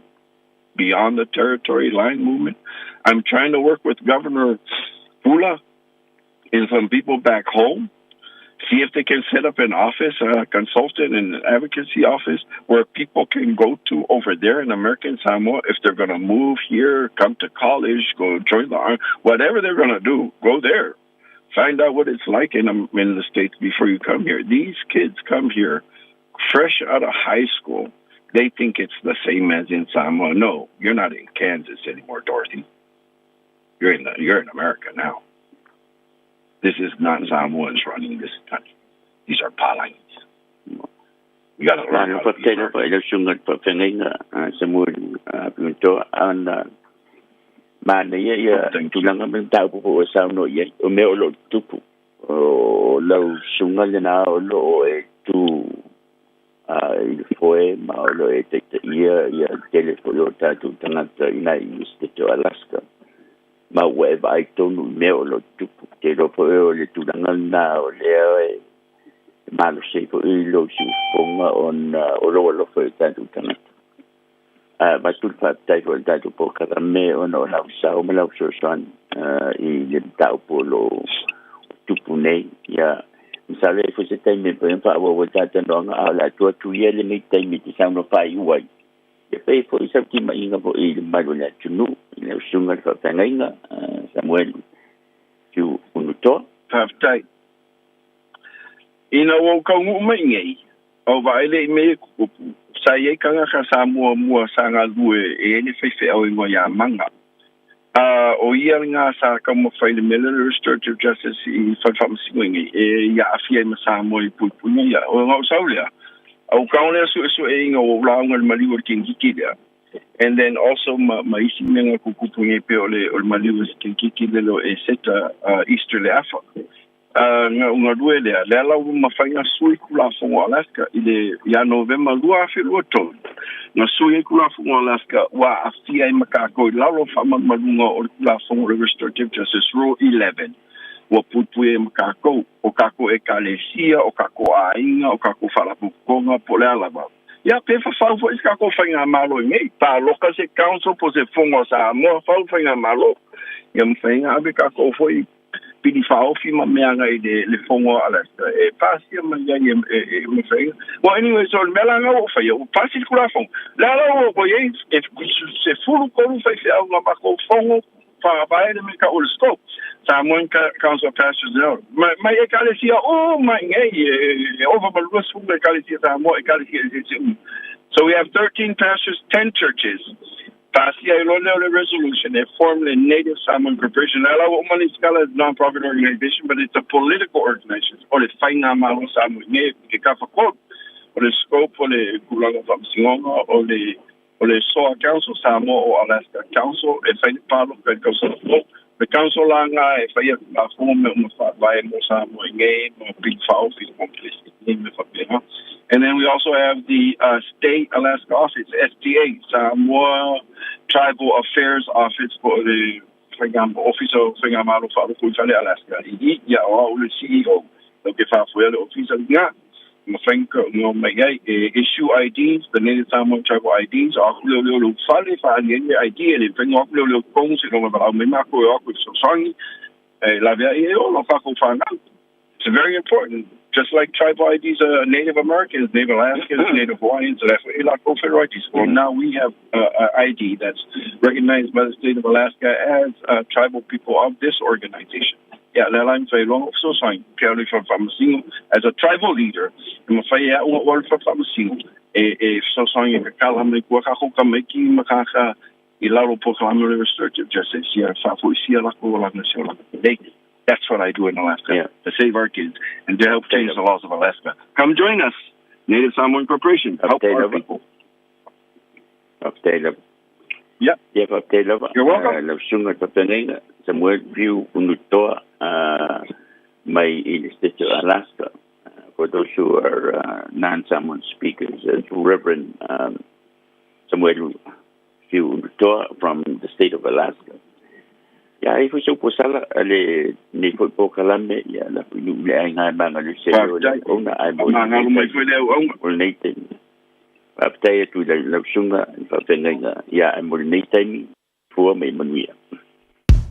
Beyond the Territory Line Movement. I'm trying to work with Governor Pula and some people back home See if they can set up an office, a consultant and advocacy office where people can go to over there in American Samoa if they're going to move here, come to college, go join the army, whatever they're going to do, go there. Find out what it's like in, in the States before you come here. These kids come here fresh out of high school. They think it's the same as in Samoa. No, you're not in Kansas anymore, Dorothy. You're in, the, you're in America now. This is not Samoans running this country. These are Palangis. You got to learn how to be Manaia ia tulaga ma le mataupu foi ua saunoa i ai, o mea o lo o tutupu, o lau susuga lena o lo o e tu i le foe ma o lo o e taitaia ia le tele foi o tatou tagata i nai i le Setete o Alaska, ma ua e vaai tonu i mea o lo o tutupu. Ou te iloa foi o le tulaga lena o lea e malosi ai foi lou siufofoga ona o lou alofa i o tatou tagata. A avatu le faafetai foi i le tatou polokalame ona o lau sao ma lau fesoasoani i le mataupu o lo o tupu nei. Ia, masalo e i ai foi se taimi e mafai ona faaauau ai le talatalanoaga, a o le a tuu atu ia lenei taimi e te saunoa faaiu ai. Ia pei foi sau timaiga foi i le mamalu o le atunuu i lau susuga i le faafeagaiga Samuelu Tiu Unutoa. Faafetai. Ina ua ou kaunuu mai nei, o vaai le i mea e kukupu, sa i ai kagaka sa muamua sa galue e i ai le faifeau igoa ia Maga. A o ia lena sa taumafai i le mea lea o le Restorative Justice i fale faamasino nei, e ia aafia ai ma Samoa i puipuiga ia. O na ou sau lea, a ua kao lea suesueina ua ou lauga i le maliu o le kinikiki lea, and then also ma, ma isi mea na kukupu nei pei o le, o le maliu o le kinikiki lea o Eseta, Easter le afa. Na galue lea, lea la ua mafai ona sui Tulafono o Alaska i le ia Novema 2023, na sui ai Tulafono o Alaska ua aafia ai ma kākou i lalo o faamalumaluga o le Tulafono o le Restorative Justice Rule 11, ua puipui ai ma kākou, o kākou Ekalesia, o kākou aiga, o kākou faalapotopotoga, po o le a lava. Ia, pe fafau foi se kākou faigamalo i nei, paloka se council po o se Fono a Samoa, fau le faigamalo, ia mafai ona ave kākou foi pili faaofi ma mea agai i le Fono a Alaska e pasia mai ai e, e, e mafai. Well, anyway, so le mea la ua faia, ua pasi le Tulafono. Le ala ua ua i ai e 13 faifeau na makou fono faavae le mea tau o le scope. Samoan Council of Pastors and Elders. Mai, mai ekalesia uma i nei, e, e ova ma 20 ekalesia Samoa, ekalesia eseese uma. So we have 13 pastors, 10 churches. Pasia ai loa lea o le resolution e form le Native Samoan Corporation. Le ala ua uma nei sikala is a non-profit organization, but it's a political organization. O le faigamalo Samoa i nei e kafa kolu. O le scope o le kulaga faamasinoga, o le o le SOA Council, Samoa o Alaska Council, e fai le paloka i le tausaga fou. Le council la nga e faia tulafono mea uma faavae mo Samoa i nei, ma pili faaofi i le Kongeresi i nei mea faapena. And then we also have the State Alaska Office, STA, Samoa Tribal Affairs Office, po o le faiga ofisa o faigamalo faaloko i fale Alaska i i, ia o au le CEO, lau ke faafoea le ofisa lena. Mafai ona mai ai e issue IDs, the Native Samoan Tribal IDs, o aku leoleo lou fale, faaali ai le ID, e le mafai ona o atu leoleo i totonu seiloga valaau mai matou e o atu e fesoasoani, e laveai ai ola o kākou fanau. It's very important. Just like tribal IDs are Native Americans, Native Alaskans, Native Hawaiians, lākou federal IDs. Well, now we have a ID that's recognized by the state of Alaska as tribal people of this organization. Ia, le ala e mafai ai loa ona ou fesoasoani, pe alu i fale faamasino, as a tribal leader, e mafai e au ona ou alu i fale faamasino, e, e fesoasoani e kakala mai kua kākou tamaiti ma kākā i lalo o polokalame o le restorative justice, ia faafoisia lakou olaga i si o lakou nei. That's what I do in Alaska, to save our kids and to help change the laws of Alaska. Come join us, Native Samoan Corporation. Help our people. Faafetai lava. Yeah. Ia, faafetai lava. You're welcome. Lau susuga i le faafeagaiga, Samuel Fiu Unutoa mai i le State o Alaska. For those who are non-Samoan speakers, it's Reverend Samuel Fiu Unutoa from the state of Alaska. Ia, ai foi sau posala a le nei foi polokalame, ia la foi nuu le aiga e magalose ai o le Faafetai. auauna, ae mo lenei Faamagalo mai taimi. foi le auauna. Mo lenei taimi. Faafetai atu i lau susuga i le faafeagaiga, ia ae mo lenei taimi, fua ma ia manuia.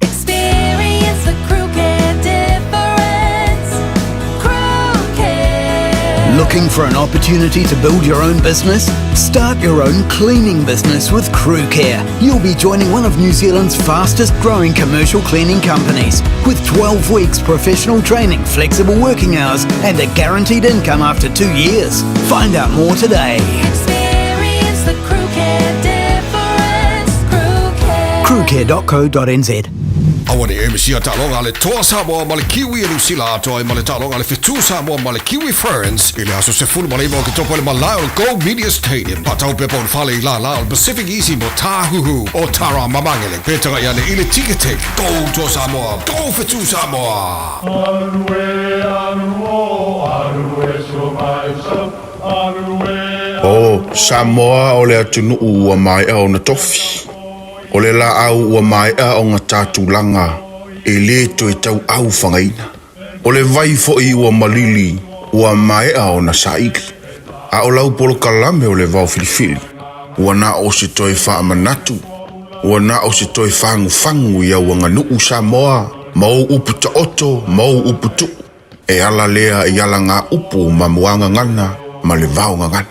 Experience the crew care difference. Crew Looking for an opportunity to build your own business? Start your own cleaning business with Crew Care. You'll be joining one of New Zealand's fastest growing commercial cleaning companies with 12 weeks professional training, flexible working hours, and a guaranteed income after two years. Find out more today. Experience the Crew Care difference. Crew Care. Crewcare.co.nz Aua ne i e misia taaloga a le Toa Samoa ma le Kiwi e Niu Sila atoa ai ma le taaloga a le Fetu Samoa ma le Kiwi Ferns i le aso 19 o Oketopa i le malae o le Go Media Stadium. Faatau pepa o le fale i lālā o le Pacific Easy mo Tāhuhu o Tara Mamangele. Pe tagai ane i le Ticketek. Go Toa Samoa! Go Fetu Samoa! O Samoa o le atunuu ua maea ona tofi. O le laau ua maea ona ta tulaga e lē toe tauau fagaina. O le vai foi ua malili ua maea ona saili. A o lau polokalame o le vao filifili, ua na o se toe faamanatu, ua na o se toe fagufagu i au aganuu Samoa ma ou upu taoto ma ou upu tuu. E ala lea i alagaupu ma muagagana ma le vaogagana.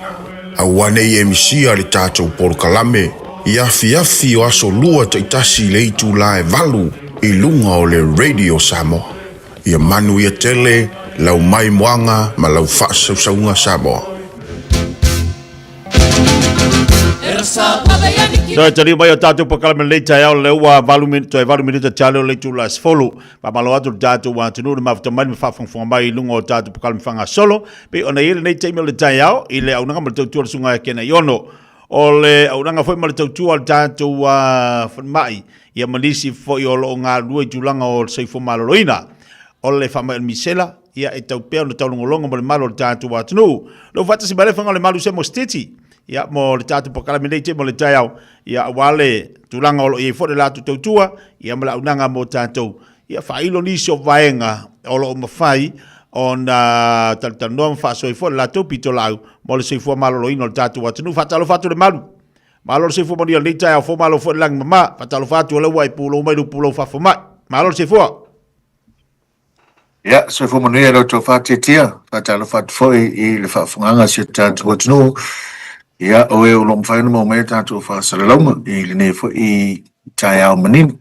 Aua ne i e misia le tatou polokalame i afiafi o aso Lua taitasi i le itulā e 8 i luga o le Radio Samoa. Ia manuia tele lau maimoaga ma lau faasausauga Samoa. Toe taliu mai o tatou polokalame lenei taeao lea ua 8 minute toe 8 minute tale o le itula e 10. Faamalo atu le tatou atunuu le mafuta mai le faafogafoga mai i luga o tatou polokalame faagasolo. Pei ona i ai lenei taimi o le taeao i le auaunaga ma le tautua a le Susuga ia Kena Iono. O le auaunaga foi ma le tautua a le tatou falemai ia ma nisi foi o lo o galulue i tulaga o le soifua maloloina. O le faamai o le misela, ia e tau pea ona taulogologo ma le malu o le tatou atunuu. Lou faatasi mai le fanga o le malu se mo Stiti, ia mo le tatou polokalame nei te mo le taeao, ia aua le tulaga o lo o i ai foi le latou tautua, ia ma le auaunaga mo tatou. Ia faailo nisi o vaega o lo o mafai ona talatalanoa ma faasoa ai foi le latou pitolaau mo le soifua maloloina o le tatou atunuu. Faatalofa atu le malu. Malo le soifua manuia i lenei taeao fou, malo foi le lagi mama. Faatalofa atu o lea ua e pulou mai lou pulou faafomai. Malo le soifua. Ia, soifua manuia i la outou faatiatia, faatalofa atu foi i le faafofogaaga a si o tatou atunuu. Ia, o e o lo o mafai ona maua mai a tatou faasalalauga i lenei foi taeao manino.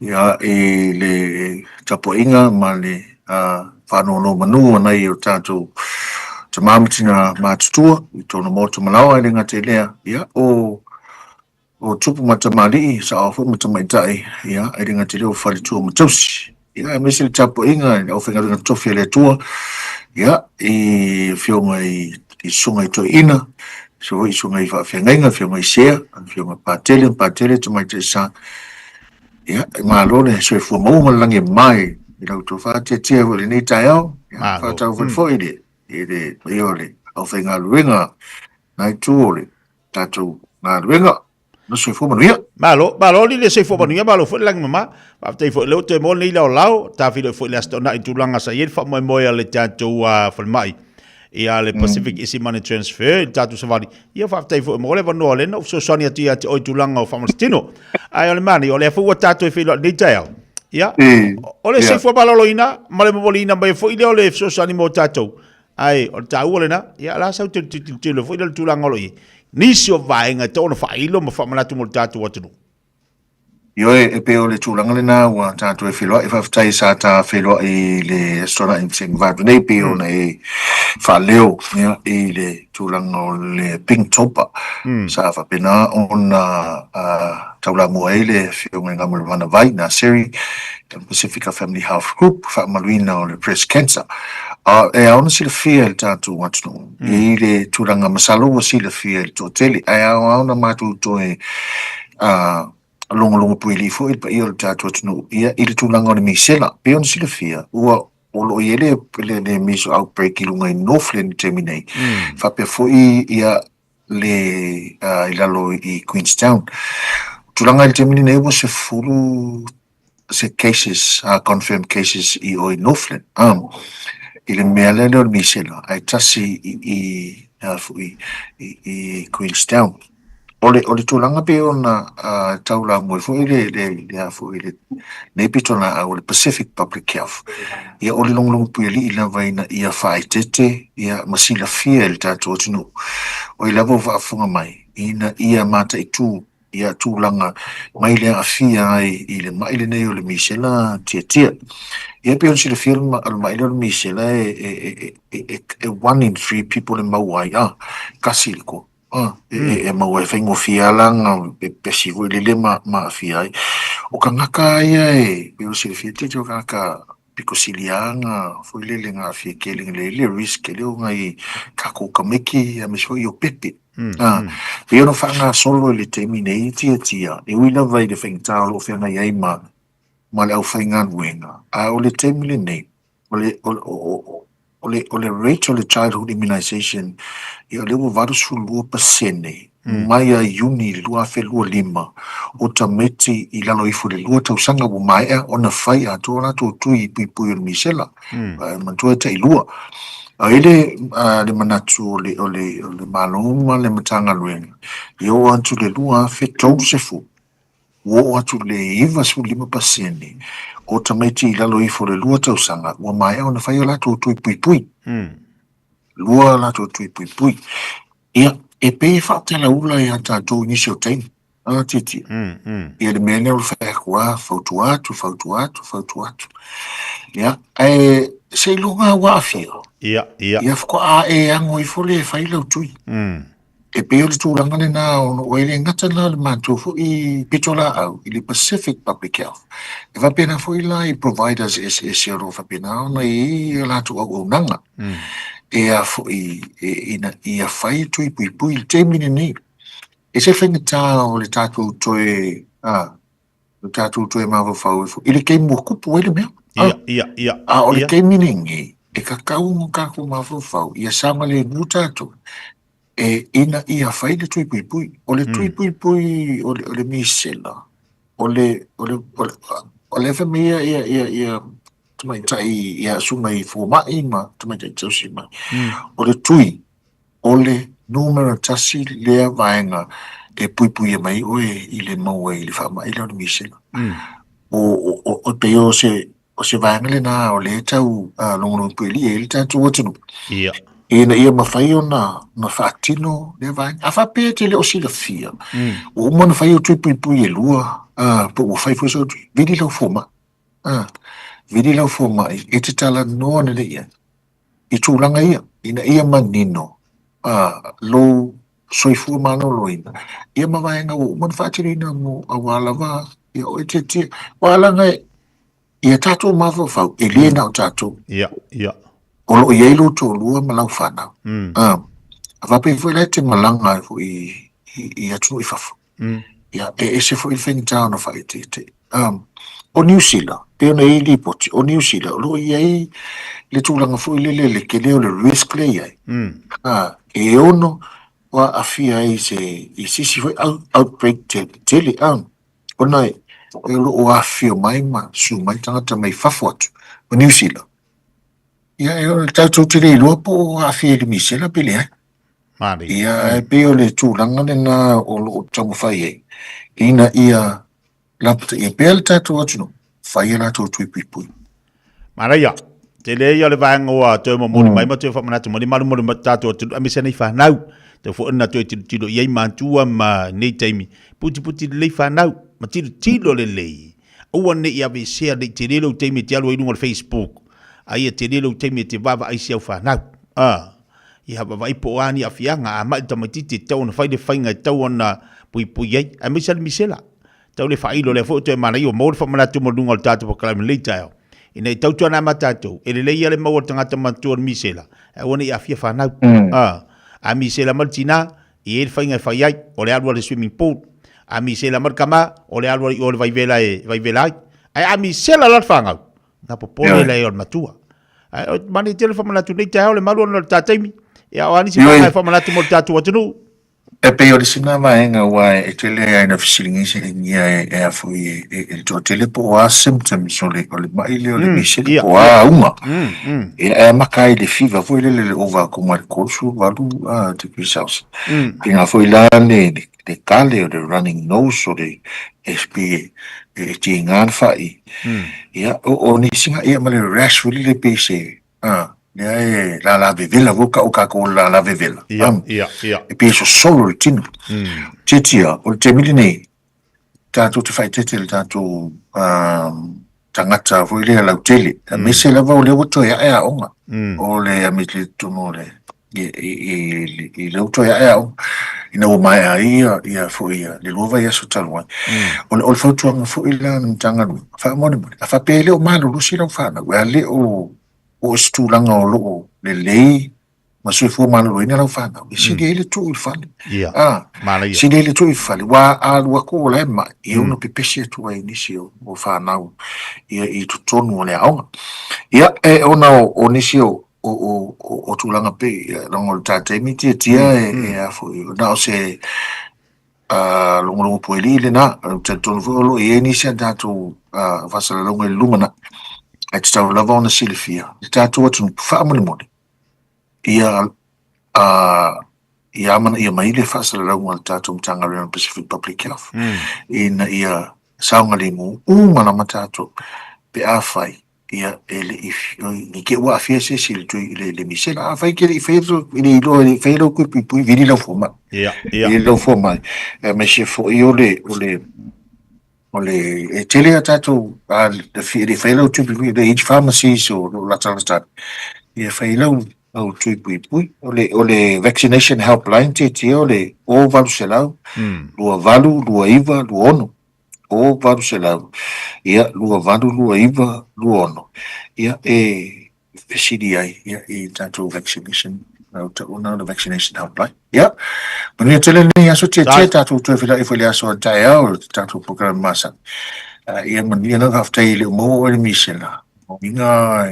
Ia, i le tapuaiga ma le faanonomanu a nai o tatou tama ma tina matutua i totonu o maota ma laoa, e le gata i lea, ia, o O tupu ma tamalii, saoa foi ma tamaitai, ia, e le gata i lea o faletua ma tausi. Ia, aemaise le tapuaiga i le aufaigaluega totofi a le Atua, ia, i afioga i susuga i toeaiina, aemaise foi susuga i faafeagaiga, afioga i sea, afioga i Patele ma Patele Tamaitai Sa. Ia, e malo le soifua maua ma le lagi e mama i la outou faatiatia foi i lenei taeao. Ia, faatalofa atu foi i le, i le paia o le aufaigaluega na itu o le tatou galuega. Na soifua manuia. Malo, malo li le soifua manuia, malo foi le lagi mama. Faafetai foi lea ua toe maua lenei laolao, tafiloi foi le Aso Toonai i tulaga sa i ai le faamoemoe a le tatou falemai ia le Pacific Easy Money Transfer i le tatou savali. Ia faafetai foi mo le avanoa lea na ou fesoasoani atu ia te oe i tulaga o faamalositino. Ae o le manaia, o lea foi ua tatou e feiloai i lenei taeao. Ia, o le soifua maloloina ma le momoliina mai foi lea o le fesoasoani mo tatou. Ae o le taua lena, ia la sau te tilotilo foi le tulaga o lo o i ai. Nisi o vaega e tatau ona faailo ma faamanatu mo le tatou atunuu. Ioe, e pei o le tulaga lena ua tatou e feiloai, faafetai sa ta feiloai i le Aso Toonai na tea atu nei, pei ona e faaleo ia, i le tulaga o le Pink Topa, sa faapena ona taulamua ai le Afioga i Gamulemana Vai Naseri, Pacifica Family Health Group, faamamaluina o le breast cancer. E ao ona silafia e le tatou atunuu i le tulaga masalo ua silafia e le toatele, ae ao lava ona matou toe logologo puilii foi i le paia o le tatou atunuu ia i le tulaga o le misela. Pei ona silafia, ua o lo o i ai le, le, le measles outbreak i luga i Northland i le taimi nei, faapea foi ia le i lalo i Queenstown. O tulaga i le taimi lenei ua 10 se cases, confirmed cases i o i Northland, i le mea lea o le misela, ae tasi i i, i Queenstown. O le, o le tulaga pei ona uh, taulamua foi le, le, le, a foi le, nei pitolaau o le Pacific Public Health. Ia, o le logologo puialii lava ina ia faaeteete ia, ma silafia e le tatou atunuu. O ai lava ua faafofoga mai, ina ia mataitu ia tulaga mai le aafia ai i le mai lenei o le misela tiatia. Ia pei ona silafia o le mai lea o le misela e, e, e, e, e, e one in three people e maua ai, ah, kasi i le kolu. Ah, e, e, e maua e faigofie lava la ona pepesi foi lele ma, ma aafia ai. O kangaka ia e, pei ona silafia tele o kangaka pito sili lava ona foi lele na aafia tele i le risk tele o nai tatou tamaiti aemaise foi o pepe. Ah, pei ona faagasolo i le taimi nei tiatia, e ui lava i le faigata o lo o feagai ai ma, ma le aufaigaluega, a o le taimi lenei, o le, o, o, o le, o le rate o le childhood immunization, ia o lea ua 82% mai ia Iuni i le 2025 o tamaiti i lalo ifo i le lua tausaga ua maea ona fai atoa latou tui puipui o le misela, manatua e tailua. A i le, le manatu o le, o le, o le Malo ma le Matagaluega, ia oo atu i le 2030, ua oo atu i le 95% o tamaiti i lalo ifo o le lua tausaga ua maea ona fai o latou tui puipui. Lua latou tui puipui. Ia, e pei e faatalaula ia tatou i nisi o taimi, a Titia. Ia le mea lea o le fai atu lava, fautua atu, fautua atu, fautua atu. Ia, ae seiloga ua aafia. Ia, ia. Ia faatoa e ago ifo lea e fai lau tui. E pei o le tulaga lena ona ua e le gata la le matou foi pitolaau i le Pacific Public Health, e faapena foi la i providers eseese o lo o faapena ona i ai a latou auaunaga e a foi ina ia fai tui puipui i le taimi lenei. E se faigata o le tatou toe a le tatou toe mafaufau ifo i le taimi ua tupu ai le mea. Ia, ia, ia. A o le taimi lenei, e tatau ona tatou mafaufau ia saogalemu tatou e ina ia fai le tui puipui. O le tui puipui o le, o le misela, o le, o le, o le, o le fai mai ia, ia, ia, ia tamaitai ia susuga i fomai ma tamaitai tausi mai. O le tui, o le numera tasi lea vaega e puipuia mai oe i le maua i le faamai lea o le misela. O, o, o, o pei o se, o se vaega lena o lea e tau logologopuialii ai le tatou atunuu. Ia. Ina ia mafai ona, ona faatino lea vaega. A faapea e te le o silafia, ua uma ona fai au tui puipui e lua, po ua fai foi sau tui, vili lau fomai. Vili lau fomai e te talanoa lelei i ai i tulaga ia, ina ia manino lou soifua maloloina, ia ma vaega ua uma ona faatinoina mo aua lava ia oe tiatia. Aua leaga e, Ia tatou mafaufau, e le na o tatou. Ia, ia. O lo o i ai lou toalua ma lau fanau. A, a faapea foi la e te malaga ai foi i, i, i atunuu i fafo. Ia, e ese foi le faigata ona faaeteete. Um, o Niu Sila, pei ona i ai lipoti, o Niu Sila, o lo o i ai le tulaga foi lele le tele o le risk lea i ai. A, e ono aafia ai se, i se isi foi outbreak tele, a. Ona e o lo o afifio mai ma susu mai tagata mai fafo atu o Niu Sila. Ia, e o tatou te le iloa po o aafia i le misela pe leai. Mari. Ia, e pei o le tulaga lena o lo o taumafai ai, ina ia lapataia pea le tatou atunuu, fai a latou tui puipui. Manaia, tele ia o le vaega ua toe momoli mai ma toe faamanatu mai le malumalu mai tatou atunuu aemaise nei fanau. Tau foi ona toe tilotilo i ai matua ma nei taimi, putiputi lelei fanau, ma tilotilo lelei. Aua ne i aveesea ne i tele lou taimi e te alu ai i luga o le Facebook, a ia tele lou taimi e te vaavaai i si au fanau. A, ia vaavaai po o a ni aafiaga, a mai le tamaitiiti e tatau ona fai le faiga e tatau ona puipui ai, aemaise le misela. Tau le faailo lea foi o toe manaia ua maua le faamanatu mo luga o le tatou polokalame lenei taeao. Ina i tautuana ma tatou, e lelei ia le maua o le tagata matua o le misela, ae aua ne i aafia fanau. A, a misela mai le tina, e i ai le faiga e fai ai, o le alu a le swimming pool. A misela mai le tama, o le alu a i o le vaivela e vaivela ai. Ae a misela la le fanau, na popole lea o le matua. Ae o manaia tele le faamanatu lenei taeao le malu ona o le ta taimi. Ia o a nisi vaega e faamanatu mo le tatou atunuu. E pei o le isi lena vaega aua e tele lava ina fesiligia e e a foi e le toatele po o a symptoms o le o le mai lea o le misela po o a auga. Ia e amata ai i le fever foi lele i le ova atu mai le 38 degrees Celsius. Pei foi la le le kale, o le running nose, o le SP e, e tiga le fa'i. Ia, o, o nisi nga, ia ma le rash foi lele pei se, a, lea e lala vevela foi ka o kākou o le lala vevela. Ia, ia, ia. E pei e sosolo le tino. Tiatia, o le taimi lenei, tatou te faaeteete i le tatou tagata foi lea lautele, aemaise lava o lea ua toe ae aoga, o le aemaise i totonu o le i lea ua toe ae aoga, ina ua maea ai ia, ia foi ia, le 2 vaiaso talu ai. O le, o le fautuaga foi la a le Matagaluega, faamolemole, a faapea e le o malolosi lau fanau, a le o o se tulaga o lo o lelei ma soifua maloloina lau fanau, e sili ai le tuu i le fale. Ia, Ah, manaia. sili ai le tuu i le fale, ua a alu atu o la e mai, e ono pepesi atu ai nisi o, o fanau ia, i totonu o le aoga. Ia, e ona o, o nisi o, o, o, o, o tulaga pe, ia, leaga o le ta taimi tiatia e, e a foi, na o se a logologo puelii lena, ou te talitonu foi o lo o i ai nisi a tatou faasalalauga i le lumanai, ae tatau lava ona silafia le tatou atunuu faamolemole ia ia amanaia mai le faasalalauga a le tatou Matagaluega o le Pacific Public Health ina ia saogalemu uma lava tatou pe afai ia e le i ne i te i ua aafia se isi i le tui i le misela. Afai e te le i faia e le iloa e le i faia lau tui puipui, vili lau fomai. Ia, ia. Vili lau fomai. Aemaise foi o le, o le, o le, e tele a tatou, a e le i faia lau tui puipui, le each pharmacies o lo o latalata atu, ia fai lau, lau tui puipui. O le, o le vaccination helpline tietie o le 0800 28 29 26. O 800, ia, 28 29 26, ia, e fesili ai, ia, i tatou vaccination, lau tauna o le vaccination helpline. Ia, manuia tele lenei aso, tietie tatou toe feiloai foi i le aso a taeao, le tatou program masani. Ia manuia lau faafetai e le o maua oe le misela. O lona uiga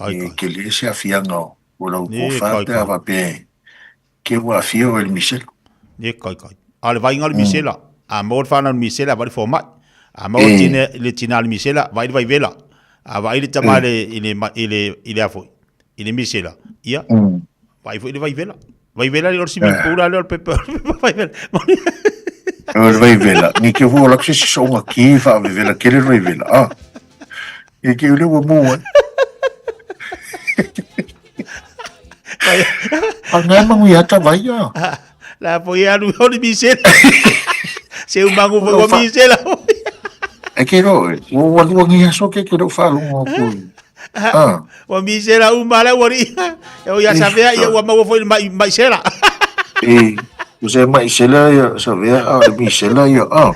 e tele se aafiaga o lau tofa pe a faapea e Ke ua aafia oe i le misela. Ye kai kai. A le vaaiga o le misela, a maua le fanau i le misela, vaai le fomai. A maua le tine, le tina i le misela, vaai le vaivela. A vaai le tama i le, i le, i le, i le a foi, i le misela, ia, vaai foi i le vaivela. Vaivela le o le swimming pool a lea o le pepa, vaivela. O le vaivela, ni ke ua lak se si soonga ki whaavevela kele le vaivela. Ah. E ke ule ua mua. A ngai mangu ia ta vai a. La foi alu o le misela. Se u mangu foi o misela. E ke ro, ua ua lua ngi aso ke ke ro whalongo ku. Ah. Ua misela u mala ua ri. E o ia savea ia ua maua foi mai mai sela. E, o se mai sela ia savea a le misela ia. Ah.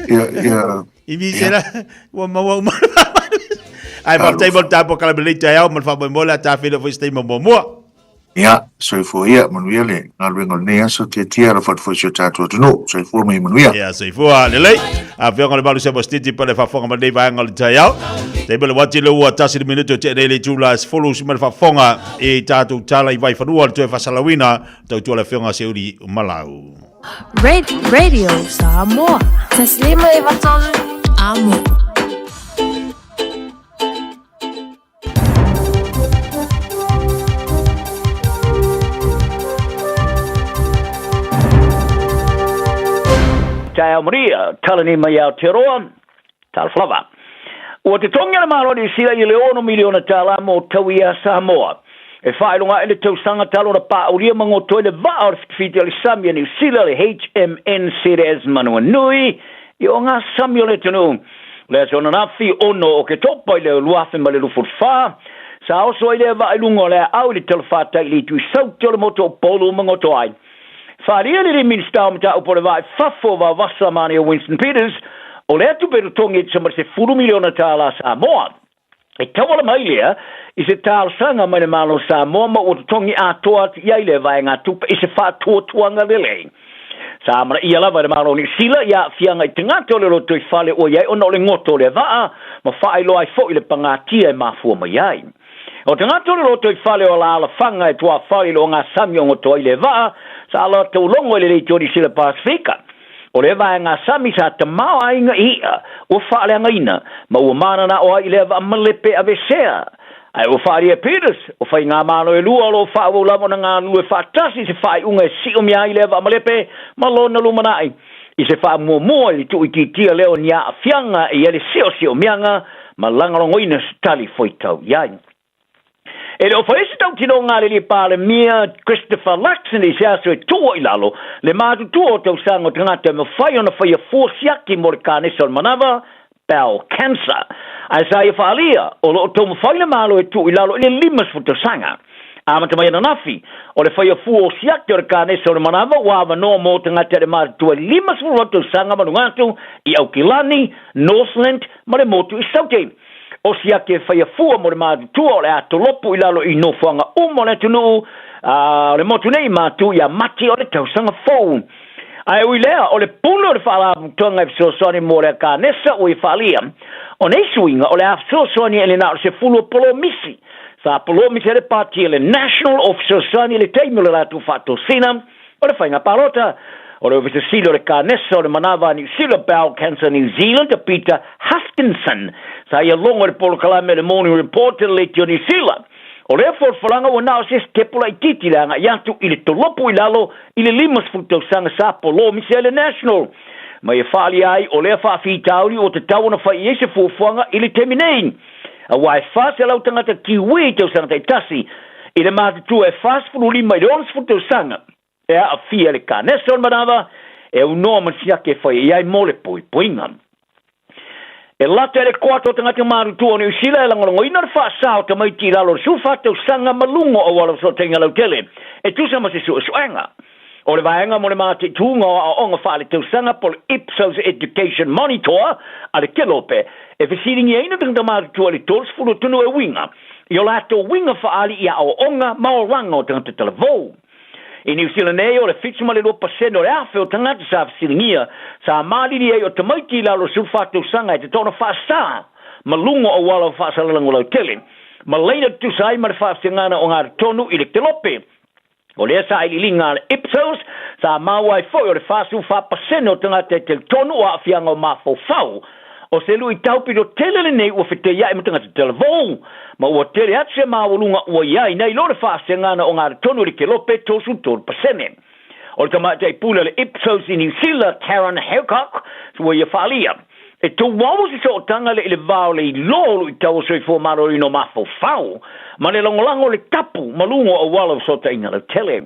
Ia ia I misela ua maua uma. Ai faafetai mo le tapu kala me lei taeao ma le faamoemoe o le a tafeila foi se taimi o muamua. Ia, soifua ia, manuia le galuega o lenei aso, tiatia alofa atu foi i si o tatou atunuu. Soifua ma ia manuia. Ia, soifua, lelei. Afioga i le Malu Sebastiti pa le faafofoga mai lenei vaega o le taeao. Taimi o le uati lea ua tasi le minute o tea nei le itula e 10 usi mai le faafofoga i tatou tala i Vaifanua le toe faasalauina tautua le afioga Seuli Malau. Radio Samoa. Taslima e vatolu. Amo. Taeao maria, talani mai Aotearoa, talofa lava. Ua totogi a le Malo o Niu Sila i le $6 miliona tālā mō tauia Samoa. E faailoga aʻe le tausaga talu ona pāʻulia ma gotoi le vaa o le whitiwhiti o le sami a Niu Sila, le HMN Ceres Manawanui, i o ngā sami o le atunuu. Le aso ananafi 6 o Oketopa i le 2024, sa oso ai lea vaa i luga o le aau i le talafātai i le itu i Saute o le motu o Upolu ma Gotoai. Faaalia le alii Minisita o Mataupu o le Vaa i Fafo o Vaovasa Mania Winston Peters, o lea tupe totogi e tusa ma le $10 miliona tālā Samoa. E tauala mai lea i se talosaga mai le Malo o Samoa ma ua totogi atoa atu i ai lea vaegatupe i se faatuatuaga lelei. Sa amanaia lava e le Malo o Niu Sila i aafiaga i tagata o le lotoifale ua i ai ona o le goto o lea vaa ma faailoa ai foi le pagatia e mafua mai ai. O tagata o le lotoifale o alaalafaga e tuafale i le ogasami o goto ai le vaa, sa latou logo i le leitio Niu Sila Pasefika. O lea vaega sami sa tamaoaiga i iʻa ua faaleagaina ma ua mananao ai i lea vaa malepe aveesea. Ae ua faaalia e Peters, o faigamalo e lua o lo o faaauau lava ona galulue faatasi i se faaiuga e siomia ai lea vaamalepe ma lona lumanai i se faamuamua i le tuuitiitia lea o ni aafiaga e i ai le siosiomiaga ma lagolagoina se tali foitau i ai. E le o fai se tautinoga a le alii Palemia Christopher Luxon i se aso e tuua i lalo le matutua o tausaga o tagata e mafai ona faia fua siaki mo le kanesa o le manava, bowel cancer. Ae sa ia faaalia, o lo o taumafai le Malo e tuu i lalo i le 50 tausaga. Amata mai ananafi, o le faia fua o siaki o le kanesa o le manava ua avanoa mo tagata i le matutua e 58 tausaga ma luga atu i Aukilani, Northland ma le motu i Saute. O siaki e faia fua mo le matutua o le a tolopo i lalo i nofoaga uma o le atunuu, a o le motu nei ma atu ia Mati o le tausaga fou. Ae ui lea, o le pule o le Faalapotopotoga e fesoasoani mo le kanesa ua ia faaalia. O nei suiga o le a fesoasoani ai le na o le 10 o polomisi. Sa polomisi ai le pati a le National o fesoasoani i le taimi o le latou faatosina o le faiga palota. O le Ofisa Sili o le Kanesa o le Manava a Niu Sila, Bowel Cancer New Zealand, a Peter Huskinson, sa ia logo i le polokalame o le Morning Report i le Leitio Niu Sila. O lea folafolaga ua na o se isi tepo laitiiti le agai atu i le tolopo i lalo i le 50 tausaga sa polomisi ai le National. Ma ia faaalia ai o lea faafitauli ua tatau ona fai i ai se fuafuaga i le taimi nei. Aua e 400 tagata Kiwi i tausaga taitasi i le matutua e 45 i le 60 tausaga e aafia i le kanesa o le manava e aunoa ma le siaki e fai i ai mo le poipoiga. E lata i le koata o tagata matutua o Niu Sila e lagolagoina le faasa o tamaiti i lalo o le 14 tausaga ma luga o auala fesootaiga lautele e tusa ma se suesuega. O le vaega mo le mataituga o aoaoga faaletausaga po o le Ipsos Education Monitor a le Kelope e fesiligiaina tagata matutua i le 30 o atunuu e uiga i o latou uiga faaali i aoaoga ma olaga o tagata talavou. I Niu Sila nei, o le 72% o le 1,000 o tagata sa fesiligia sa malili ai o tamaiti i lalo o le 14 tausaga e tatau ona faasa ma luga o auala o faasalalaga lautele ma laina tutusa ai ma le faafesegana o gatotonu i le kelope. O lea sailiiliga a le Ipsos sa maua ai foi o le 44% o tagata e talitonu o aafiaga o mafaufau o se luitau pito tele lenei ua feteiai ma tagata talavou ma ua tele atu se maualuga ua i ai nai lo le faasegana o gatotonu i le kelope 33%. O le tamaitai pule a le Ipsos i Niu Sila, Karen Hercock, ua ia faaalia, E touau se sootaga le i le va o le iloa o luitau o soifua maloloina o mafaufau ma le lagolago o le tapu ma luga o auala o fesootaiga lautele.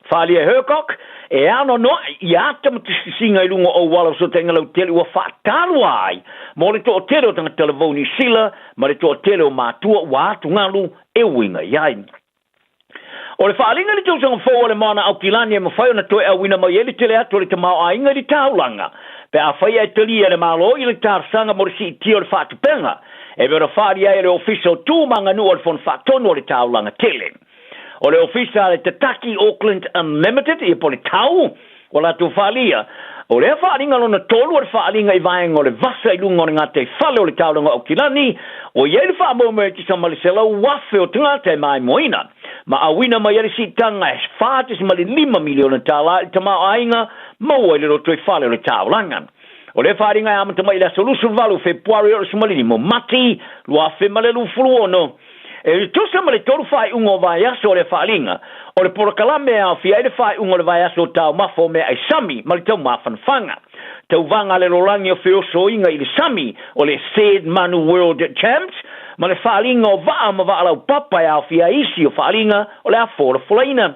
Faaalia e Hercock, e anoanoai ia ata ma tusitusiga i luga o auala o fesootaiga lautele ua faatalua ai mo le toatele o tagata talavou Niu Sila ma le toatele o matua ua atugalu e uiga i ai. O le faaaliga i le tausaga fou a le Moana Aukilani e mafai ona toe auina mai ai le tele atu o le tamaoaiga i le taulaga pe afai ae talia e le Malo i le talosaga mo le siitia o le faatupega e pei ona faaali ai e le Ofisa o Tu ma Aganuu a le Fono Faatonu o le Taulaga Tele. O le Ofisa a le Tataki Auckland Unlimited, ia po o le tau, ua latou faaalia, o lea faaaliga lona tolu o le faaaliga i vaega o le vasa i luga o le gataifale o le taulaga o Aukilani, ua i ai le faamoemoe e tusa ma le 100,000 o tagata e maimoaina, ma auina mai ai le siitaga e $4.5 miliona tala i le tamaoaiga maua i le lotoifale o le taulaga. O lea faaaliga e amata mai i le aso 28 o Fepuari o le 15 Mati 2026, E tusa ma le tolu faaiuga o vaiaso o lea faaaliga, o le polokalame e aofia ai le faaiuga o le vaiaso o taumafa o meaai sami ma le taumafanafanga. Tauvaga a le lolagi o feosoiga i le sami o le Said Manu World Champs ma le faaaliga o vaa ma vaa laupapa e aofia ai isi o faaaliga o le a folafolaina.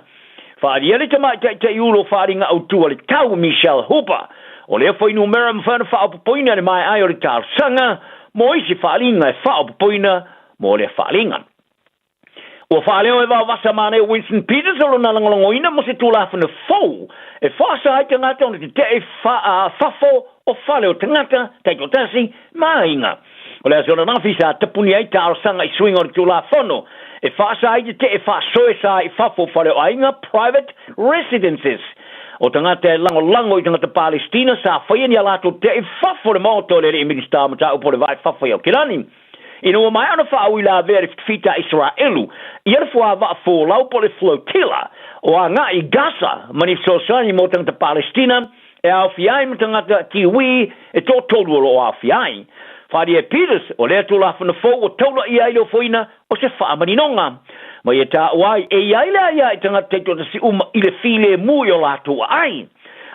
Faaalia le tamaitai taiulu o faaaliga autu a le tau Michelle Hooper. O lea fuainumera e mafai ona faaopoopoina i le maea ai o le talosaga mo isi faaaliga e faaopoopoina mo lea faaaliga. Ua faaleo e vaovasa manaia Winston Peters o lona lagolagoina mo se Tulafono fou e faasa ai tagata ona tetee fafo o fale o tagata taitoatasi ma aiga. O le aso ananafi sa tapuni ai talosaga i suiga o le Tulafono e faasa ai tetee faasoesa i fafo o fale o aiga, private residences. O tagata e lagolago i tagata Palestina sa faia ni a latou tetee i fafo o le Maota o le Alii Minisita o Mataupu o le Va i Fafo i Aukilani. Ina ua maea ona faauilavea le fita a Isaraelu ia le fuavaa folau po o le flotilla o agai i Gasa ma ni fesoasoani mo tagata Palestina e aofia ai ma tagata Kiwi e toatolu o lo o aofia ai. Faaalia e Peters, o lea Tulafono fou ua taulaia ai le ofoina o se faamaninoga. Ma ia taua ai, e i ai le aia i tagata taitoatasi uma i le filemu i o latou aai.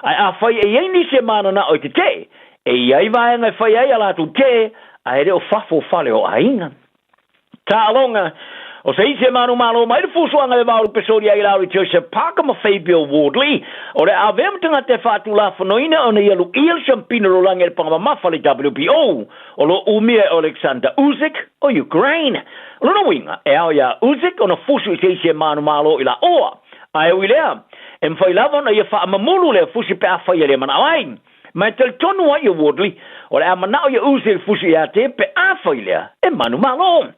Ae afai e i ai nisi e mananao e tetee, e i ai vaega e fai ai a latou tee, ae le o fafo o fale o aiga. Taaloga, O se isi e manumalo mai le fusuaga i le va o Lupesoli ai Lauri Joseph Parker ma Fabio Wardley, o le avea ma tagata e faatulafonoina ona ia luia le siampina lolagi a le paga mamafa a le WBO, o lo o umia e Oleksandr Usyk o Ukraine. O lona uiga, e ao iā Usyk ona fusu i se isi e manumalo i laoa. Ae ui lea, e mafai lava ona ia faamamulu lea fusi pe afai e le manao ai. Ma e talitonu ai ia Wardley, o le a manao ia Usyk fusi ia te pe afai lea e manumalo.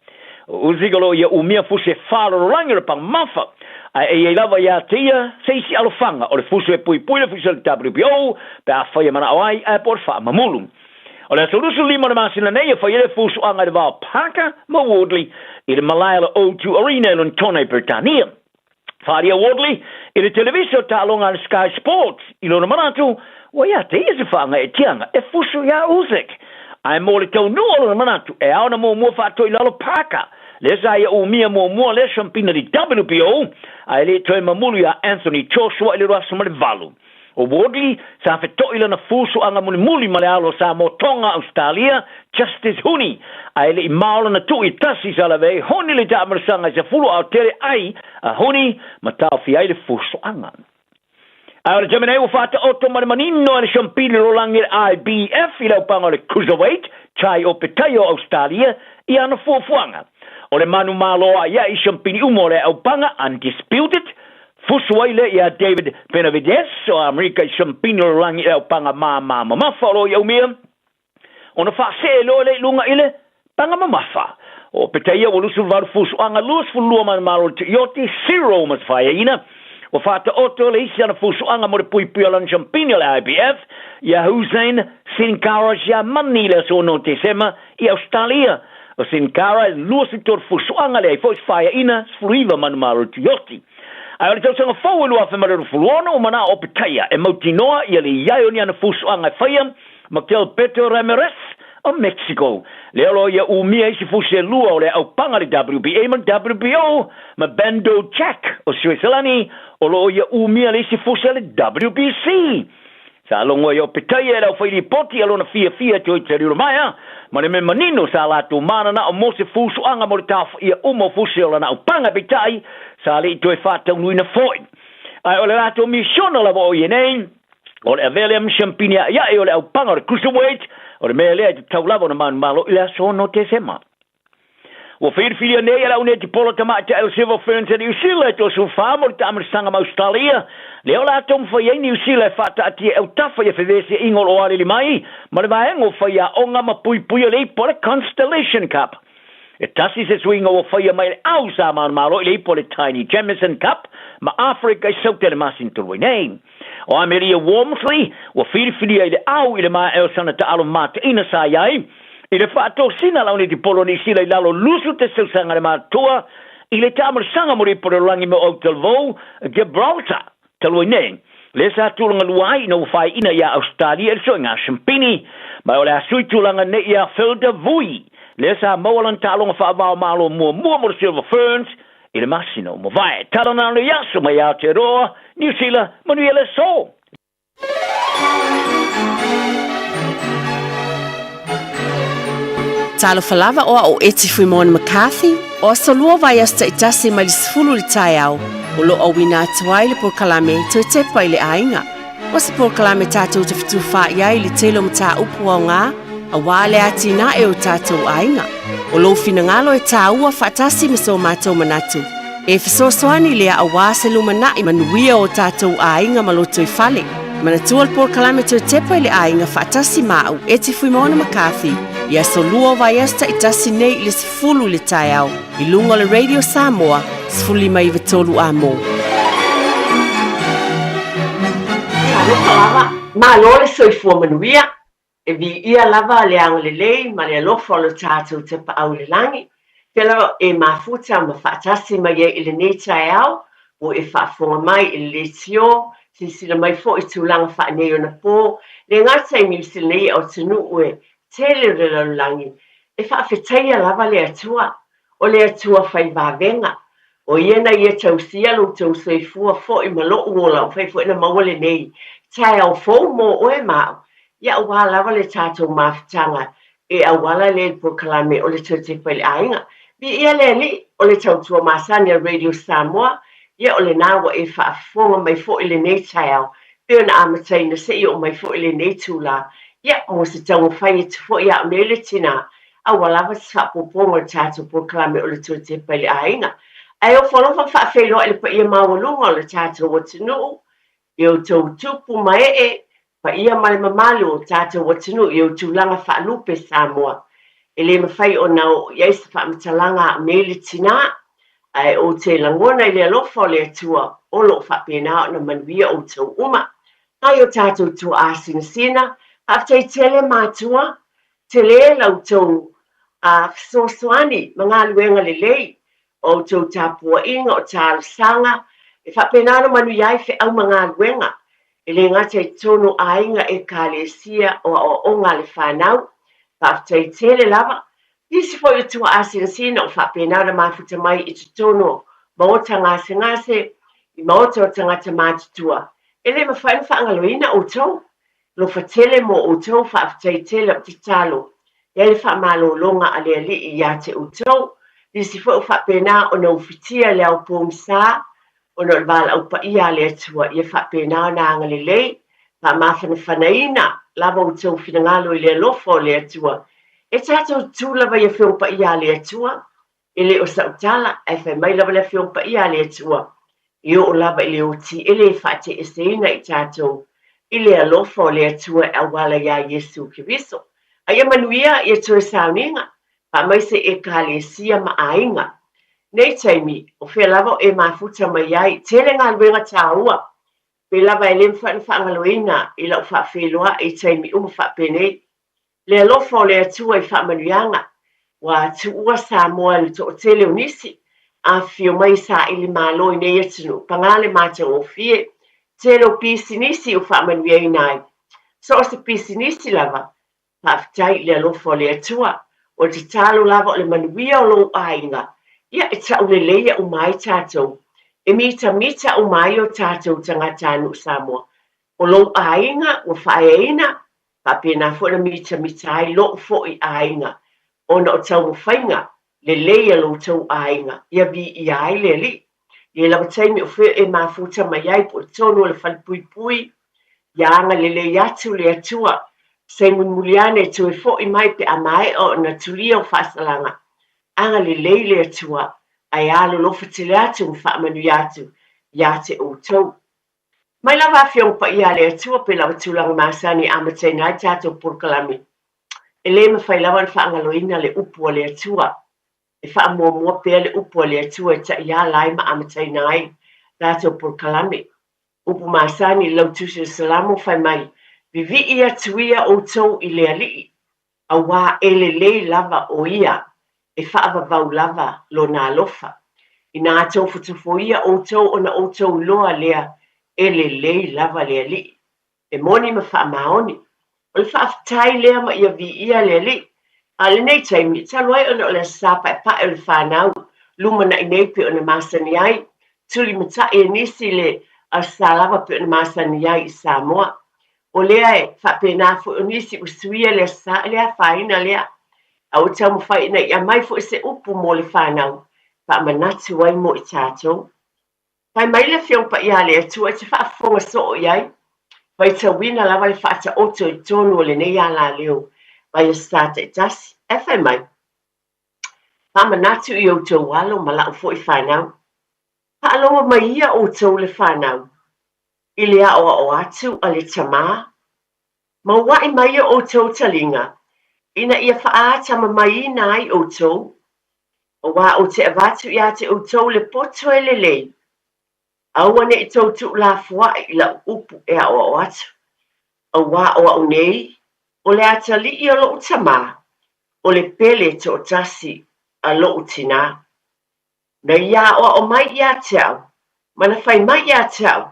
O Usyk o lo o ia umia fusi e faalololagi o le pamamafa, ae e i ai lava ia te ia se isi alofaga o le fusu e puipui le fusi a le WBO pe afai e manao ai ae po o le faamamulu. O le aso 25 o le masina nei e fai ai le fusuaga i le va o Parker ma Wardley i le malae o le O2 Arena i Lonetona i Peretania. Faaalia Wardley i le televisa o taaloga a le Sky Sports i lona manatu ua ia te ia se faagaeetiaga e fusu iā Usyk. Ae mo le taunuu o lona manatu e ao ona muamua faatoi lalo Parker lea sa ia umia muamua lea siampina i le WBO ae le toe mamulu iā Anthony Joshua i le 2008. O Wardley, sa feto'i lana fusuaga mulimuli ma le alo o Samoa Tonga Ausetalia, Justice Huni, ae le i mao lana tu'i e tasi sa lave ai Huni le taamalasaga i sefulu ao tele ai a Huni ma taofia ai le fusuaga. Ae o le taimi nei ua faataoto ma le manino e le Siampili Lolagi le IBF i le aupaga o le Cruiserweight Chai o Petai o Ausetalia i ana fuafuaga. O le manumalo a'ia'i Siampili uma o le aupaga Undisputed Fusu ai lea iā David Benavidez o Amerika i Siampini o le Lagi i le aupaga māmā mamafa o lo o i aumia, ona faasee loa lea i luga i le paga mamafa. O Petaia ua 28 fusuaga, 22 manumalo le Tioti, zero ma se faeaina. Ua faataoto le isi ana fusuaga mo le puipui o lana siampini o le IBF iā Hussein Sin Cara Siamani i le aso 6 Tesema i Ausetalia. O Sin Cara e 23 fusuaga, leai foi se faeaina, 19 manumalo le Tioti. Ae o le tausaga fou e 2026 ua manao o Petaia e mautinoa ia le i ai o ni ana fusuaga e faia ma Gilberto Ramirez o Mexico. Lea o lo o ia umia isi fusi e lua o le aupaga le WBA ma le WBO ma Bando Jack o Sueselani o lo o ia umia le isi fusi a le WBC. Sa logo ai o Petaia e le aufailipoti a lona fiafia toe Taliulamaea ma le mea manino sa latou mananao mo se fusuaga mo le taofaia uma o fusi o lana aupaga peitai sa le i toe faataunuina foi. Ae o le latou misiona lava o ia nei o le avea lea ma siampini a'ia'i o le aupaga o le Cruiserweight o le mea lea e tatau lava ona manumalo i le aso 6 Tesema. Ua filifilia nei e le Aunetipolo Tamaitai o Silver Ferns a Niu Sila e 34 mo le taamilisaga ma Ausetalia, lea o le a taumafai ai Niu Sila e faataatia e autafa ia fevesiaiga o lo o alili mai ma le vaega o faiaoga ma puipuia le ipo le Constellation Cup. E tasi se suiga ua faia mai le au sa manumalo i le ipo le Taini Jamieson Cup ma Afrika i Saute le masina talu ai nei. O Amelia Walmsley ua filifilia i le au i le maea o sana taalo mataina sa i ai i le faatosina launetipolo Niu Sila i lalo lusu te sausaga le matua i le taamalasaga mo le ipo lalolagi mo Aotearoa Gibraltar talu ai nei lea sa tulaga lua ai ina ua faaiina iā Ausetalia i le soiga Siampini ma o le a sui tulaga nei iā Philda Vui lea sa maua lana taaloga faavaomalo muamua mo le Silver Ferns i le masina ua mavae. Tala na le aso mai Aotearoa, Niu Sila, manuia le aso! Talofa lava o au o Eti Fuimona McCarthy, o aso lua vaiaso taitasi mai le 10 i le taeao, o lo o auina atu ai le polokalame Toe Tepa i le Aiga. O se polokalame tatou te fetufaai ai i le tele o mataupu aoga aua le atinae o tatou aiga. O lou finagalo e tāua faatasi ma so matou manatu. E fesoasoani lea aua se lumanai manuia o tatou aiga ma lotoifale. Manatua le polokalame Toe Tepa i le Aiga faatasi ma au Eti Fuimaono McCarthy i aso lua o vaiaso taitasi nei i le 10 i le taeao i luga o le Radio Samoa 15 93 Amo. Talofa lava, malo le soifua manuia, e viia lava le agalelei ma le alofa o lo tatou Tapaau i le Lagi, pea lava e mafuta ma faatasi mai ai i lenei taeao, ua e faafofoga mai i le leitio, silasila mai foi i tulaga faaneionapo, le gata i Niu Sila nei atunuu e tele o le lalolagi e faafetaia lava le Atua, o le Atua fai vavega, o Ia na ia tausia lo outou soifua foi ma loʻu ola ua mafai foi ona maua lenei taeao fou mo oe ma au, ia aua lava le tatou mafutaga e auala lea i le polokalame o le Toe Tepa i le Aiga. Viia le Alii, o le tautua masani a Radio Samoa, ia o lena ua e faafofoga mai foi i lenei taeao, pei ona amataina seia oo mai foi i lenei itula, ia, mo se taumafai atu foi a au nei le tina, a ua lava se faaopoopoga o le tatou polokalame o le Toe Tepa i le Aiga. Ae ofo alofa ma faafeiloai i le paia maualuga o le tatou atunuu, i outou tupu ma ee, paia ma le mamalu o tatou atunuu i ou tulaga faalupe Samoa. E le mafai ona oo i ai se faamatalaga a au nei le tina, ae ou te lagona i le alofa o le Atua o lo o faapena ona manuia outou uma. Nai o tatou tuaa sinasina, faafetai tele matua, tele la outou fesoasoani ma galuega lelei o outou tapuaiga, o talosaga, e faapena ona manuia ai feau ma galuega, e le gata i totonu o aiga, ekalesia, o aoaoga a le fanau. Faafetai tele lava. Nisi foi o tuaasinasina o faapena ona mafuta mai i totonu o maota gasegase, i maota o tagata matutua. E le mafai ona faagaloina outou. Alofa tele mo outou, faafetai tele o tatalo i ai le faamalologa a le Alii ia te outou. Nisi foi o faapena ona ufitia le ao pogisa ona o le valaau paia a le Atua ia faapena ona agalelei, faamafanafanaina lava outou finagalo i le alofa o le Atua. E tatou tu lava i Afioga Paia a le Atua, E le o sa'u tala, ae fai mai lava le Afioga Paia a le Atua, e oo lava i le otiele e faateeseina i tatou i le alofa o le Atua e auala iā Iesu Keriso. A ia manuia ia toe sauniga, faamaise Ekalesia ma aiga. Nei taimi, o fea lava o e mafuta mai ai, tele galuega tāua, pei lava e le mafai ona faagaloina i la'u faafeiloai i taimi uma faapenei. Le alofa o le Atua i faamanuiaga, ua tuua Samoa i le toatele o nisi, afifio mai e saili malo i nei atunuu, paga le matagofie, tele o pisinisi ua faamanuiaina ai. So o se pisinisi lava, faafetai i le alofa o le Atua. O le tatalo lava o le manuia o lou aiga, ia e tauleleia uma ai tatou, e mitamita uma ai o tatou tagatanuu Samoa. O lou aiga ua faaeaina, Faapena foi ona mitamita ai loʻu foi aiga, ona o taumafaiga lelei a lo outou aiga, ia viia ai le Alii. I lava taimi o fea e mafuta mai ai po o totonu o le falepuipui, ia agalelei atu le Atua, se mulimuli ane e toe foi mai pe a maea ona tulia o faasalaga. Agalelei le Atua, ae alolofa tele atu ma faamanuia atu ia te outou. Mai lava Afioga Paia a le Atua pe lava tulaga masani e amataina ai tatou polokalame. E le mafai lava ona faagaloina le upu a le Atua. E faamuamua pea le upu a le Atua e taiala ai ma amataina ai tatou polokalame. Upu masani i le Lautusi o le Salamo fai mai, Vivii atu ia outou i le Alii, auā e lelei lava ʻo ia e faavavau lava lona alofa. Inā tofotofoia ʻoutou ona ʻoutou iloa lea e lelei lava le Alii. E moni ma faamaoni. O le faafetai lea ma ia viia le Alii. A o lenei taimi, talu ai ona o le Aso Sa Paepae o le fanau lumanaʻi nei pei ona masani ai, tulimataʻi e nisi le Aso Sa lava pei ona masani ai i Samoa. O lea e faapena foi o nisi ua suia le Aso Sa, e le afaina lea. A ua taumafai ina ia aumai foi se upu mo le fanau, faamanatu ai mo i tatou. Fai mai le Afioga Paia a le Atua e te faafofoga soo i ai, faitauina lava le faataoto i totonu o lenei alaleo mai Aso Sa taitasi, ae fai mai, Faamanatu i outou alo ma lau foi fanau. Faalogo mai ia outou le fanau, i le aoao atu a le tamā, Mauaʻi mai o ʻoutou taliga, ina ia faatamamaiina ai ʻoutou, auā ou te avatu iā te ʻoutou le poto e lelei, aua ne i tou tuulafoaʻi i laʻu upu e aʻoaʻo atu, auā ʻo aʻu nei, ʻo le atalii o loʻu tamā, ʻo le pele toʻatasi a loʻu tinā. Na ia aʻoaʻo mai iā te aʻu, ma na fai mai iā te aʻu,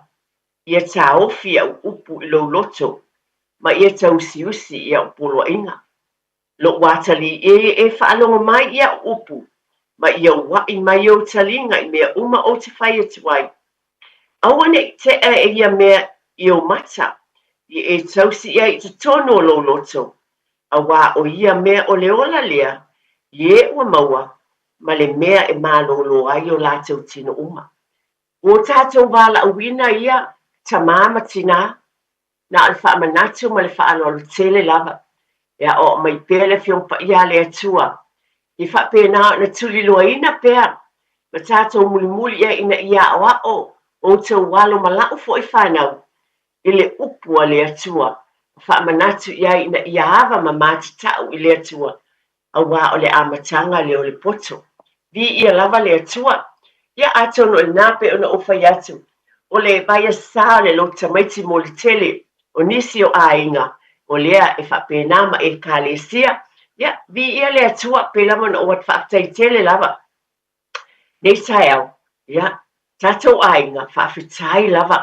ia tāofi iaʻu upu i lou loto, ma ia tauusiusi i aʻu poloaiga. Loʻu atalii ē e faalogo mai i aʻu upu, ma ia uaʻi mai ou taliga i mea uma ou te fai atu ai. Aua ne i tea e ia mea i ou mata, i e tausi ai i totonu o lou loto, auā ʻo ia mea o le ola lea i e ua maua ma le mea e malōlō ai o lātou tino uma. Ua o tātou valaauina ia, tamā ma tinā, na o le faamanatu ma le faaaloalo tele lava, e aʻoaʻo mai pea le Afioga Paia a le Atua, i faapena ona tuliloaina pea ma tātou mulimuli ai ina ia aʻoaʻo outou alo ma laʻu foi fanau i le upu a le Atua, ma faamanatu i ai ina ia ava ma matatau i le Atua auā o le amataga lea o le poto. Viia lava le Atua. Ia, atonu o lena pei ona ou fai atu, o le vaiasa o le lotu tamaiti mo le tele o nisi o aiga, o lea e faapena ma Ekalesia. Ia, viia le Atua, pei lava ona ou atu faafetai tele lava. Nei taeao, ia, tatou aiga, faafetai lava.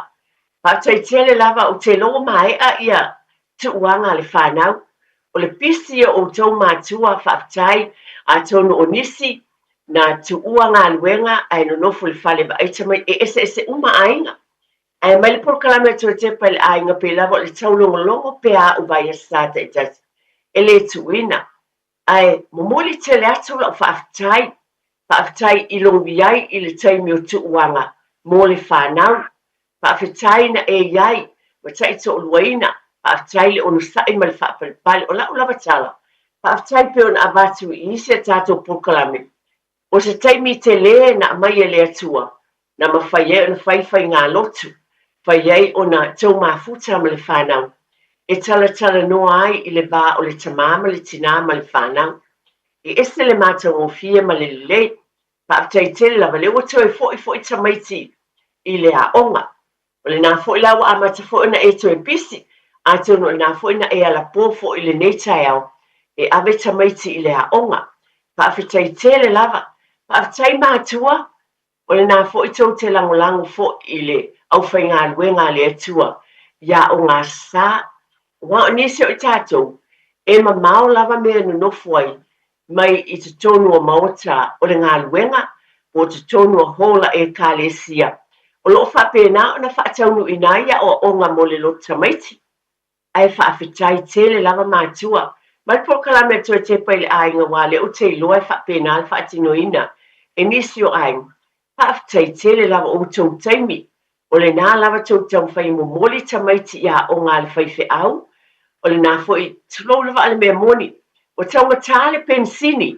Faafetai tele lava, ou te iloa ua maea ia tuuaga a le fanau. O le pisi o outou matua, faafetai, atonu o nisi na tuua galuega ae nonofo i le fale vaai tamaiti, e eseese uma aiga. Ae mai le polokalame a Toetepa i le aiga pei lava o le taulogologo pea a au vaiasa taitasi, e le tuuina. Ae momoli tele atu lau faafetai, faafetai i lou i ai i le taimi o tuuaga mo le fanau, faafetai na e i ai ma taitoaluaina, faafetai le onosai ma le faapalepale. O lau lava tala, faafetai pei ona avatu i isi a tatou polokalame, O se taimi telē na aumai e le Atua na mafai ai ona fai faigalotu, fai ai ona tou mafuta ma le fanau, e talatalanoa ai i le va o le tamā ma le tinā ma le fanau. E ese le matagofie ma le lelei. Faafetai tele lava lea ua toe foi foi tamaiti i le aoga. O lena foi la ua amata foi ona e toe pisi, atonu o lena foi na e alapō foi i lenei taeao e ave tamaiti i le aoga. Faafetai tele lava. Faafetai matua, o lena foi tou te lagolago foi i le aufaigaluega a le Atua i aoga sa. Aua o nisi o i tatou, e mamao lava mea e nonofo ai mai i totonu o maota o le galuega po o totonu o hola Ekalesia, o lo o faapena ona faataunuuina ai aoaoga mo le lotu tamaiti. Ae faafetai tele lava matua mai le polokalame a Toe Tepa i le Aiga aua lea ou te iloa e faapena le faatinoina e nisi o aiga. Faafetai tele lava o outou taimi O lena lava tou taumafai e momoli tamaiti i aoga a le faifeau, o lena foi, tulou lava a le mea moni, ua taugata le penisini.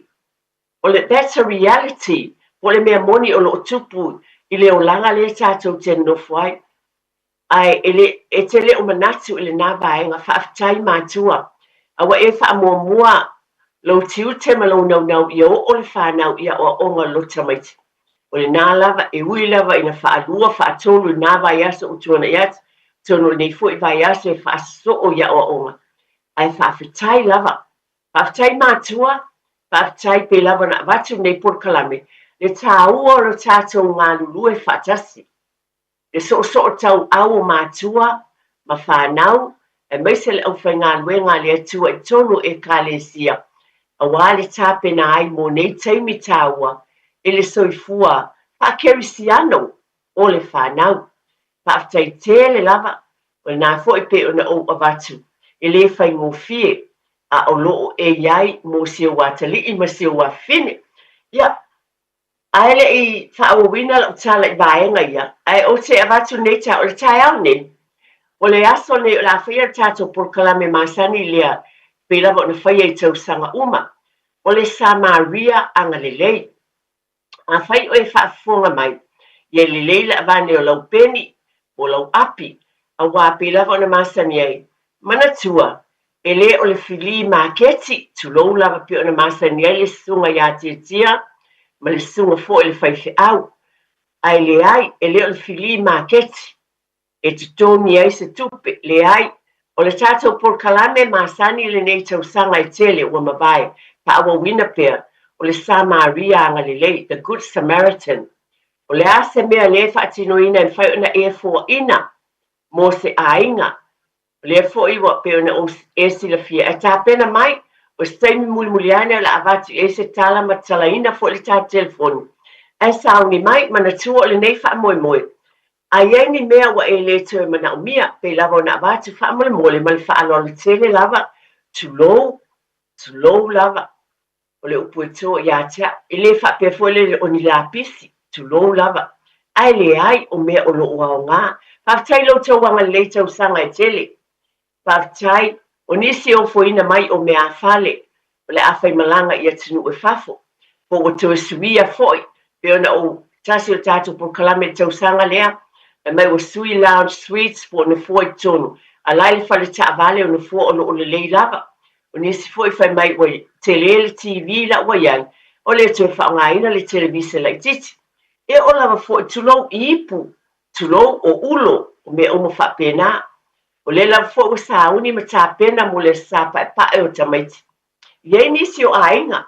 O le, that's a reality, po o le mea moni o lo o tupu i le olaga lea tatou te nonofo ai. Ae e le, e te le o manatu i lena vaega, faafetai matua, a ua e faamuamua lou tiute ma lou naunau ia oo le fanau i aoaoga o le lotu tamaiti. O lena lava, e ui lava ina faalua, faatolu i lena vaiaso ua tuanai atu, atonu o lenei foi vaiaso e faasosoo i aoaoga, ae faafetai lava. Faafetai matua, faafetai pei lava ona avatu lenei polokalame, le tāua o lo tatou galulue faatasi. Le soosoo tauau o matua ma fanau, aemaise le aufaigaluega a le Atua i totonu o Ekalesia, auā le tapena ai mo nei taimi tāua i le soifua faakerisiano o le fanau. Faafetai tele lava, o lena foi pei ona ou avatu, e le faigofie, a o lo o e i ai mo si ou atalii ma si ou afafine. Ia, Ae le i faaauauina lau tala i vaega ia, ae ou te avatu nei taeao, o le taeao nei, o le aso nei o le a faia le tatou polokalame masani lea pei lava ona faia i tausaga uma, o le Samaria Agalelei. Afai o e faafofoga mai, ia lelei le avane o lau peni po o lau api, auā pei lava ona masani ai, manatua, e le o le filī maketi, tulou lava pei ona masani ai le susuga iā Tiatia ma le susuga foi i le faifeau. Ae leai, e le o le filī maketi e totogi ai se tupe, leai, o le tatou polokalame masani lenei tausaga e tele ua mavae, faaauauina pea, o le Samaria Agalelei, The Good Samaritan. O le a se mea lea e faatinoina e mafai ona e foaina mo se aiga? O lea foi ua pei ona e silafia, e tapena mai. O se taimi mulimuli ane o le a avatu i ai se tala ma tatalaina foi le tatou telefoni. Ae sauni mai, manatua o lenei faamoemoe. A i ai ni mea ua e le toe manaomia, pei lava ona avatu faamolemole ma le faaaloalo tele lava, tulou, tulou lava. O le upu e to ia te au, e le faapea foi lele o ni lapisi, tulou lava. Ae leai, o mea o lo o aoga. Faafetai i lo outou agalelei tausaga e tele. Faafetai, o nisi e ofoina mai o meaafale, o le a faimalaga i atunuu e fafo, po ua toe suia foi, pei ona ou tasi o le tatou polokalame i le tausaga lea, fai mai ua sui lounge suites po o nofoa i totonu, a la i le fale taavale o nofoa o lo o lelei lava. O nisi foi fai mai ua tele le TV la ua i ai, o le toe faaaogaina le televise laitiiti. E oo lava foi, tulou i ipu, tulou o ulo, o mea uma faapena. O lea lava foi ua sauni ma tapena mo le Aso Sa Paepae o tamaiti. E i ai nisi o aiga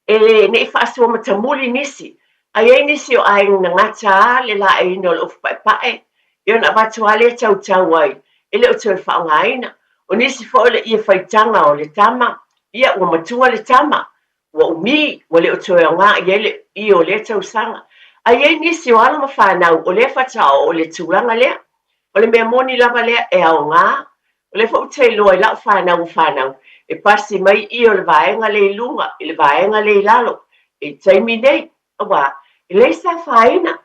e le ne i faasoa matamuli nisi, a i ai nisi o aiga na gata a le laeiina o le ofu paepae, ia ona avatu lava lea tautau ai, e le o toe faaaogaina. O nisi foi o le ie faitaga o le tama, ia ua matua le tama, Ua umi, ua le o toe aoga i ai le ie o lea tausaga. A i ai nisi o alo ma fanau o lea faatoa oo i le tulaga lea. O le mea moni lava lea, e aoga. O lea foi ou te iloa i lau fanau o fanau, e pasi mai ie o le vaega lea i luga i le vaega lea i lalo i le taimi nei. Aua, e leai se afaina.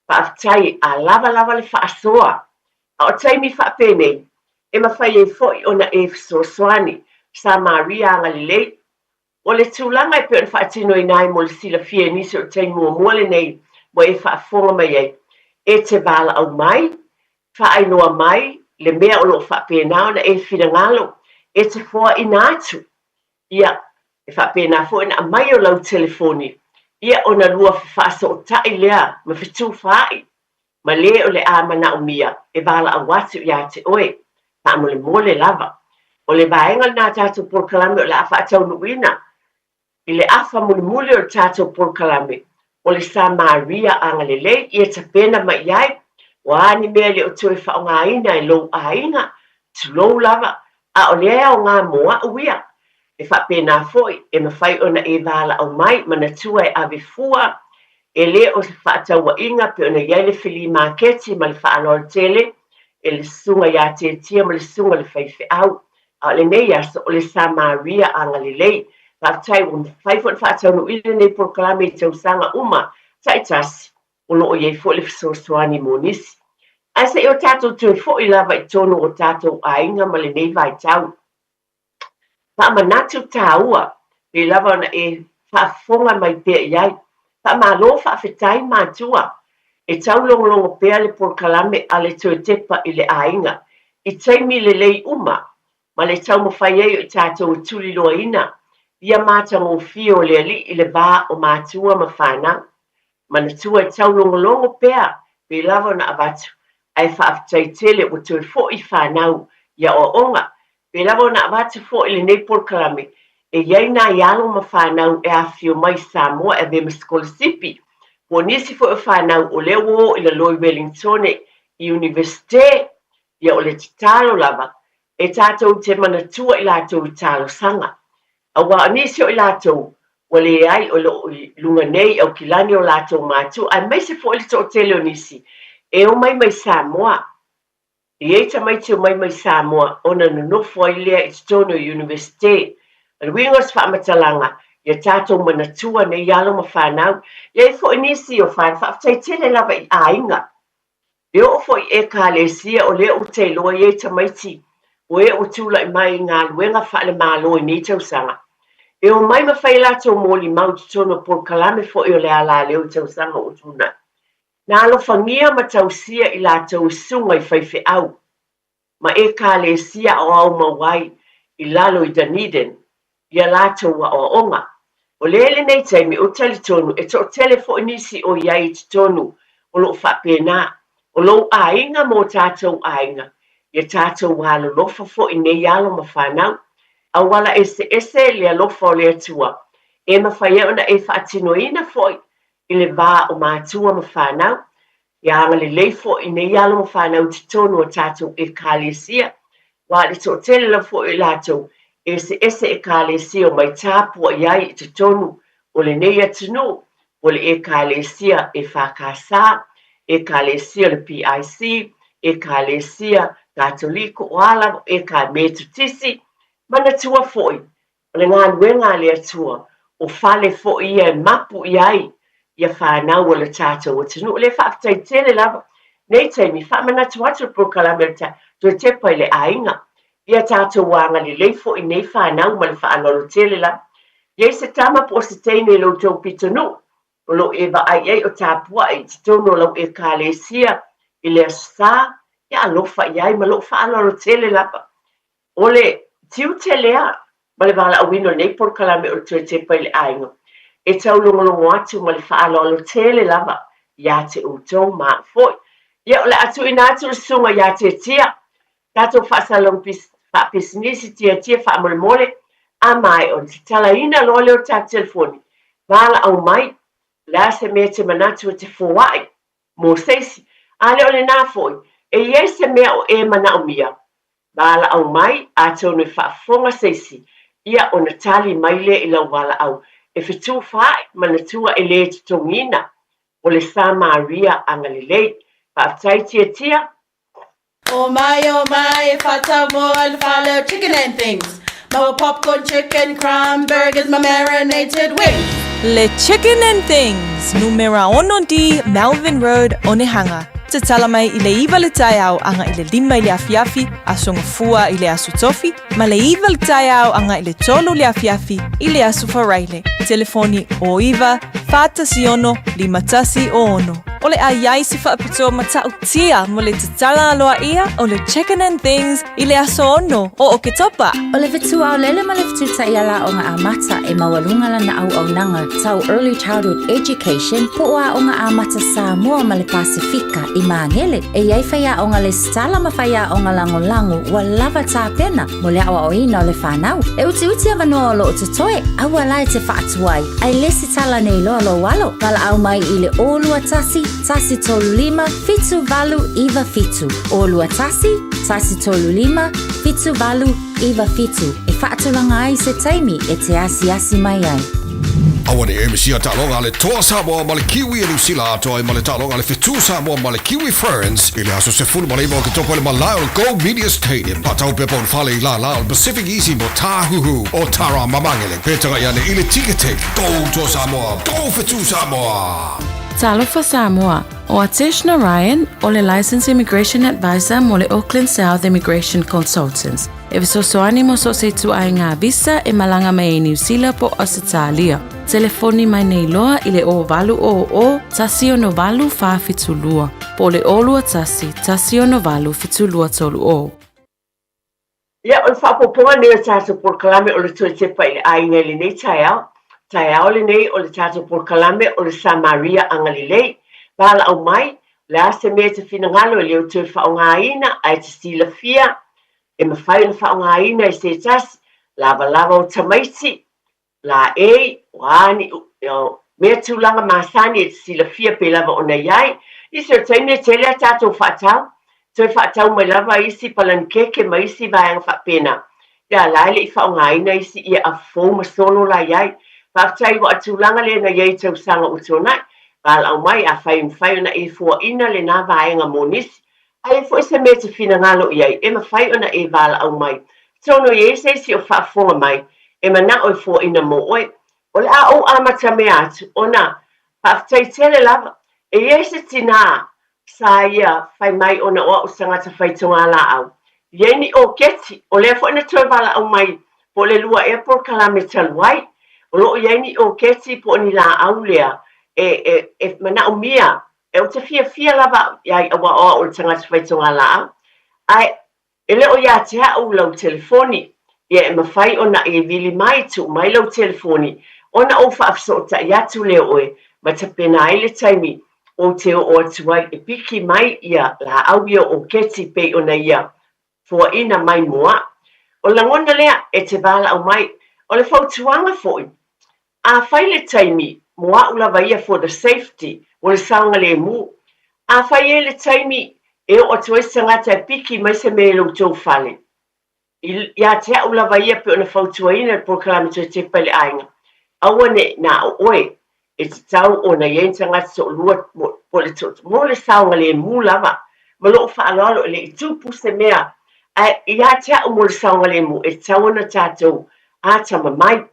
Faafetai a lava lava le faasoa. A o taimi faapenei, e mafai ai foi ona e fesoasoani. Samaria agalelei. O le tulaga e pei ona faatinoina ai mo le silafia i nisi o le taimi muamua lenei ua e faafofoga mai ai, e te valaau mai, faailoa mai le mea o lo o faapena ona e finagalo e te foaina atu. Ia, e faapena foi ona aumai o lau telefoni, ia ona lua fefaasootai lea ma fetufaai ma le o le a manaomia e valaau atu ia te oe, faamolemole lava. O le vaega lena a tatou polokalame o le a faataunuuina i le afa mulimuli o le tatou polokalame, o le Samaria agalelei, ia tapena mai i ai, o a ni mea e le o toe faaaogaina e lou aiga, tulou lava, a o lea e aoga mo au ia. E faapena foi, e mafai ona e valaau mai, manatua e ave fua, e le o se faatauaiga pei ona i ai le filī maketi ma le faaaloalo tele e le susuga ia Tietia ma le susuga i le faifeau. A o lenei aso, o le Samaria agalelei. Faafetai ua mafai foi ona faataunuuina lenei polokalame i tausaga uma taitasi o lo o i ai foi le fesoasoani mo nisi. Ae se i o tatou toe foi lava i totonu o tatou aiga ma lenei vaitau. Faamanatu tāua, pei lava ona e faafofoga mai pea i ai. Faamalo faafetai matua. E taulogologo pea le polokalame a le Toe Tepa i le Aiga i taimi lelei uma ma le taumafai ai o i tatou e tuliloaina ia matagofie o le Alii i le va o matua ma fanau. Manatua e taulogologo pea pei lava ona avatu, ae faafetai tele ua toe foi fanau i aoaoga. Pei lava ona avatu foi lenei polokalame, e i ai nai alo ma fanau e afifio mai i Samoa e avea ma sikolasipi, po o nisi foi o fanau o lea ua o i lalo i Wellingtone i Iunivesite, ia o le tatalo lava, e tatou te manatua i latou i talosaga. Aua o nisi o i latou ua leai o lo o i luga nei i Aukilani o latou matua, aemaise foi le toatele o nisi e omai mai Samoa. E i ai tamaiti omai mai Samoa ona nonofo ai lea i totonu o Iunivesite. O le uiga o se faamatalaga, ia tatou manatua nei alo ma fanau. E i ai foi nisi o fanau, faafetai tele lava i aiga E oo foi i Ekalesia o lea ou te iloa i ai tamaiti o e ua tulai mai i galuega faale-Malo i nei tausaga, e omai ma fai a latou molimau i totonu o polokalame foi o le alaleo i tausaga ua tuanai. Na alofagia ma tausia i latou i susuga i faifeau. ma Ekalesia aoao mau ai i lalo i Dunedin i a latou aoaoga. O lea i lenei taimi ou talitonu e toatele foi nisi o i ai i totonu o lo o faapena, o lou aiga ma o tatou aiga, ia tatou alolofa foi nei alo ma fanau. Auala eseese le alofa o le Atua e mafai ai ona e faatinoina foi i le va o matua ma fanau. Ia agalelei foi nei alo ma fanau i totonu o tatou Ekalesia, aua le toatele lava foi o i latou Eseese Ekalesia o mai tapuai ai i totonu o lenei atunuu, o le Ekalesia EFKS, Ekalesia o le PIC, Ekalesia Katoliko, o a lava Eka Metotisi, manatua foi, o le galuega a le Atua, o fale foi ia e mapu i ai ia fanau o le tatou atunuu. O lea faafetai tele lava nei taimi, faamanatu atu le polokalame o le Toe Tepa i le Aiga, ia tatou agalelei foi nei fanau ma le faaaloalo tele lava. I ai se tama po o se teine i lo outou pitonuu o lo o e vaai i ai o tapuai i totonu o lau Ekalesia i le Aso Sa, ia alofa i ai ma lou faaaloalo tele lava. O le tiute lea ma le valaauina o lenei polokalame o le Toe Tepa i le Aiga, e taulogologo atu ma le faaaloalo tele lava ia te outou ma au foi. Ia, o le a tuuina atu le susuga ia Tetia, tatou faasalalu faapisinisi tiatia faamolemole, a maea ona tatalaina loa lea o le tatou telefoni, valaau mai, o le a se mea e te manatu e te foai mo se isi. A le o lena foi, e i ai se mea o e manaomia, valaau mai, atonu e faafofoga se isi, ia ona tali mai lea i lau valaau, e fetufaai, manatua e le totogiina, o le Samaria agalelei. Faafetai Tiatia. Oh my, oh my, e whatau mo le fale o chicken and things. Maua popcorn, chicken, crumb, burgers, ma marinated wings. Le Chicken and Things, numera 6D, Melvin Road, Onehunga. Tatala mai i le 9 le taeao aga i le 5 i le afiafi, Aso Gafua i le Aso Tofi, ma le 9 le taeao aga i le 3 le afiafi i le Aso Faraile. Telefoni 09 416 5106. O le a i ai se faapitoa matautia mo le tatala aloaia o le Chicken and Things i le aso 6 o Oketopa. O le fetu aolele ma le fetu taiala aoga amata e maualuga lana auaunaga tau Early Childhood Education po o Aoga Amata Samoa ma le Pasefika i Māgele. E i ai faiaoga lesitala ma faiaoga lagolago ua lava tapena mo le aoaoina o le fanau. E utiuti avanoa o lo o totoe, aua la e te faatuai, ae lesitala nei loa lou alo. Valaau mai i le 021 135 7897. 021 135 7897 e faatulaga ai se taimi e te asiasi mai ai. Aua ne i misia taaloga a le Toa Samoa ma le Kiwi e Niusila atoa ai ma le taaloga a le Fetu Samoa ma le Kiwi Ferns i le aso 19 o Oketopa i le malae o le Go Media Stadium. Faatau pepa o le fale i lālā o le Pacific Easy mo Tāhuhu o Tara Mamangele. Pe tagai ane i le Ticketek. Go Toa Samoa! Go Fetu Samoa! Talofa Samoa, ʻO Atesh Narayan, ʻo le Licensed Immigration Advisor mo le Auckland South Immigration Consultants, e fesoasoani mo so o se ituaiga visa e malaga mai ai Niu Sila po o Ausetalia. Telefoni mai nei loa i le 0800 168 472 po o le 021 168 7230. Ia, o le faaopoopoga lenei o le tatou polokalame o le Toe Tepa i le Aiga i lenei taeao. Taeao lenei o le tatou polokalame o le Samaria Agalelei. Valaau mai, o le a se mea e te finagalo e le o toe faaaogaina ae te silafia e mafai ona faaaogaina e se tasi, lavalava o tamaiti, laei, o a ni mea tulaga masani e te silafia pei lava ona i ai. Nisi o taimi e tele a tatou faatau, toe faatau mai lava isi palanikeke ma isi vaega faapena, ia la e le i faaaogaina isi ia afu fou ma solo la i ai. Faafetai ua tulaga lea na i ai i tausaga ua tuanai, valaau mai afai e mafai ona e fuaina lena vaega mo nisi. A i ai foi se mea e te finagalo i ai, e mafai ona e valaau mai. Atonu e i ai se isi o faafofoga mai e manao e fuaina mo oe. O le a ou amatamea atu, ona, faafetai tele lava, e i ai se tinā sa ia fai mai ona o au se tagata fai togalaau. E i ai ni oketi, o lea foi na toe valaau mai po o le lua ea polokalame talu ai. O lo o i ai ni oketi po o ni laau lea e, e, e manaomia E ou te fiafia lava au i ai aua o au o le tagata fai togalaau, ae e le o ia te au lau telefoni, ia e mafai ona e wili mai, tuu mai lau telefoni, ona ou faafesootai atu lea o oe, ma tapena ai le taimi ou te oo atu ai e piki mai ia laau ia o oketi pei ona ia foaina mai mo au. O le lagona lea e te valaau mai, o le fautuaga foi, Afai le taimi, mo a'u lava ia for the safety, mo le saogalemu. Afai e le taimi e oo atu ai se tagata e piki mai se mea i lo outou fale. Ia te a'u lava ia pei ona fautuaina le polokalame toe tepa i le aiga, aua ne i na o oe, e tatau ona i ai ni tagata toalua po le mo le saogalemu lava. Ma lou faaaloalo e le i tupu se mea, ae ia te a'u mo le saogalemu e tatau ona tatou atamamai.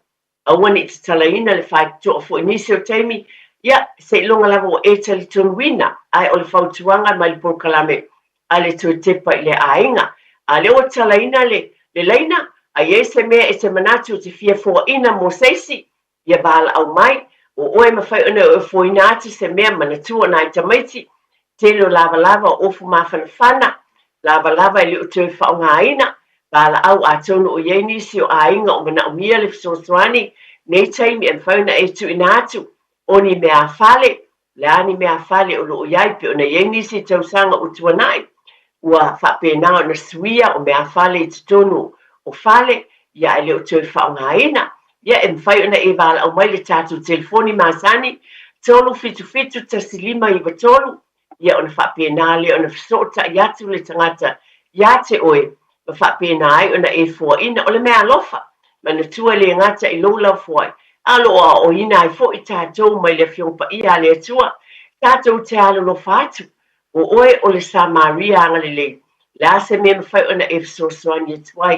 Aua ne i tatalaina le faitotoa foi i nisi o taimi, ia, seiloga lava ua e talitonuina, ae o le fautuaga mai le polokalame a le toe tepa i le aiga. A lea ua tatalaina le le laina, a i ai se mea e te manatu e te fia foaina mo se isi, ia valaau mai, o oe e mafai ona e ofoina atu se mea manatua nai tamaiti, tele o lavalava o ofu mafanafana, lavalava e le o toe faaaogaina, valaau atonu o i ai nisi o aiga o manaomia le fesoasoani nei taimi e mafai ona e tuuina atu o ni meafale, le a ni meafale o lo o i ai pei ona i ai nisi i tausaga ua tuanai, ua faapena ona suia o meafale i totonu o fale, ia ae le o toe faaaogaina. Ia e mafai ona e valaau mai i le tatou telefoni masani, 377 1593, ia ona faapena lea ona fesootai atu le tagata ia te oe ma faapena ai ona e foaina. O le meaalofa, manatua e le gata i lou lafoai, a o lo o aoaoina ai foi tatou mai le Afioga Paia a le Atua, tatou te alolofa atu. O oe o le Samaria agalelei, le a se mea e mafai ona e fesoasoani atu ai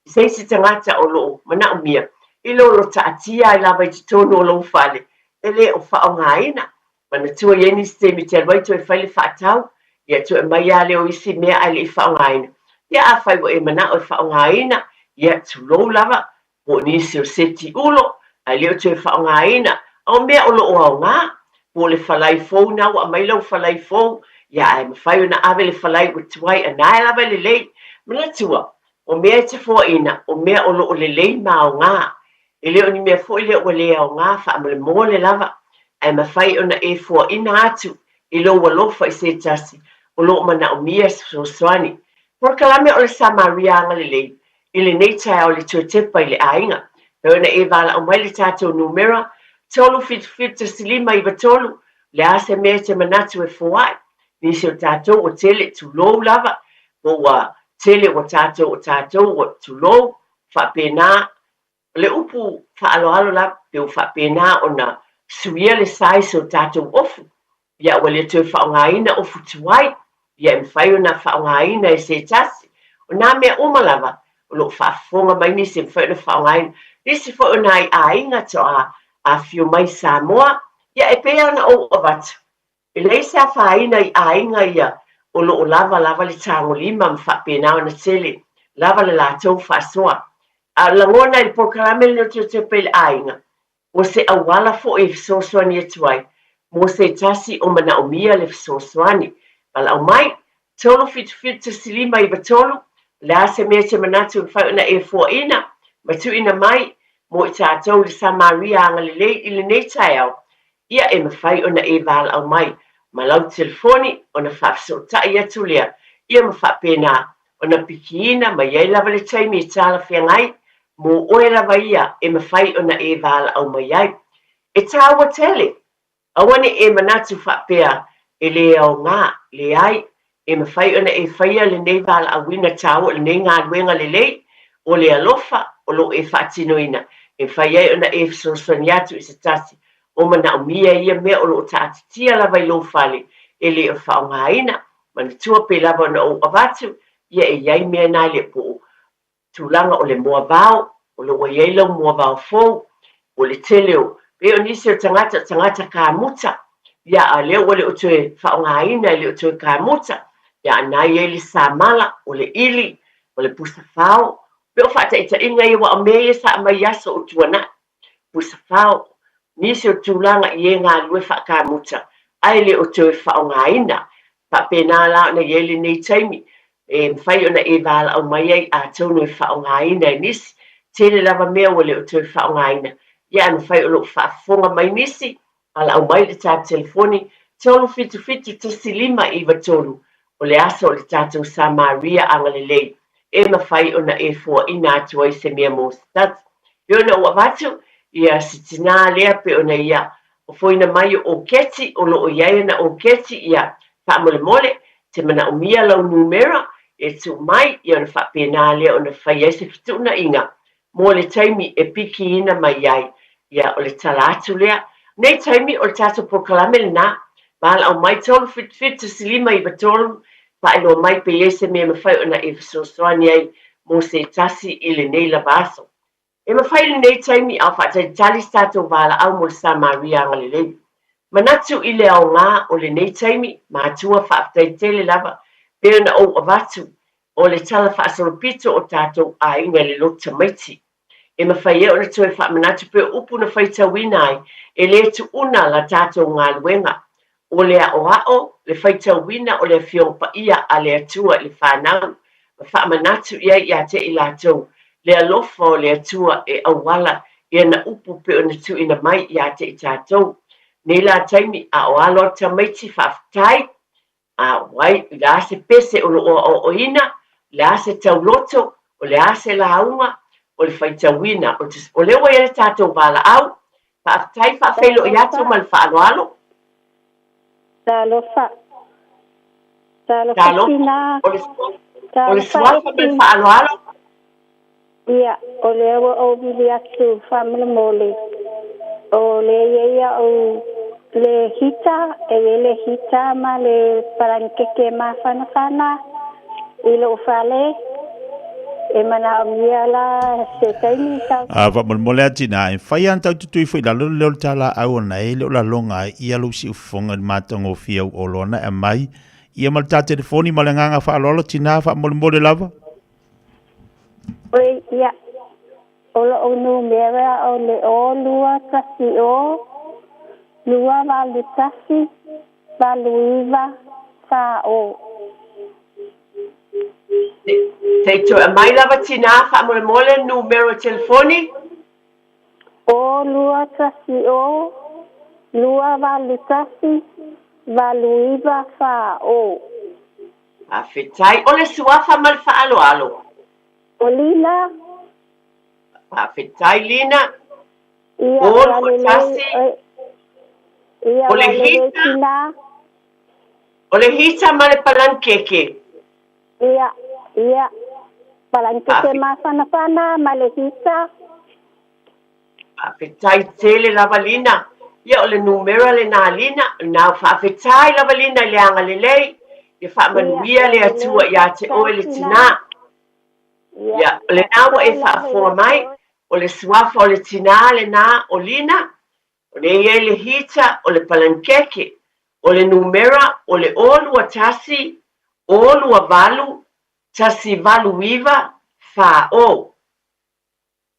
i se isi tagata o lo o manaomia i lou lo taatia ai lava i totonu o lou fale e le o faaaogaina? Manatua i ai nisi taimi e te alu ai toe fai le faatau, ia toe aumai lava lea o isi mea ae le i faaaogaina. Ia afai ua e manao e faaaogaina, ia tulou lava, po o nisi o seti ulo, ae le o toe faaaogaina, a o mea o lo o aoga, po o le falai fou na ua aumai lau falai fou, ia ae mafai ona ave le falai ua tuai a na e lava e lelei. Manatua, o mea e te foaina, o mea o lo o lelei ma aoga. E le o ni mea foi lea ua le aoga faamolemole lava, ae mafai ona e foaina atu i lou alofa i se tasi o lo o manaomia se fesoasoani. Polokalame o le Samaria Agalelei i lenei taeao i le toe tepa i le aiga. Pei ona e valaau mai le tatou numera 377 1593, o le a se mea e te manatu e foai? Nisi o tatou ua tele, tulou lava, po ua tele ua tatou o tatou ua tulou, faapena. O le upu faaaloalo la, pe ua faapena ona suia le size o tatou ofu, ia ua le toe faaaogaina ofu tuai, ia e mafai ona faaaogaina e se tasi. O nā mea uma lava o lo o faafofoga mai nisi e mafai ona faaaogaina. Nisi foi o nai aiga toa afifio mai i Samoa, ia e pei lava ona ou avatu, E leai se afaina i aiga ia o lo o lava lava le tagolima ma faapena ona tele lava le latou faasoa. A o le lagona i le polokalame lenei o Teoteope i le Aiga, ua se auala foi e fesoasoani atu ai mo se tasi o manaomia le fesoasoani. Valaau mai, 377 1593, o le a se mea e te manatu e mafai ona e foaina ma tuuina mai mo i tatou le Samaria agalelei i lenei taeao, ia e mafai ona e valaau mai ma lau telefoni ona faafesootai atu lea ia ma faapena ona pikiina mai ai lava le taimi e talafeagai mo oe lava ia e mafai ona e valaau mai ai. E tāua tele! Aua ne i e manatu faapea e le aoga, leai, e mafai ona e faia lenei valaauina tāua lenei galuega lelei o le alofa o lo o e faatinoina, e mafai ai ona e fesoasoani atu i se tasi o manaomia ia mea o lo o taatitia lava i lou fale e le o faaaogaina. Manatua pei lava ona ou avatu, ia e i ai mea na e le po o tulaga o le moavao, o lo ua i ai lau moavao fou, o le tele o, pei o nisi o tagata, o tagata kamuta, ia a lea ua le o toe faaaogaina e le o toe kamuta, ia a na i ai le samala, o le ili, o le pusa fao, pei o faataitaiga ia aua o mea ia sa aumai i aso o tuanai. Pusafao, nisi o tulaga i e galue faakamuta ae le o toe faaaogaina. Faapena la ona i ai lenei taimi e mafai ona e valaau mai ai atonu e faaaogaina e nisi. Tele lava mea ua le o toe faaaogaina, ia ae mafai o lo o faafofoga mai nisi, valaau mai i le tatou telefoni 377 1593 o le aso o le tatou Samaria agalelei e mafai ona e foaina atu ai se mea mo se tasi. Pei ona ou avatu, ia si tinā lea pei ona ia ofoina mai o Oketi, o lo o i ai ana Oketi, ia, faamolemole, te manaomia lau numera, e tuu mai, ia ona faapena lea ona fai ai se fetuunaiga mo le taimi e pikiina mai ai. Ia, o le tala atu lea. Nei taimi, o le tatou polokalame lena. Valaau mai, 3 7 7 1 5 9 3, faailoa mai pe i ai se mea e mafai ona e fesoasoani ai mo se tasi i lenei lava aso. E mafai i lenei taimi a o faatalitali se tatou valaau mo le Samaria agalelei. Manatu i le aoga o lenei taimi, matua faafetai tele lava pei ona ou avatu o le tala faasolopito o tatou aiga i le loto tamaiti. E mafai ai ona toe faamanatu pei o upu na faitauina ai, e le tuuna la tatou galuega O le aʻoaʻo, le faitauina o le Afioga Paia a le Atua i le fanau, ma faamanatu i ai ia te i latou le alofa o le Atua e auala i ana upu pei ona tuuina mai ia te i tatou. Nei la taimi, a o alo atu tamaiti, faafetai, a o ai, o le a se pese o lo o aoaoina, o le a se tauloto, o le a se lauga, o le faitauina, o lea ua i ai le tatou valaau, Faafetai, faafeiloai atu ma le faaaloalo. Talofa. Talofa Tina. O le suafa ma le faaaloalo. Ia, o lea ua ou vili atu faamolemole. O lea e i ai au le hita, e i ai le hita ma le palanikeke mafanafana i lou fale. E manaomia la se taimi sa. A faamolemole a Tina, e mafai lava ona tau tutui foi i lalo le leo o le talaau ona e le o laloga ai ia lou siufofoga i le matagofie au oloa na e aumai ia ma le ta telefoni ma le agaga faaaloalo Tina faamolemole lava. Oi, ia, o lou numera o le 0 2 1 0 2 8 1 8 9 4 0. Se i toe aumai lava tinā faamolemole numera o telefoni. 0 2 1 0 2 8 1 8 9 4 0. Faafetai. O le suafa ma le faaaloalo. O Lina. Faafetai Lina. Ia, O ua 2 lelei, 1. Ia, O le ua lelei hita. tinā. O le hita ma le palankeke. Ia, ia. Palankeke mafanafana ma le hita. Faafetai tele lava Lina. Ia o le numera lenā Lina, na faafetai lava Lina i le agalelei, ia faamanuia le Atua ia te oe le tinā. Ia, o lenā ua e faafofoga mai, o le suafa o le tinā lenā o Lina, O lea i ai le hita, o le palankeke, o le numera o le 0 2 1, 0 2 8, 1 8 9 4 0.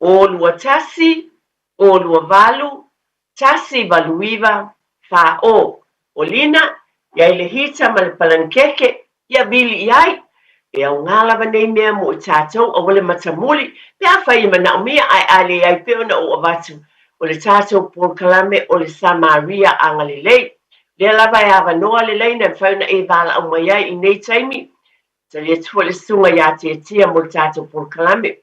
0 2 1, 0 2 8, 1 8 9 4 0. O Lina, i ai le hita ma le palankeke, ia vili i ai. E aoga lava nei mea mo i tatou aua le matamuli, pe afai e manaomia ae a leai pea ona ou avatu o le tatou polokalame o le Samaria agalelei. Lea lava e avanoa le laina e mafai ona e valaau mai ai i lenei taimi. Tali atu foi le susuga ia Tiatia mo le tatou polokalame.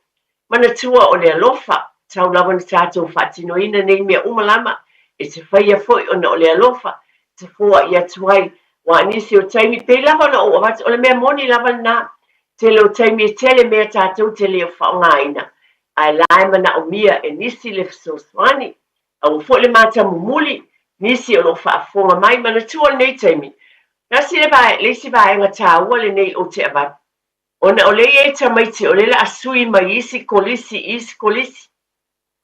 Manatua o le alofa, tau lava ona tatou faatinoina nei mea uma lava, e te faia foi ona o le alofa, e te foai atu ai, aua o nisi o taimi, pei lava ona ou avatu, o le mea moni lava lena, tele o taimi e tele mea tatou te le o faaaogaina, ae la e manaomia e nisi le fesoasoani. Aua foi le matamumuli, nisi o lo o faafofoga mai, manatua lenei taimi, tasi le le isi vaega taua lenei ou te avatu, Ona o lea e i ai tamaiti o lea le a sui mai isi kolisi i isi kolisi.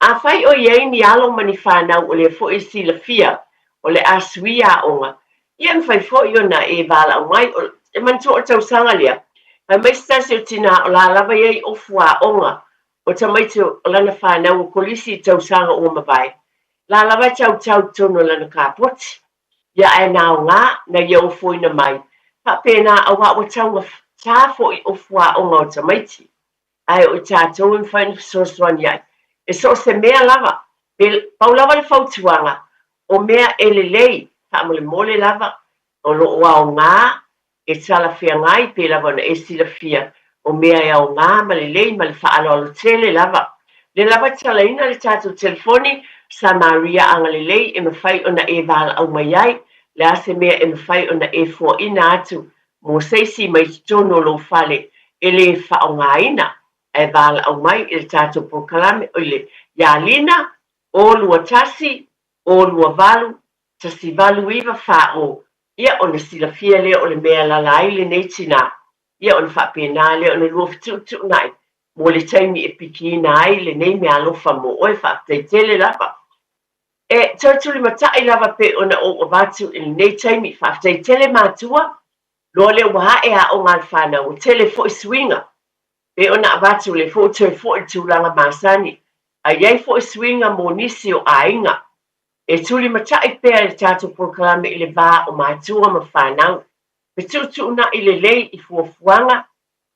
Afai o i ai ni alo ma ni fanau o lea foi e silafia o le a suia aoga, ia e mafai foi ona e valaau mai. O, e manatua o le tausaga lea, fai mai se tasi o tinā o la lava i ai ofu aoga o tamaiti o lana fanau o kolisi i tausaga ua mavae, la lava e tautau i totonu o lana kapoti. Ia ae na aoga na ia ofoina mai, faapena auā ua taugatā foi ofu aoga o tamaiti. Ae o i tatou e mafai ona fesoasoani ai. E so o se mea lava, pe pau lava le fautuaga, o mea e lelei, faamolemole lava, o lo o aoga e talafeagai pei lava ona e silafia o mea e aoga ma lelei ma le faaaloalo tele lava. Lea lava e talaina le tatou telefoni, Samaria agalelei e mafai ona e valaau mai ai, le a se mea e mafai ona e foaina atu mo se isi mai totonu o lou fale. e lē faaaogaina, ae valaau mai i le tatou polokalame i le iā Lina, o 21, o 28, 1894 o, ia ona silafia lea o le mea e alaala ai lenei tinā, ia ona faapena lea ona lua fetuutuunai mo le taimi e pikiina ai lenei meaalofa mo oe. Faafetai tele lava. E toe tulimatai lava pei ona ou avatu i lenei taimi. Faafetai tele matua, loa lea ua ae aoga a le fanau, ua tele foi suiga. Pei ona avatu lea foi ua toe foi i le tulaga masani, a i ai foi suiga mo nisi o aiga. E tulimatai pea i le tatou polokalame i le va o matua ma fanau. Fetuutuunai lelei i fuafuaga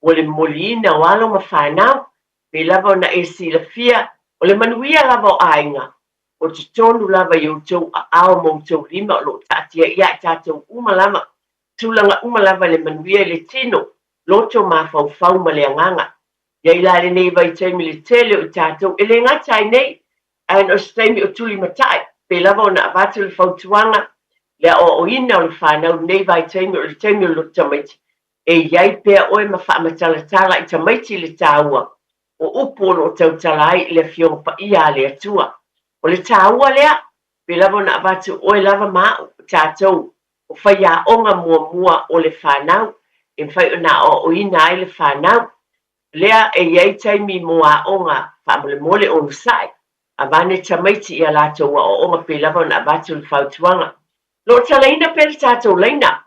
mo le momoliina o alo ma fanau, pei lava ona e silafia, o le manuia lava o aiga, o totonu lava i outou aao ma outou lima o lo o taatia ia i tatou uma lava, tulaga uma lava i le manuia i le tino, loto, mafaufau ma le agaga. I ai la lenei vaitaimi le tele o i tatou e le gata ai nei, ae na o se taimi o tulimatai, pei lava ona avatu le fautuaga, le aoaoina o le fanau lenei vaitaimi o le taimi o le loto tamaiti, e i ai pea oe ma faamatalatala i tamaiti le taua o upu o lo o tautala ai i le Afioga Paia a le Atua. O le taua lea, pei lava ona avatu oe lava ma a'u, o tatou, o faiaoga muamua o le fanau, e mafai ona aoaoina ai le fanau. Lea e i ai taimi mo aoga faamolemole onosai, avane tamaiti i a latou aoaoga pei lava ona avatu le fautuaga. Lo o talaina pea le tatou laina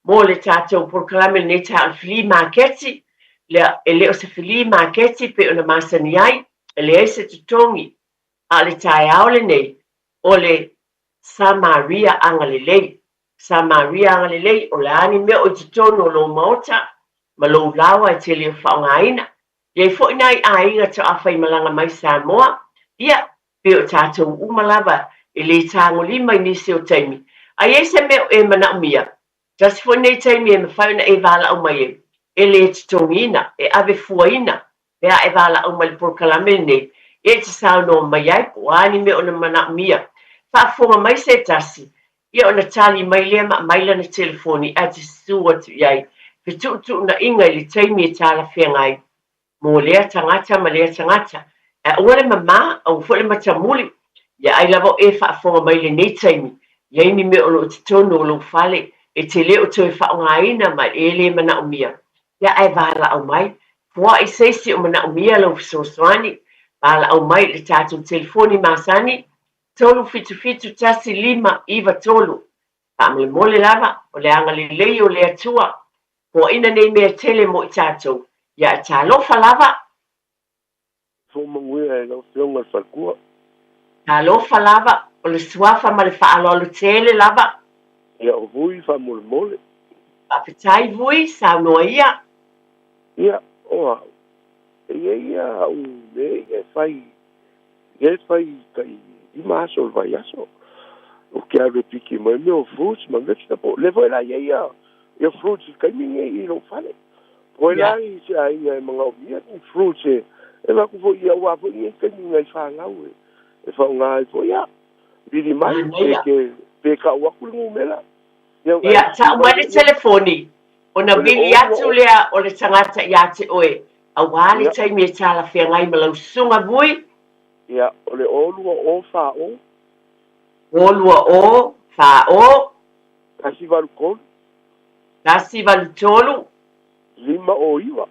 mo le tatou polokalame lenei taeao o le filī maketi, lea e le o se filī maketi pei ona masani ai, e leai se totogi, a o le taeao lenei o le Samaria agalelei. Samaria agalelei, o le a ni mea o i totonu o lou maota ma lou laoa e te le o faaaogaina. E i ai foi nai aiga toafaimalaga mai Samoa, ia, pei o tatou uma lava e le tagolima i nisi o taimi. A i ai se mea o e manaomia, tasi foi nei taimi e mafai ona e valaau mai ai, e le totogiina, e ave fuaina pe a e valaau mai i le polokalame lenei, ia e te saunoa mai ai po o a ni mea o na manaomia. Faafofoga mai se tasi, ia ona tali mai lea ma aumai lana telefoni ae te susu atu i ai, fetuutuunaiga i le taimi e talafeagai mo lea tagata ma lea tagata. Ae aua le mamā, aua foi le matamuli, ia ai lava o e faafofoga mai i lenei taimi, i ai ni mea o lo o i totonu o lou fale e te le o toe faaaogaina ma e le manaomia, ia ae valaau mai. Foai se isi o manaomia lau fesoasoani, valaau mai i le tatou telefoni masani, 377 1593. Faamolemole lava, o le agalelei o le Atua, Foaina nei mea tele mo i tatou, ia e talofa lava. Foomanuia e lau Afioga le Faletua. Talofa lava, o le suafa ma le faaaloalo tele lava. Ia o Vui faamolemole. Faafetai Vui, saunoa ia. Ia, o au, e i ai ia au mea ia e fai, ia e fai tai lima aso o le vaiaso. Ou te alu e piki mai mea o fruits ma vegetable. Lea foi la e i ai ia ia fruits i le taimi lenei i lou fale. Po ai la i se aiga e manaomia ni fruits e e avatu foi ia aua foi nei taimi i nai fanau e e faaaoga ai foi ia. Vili mai pe ke pe kau atu le numera. Ia Ia, tau mai le telefoni, ona vili atu lea o le tagata ia te oe, auā le taimi e talafeagai ma lau susuga Vui. Ia, o le o lua o fa o. O lua o fa o. 183. 183. 5 o 9.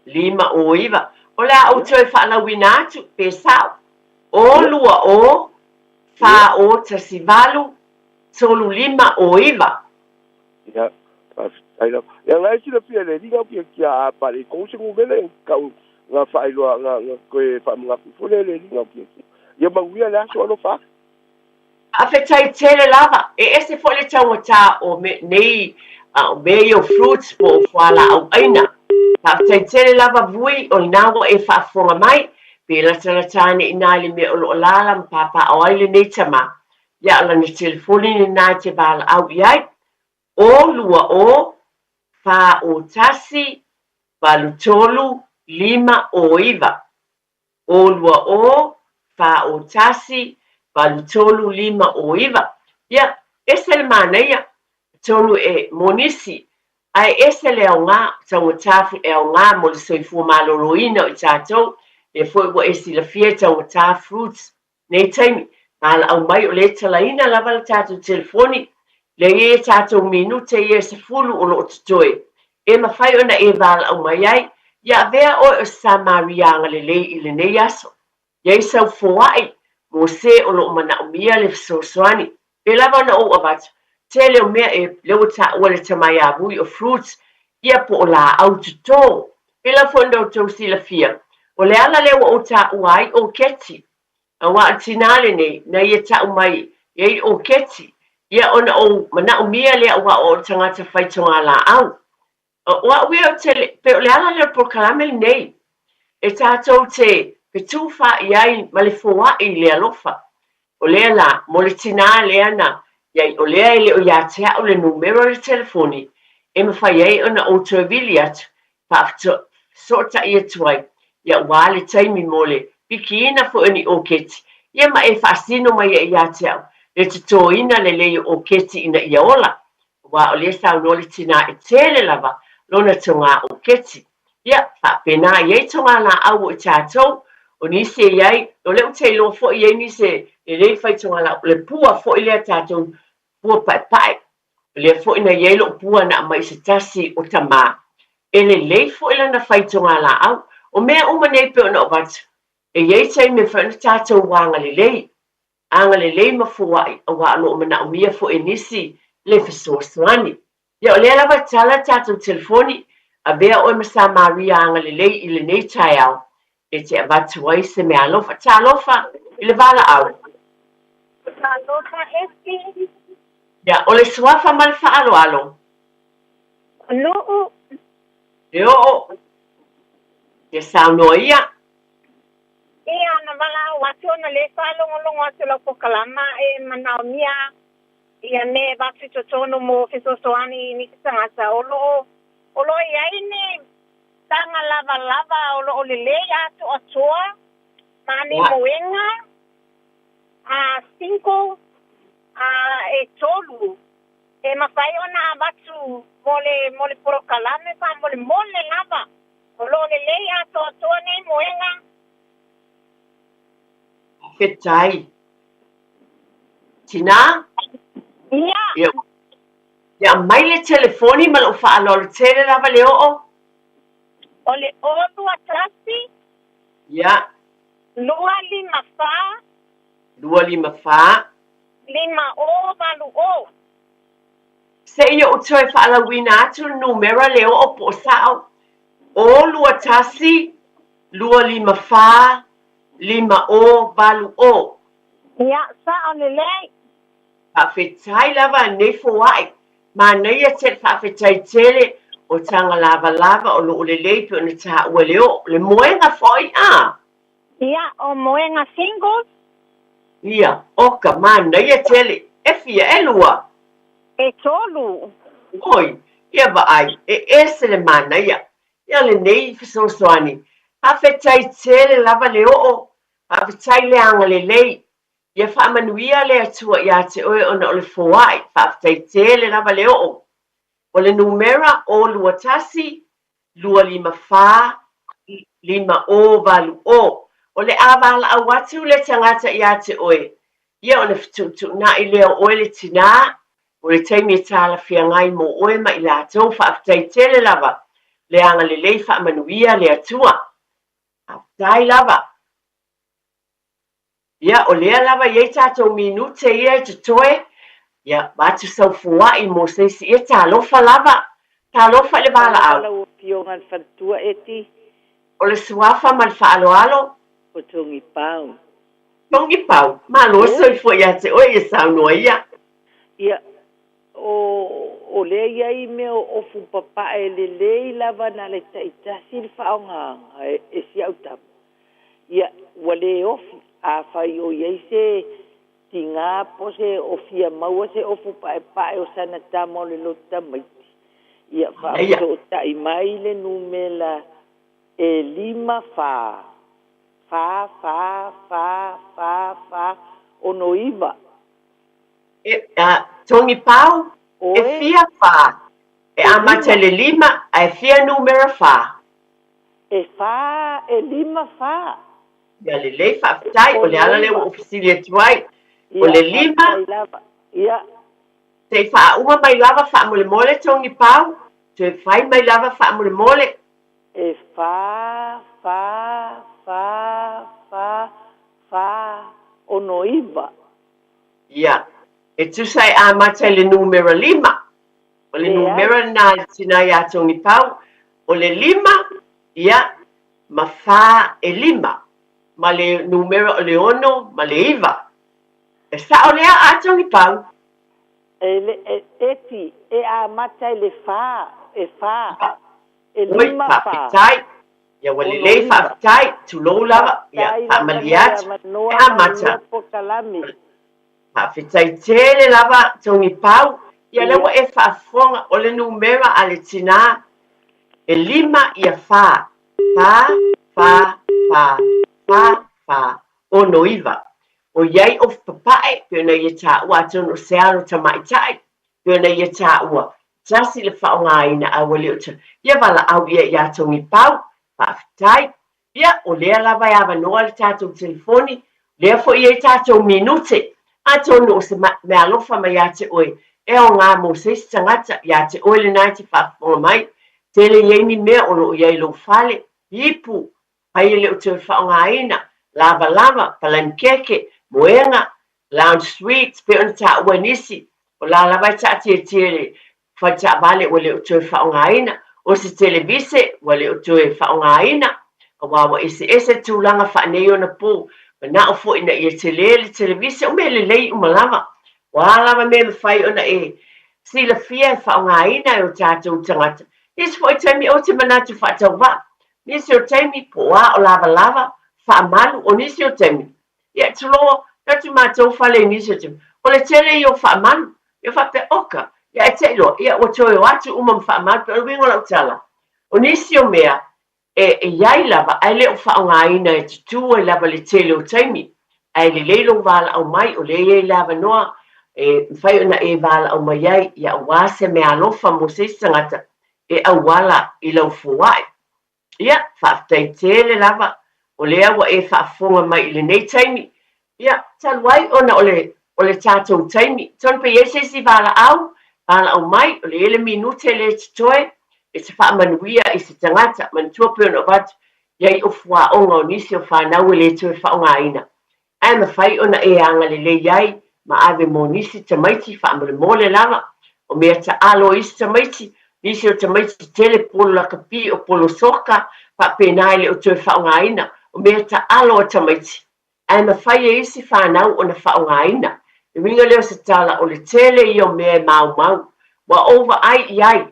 5 o 9. O le a ou toe faalauina atu, pe sao. O lua o, fa o 18, 3 5 o 9. Ia, faafetai lava. Ia, na e silafia e le alii au kia a pale i kou se numera e kau nga faailoa nga nga toe faamanatu ifo lea e le alii au kia. Ia manuia le aso alofa atu. Faafetai tele lava. E ese foi le taugata o me, nei o mea ia o fruits po o fualaau aina. Faafetai tele lava Vui o lena ua e faafofoga mai, pe latalata ane i ina i le mea o lo o alaala ma papaaao ai lenei tama. Ia o lana telefoni lena e te valaau i ai, o 2 o 4 o 1 8 3 5 o 9. O 2 o, 4 o 1, 8 3 5 o 9. Ia, ese le manaia, atonu e mo nisi. Ae ese le aoga, taugata e aoga mo le soifua maloloina o i tatou, lea foi ua e silafia e taugata fruits nei taimi, valaau mai o lea e talaina lava le tatou telefoni, lea e i ai a tatou minute ia e 10 o lo o totoe, e mafai ona e valaau mai ai, ia avea oe o se Samaria agalelei i lenei aso. I ai sau foai mo se o lo o manaomia le fesoasoani. Pei lava ona ou avatu, tele o mea e, lea ua taua le tamaiavui o fruits, ia po o laau toto. Pei lava foi ona outou silafia, o le ala lea ua ou taua ai o keti. Aua o le tinā lenei, na ia tau mai e ai o keti, ia ona ou manaomia lea aua o le tagata fai togalaau. O au ia ou te le, pei o le ala lea o le polokalame lenei, e tatou te fetufaai ai ma le foai i le alofa. O lea la, mo le tinā lea na i ai, o lea e le o ia te au le numera o le telefoni e mafai ai ona ou toe vili atu, faafesootai atu ai, ia aua le taimi mo le pikiina foi o ni oketi, ia ma e faasino mai ai ia te au le totoina lelei o oketi ina ia ola. Aua o lea e saunoa le tinā e tele lava lona togā oketi. Ia, faapena, e i ai togā laau o i tatou, o nisi e i ai, o lea ou te iloa foi e i ai nisi e lelei fai togā laau, o le pua foi lea tatou pua paepae, o lea foi na i ai lou pua na aumai i se tasi o tamā, e lelei foi lana fai togā laau. O mea uma nei e pei ona ou avatu, e i ai taimi e mafai ona tatou agalelei, agalelei ma foai aua o lo o manaomia foi e nisi le fesoasoani. Ia o lea lava e tala le tatou telefoni, avea oe ma Samaria agalelei i lenei taeao e te avatu ai se meaalofa. Talofa i le valaau. Talofa Esi. Ia, o le suafa ma le faaaloalo. O Nuu. E oo. Ia saunoa ia. Ia, na valaau atu ona lē faalogologo atu lau pokalama e manaomia ia mea e avatu i totonu mo fesoasoani i nisi tagata o loo o loo iai ni taga lavalava o loo lelei atoatoa ma ni moega a single a e tolu e mafai ona avatu mo le mo le polokalame faamolemole lava. O lo o lelei atoatoa nei moega. Faafetai. Tinā? Ia. Ia, ia aumai le telefoni ma lou faaaloalo tele lava le oo. O le 0 21. Ia. 254. 254. 5080. Se i ou toe faalauina atu le numera le oo po o sao, o 21 254 5080. Ia, sao lelei. Faafetai lava nei foai. Manaia tele faafetai tele o taga lavalava o loo lelei pei ona taua le oo, le moega foi a. Ia, o moega singles. Ia, oka, manaia tele. E fia, e lua. E tolu. Oi, ia vaai, e ese le manaia. Ia lenei fesoasoani. Faafetai tele lava le oo, faafetai le agalelei. Ia faamanuia le Atua ia te oe ona o le foai. Faafetai tele lava le oo. O le numera o 21 254 5080. O le a valaau atu le tagata ia te oe, ia ona fetuutuunai lea o oe le tinā, o le taimi e talafeagai mo oe ma i latou. Faafetai tele lava le agalelei faamanuia le Atua. Faafetai lava. Ia, o lea lava e i ai tatou minute ia e totoe, ia, avatu sau foai mo se isi, ia talofa lava, talofa i le Talofa valaau. lau Afioga i le Faletua Eti. O le suafa ma le faaaloalo. O Togipau. Togipau, malo Oi. soifua ia te oe ia saunoa ia. Ia, o, o lea e i ai mea o ofu papae lelei lava na le taitasi le faaaogaga e, e si au tama. Ia, ua le ofi, afai o i ai se tiga po se o fia maua se ofu paepae o sana tama o le loto tamaiti, ia faafesootai mai le numela e 5 4 4 4 4 4 4 6 9. E, a, Togipau, e Oe. fia fa? E amata i le lima, ae fia numera fā? E fā, e lima fā. Ia lelei, faafetai, o le ala lea ua ou fesili atu ai. O le lima. Ia. Se i faauma mai lava faamolemole Togipau, toe fai mai lava faamolemole. E fā, fā, fā, fā, fā, 69. Ia. E tusa e amata i le numera lima. O le numera lena a le tina iā Togipau, o le lima, ia, ma fā e lima, ma le numera o le ono ma le iva. E sao lea a Togipau? E le, e, Eti, e amata i le fā, e fā, e lima fā. Faafetai. Ia ua lelei, faafetai, tulou lava, ia, faamalie atu, e amata. Faafetai tele lava Togipau, ia lea ua e faafofoga, o le numera a le tina e lima ia fa, fa, fa, fa, fa, fa, 69. ʻOiai ʻo Papaʻe, pei ona ia taua atonu o se alo tamaitai, pei ona ia taua, tasi le faaaogaina a ua le o ia valaau ia iā Togipau, faafetai. Ia, o lea lava e avanoa le tatou telefoni, lea foi e i ai tatou minute, atonu o se meaalofa mai ia te oe e aoga mo se isi tagata, ia te oe lena e te faafofoga mai, tele i ai ni mea o lo o i ai i lou fale, ipu, pai e le o toe faaaogaina, lavalava, palanikeke, moega, lounge suites, pei ona taua e nisi, o la lava e taatiatia i le fale taavale ua le o toe faaaogaina, o se televise ua le o toe faaaogaina, aua ua eseese tulaga faaneionapo, manao foi ina ia tele le televise, o mea lelei uma lava. O a lava mea e mafai ona e silafia e faaaogaina e o tatou tagata. Nisi foi taimi ou te manatu faatauvaa, nisi o taimi po o a o lavalava, faamalu, o nisi o taimi, ia tulou, atu matou fale i nisi o taimi, o le tele ia o faamalu, Ia faapea, Oka, ia e te iloa, ia ua toe o atu uma ma faamalu, pei o le uiga o lau tala, o nisi o mea e i ai lava ae le o faaaogaina e tutū ai lava le tele o taimi, ae lelei lou valaau mai, o lea e i ai le avanoa e mafai ona e valaau mai ai, ia aua se meaalofa mo se isi tagata e auala i lau foai. Ia, faafetai tele lava, o lea ua e faafofoga mai i lenei taimi. Ia, talu ai ona o le, o le tatou taimi, tonu pe i ai se isi valaau, valaau mai, o lea e i ai le minute lea e totoe, e te faamanuia i se tagata, manatua pei ona avatu i ai o fuaoga o nisi o fanau e le toe faaaogaina. Ae mafai ona e agalelei ai ma ave mo nisi tamaiti faamolemole lava, o mea taalo a isi tamaiti, nisi o tamaiti tele polo lakapi o polo soka, faapena e le o toe faaaogaina, o mea taalo a tamaiti. Ae mafai e isi fanau ona faaaogaina. Le uiga lea o se tala, o le tele ia o mea e maumau. Ua ou vaai i ai,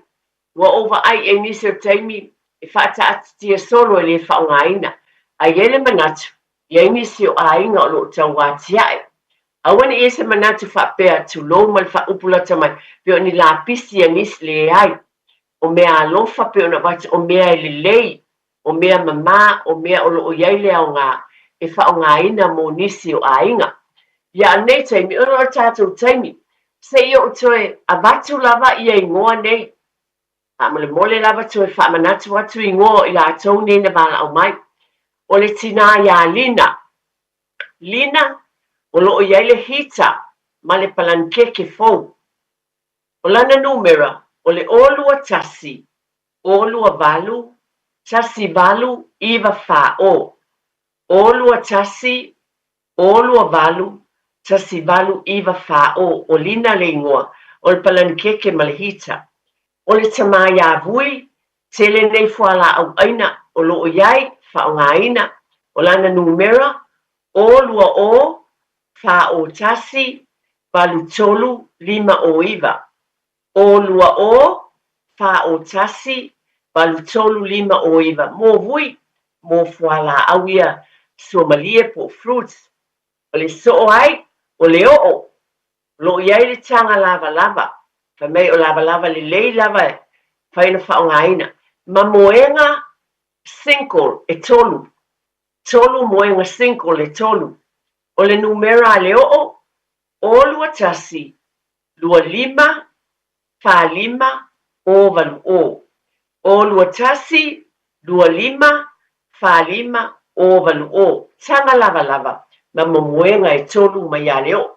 Ua ou vaai i ai nisi o taimi e faataatitia solo e le faaaogaina, a i ai le manatu, i ai nisi o aiga o lo o tau atiae. Aua ne i i ai se manatu faapea, tulou ma le faaupu lata mai, pei o ni lapisi a nisi, leai. O mea alofa pei ona avatu, o mea e lelei, o mea mamā, o mea o lo o i ai le aoga e faaaogaina mo nisi o aiga. Ia a lenei taimi, ona o le tatou taimi, se i ou toe avatu lava ia igoa nei. Faamolemole lava toe faamanatu atu igoa o i latou nei na valaau mai. O le tinā iā Lina, Lina, o lo o i ai le heater ma le palanikeke fou. O lana numera, o le 0 2 1, 0 2 8, 1 8 9 4 0. 0 2 1, 0 2 8, 1 8 9 4 0. ʻO Lina le igoa o le palanikeke ma le hita. ʻO le tamā iā Vui, tele nei fualaau ʻaina o lo o i ai, faaaogaina, ʻo lana numera, 0 2 0, 4 0 1, 8 3 5 0 9. 0 2 0, 4 0 1, 8 3 5 0 9. Mo Vui, mo fualaau ia suamalie po o fruits. O le soo ai, o le oo, o lo o i ai le taga lavalava, fai mai o lavalava lelei lava e mafai ona faaaogaina, ma moega single e tolu, tolu moega single e tolu. O le numera a le oo, 0 2 1, 2 5 4 5 0 0 8 0. 0 2 1 2 5 4 5 0 8 0. Taga lavalava ma momoega e tolu mai ia le oo.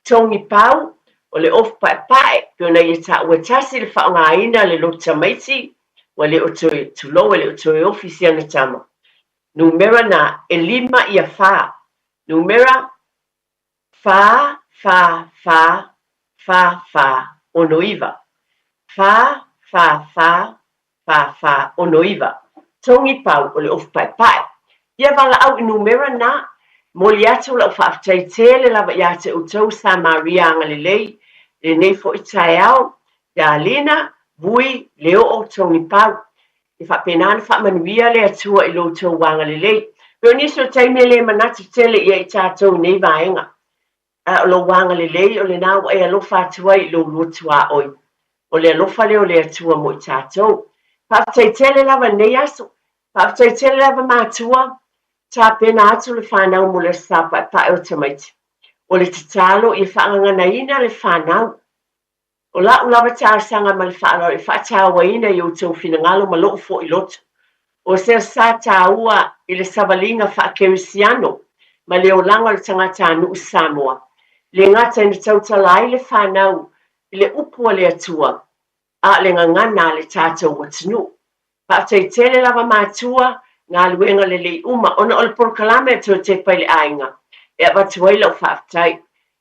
Togi pau, o le ofu paepae, pei ona ia taua tasi le faaaogaina le lotu tamaiti, ua le o toe, tulou, e le o toe ofi si ana tama. Numera na, e lima ia fa. Numera, fa, fa, fa, fa, fa, 69. Fa, fa, fa, fa, fa, 69. Togi pau o le ofu paepae. Ia valaau i numera na, momoli atu lau faafetai tele lava ia te outou Samaria agalelei i lenei foi taeao, ia Lina, Vui, Leoo, Togi Pau. Ia faapena ona faamanuia le Atua i lo outou agalelei. Pei o nisi o taimi e le manatu tele i ai i tatou i nei vaega. A o lou agalelei o lena ua e alofa atu ai i lou lua tuaoi. O le alofa lea o le Atua mo i tatou. Faafetai tele lava i lenei aso. Faafetai tele lava matua. Tapena atu le fanau mo le Aso Sa Paepae o Tamaiti. O le tatalo ia faagaganaina le fanau. O la'u lava talosaga ma le faaaloalo e faatauaina i outou finagalo ma lo'u foi loto. O se sa taua i le savaliga faakerisiano ma le olaga o le tagatanuu Samoa, le gata ina tautala ai le fanau i le upu a le Atua, a o le gagana a le tatou atunuu. Faafetai tele lava matua, galuega lelei uma ona o le polokalame a Toe Tepa i le Aiga e avatu ai lau faafetai.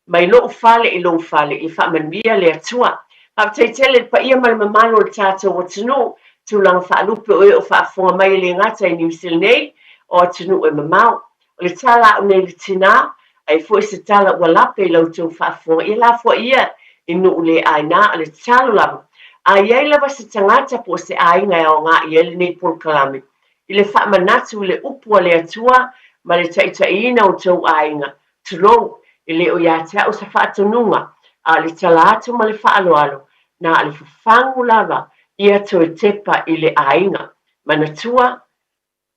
Mai lou fale i lou fale, ia faamanuia le Atua. Faafetai tele i le paia ma le mamalu o le tatou atunuu, tulaga faalupe o e o faafofoga mai e le gata i Niu Sila nei, o atunuu e mamao. O le tala a'u nei i le tinā, ai foi se tala ua lape i la outou faafofoga, ia lafoai ia i nuu le aina, o le tatalo lava, a i ai lava se tagata po o se aiga e aoga i ai lenei polokalame, i le faamanatu i le upu a le Atua ma le taitaiina o outou aiga, tulou, e le o ia te a'u se faatonuga, a o le tala atu ma le faaaloalo, na o le fafagu lava ia toe tepa i le aiga. Manatua,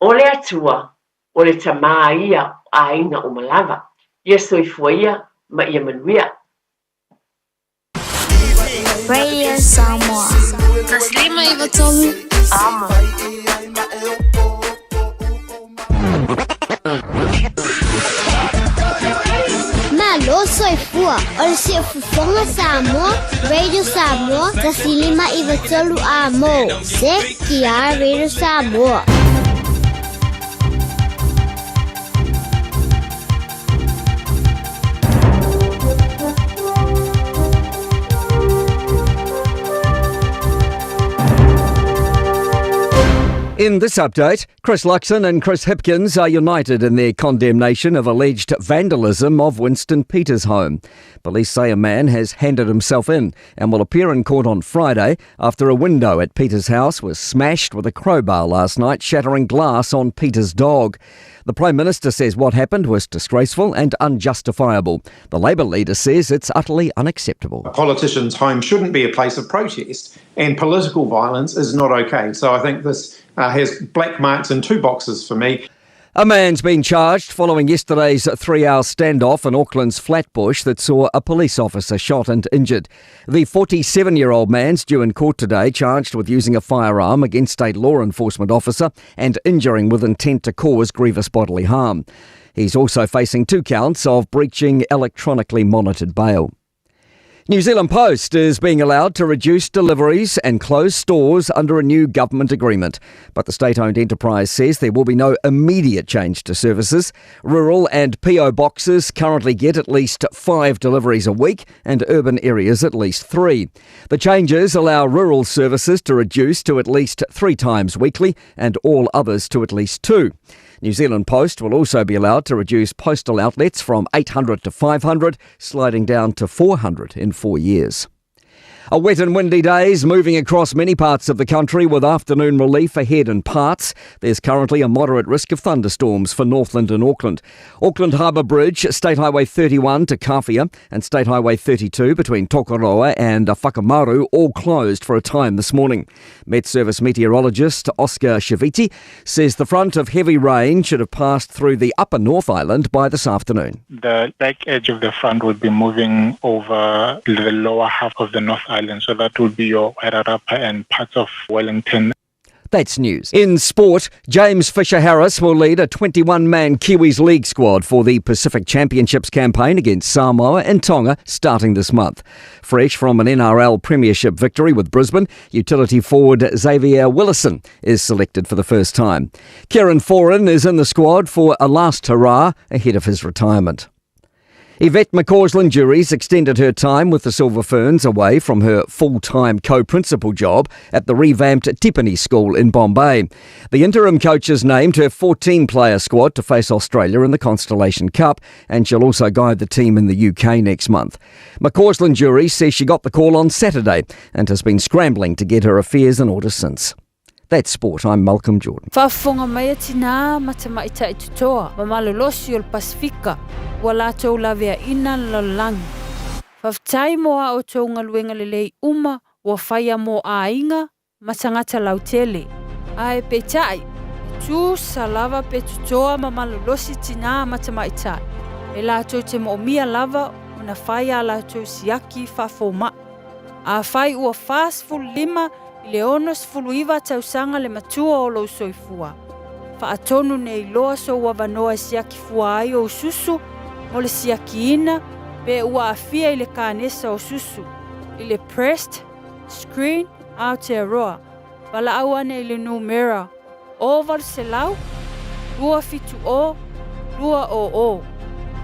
O le Atua, o le Tamā ia o aiga uma lava. Ia soifua ia ma ia manuia. Radio Samoa. 153 Amo. Malo soifua o le siufofoga Samoa, Radio Samoa, 153 Amo. CTR Radio Samoa. In this update, Chris Luxon and Chris Hipkins are united in their condemnation of alleged vandalism of Winston Peters' home. Police say a man has handed himself in and will appear in court on Friday after a window at Peters' house was smashed with a crowbar last night, shattering glass on Peters' dog. The Prime Minister says what happened was disgraceful and unjustifiable. The Labour leader says it's utterly unacceptable. A politician's home shouldn't be a place of protest, and political violence is not okay. So I think this uh, has black marks in two boxes for me. A man's been charged following yesterday's three hour standoff in Auckland's Flatbush that saw a police officer shot and injured. The 47 year old man's due in court today, charged with using a firearm against a law enforcement officer and injuring with intent to cause grievous bodily harm. He's also facing two counts of breaching electronically monitored bail. New Zealand Post is being allowed to reduce deliveries and close stores under a new government agreement. But the state owned enterprise says there will be no immediate change to services. Rural and PO boxes currently get at least five deliveries a week and urban areas at least three. The changes allow rural services to reduce to at least three times weekly and all others to at least two. New Zealand Post will also be allowed to reduce postal outlets from 800 to 500, sliding down to 400 in four years. A wet and windy days moving across many parts of the country with afternoon relief ahead in parts. There's currently a moderate risk of thunderstorms for Northland and Auckland. Auckland Harbour Bridge, State Highway 31 to Kawhia and State Highway 32 between Tokoroa and Whakamaru all closed for a time this morning. Met Service meteorologist Oscar Shaviti says the front of heavy rain should have passed through the upper North Island by this afternoon. The back edge of the front will be moving over the lower half of the North Island. So that will be your Wairarapa and parts of Wellington. That's news. In sport, James Fisher Harris will lead a 21 man Kiwis League squad for the Pacific Championships campaign against Samoa and Tonga starting this month. Fresh from an NRL Premiership victory with Brisbane, utility forward Xavier Willison is selected for the first time. Kieran Foran is in the squad for a last hurrah ahead of his retirement. Yvette McCausland Juries extended her time with the Silver Ferns away from her full-time co-principal job at the revamped Tipene School in Bombay. The interim coach has named her 14-player squad to face Australia in the Constellation Cup, and she'll also guide the team in the UK next month. McCausland Jury says she got the call on Saturday and has been scrambling to get her affairs in order since. That's sport. I'm Malcolm Jordan. Faafofoga mai a tinā ma tamaitai totoa ma malolosi o le Pasefika ua latou laveaina le lalolagi. Faafetai mo a outou galuega lelei uma ua faia mo aiga ma tagata lautele. Ae peitai, e tusa lava pe totoa ma malolosi tinā ma tamaitai, e latou te moomia lava ona fai a latou siaki faafoma'i. Afai ua 45 i le 69 tausaga le matua o lou soifua, faatonu nei loa sou avanoa e siaki fua ai ou susu mo le siakiina pe ua aafia i le kanesa o susu, i le Breast Screen Aotearoa, valaau ane i le numera 0800 270 200,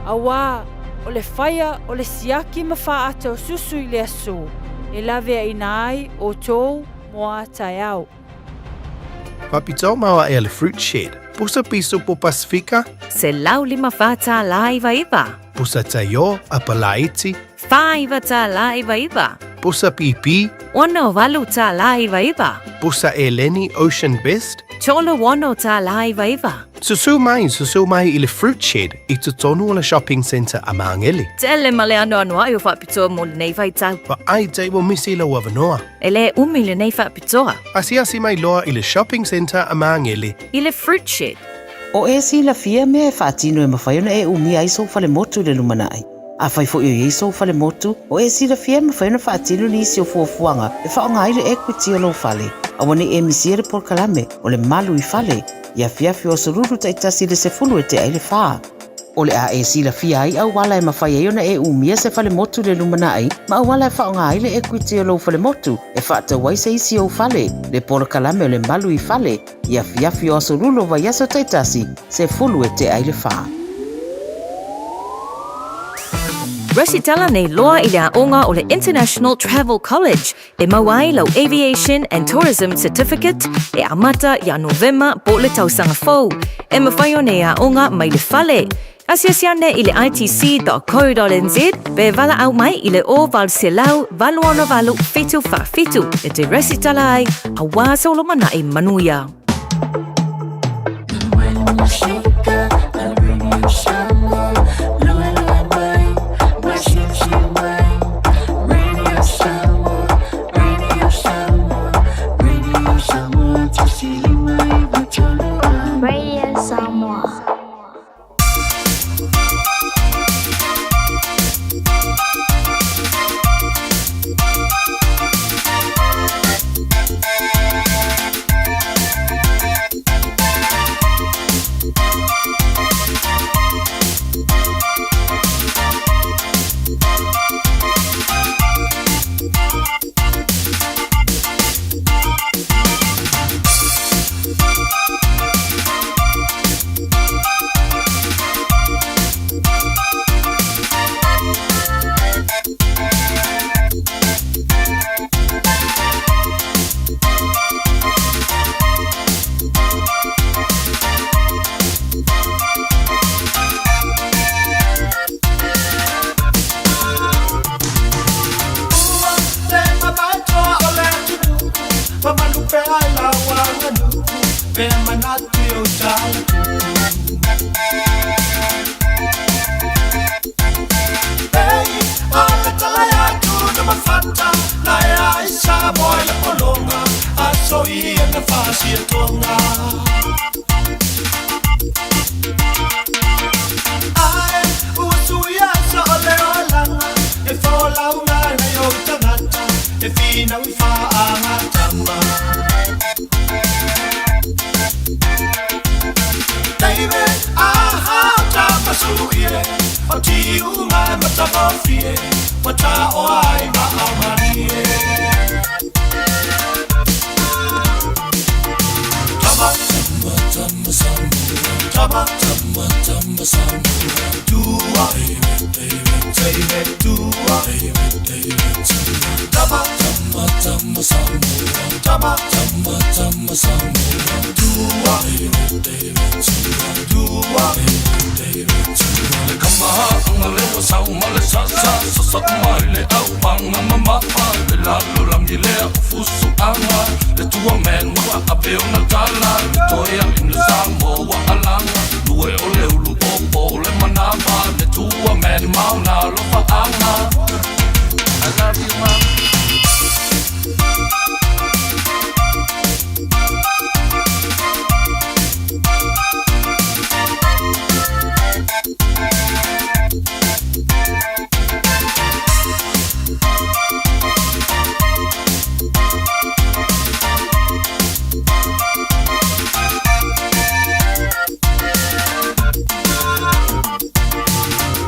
auā o le faia o le siaki ma faaata o susu i le aso e laveaina ai outou mo a taeao. Faapitoa maoaʻe a le Fruit Shed, pusa piso po Pasifika. $154.99. Pusa taiō, apa laiti. $49.99. Pusa pīpī. $68.99. Pusa eleni Ocean Best. $36.99. Susu mai, susu mai i le Fruit Shed i totonu o le Shopping Centre a Māngele. Tele ma le anoanoaʻi o faapitoa mo lenei vaitau. Vaai te ua misi lou avanoa. E le umi lenei faapitoa. Asiasi mai loa i le Shopping Centre a Māngele. I le Fruit Shed. O e silafia mea e faatino e mafai ona e umia ai sou falemotu i le lumanai. Afai foi o i ai sou falemotu, o e silafia e mafai ona faatino nisi o fuafuaga e faaaoga ai le equity o lou fale. Aua ne i e misia le polokalame o le Malu i Fale i afiafi o aso Lulu taitasi i le 10 e tea i le fa. O le a e silafia ai auala e mafai ai ona e umia se falemotu i le lumanai ma auala e faaaoga ai le equity o lou falemotu e faatau ai se isi ou fale, le polokalame o le Malu i Fale i afiafi o aso Lulu o vaiaso taitasi, 10 e tea i le fa. Resitala nei loa i le aoga o le International Travel College e maua ai lau Aviation and Tourism Certificate e amata ia Novema po o le tausaga fou. E mafai ona e aoga mai le fale. Asiasi ane i le itc.co.nz pe valaau mai i le 0800 868 747 e te resitala ai auā sou lumanai manuia. Radio Samoa. matagofie Ua taoa ai vaamalie Tama Tama tama Samoa Tama Tama tama Samoa Tua David Tua Tama Tama tama Samoa Tama Tama tama Samoa Tua Tua Le kamaha anga le o sau ma le sa sa sa sa mai le au panga ma ma pa le lalo langi le o fusu anga le tua men wa a pe ona tala le toea ina Samoa alanga lue o le ulu popo le manapa le tua men mauna lofa anga I love you mom.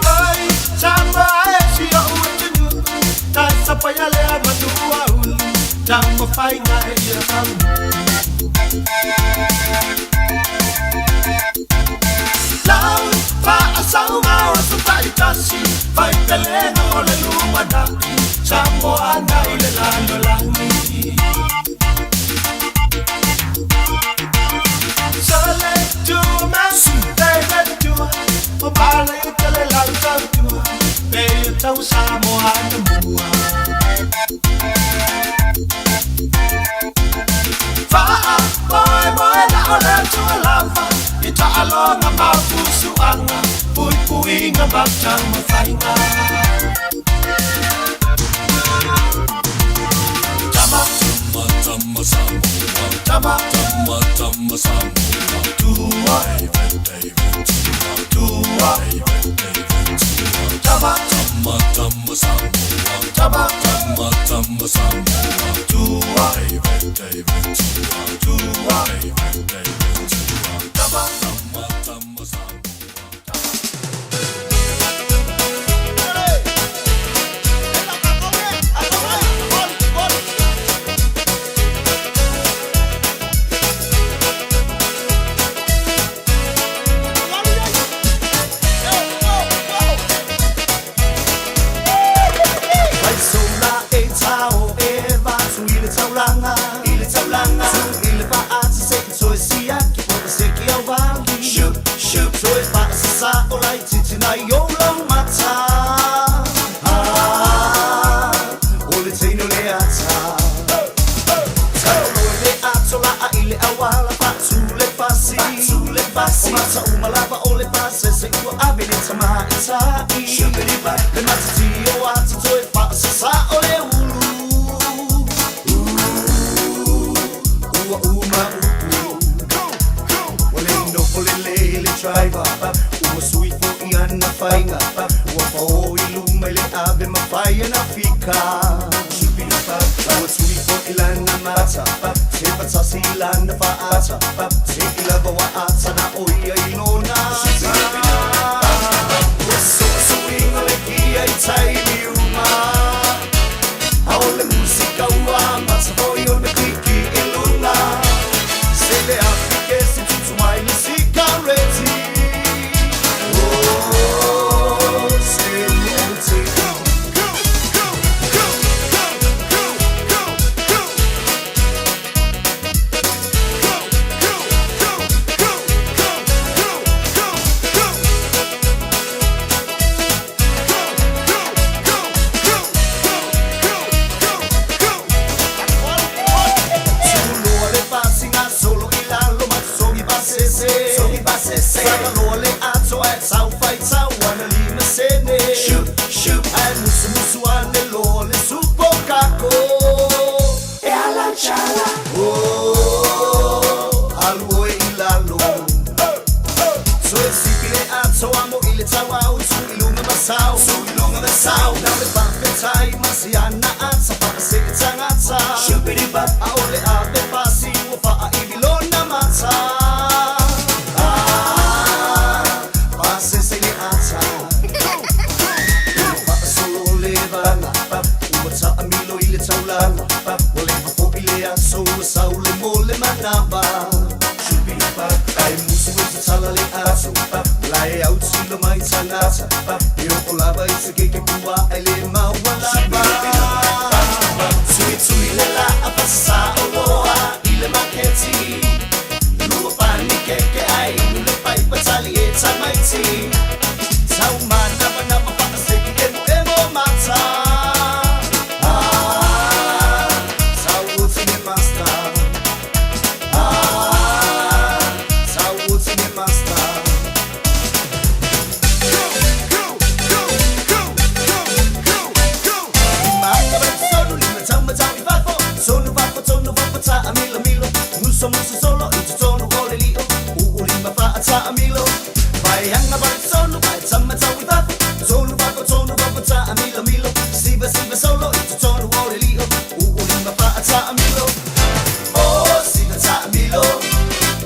Ai, Samoa e si o utunu, ta sapaya le matua ulu, tamo fainga e ia samu. Lau, fa asaunga o sa taitasi, fai pelega o le lumanai, Samoa na i le lalolagi. Sole tua masu, David tua, o pala i tele lau tau tua, pe i tau Samoa na mua. Fa'a, moe moe la o le tua lava, i ta'aloga mafusuaga, puipuiga mataumafaiga. Tama Tama tama Samoa Tama Tama tama Samoa Tua David Tua Tama Tama tama Samoa Tama Tama tama Samoa Tua David Tua Tama Tama tama Samoa. Vai sola e tao e va su i le taulanga i le taulanga su i le faata se i toe siaki po o se ki au vali Shoot, shoot Toe faasasa o lai titi nai o lau mata Ah, o le teino le ata Tau le ato la a i le awala Fatu le fasi Fatu le fasi O mata uma lava o le fase Se ua ave le tama i tai Le matati o ata toe faasasa o le ulu Ua uma upu O le nofo le le le driver Ua sui fo i ana whainga Ua whao i luma i le ave mawhai ana fika Ua tui fo i lana mata Te patasi i lana whaata Te i lava wa ata na o ia i lona Ua so suinga le kia i tai liuma A o le musika ua mata foi o le kliki i luna Se le afi ke se tutu mai le sikareti Oh, se le te Go, go, go, go, go, go, go, go. Go, go, go, go, go, go, go, go. Suloa le pasinga solo i lalo matsogi pasese Sogi pasese Sakaloa le ato ai tau fai tau ana lima sene Shoot, shoot Ai musu musu ane loa le supo kako E ala chala Oh, alu oe i lalo So e sipi le ato amo i le tau au Tu i lunga masau Tu i lunga masau Nau le whawhetai masi ana ata Whaase e tangata Shupiri-bap A o le ave pasi Ua whaa i vilona mata Ah, pasese le ata tagata E oo lava i se keke pua ai le maua lava Tuitui le la'a fasasa'oloa i le maketi Lua pani keke ai nu le paipa tali e tamaiti Taumanamanama fa'aseki emoemo mata Ah, sauti ne master Ah, sauti ne master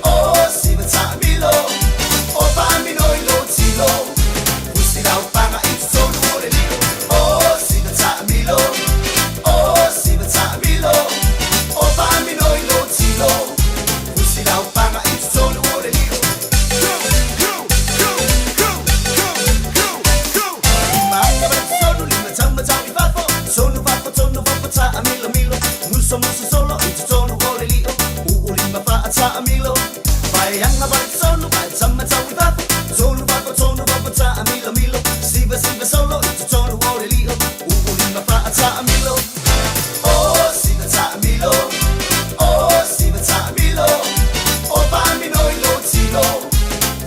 Oh, siva ta'amilo, o fa'amino i lou tilo. Usi lau paga i totonu o le lio. Oh, siva ta'amilo, oh, siva ta'amilo, o fa'amino i lou tilo. Usi lau paga i totonu o le lio. Maka ma tonu lima tau matau i fafo. Tonu fafo, tonu fafo, ta'amilomilo. Muso muso solo i totonu o le lio. Uu lima fa'a ta'amilo. Vaiaga vale tonu, vae tamatau i fafo. Tonu fafo, tonu fafo, ta'amilomilo. Siva siva solo i totonu o le lio. Uu lima fa'a ta'amilo. Oh, siva ta'amilo. Oh, siva ta'amilo. O fa'amino i lou tilo.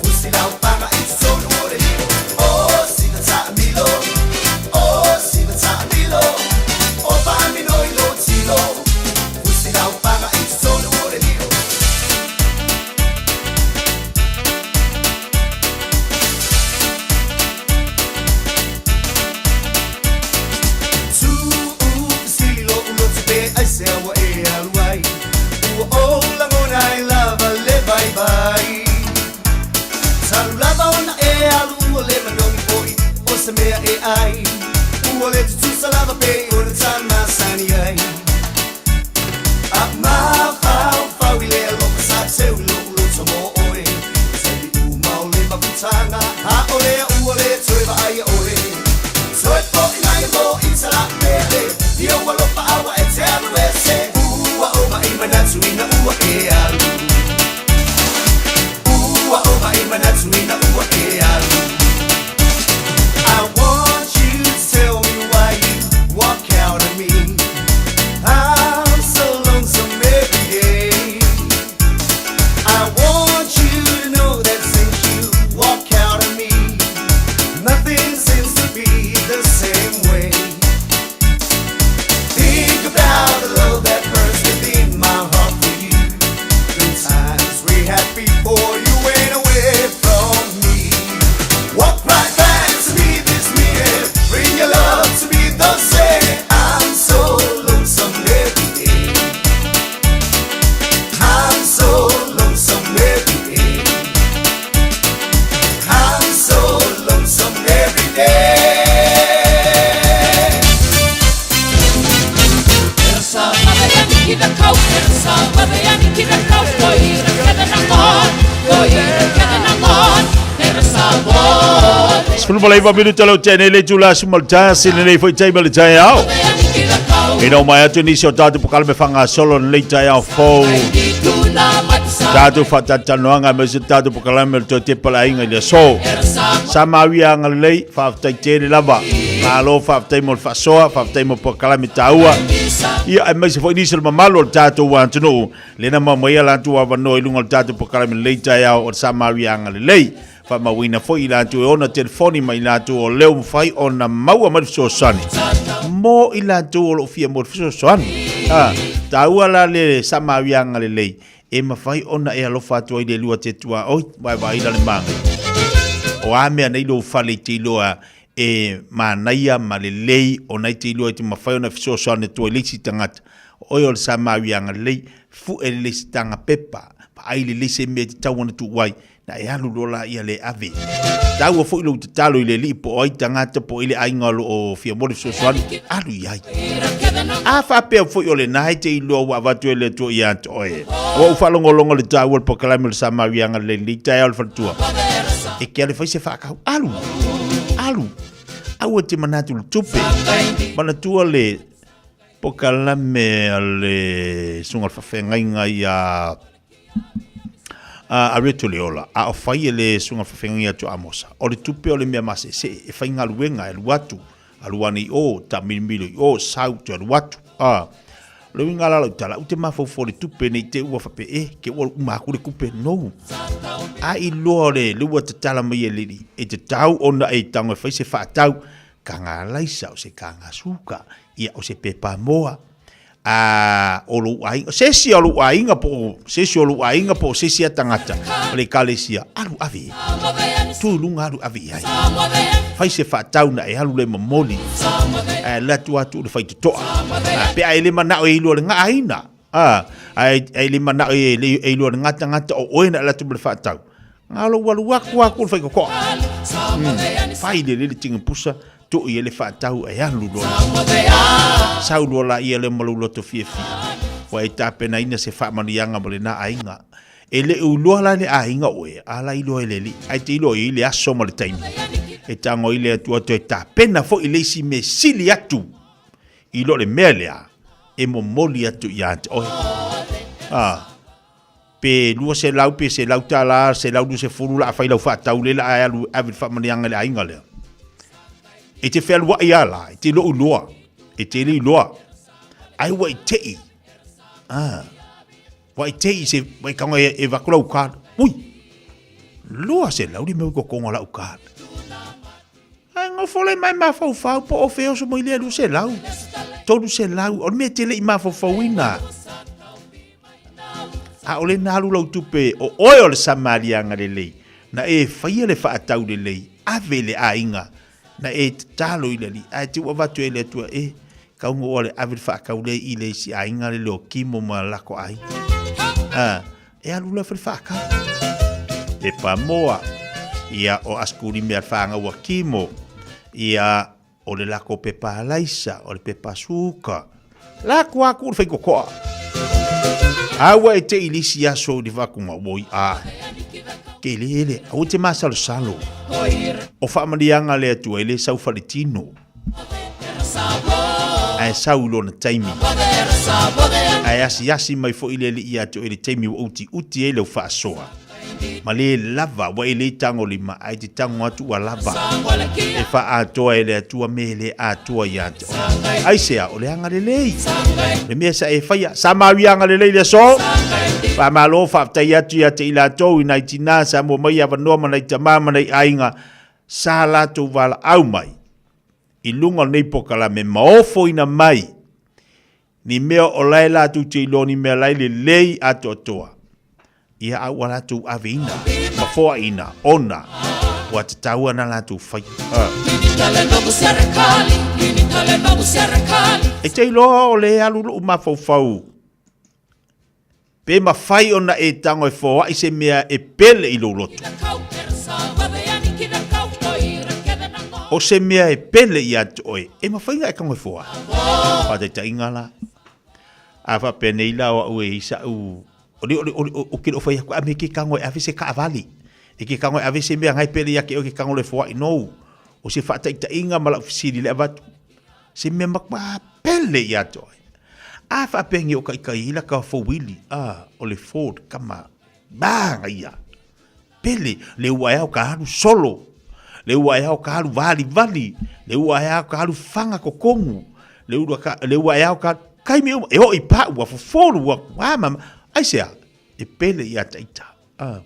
Usi lau paga i totonu o le lio. Oh, siva ta'amilo. Oh, siva ta'amilo. O fa'amino i lou tilo. Usi lau paga i totonu o le lio. Tu'u fesili lo'u loto pe aisea ua e alu ai Ua ou lagona ai lava le vaivai Talu lava ona e alu ua le manogi fo'i o se mea e ai Ua le tutusa lava pei ona ta masani ai A mafaufau i le alofa sa teu i lo'u loto mo oe Taimi uma o le mafutaga a'ole a'u ua le toe vaaia oe Toe fo'i mai mo i tala'umele I ou alofa a ua e te alu ese Ua ou ma'i manatu ina ua e alu Ua ou ma'i manatu ina ua e alu I want you to tell me why you walk out of me I'm so lonesome every day I want you to know that since you walk out of me Nothing seems to be the same way Think about the love that burns within my heart for you The times we had before you went away from me Walk right back to me this minute Bring your love to me the same I'm so lonesome every day I'm so lonesome every day I'm so lonesome every day 19 minuta lau tene le tula sumal taia sine nei foi taima le taeao. Ina o mai atu nisi o tātou pokale me whanga solo nei taeao fou. Tātou whatatānoanga me se tātou pokale me toe te pala inga i le so. Sa mawia anga lei, whaaftai tēne lava. Malo whaaftai mo le whasoa, whaaftai mo pokale me tāua. Ia e mai se foi nisi o le mamalu o le tātou wāntunuu. Lena ma mai ala atu awanoa i lunga o le tātou pokale me lei taeao o le sa mawia anga lei. Faamauina foi i latou e ona telefoni ma i latou o leo mafai ona maua mai le fesoasoani mo i latou o lo o fia mo le fesoasoani. Ha, taua la le Samaria agalelei e mafai ona e alofa atu ai le lua te tuaoi, vaevaai la le manaia. O a mea nei lou fale i te iloa e manaia ma lelei ona i te iloa i te mafai ona fesoasoani atu ai le isi tagata. O oe o le Samaria agalelei, fu'e lelei se taga pepa, vaai lelei se mea e tatau ona tuu ai, Na e alu loa la ia le ave. Taua foi lou tatalo i le alii po o ai tagata po o ai le aiga o lo o fia mo le fesoasoani, alu i ai. A faapea foi o lena e te iloa ua avatu e le Atua ia te oe. Ua ou faalogologo i le taua o le polokalame o le Samariaga lelei i lenei taeao le faletua. E ke alu e fai se faakau. Alu! Alu! Aua e te manatu i le tupe. Manatua le polokalame a le susuga i le faafeagaiga ia a Reto Leola, a o fai e le susuga i le faafeagaiga ia Joe Amosa. O le tupe o le mea masese e faigaluega e alu atu, alu ane i o, taamilomilo i o, sau toe alu atu. A, o le uiga la o lau tala, ou te mafaufau i le tupe ne i te i ua faapea, e, ke ua uma atu le tupe. No. A iloa o le, le ua tatala mai e le alii, e tatau ona e tago e fai se faatau, kaga alaisa, o se kaga suka, ia, o se pepa moa, a o lou aiga, se isi o lou aiga po o se isi o lou aiga po o se isi a tagata o le ekalesia, alu ave i ai. Tu i luga alu ave i ai. Fai se faatau na e alu le momoli, ae alu atu atu i le faitotoa. A, pe a e le manao e iloa le gaaina, a, a e le manao e, e iloa le gatagata o oe na alu atu ma le faatau, na lou alu atu atu i le faitotoa. Fai le lele tini pusa, Tuu i ai le faatau e alu loa. Sau loa la ia lea ma lou loto fiafia, ua e tapenaina se faamanuiaga mo lena aiga. E le o iloa la e le aiga oe, a la iloa e le Alii. Ae te iloa i ai le aso ma le taimi e tago ai le Atua toe tapena foi le isi mea sili atu i lo le mea lea e momoli atu ia te oe. Ah. Pe 200 pe $100, 120 la a fai lau faatau lea la a alu e ave le faamanuiaga i le aiga lea. E te fealuai a la, e te lou iloa, e te le iloa. Ai ua i tei, ah, ua i tei se, ua i kaunga e, e vaku lau card. Ui, 200 le mea ua kokonga lau card. Ae nofo le mai mafaufau po o fea oso mai lea 200, 300, o le mea e te le i mafaufauina. A o le na alu lau tupe o oe o le Samariaga lelei, na e faia le faatau lelei, ave i le aiga, na e tatalo i le Alii, ae te ua avatu e le Atua, e, kauga ua le ave le faatau lea i le isi aiga lele o Kimo ma lako aiga. A, e alu loa e fai le faatau. Pepa moa, ia o askuli mea whāngau a Kimo, ia O le lako pepa alaisa, o le pepa suka. Lako aku o le whaikokoa. Aua e te ilisi aso i le whakunga oi a. Ke le ele, aua te masalosalo. O whaamanianga le atua e le sau whaletino. Ae sau i lona taimi. Ae asiasi mai foi le alii ia te oe i le taimi ua uti uti ai lau faasoa. Ma le lava, ua e le tagolima, ae te tago atu ua lava. E faaatoa e le Atua me le atoa ia te oe. Aisea, o le agalelei. Le mea sa e faia, sa maui agalelei le aso. Faamalo, faafetai atu ia te i latou i nai tinā sa mua mai avanoa ma nai tamā ma nai aiga sa latou valaau mai i luga o lenei polokalame ma ofoina mai ni mea o lae latou te iloa ni mea lae lelei atoatoa ia a ua latou aveina ma foaina ona ua tatau ana latou fai. E te iloa o le alu lou mafaufau pe mafai ona e tago e foai se mea e pele i lou loto. O se mea e pele ia te oe, e mafai ona e tago e foai. Faataitaiga la, a faapea nei la o au e i sa'u, o le, o le, o le, o ke loo fai atu, a me ke tago e ave se kaavale, e ke tago e ave se mea ngai pele ia te oe ke tago le foai, no. O se faataitaiga ma lau fesili le avatu, se mea matua pele ia te oe. A faapea nei o kaikai ai laka fouili, a, o le Ford kama, mānaia. Pele, le ua e ao ka alu solo, le ua e ao ka alu valivali, le ua e ao ka alu whanga kokongu, le ua, ka, le ua e ao ka kaimi uma, e oi pa ua fofolu ua, a mama, ai sea, e pele ia taita. A,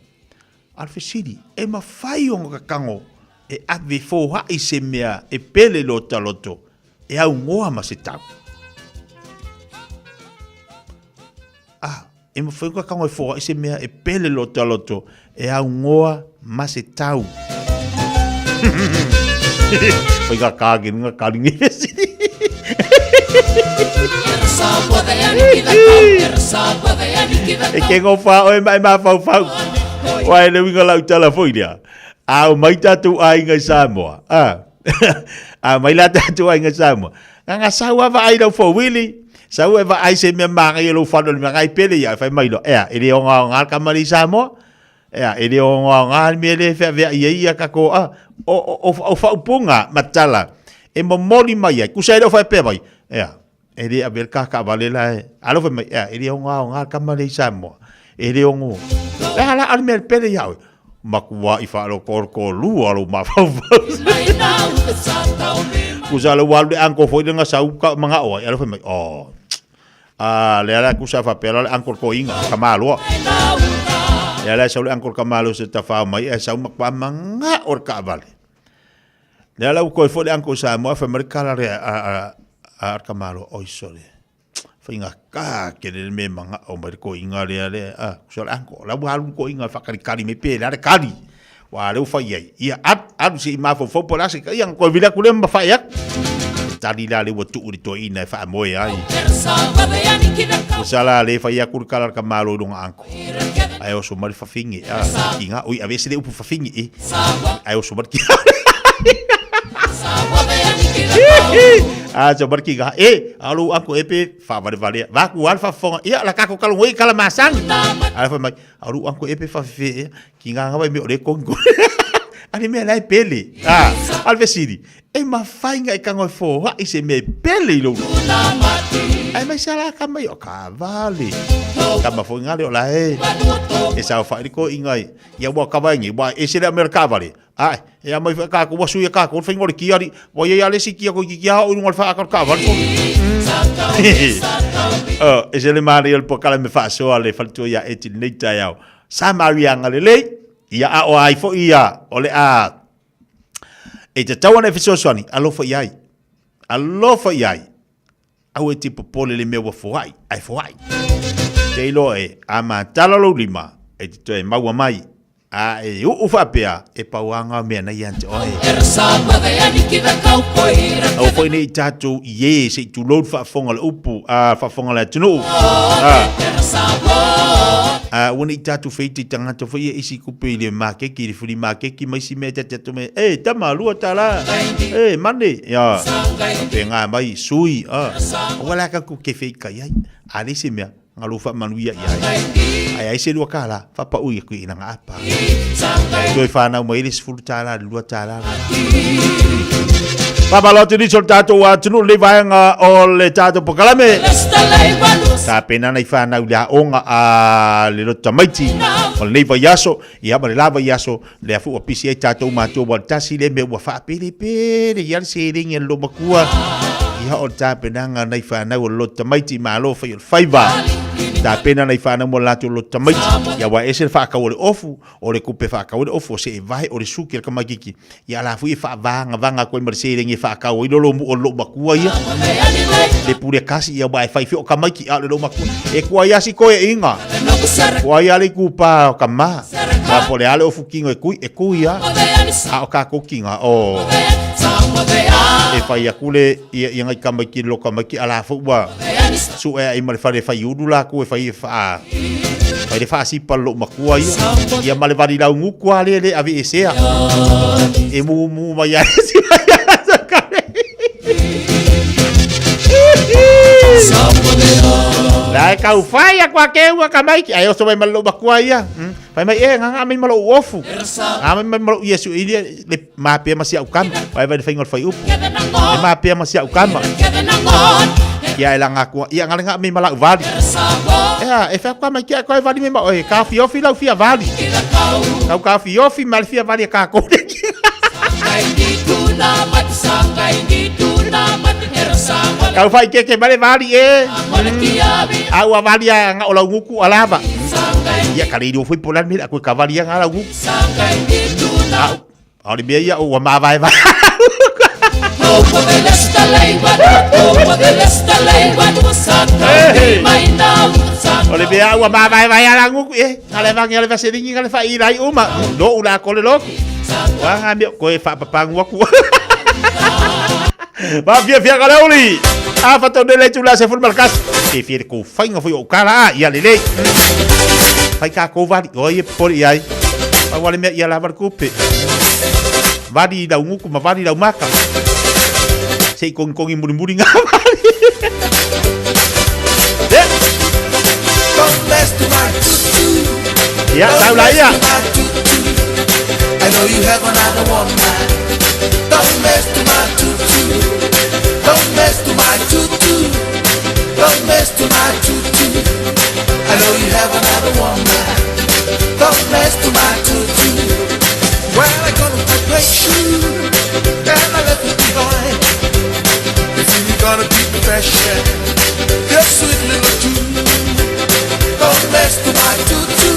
a le fesili, e mawhai o ngā kakango, e ave fōhai se mea e pele lo taloto, e au ngoa ma se tau. A, e mawhai ka kango e whoa i se mea e pele lo te aloto e au ngoa ma se tau. Whai ka kāke nga karinga i wesiri. E ke ngō wha oe mai mā whau whau. Wai le winga lau tala foi lea. A o mai tātou aiga i Samoa. A, a mai la tātou aiga i Samoa. Nga nga sau ava ai lau fōwili. Sau e vaai se mea māngai e lou fale o le mea ngai pele ia, e fai mai loa, ea, e le ogaoga le kama le i Samoa. Ea, e le ogaoga le mea le feaveai ai ia kako, a, o, o, o, o faaupuga ma tala, e momoli mai ai, kusa e le o faapea mai, ea, e le ave le kakavale la e, alo fai mai, ea, e le ogaoga le kama le i Samoa. E le ogo. Le ala a le mea le pele ia oe. Makuaʻi faalokolkolua lou mafaufau. Kusa le ua alu le uncle foi lena sau ka manao ai, alo fai mai, oh. A lea la kusa faapea la le uncle koiga, ka maloa. Lea la sau le uncle ka maloa se tafao mai, e sau makuaʻi mangao le kaavale. Lea la ua koe foi le uncle Samoa, fai mai le kala le a a ka maloa, oi sole. Faigata tele le mea e manao mai le toeaina lea le a kusa le uncle la ua alu le toeaina e faakalikali mai pe le a le kali ua lea ua fai i ai ia alu alu se i mafaufau po o le a se ia ona toe vili atu lea ma fai atu e tali la lea ua tuu i le toeaina e faamoe ai kusa la lea fai atu le tala a le tamaloa i lona uncle ae oso mai le fafine a kiga oi aveese le upu fafine e ae oso mai le kiga A so marki ga e alu aku e pe fa vale vale va ku al fa fonga ia la kako kalo ngoi kala masang ala fa mai alu aku e pe fa fe e ki nga nga me ore kongo ani me lai pele a al vesiri e ma fainga e kango fo ha i se me pele lo ai mai sala ka mai o ka vale ka ma fo nga le o la e e sa fa ko ingai ia wa ka vai ngi wa e se le amerika vale Ae, e a mai whae kākou, ua sui e kākou, le whainga o le kiari, ua iai a le isi kia koe ki kia hao i runga o le whaaka o le kaavale. Oh, e se le māria o le pokala me whaasoa le whaletua ia e tini nei taeao. Sa Maria Ngalelei, ia a o ai fo ia, o le a, e te tau ana e fesoasoani, alofa i ai. Alofa i ai. Aua e te popole le mea ua foai, ae foai. Te iloa e, a matala lou lima, e te toe maua mai, a e uu faapea, e pau a ngā mea nei ia te oe. Aua foi nei tātou i e, se i tulou le faafofoga le upu, a faafofoga le atunuu. A, a ua nei tātou whaiti i tangata foi e isi kupe i le makeki, i le fuli makeki ma isi mea te atu mai, e, tama, lua tālā, e, mane, ia, pe ngā mai, sui, a, ua la ka ku ke whei kai ai, a le se mea, ngā lou whaamanuia i ai. Ai ai se lua kālā, whapau i aku i ina ngā apa. Toi whānau mai le 10 tālā, le 2 tālā. Whamalo atu nisi o le tātou atunuu lenei vaega o le tātou pokalame. Tapena ana i whānau le aonga a le loto tamaiti o lenei vaiaso, ia ma le la vaiaso, lea foi ua pisi ai tātou mātua ua le tasi le mea ua whaapelepele ia le seleni a le lomakua. Ia o le tapenaga nai whānau o le loto tamaiti, malo whai o le whaiva. Tapena nai whānau mo le latou loto tamaiti. Ia wa ese le whaakau o le ofu, o le kupe whaakau o le ofu, o se e vae o le suki a le kamaikiki. Ia la fui e whaavanga vanga koe ma le seleni e whaakau ai lolo mu o le lomakua ia. Le pule kasi ia wa e whai whio kamaiki a le lomakua. E kua ia si koe inga. Kua ia le kupa o ka ma. Wa po le ale ofu kingo e kui, e kui ia. A o ka kokinga o. E whai aku le ia, ia ngai kamaiki le lo kamaiki a la fu ua. Su e ai ma le whare whai uru la ku e whai e wha. Whai le wha sipa lo makua ia. Ia ma le wari lau nguku a le le ave e sea. E mu mu mai ai si mai ai La e kau whai a kua ke ua ka maiki. Ai oso mai ma lo makua ia. Whai mai e ngā ngā mai ma lo uofu. Ngā mai ma lo Iesu i le le mapea ma si au kama. Whai whai le whainga o le whai upu. Le mapea ma si au kama. Ia e la ngā kua. Ia ngā le ngā mai ma lau vali. Ea, e whea kua mai kia koe vali me ma oe. Ka fiofi lau fia vali. Kau ka fiofi ma le fia vali e ka kore. Kau whai keke mare vali e. A ua vali a ngā o lau nguku a lava. Ia ka reiro foi po lani mea koe ka vali a ngā lau nguku. A o le mea ia ua māvae vae. O le mea ua māvae vae a nguku e. Ngā le vangi a le vaselingi ngā le whai i uma. No ula ko le loku. Wa ngā mea koe whaapapangu aku. Ma fia fia ka leuli. A fa tonu le tula se fulu malkas. E fia le kou whainga foi o kala a ia lelei. Whai ka kou vali. O ia pori ai. Pa wale mea ia lava le kupe. Vali lau nguku ma vali lau maka. Se i kongi kongi muri muri ngā vali. Ia, tau la ia. I know you have another woman. Don't mess to my tutu. Don't mess to my tutu. Don't mess to my tutu. I know you have another woman. Don't mess to my tutu. Well, I got my great shoe and I left it behind. If you gonna be profession, your sweet little tune. Don't mess to my tutu.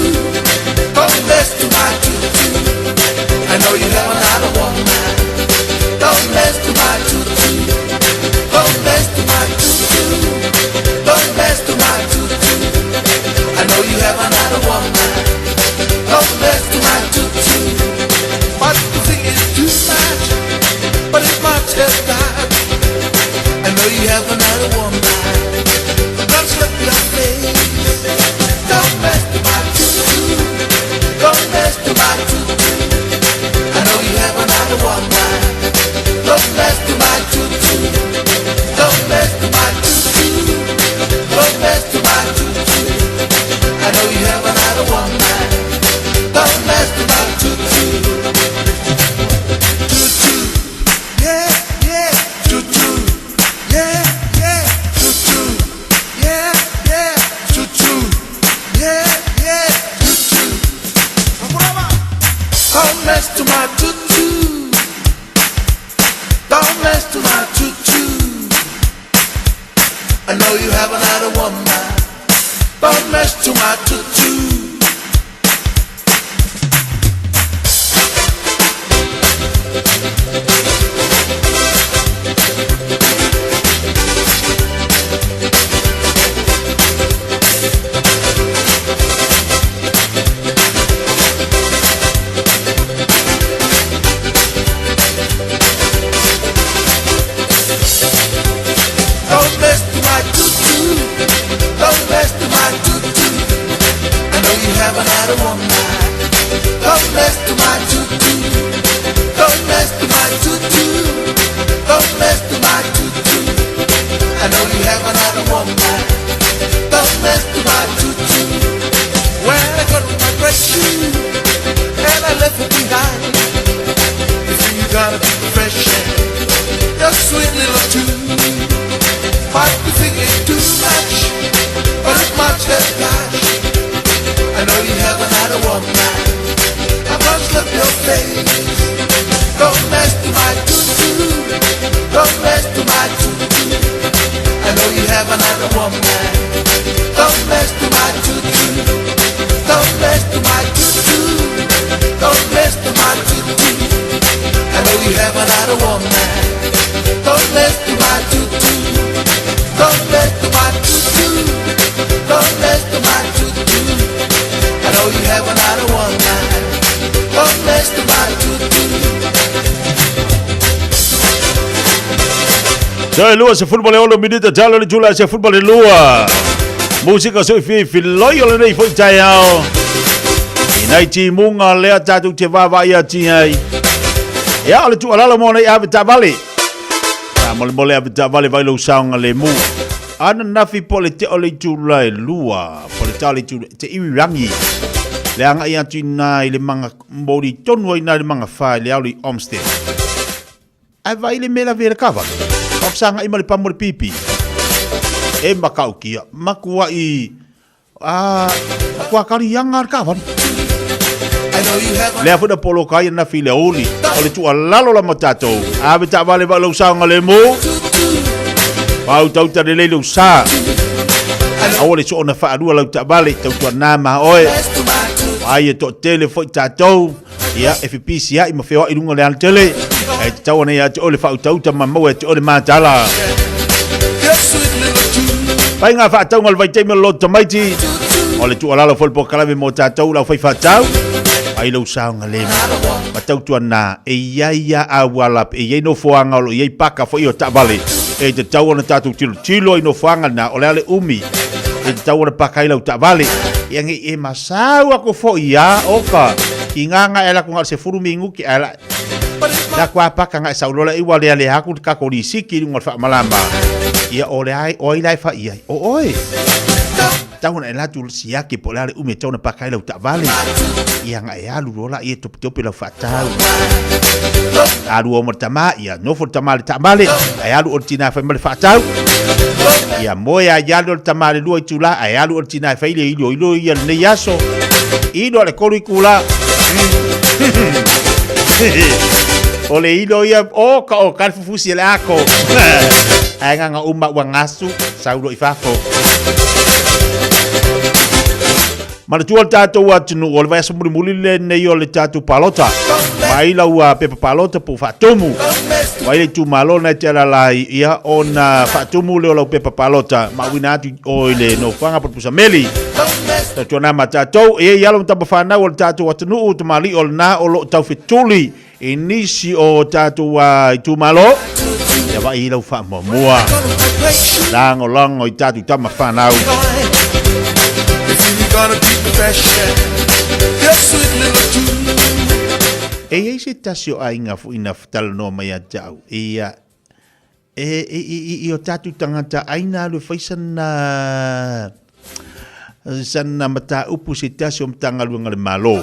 Don't mess to my tutu. I know you have another woman. Don't mess to my tutu. Don't mess to my tutu. Don't mess to my tutu. I know you have another woman. Don't mess to my tutu. But the thing is too much. But it's much as that. I know you have another woman. Don't slip your face. Don't mess to my tutu. Don't mess to my tutu. I know you have another woman. Don't mess to my tutu. Don't mess to my tutu. Don't mess to my tutu. I know you have another woman. Don't mess to my tutu. Tutu. Yeah, yeah. Tutu. Yeah, yeah. Tutu. Yeah, yeah. Tutu. Yeah, yeah. Tutu. Don't mess to my tutu. Don't mess to my tutu. I know you have another woman. Don't mess to my tutu. Don't mess to my tutu. Don't mess to my tutu. I know you have another woman. Don't mess to my tutu. Don't mess to my tutu. Don't mess to my tutu. I know you have another woman. Don't mess to my tutu. Well, I got my great shoe and I left it behind. If you gotta be fresh, your sweet little tune. Might be thinking too much, but it's much as cash. I know you have another woman. I'm gonna slip your face. Don't mess to my tutu. Don't mess to my tutu. I know you have another woman. Don't mess to my tutu. Don't mess to my tutu. Don't mess to my tutu. I know you have another woman. Don't mess to my tutu. Don't mess to my tutu. Don't mess to my tutu. I know you have another woman. Don't mess to my tutu. Toe lua se fulu ma le 6 minute talo le tula se fulu ma le lua. Musika soi fi fi loi o lenei foi taeao. I nei timuga lea tatou te vaavaai ati ai. Ia o le tuualalo mo nei ave taavale. Faamolemole ave taavale vai lou saogalemu. Ananafi po o le tea o le itula e lua, po o le ta o le itula, te iwi rangi. Le agai atu i ina i le manga, moli tonu ai ina i le magafa i le ao i Olmsted. Ae vaai le mea lavea i le kavale. Faafesagai ma le pamu o le pipi. E makaukia, makuai, a, makuakali ianga le kavale. Lea foi na poloka ai anafi i le aoauli. O le tuualalo la ma tatou. Ave taavale vaa lou saogalemu. Faautauta lelei lou sa. Aua le soona faalua lau taavale, tautuana ma oe. Ai e toatele foi tatou. Ia, e fepisiai ma feoai i luga o le alatele. Ae tatau ana ia te oe le faautauta ma maua ia te oe le matala. Faiga faatauga o le vaitaimi o le loto tamaiti. O le tuualalo foi le polokalame mo tatou lau fai faatau. Ai lou saogalemu. Ma tautuana e i ai a auala, e i ai nofoaga o lo o i ai paka foi o taavale. E tatau ona tatou tilotilo i nofoaga na, o le a le umi e tatau ona paka ai lau taavale. Ia nei e masau aku foi ia, oka, ki ngā e la ku ngā se furu minguki a la la kua paka ngā sau lola iwa lea lea aku ka ko risiki lunga wha malama. Ia o le ai, o ai lai wha ia, o oe. Tatau ona e alu atu siaki po o le a le umi e tatau ona paka ai lau taavale. Ia na e alu loa laia e topetope lau faatau. Alu o ma le tama, ia nofo le tama i le taavale, ae alu o le tina e fai ma le faatau. Ia moe a ia le tama i le 2 itula, ae alu o le tina e fai le iloilo ia lenei aso. Ilo a le 3 itula. O le ilo ia, o ka o ka le fufusi e le ako. Ae nganga uma ua gasu, sau loa i fafo. Manatua le tatou atunuu o le vaiaso mulimuli lenei o le tatou palota. Vaai lau pepa palota po o faatumu. Vaai le itumalo na e te alaala ai, ia ona faatumu lea o lau pepa palota ma auina atu i o i le nofoaga po o le pusameli. Tautuana ma tatou, e i ai alo ma tama fanau o le tatou atunuu, tamalii o lena o lo o taufetuli i nisi o tatou itumalo, ia vaai i lau faamuamua. Lagolago i tatou tama fanau. E i ai se tasi o aiga foi na talanoa mai ia te au, ia, e, i, i, i, i o tatou tagata aina alu e fai sana, sana mataupu se tasi o Matagaluega a le Malo,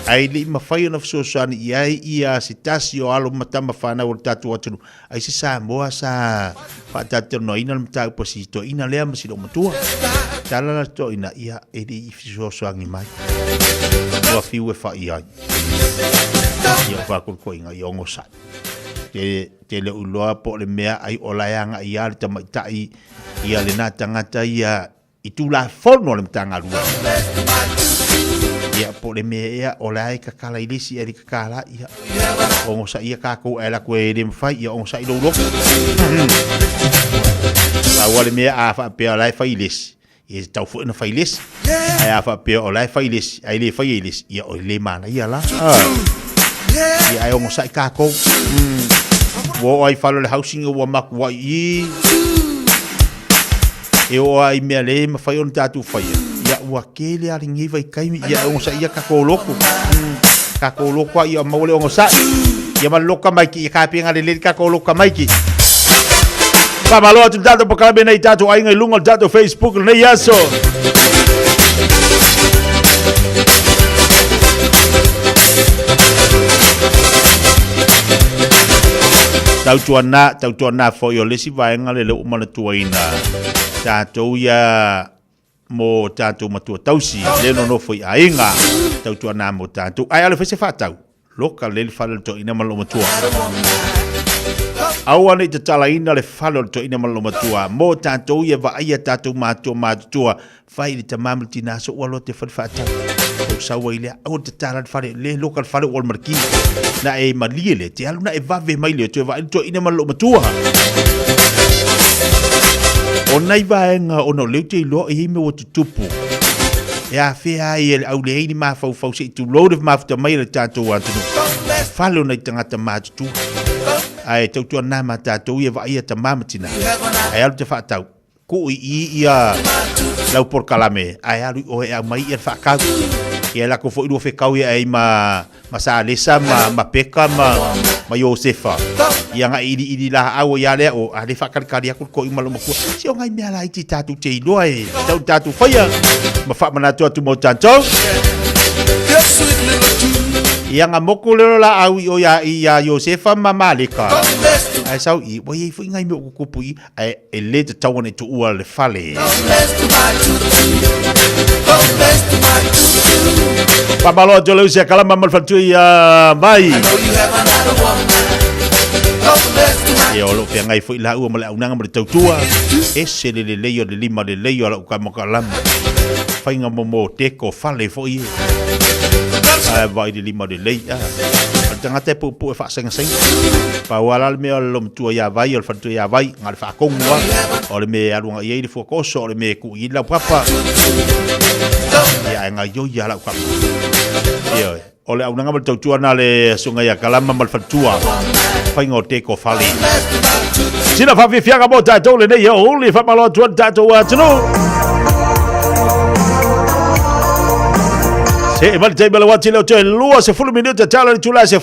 ae le i mafai ona fesoasoani i ai ia se tasi o alo ma tama fanau o le tatou atunuu, ai se Samoa sa faatalatalanoaina le mataupu a si toeaina lea ma si loomatua. Tala la le toeaina, ia, e le i fesoasoani mai. Ua fiu e fai ai. Ia, ua faakoikoiga, ia onosai. Te, te le o iloa po o le mea ai o la e agai lava le tamaitai ia lena tagata ia i Tulafono a le Matagaluega. Ia, po o le mea ea o la e kakala i le isi ae le kakala, ia, ogosaia kākou ae lako e le mafai, ia ogosa'i lou loto. Pau lava le mea a faapea o la e fai i le isi, ia e tatau foi ona fai i le isi. Ae a faapea o la e fai i le isi ae le faia i le isi, ia o le manaia la. Ia ae ogosa'i kākou. Ua oo ai i fale o le housing ua makuai i. E oo lava i mea le mafai ona tatou faia, ia ua tele lava lenei vaitaimi, ia e onosaia tatou loto. Tatou loto lava ia maua le onosai. Ia ma le loto tamaiti, ia tapena lelei le tatou loto tamaiti. Faamalo atu le tatou polokalame nei tatou aiga i luga o le tatou Facebook lenei aso. Tautuana, tautuana foi o le isi vaega lea ua manatuaina tatou ia mo tatou matua tausi le nonofo i aiga tautuana mo tatou ae ale fai se faatau loka le fale o le toeaina ma lou matua. Aua ne i tatalaina le fale o le toeaina ma lou matua mo tatou ia vaaia tatou matua matutua fai i le tama ma le tina so ua loa te fale faatau. Ou sau ai lea, aua le tatala le fale, le loka le fale ua le malaki. Na e malie le, te alu na e vave mai le, toe vaai le toeaina ma lou matua. O nai vaega ona o lea ou te iloa e i ai mea ua tutupu. E afea ai e le au leai ni mafaufau se i tulou le mafuta mai a le tatou atunuu. Fale o nai tagata matutua. Ae tautuana ma tatou ia vaaia tama ma tina. Ae alu te faatau. Tuu i i ia lau polokalame ae alu i oe e aumai ia le faatau. Ia latou foi lua fetau ia ai ma ma Salesa ma ma Peka ma ma Iosefa. Ia na iliili laau ai lea o a le faatalitali atu le toeaina ma lou matua. Se o nai mea laiti tatou te iloa e tatau ona tatou faia ma faamanatu atu mo tatou. Ia na moku lea o laau i o ia ia Iosefa ma Maleka. Ae sau i, ua i ai foi nai mea ua tutupu i i, ae e le tatau ona i tuua le fale. Faamalo atu le usi a Kalama ma le faletua ia Vai. Ia o lo o feagai foi laua ma le aunaga ma le tautua. Ese le lelei o le lima lelei o lau tama Kalama. Faiga momo teko fale foi e. Ae vaai le lima lelei. Ah. O le tagata e puupuu e faasegasega. Pau lava la le mea o le lomatua ia Vai, o le faletua ia Vai, na o le faatonu lava. O le mea e alu agai ai le fuatoso, o le mea e tuu i ai le laupapa. Ia ae gaoioi lava lau tama. Ioe. O le auaunaga ma le tautua lena a le susuga ia Kalama ma le faletua. Faiga o teko fale. Sina faafiafiaga mo tatou lenei aoauli e faamalo atu ai le tatou atunuu. Se mai le taimi o le uati leo toe 20 minute tala le itula e 12.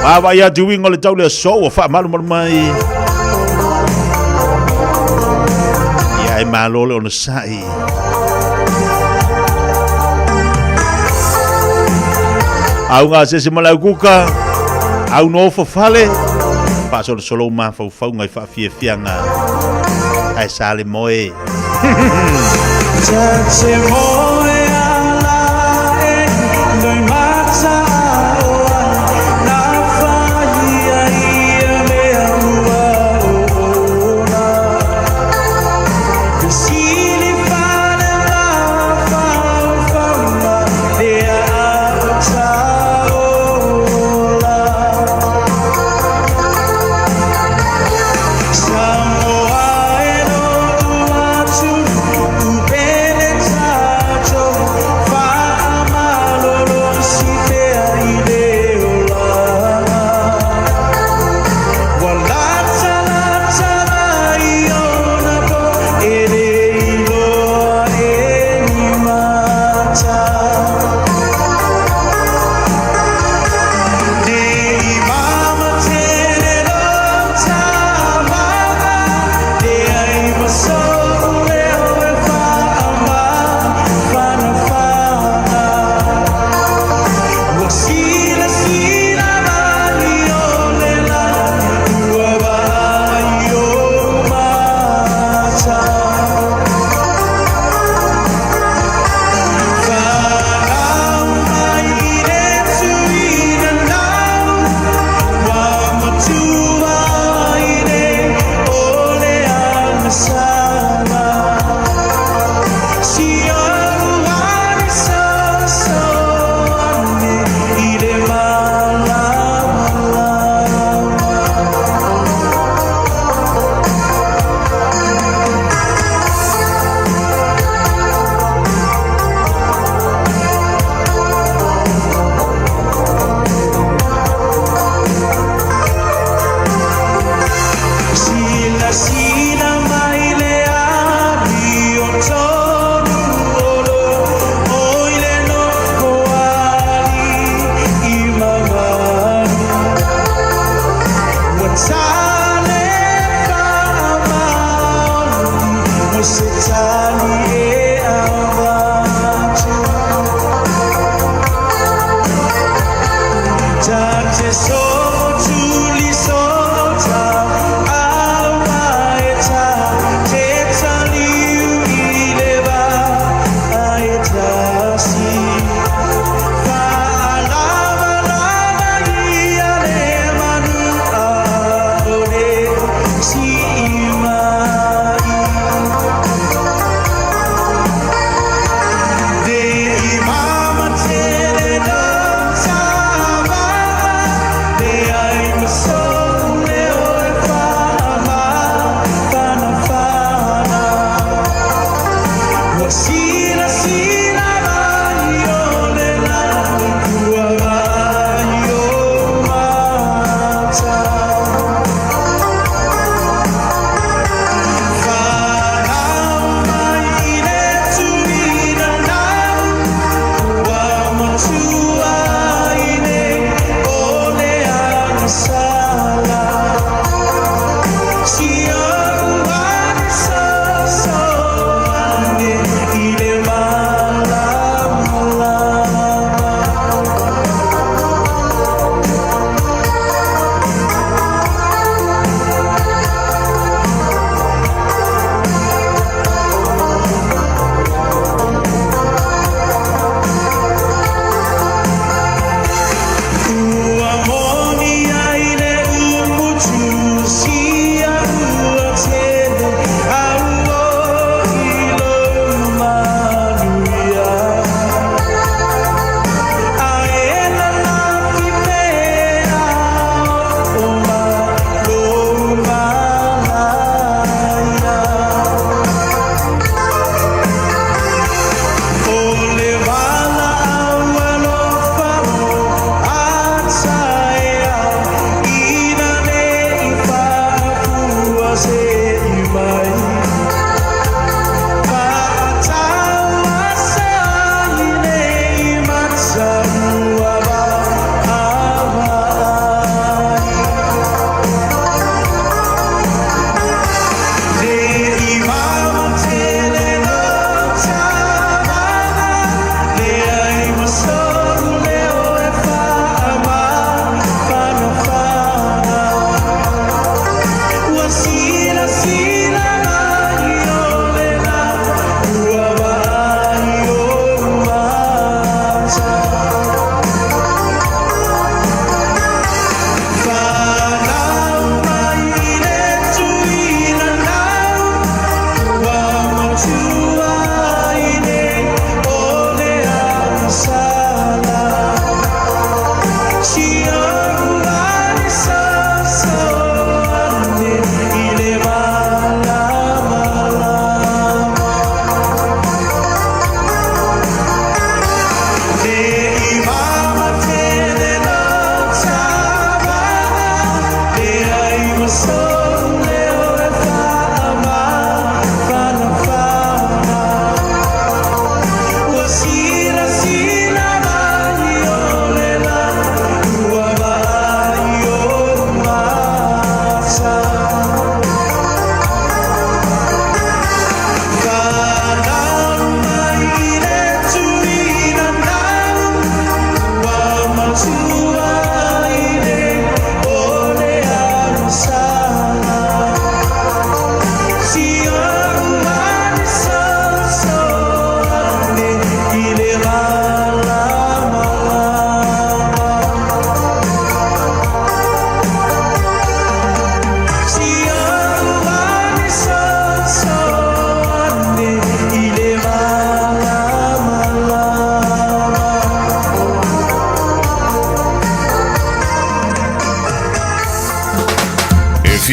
Vaavaai atu uiga o le tau le aso ua faamalumalu mai. Ia, ae malo le onosai. Auga se se ma le aukuka, au nofo fale, faasolosolo mafaufauga i faafiafiaga ae sa le moe.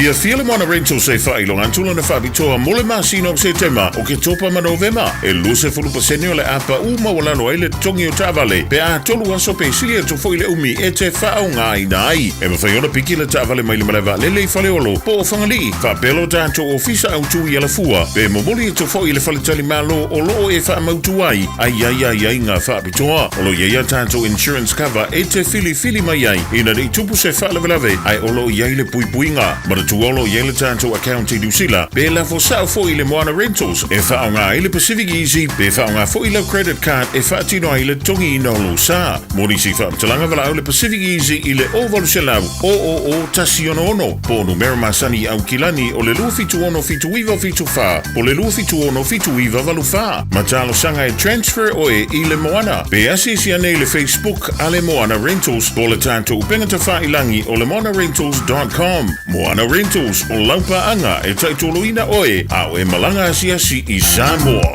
Fiafia le Moana Rentals e faailoga atu lana faapitoa mo le masina o Setema, Oketopa ma Novema. E 20% o le a pau maualalo ai le totogi o taavale pe a tolu aso pe sili atu foi le umi e te faaaogaina ai. E mafai ona piki le taavale mai le malae vaalele i Faleolo po o Fagalii, faapea lo tatou ofisa autu i Alafua, pe momoli atu foi i le faletalimalo o lo o e faamautu ai a i ai aiaiga faapitoa. O lo o i ai a tatou insurance cover e te filifili mai ai ina ne i tupu se faalavelave ae o lo o i ai le puipuiga. Manatua o lo o i ai le tatou account i Niu Sila pe lafo sao foi i le Moana Rentals e faaaoga ai le Pacific Easy pe faaaoga foi lau credit card e faatino ai le totogiina o lou sa. Mo nisi faamatalaga valaau le Pacific Easy i le 0800 000 166 po o numera masani i Aukilani o le 276 7974 po o le 276 7984. Ma talosaga e transfer oe i le Moana. Pe asiasi ane i le Facebook a le Moana Rentals po o le tatou upega tafailangi o le moanarentals.com. Moana Rentals, o lau paaga e taitoloina oe a o e malaga asiasi i Samoa.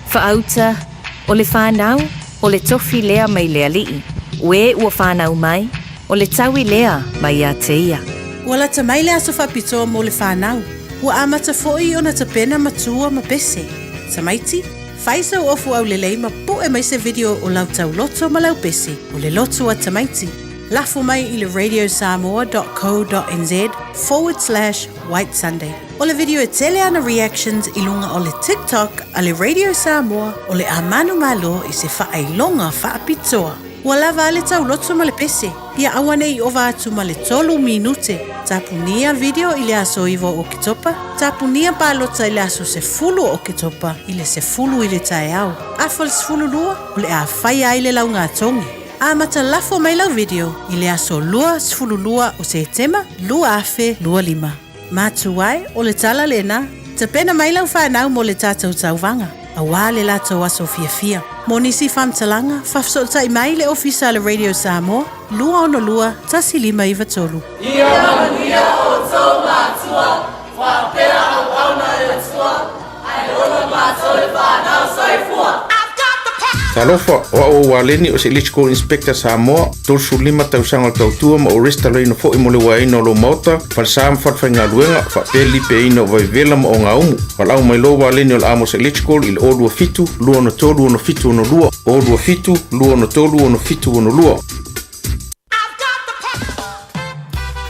Faauta, o le fanau, o le tofi lea mai le alii, o e ua fanau mai, o le taui lea mai ia te ia. Ua lata mai le aso faapitoa mo le fanau. Ua amata foi ona tapena matua ma pese. Tamaiti, fai sau ofu aulelei ma pu'e mai se video o lau tauloto ma lau pese, o le loto a tamaiti. Lafo mai i le radiosamoa.co.nz forward slash white sunday. O le video e tele ana reactions i luga o le TikTok a le Radio Samoa o le a manumalo i se faailoga faapitoa. Ua lava a le tauloto ma le pese, ia aua ne i ova atu ma le tolu minute. Tapunia video i le aso 9 o Oketopa, tapunia palota i le aso 10 o Oketopa i le 10 i le taeao. Afa le 12, o le a faia ai le laugatogi. Amata lafo mai lau video i le aso 22 o Setema 2025. Matu ai, o le tala lena, tapena mai lau fanau mo le tatou tauvaga, auā le latou aso fiafia. Mo nisi faamatalaga, faafesootai mai le Ofisa a le Radio Samoa, 262 1593. Ia manuia outou matua, faapea auauna a le Atua, ae ola matou le fanau. Soifua! Talofa, o au o Waleni o se Electrical Inspector Samoa, 35 tausaga o le tautua ma ou resitalaina foi mo le uaeina o lou maota, falesa ma falefaigaluega, faapea le lipeaina o vaivevela ma ogaumu. Valaau mai loa Waleni o le Amos Electrical i le 027 263 6762, 027 263 6762.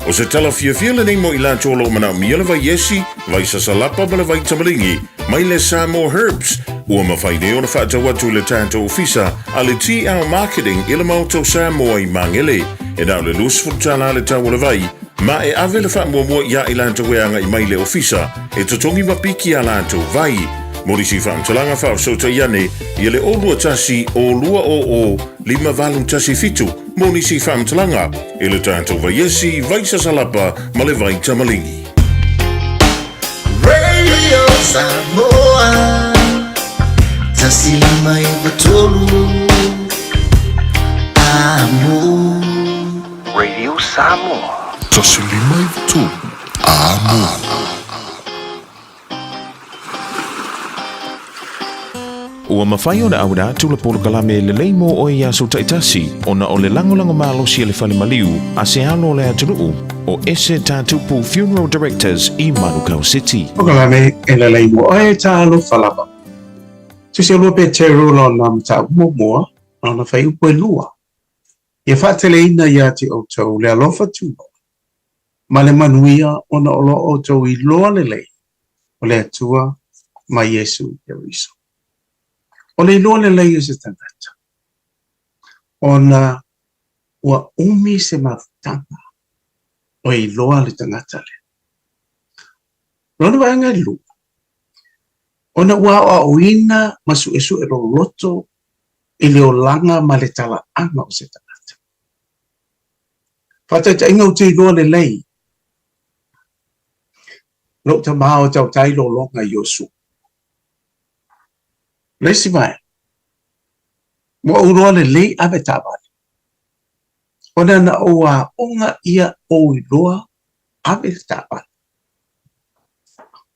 O se tala fiafia lenei mo i latou o lo o manaomia le vai esi, vai sasalapa ma le vai tamaligi mai le Samoa Herbs, ua mafai nei ona faatau atu i le tatou ofisa a le TL Marketing i le Maota o Samoa i Magele. E na o le $20 le tau o le vai, ma e ave le faamuamua iā i latou e agai mai i le ofisa e totogi ma piki a latou vai. Mo nisi faamatalaga faafesootai ane ia le 021 200 5817 mo nisi faamatalaga i le tatou vaiesi, vai sasalapa ma le vai tamaligi. Radio Samoa 153 Amo. Radio Samoa. 153 Amo. Ua mafai ona auina atu le polokalame lelei mo oe i aso taitasi ona o le lagolago malosi a le fale maliu a se alo o le atunuu o Ese Tatupu Funeral Directors i Manukau City. Polokalame e lelei mo oe talofa lava. Tusi 2 Peteru lona mataupu muamua, lona fuaiupu e lua. Ia faateleina ia te outou le alofa tunoa ma le manuia ona o lo outou iloa lelei o le Atua ma Iesu Keriso. O le iloa lelei o se tagata, ona ua umi se mafutaga o e iloa le tagata lea. Lona vaega e lua, ona ua aoaoina ma suesue loloto i le olaga ma le talaaga o se tagata. Faataitaiga ou te iloa lelei lou tama o tautai lologa i Iosua. Le isi vaega, ua ou iloa lelei ave taavale, ona na ou aoga ia ou iloa ave le taavale.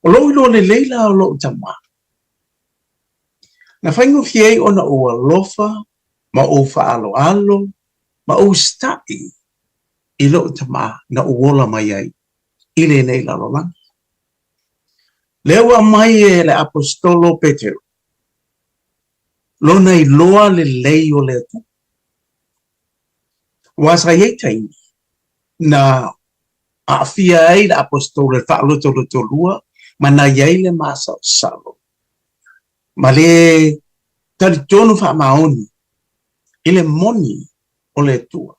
O lou iloa lelei la o lou tama, na faigofie ai ona ou alofa ma ou faaaloalo ma ou sitaʻi i loʻu tama na ou ola mai ai i lenei lalolagi. Lea ua aumai e le Aposetolo o Petero lona iloa lelei o le Atua. Aua sa i ai taimi na aafia ai le Aposetolo i le faalotolotolua ma na i ai le masalosalo ma le talitonu faamaoni i le moni o le Atua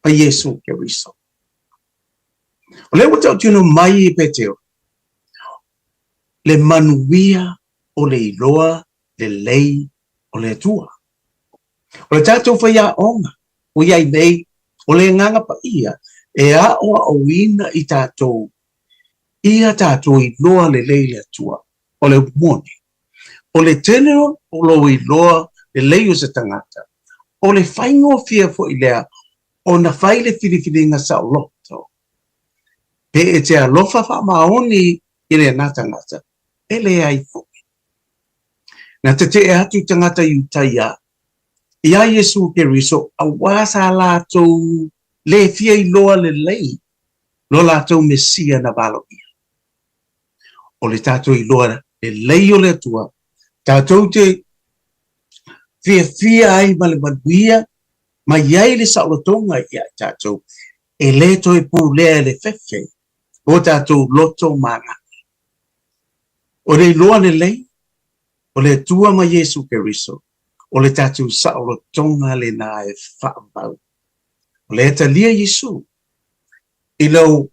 ma Iesu Keriso. O lea ua tautino mai e Petero le manuia o le iloa lelei o le Atua. O le tatou faiaoga ua i ai nei, o le Agaga Paia e aoaoina i tatou ia tatou iloa lelei le Atua. O le upu moni, o le tele o lou iloa lelei o se tagata, o le faigofie foi lea ona fai le filifiliga saoloto. Pe e te alofa faamaoni i lena tagata, e leai foi. Na tetee atu tagata Iutaia iā Iesu Keriso auā sa latou le fia iloa lelei lo latou Mesia na valoia. O le tatou iloa lelei o le Atua, tatou te fiafia ai ma le manuia ma i ai le saolotoga ia i tatou, e le toe pulea e le fefe o tatou loto ma agaga. O le iloa lelei o le Atua ma Iesu Keriso, o le tatou saolotoga lena e faamau. O lea e talia Iesu i lou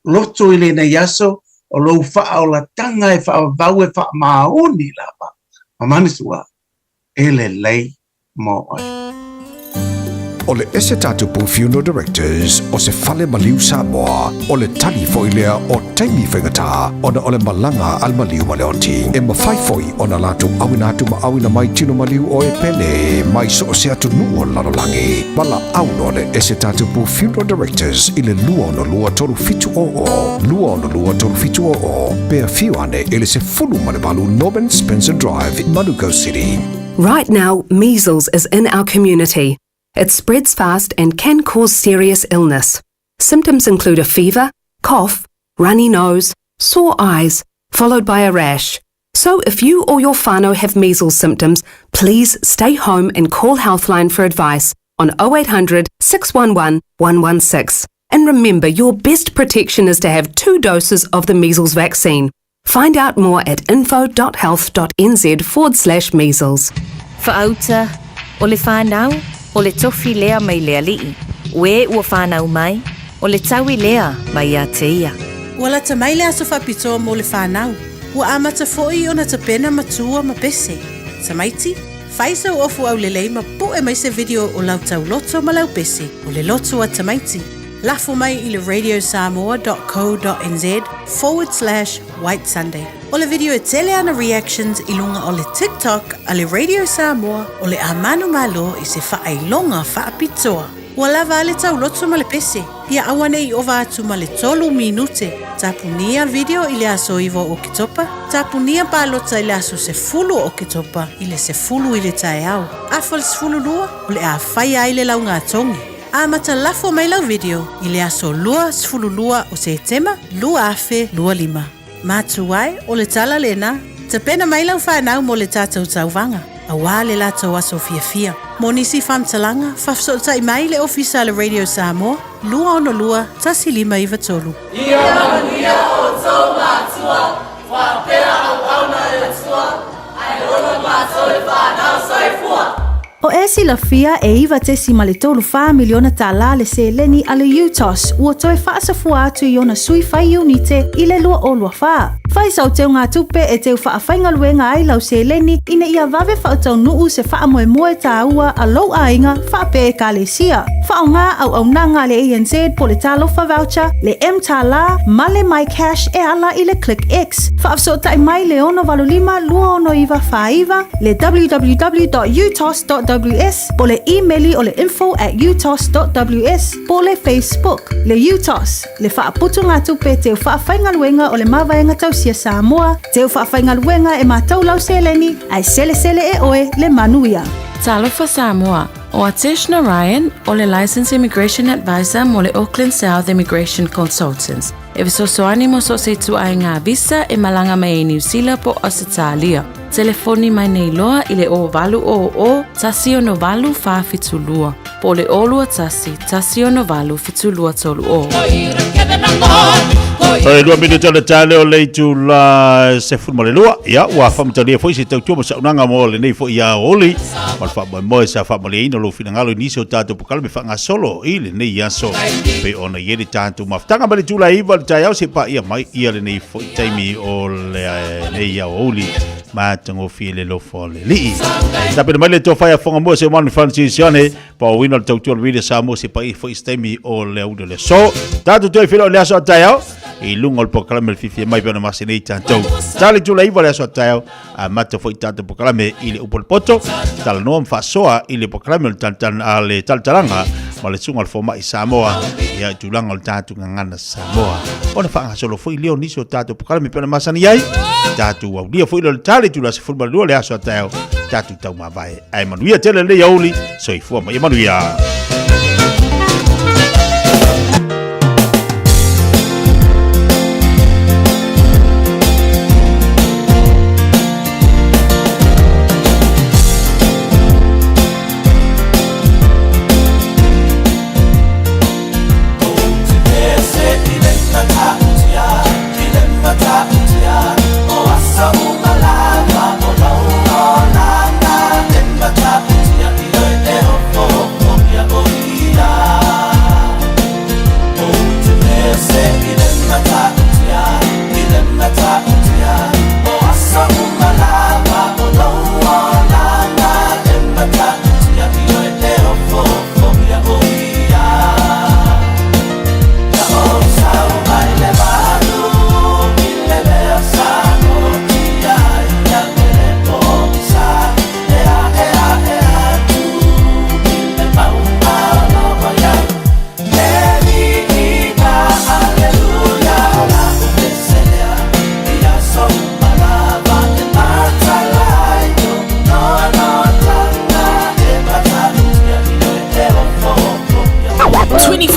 loto i lenei aso, o lou faaolataga e faavavau e faamaoni lava, ma manatua, e lelei mo oe. O le Esetatupu Funeral Directors o se fale maliu Samoa, o le tali foi lea o taimi faigata ona o le malaga a le maliu ma le oti. E mafai foi ona latou auina atu ma auina mai tino maliu o e pele mai so o se atunuu o le lalolagi. Valaau loa le Esetatupu Funeral Directors i le 262 3700, 262 3700, pe afio ane i le 18 Norman Spencer Drive, Manukau City. Right now, measles is in our community. It spreads fast and can cause serious illness. Symptoms include a fever, cough, runny nose, sore eyes, followed by a rash. So if you or your whānau have measles symptoms, please stay home and call Healthline for advice on 0800 611 116. And remember, your best protection is to have two doses of the measles vaccine. Find out more at info.health.nz forward slash measles. Faauta, o le fanau, o le tofi lea mai le alii, o e ua fanau mai, o le taui lea mai ia te ia. Ua lata mai le aso faapitoa mo le fanau. Ua amata foi ona tapena matua ma pese. Tamaiti, fai sau ofu aulelei ma pu'e mai se video o lau tauloto ma lau pese, o le loto a tamaiti. Lafo mai i le radiosamoa.co.nz forward slash white sunday. O le video e tele ana reactions i luga o le TikTok a le Radio Samoa o le a manumalo i se faailoga faapitoa. Ua lava a le tauloto ma le pese, ia aua ne i ova atu ma le tolu minute. Tapunia video i le aso 9 o Oketopa, tapunia palota i le aso 10 o Oketopa i le 10 i le taeao. Afa le 12, o le a faia ai le laugatogi. Amata lafo mai lau video i le aso 22 o Setema 2025. Matua e, o le tala lena, tapena mai lau fanau mo le tatou tauvaga, auā le latou aso fiafia. Mo nisi faamatalaga, faafesootai mai le Ofisa a le Radio Samoa, 262 1593. Ia manuia outou matua, faapea auauna a le Atua, ae ola matou le fanau. Soifua! O e silafia e $9.34 miliona tālā le seleni a le UTOS ua toe faasafua atu i ona sui fai iunite i le 2024. Fai sau teugatupe e teu faafaigaluega ai lau seleni ina ia vave faataunuu se faamoemoe tāua a lou aiga faapea Ekalesia. Faaaoga auaunaga a le ANZ po le Talofa Voucher, le mTālā ma le MyCash e ala i le ClickX. Faafesootai mai le 685 269 49, le www.utos.ws po le imeli o le info at utos.ws po le Facebook. Le UTOS, le faaputugatupe teu faafaigaluega o le Mavaega Tausia Samoa, teu faafaigaluega e matou lau seleni, ae selesele e oe le manuia. Talofa Samoa, o Atesh Narayan o le Licensed Immigration Advisor mo le Auckland South Immigration Consultants. E fesoasoani mo so o se ituaiga visa e malaga mai ai Niu Sila po o Ausetalia. Telefoni mai nei loa i le 0800 168 472 po o le 021 168 7230. E 2 minute o le tale o le itula 12. Ia, ua faamatalia foi se tautua ma saunoaga mo lenei foi aoauli ma le faamoemoe sa faamalieina lou finagalo i nisi o tatou polokalame faagasolo i lenei aso pei ona i ai le tatou mafutaga mai le itula 9 i le taeao seia paia mai ia lenei foi taimi o lenei aoauli matagofie le alofa o le Alii. Tapena mai le tofa ia Fogamua se One Francis Sione paoina o le tautua o le Radio Samoa se paia foi se taimi o le aoauli o le aso. Tatou toe feiloai i le aso a taeao i luga o le polokalame o le Fiafia Mai pei ona masani ai tatou. Tali itula 9 le aso a taeao, amata foi tatou polokalame i le upu a le poto, talanoa ma faasoa i le polokalame o le le talatalaga ma le susuga o le fomai Samoa ia i tulaga o le tatou gagana Samoa. Ona faagasolo foi lea o nisi o tatou polokalame pei ona masani ai, tatou aulia foi lea o le tali itula 12 le aso a taeao, tatou taumavae. Ae manuia tele lenei aoauli, soifua ma ia manuia.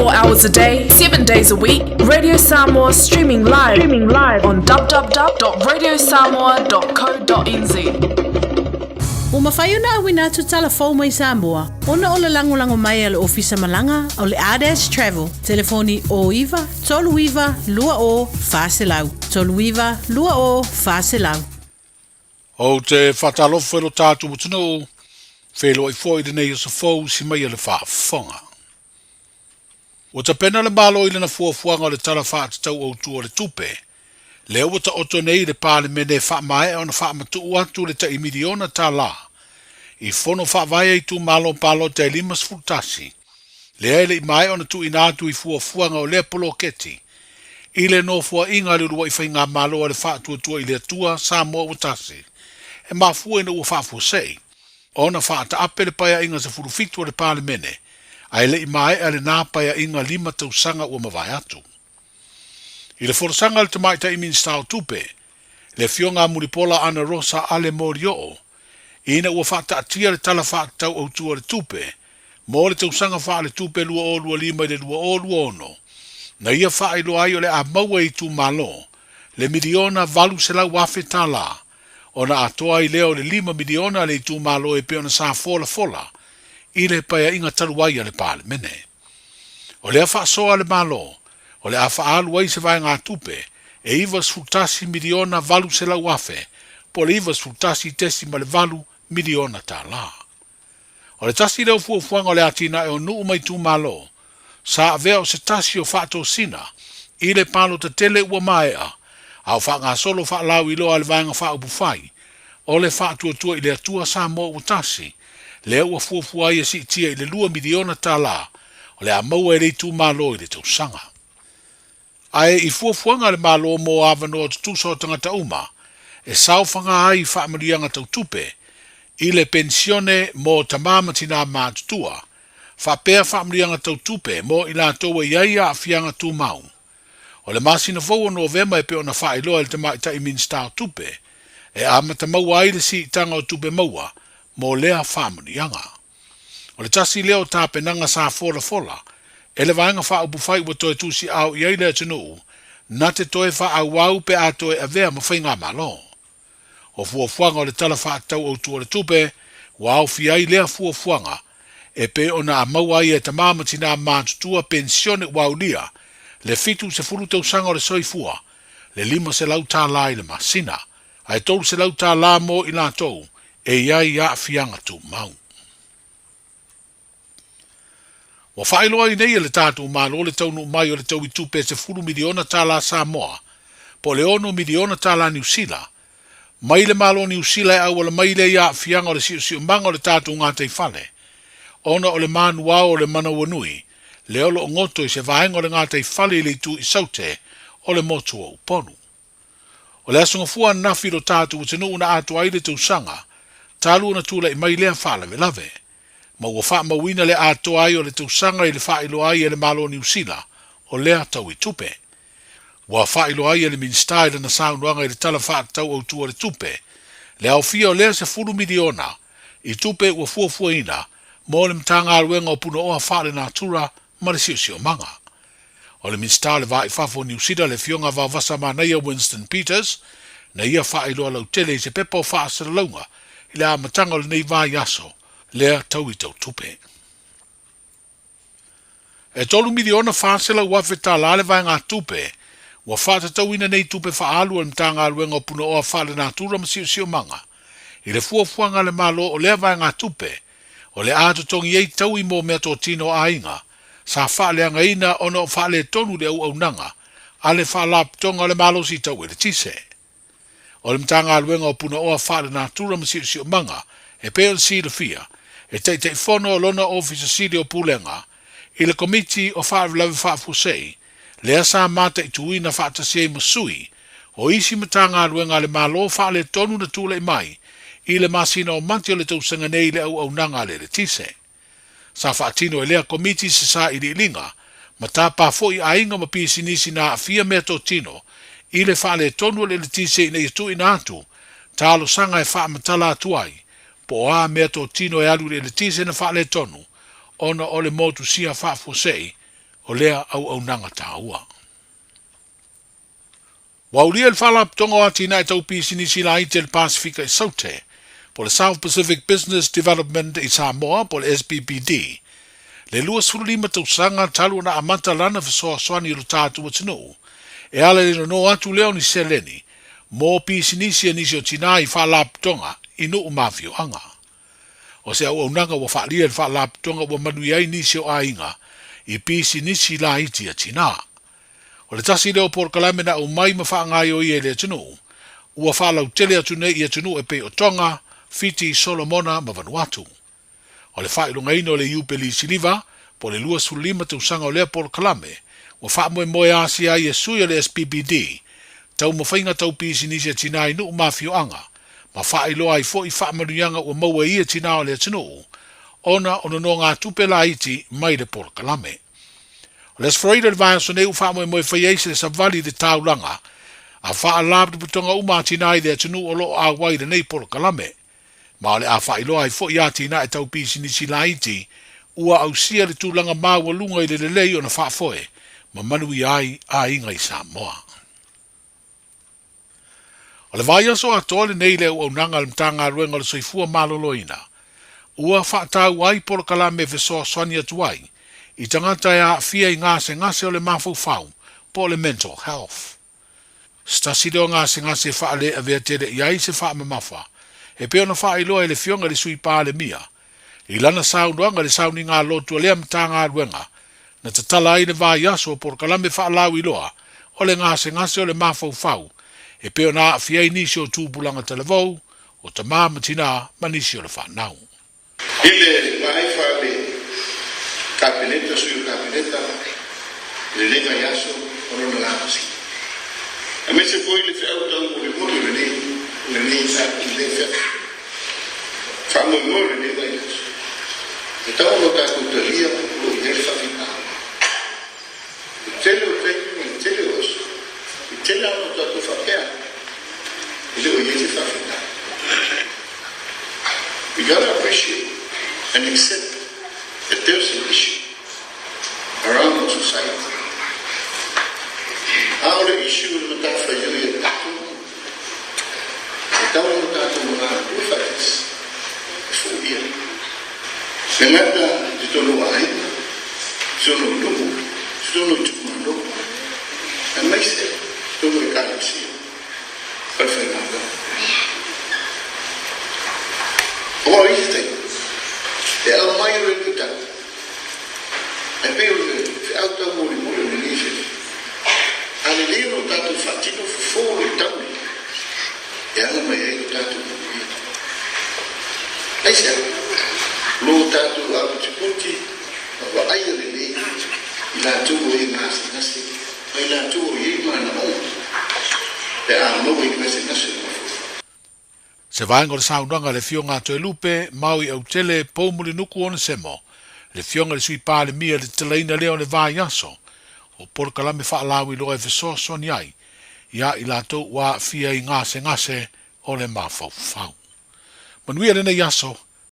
Hours a day, 7 days a week, Radio Samoa streaming live, streaming live on www.radiosamoa.co.nz. Ua mafai ona auina atu tala fou mai Samoa ona o le lagolago mai a le Ofisa Malaga o le Ardash Travel, telefoni 09 39 20 400, 39 20 400. Ou te faatalofa i lo tatou atunuu, feiloai foi i lenei aso fou si mai a le faafofoga. Ua tapena le Malo i lana fuafuaga o le Tala Faatatau Autu o le Tupe, lea ua taoto nei i le Palemene e faamaea ona faamatuu atu le tai miliona tala i fono faavae a itumalo palota e 51, lea e le i maea ona tuuina atu i fuafuaga o lea poloketi i le nofoaiga a le uluai faigamalo a le Faatuatua i le Atua Samoa ua Tasi, e mafua ina ua faafuasei ona faataape le Paeaiga 17 a le Palemene ae le i maea lena Paeaiga lima tausaga ua mavae atu. I le folasaga a le Tamaitai Minisita o Tupe, le Afioga a Mulipola Ana Rosa Ale Molioo, ina ua faataatia le Tala Faatatau Autu o le Tupe mo le tausaga faaletupe 2025 i le 2026, na ia faailoa ai o le a maua e itumalo le miliona $800,000 tala ona atoa ai lea o le $5 miliona a le itumalo e pei ona sa folafola i le Paeaiga talu ai a le Palemene. O lea faasoa a le Malo, o le a faaalu ai se vaegatupe e $91 miliona 800 afe po o le $91.8 miliona tala. O le tasi lea o fuafuaga o le atinae o nuu ma itumalo sa avea o se tasi o faatosina i le palota tele ua maea a o faagasolo faalauiloa a le Vaega Faaupufai o le Faatuatua i le Atua Samoa ua tasi, lea ua fuafua ai e siitia i le $2 miliona o le a maua e le itumalo i le tausaga. Ae i fuafuaga a le Malo mo avanoa tutusa o tagata uma e saofaga ai i faamanuiaga tau tupe i le penisione mo tama ma tinā matutua, faapea faamanuiaga tau tupe mo i latou e i ai aafiaga tumau. O le masina fou o Novema e pei ona faailoa e le Tamaitai Minisita o Tupe, e amata maua ai le siitaga o tupe maua mo lea faamanuiaga. O le tasi lea o tapenaga sa folafola e le Vaega Faaupufai ua toe tusiaao i ai le atunuu na te toe faaauau pe a toe avea ma faigamalo. O fuafuaga o le Tala Faatatau Autu o le Tupe ua aofia ai lea fuafuaga e pei ona a maua ai e tamā ma tinā matutua penisione ua aulia le 70 tausaga o le soifua, le 500 tālā i le masina, ae 300 tālā mo i latou e i ai aafiaga tumau. Ua faailoa ai nei e le tatou Malo le taunuu mai o le taui tupe 10 miliona tālā Samoa, po o le 6 miliona tālā Niu Sila, mai le Malo Niu Sila e auala mai lea i aafiaga o le siosiomaga o le tatou gataifale, ona o le manuao o le manawanui lea o lo o goto i se vaega o le gataifale i le itu i Saute o le motu o Upolu. O le aso gafua ananafi i lo tatou atunuu na atoa ai le tausaga talu ona tulai mai lea faalavelave, ma ua faamauina le atoa ai o le tausaga i le faailoa ai e le Malo o Niu Sila o lea taui tupe. Ua faailoa ai e le Minisita i lana saunoaga i le Tala Faatatau Autu o le Tupe le aofia o lea 10 miliona i tupe ua fuafuaina mo le Matagaluega o Punaoa Faalenatura ma le Siosiomaga. O le Minisita o le Va i Fafo o Niu Sila le Afioga Vaovasa Manaia Winston Peters na ia faailoa lautele i se pepa o faasalalauga i le amataga o lenei vaiaso lea tau i tautupe. E $3,400,000 tālā le vaegatupe ua faatatauina nei tupe faaalu a le Matagaluega o Punaoa Faalenatura ma Siosiomaga i le fuafuaga a le Malo o lea vaegatupe o le a totogi ai taui mo meatotino a aiga sa faaleagaina ona o faaletonu le auaunaga a le Faalapotopotoga o le Malosi Tau Eletise. O le Matagaluega o Punaoa Faalenatura ma Siosiomaga e pei ona silafia, e Taitaifono lona Ofisa Sili o Pulega i le Komiti o Faalavelave Faafuasei lea sa mataituina faatasi ai ma sui o isi Matagaluega a le Malo faaletonu na tulai mai i le masina o Mati o le tausaga nei i le auaunaga a le eletise. Sa faatino e lea Komiti se sailiiliga ma tapa foi aiga ma pisinisi na aafia meatotino i le faaletonu o le eletise ina ia tuuina atu talosaga e faamatala atu ai po o a meatotino e alu i le eletise na faaletonu ona o le motusia faafuasei o lea auaunaga taua. Ua aulia e le Faalapotopotoga o Atinae Tau Pisinisi Laiti a le Pasefika i Saute, po o le South Pacific Business Development i Samoa po o le SBBD, le 25 tausaga talu ona amata lana fesoasoani i lo tatou atunuu e ala i le nono atu lea o ni seleni mo pisinisi a nisi o tinā i faalapotopotoga i nuu ma afioaga. O se auaunaga ua faaalia e le Faalapotopotoga ua manuia ai nisi o aiga i pisinisi laiti a tinā. O le tasi lea o polokalame na aumai ma faagaioia i le atunuu, ua faalautele atu nei i atunuu e pei o Tonga, Fiti, Solomona ma Vanuatu. O le faailogaina o le Iupeli Siliva, po o le 25 tausaga o lea polokalame, ua faamoemoe asia ai e sui o le SPBD taumafaiga tau pisinisi a tinā i nuu ma afioaga, ma faailoa ai foi faamanuiaga ua maua e ia tinā o le atunuu, ona o nonogatupe laiti mai le polokalame. O le Aso Faraile o le vaiaso nei ua faamoemoe fai ai se savali i le taulaga a faalapotopotoga uma a tinā i le atunuu o lo o auai i lenei polokalame. Ma o le a faailoa ai foi atinae tau pisinisi laiti ua ausia le tulaga maualuga i le lelei ona faafoe ma manuia ai aiga i Samoa. O le vaiaso atoa lenei i le auaunaga a le Matagaluega o le Soifua Maloloina ua faataua ai polokalame e fesoasoani atu ai i tagata e aafia i gasegase o le mafaufau po o le mental health. Se tasi lea o gasegase e faaleavea tele i ai se faamamafa e pei ona faailoa e le Afioga i le Sui Palemia i lana saunoaga i le sauniga lotu a lea Matagaluega na tatala ai le vaiaso o polokalame faalauiloa o le gasegase o le mafaufau e pei ona aafia ai nisi o tupulaga talavou, o tamā ma tinā ma nisi o le fanau. I le vaai faale Kapeneta, sui o Kapeneta i lenei vaiaso o lona lapasi, aemaise foi le feau taumolimoli o lenei lenei lenei feau faamoemoe o lenei vaiaso, e tatau ona tatou talia o lo o i ai le faafitauli. I le tele o taimi ma le tele o aso, e tele lava ona tatou faapea e le o i ai se faafitauli. We gotta appreciate and accept that there's an issue around our society. A o le issue o le matafaioi a tatou, e tatau ona tatou galulue faatasi e foia. Le gata i totonu o aiga, i totonu o nuu, i totonu o itumalo, aemaise i totonu o ekalesia ma le faigaluega. Aua o isi taimi, e aumai o le luitau, Ae pei o le feau taumolimoli o lenei afiafi, a lelei ona o tatou faatino fofo o le tauli e aga mai ai lo tatou manuia. Aisea? Lo tatou aputiputi ma vaaia lelei i latou o e gasegase ma i latou o i ai manaoga pe a maua i gasegase o mafaufau. Se vaega o le saunoaga a le Afioga a Toelupe, Maui Autele, Poumulinuku Onesemo, le Afioga i le Sui Palemia i le tatalaina lea o le vaiaso o polokalame faalauiloa e fesoasoani ai ia i latou ua aafia i gasegase o le mafaufau. Manuia lenei aso.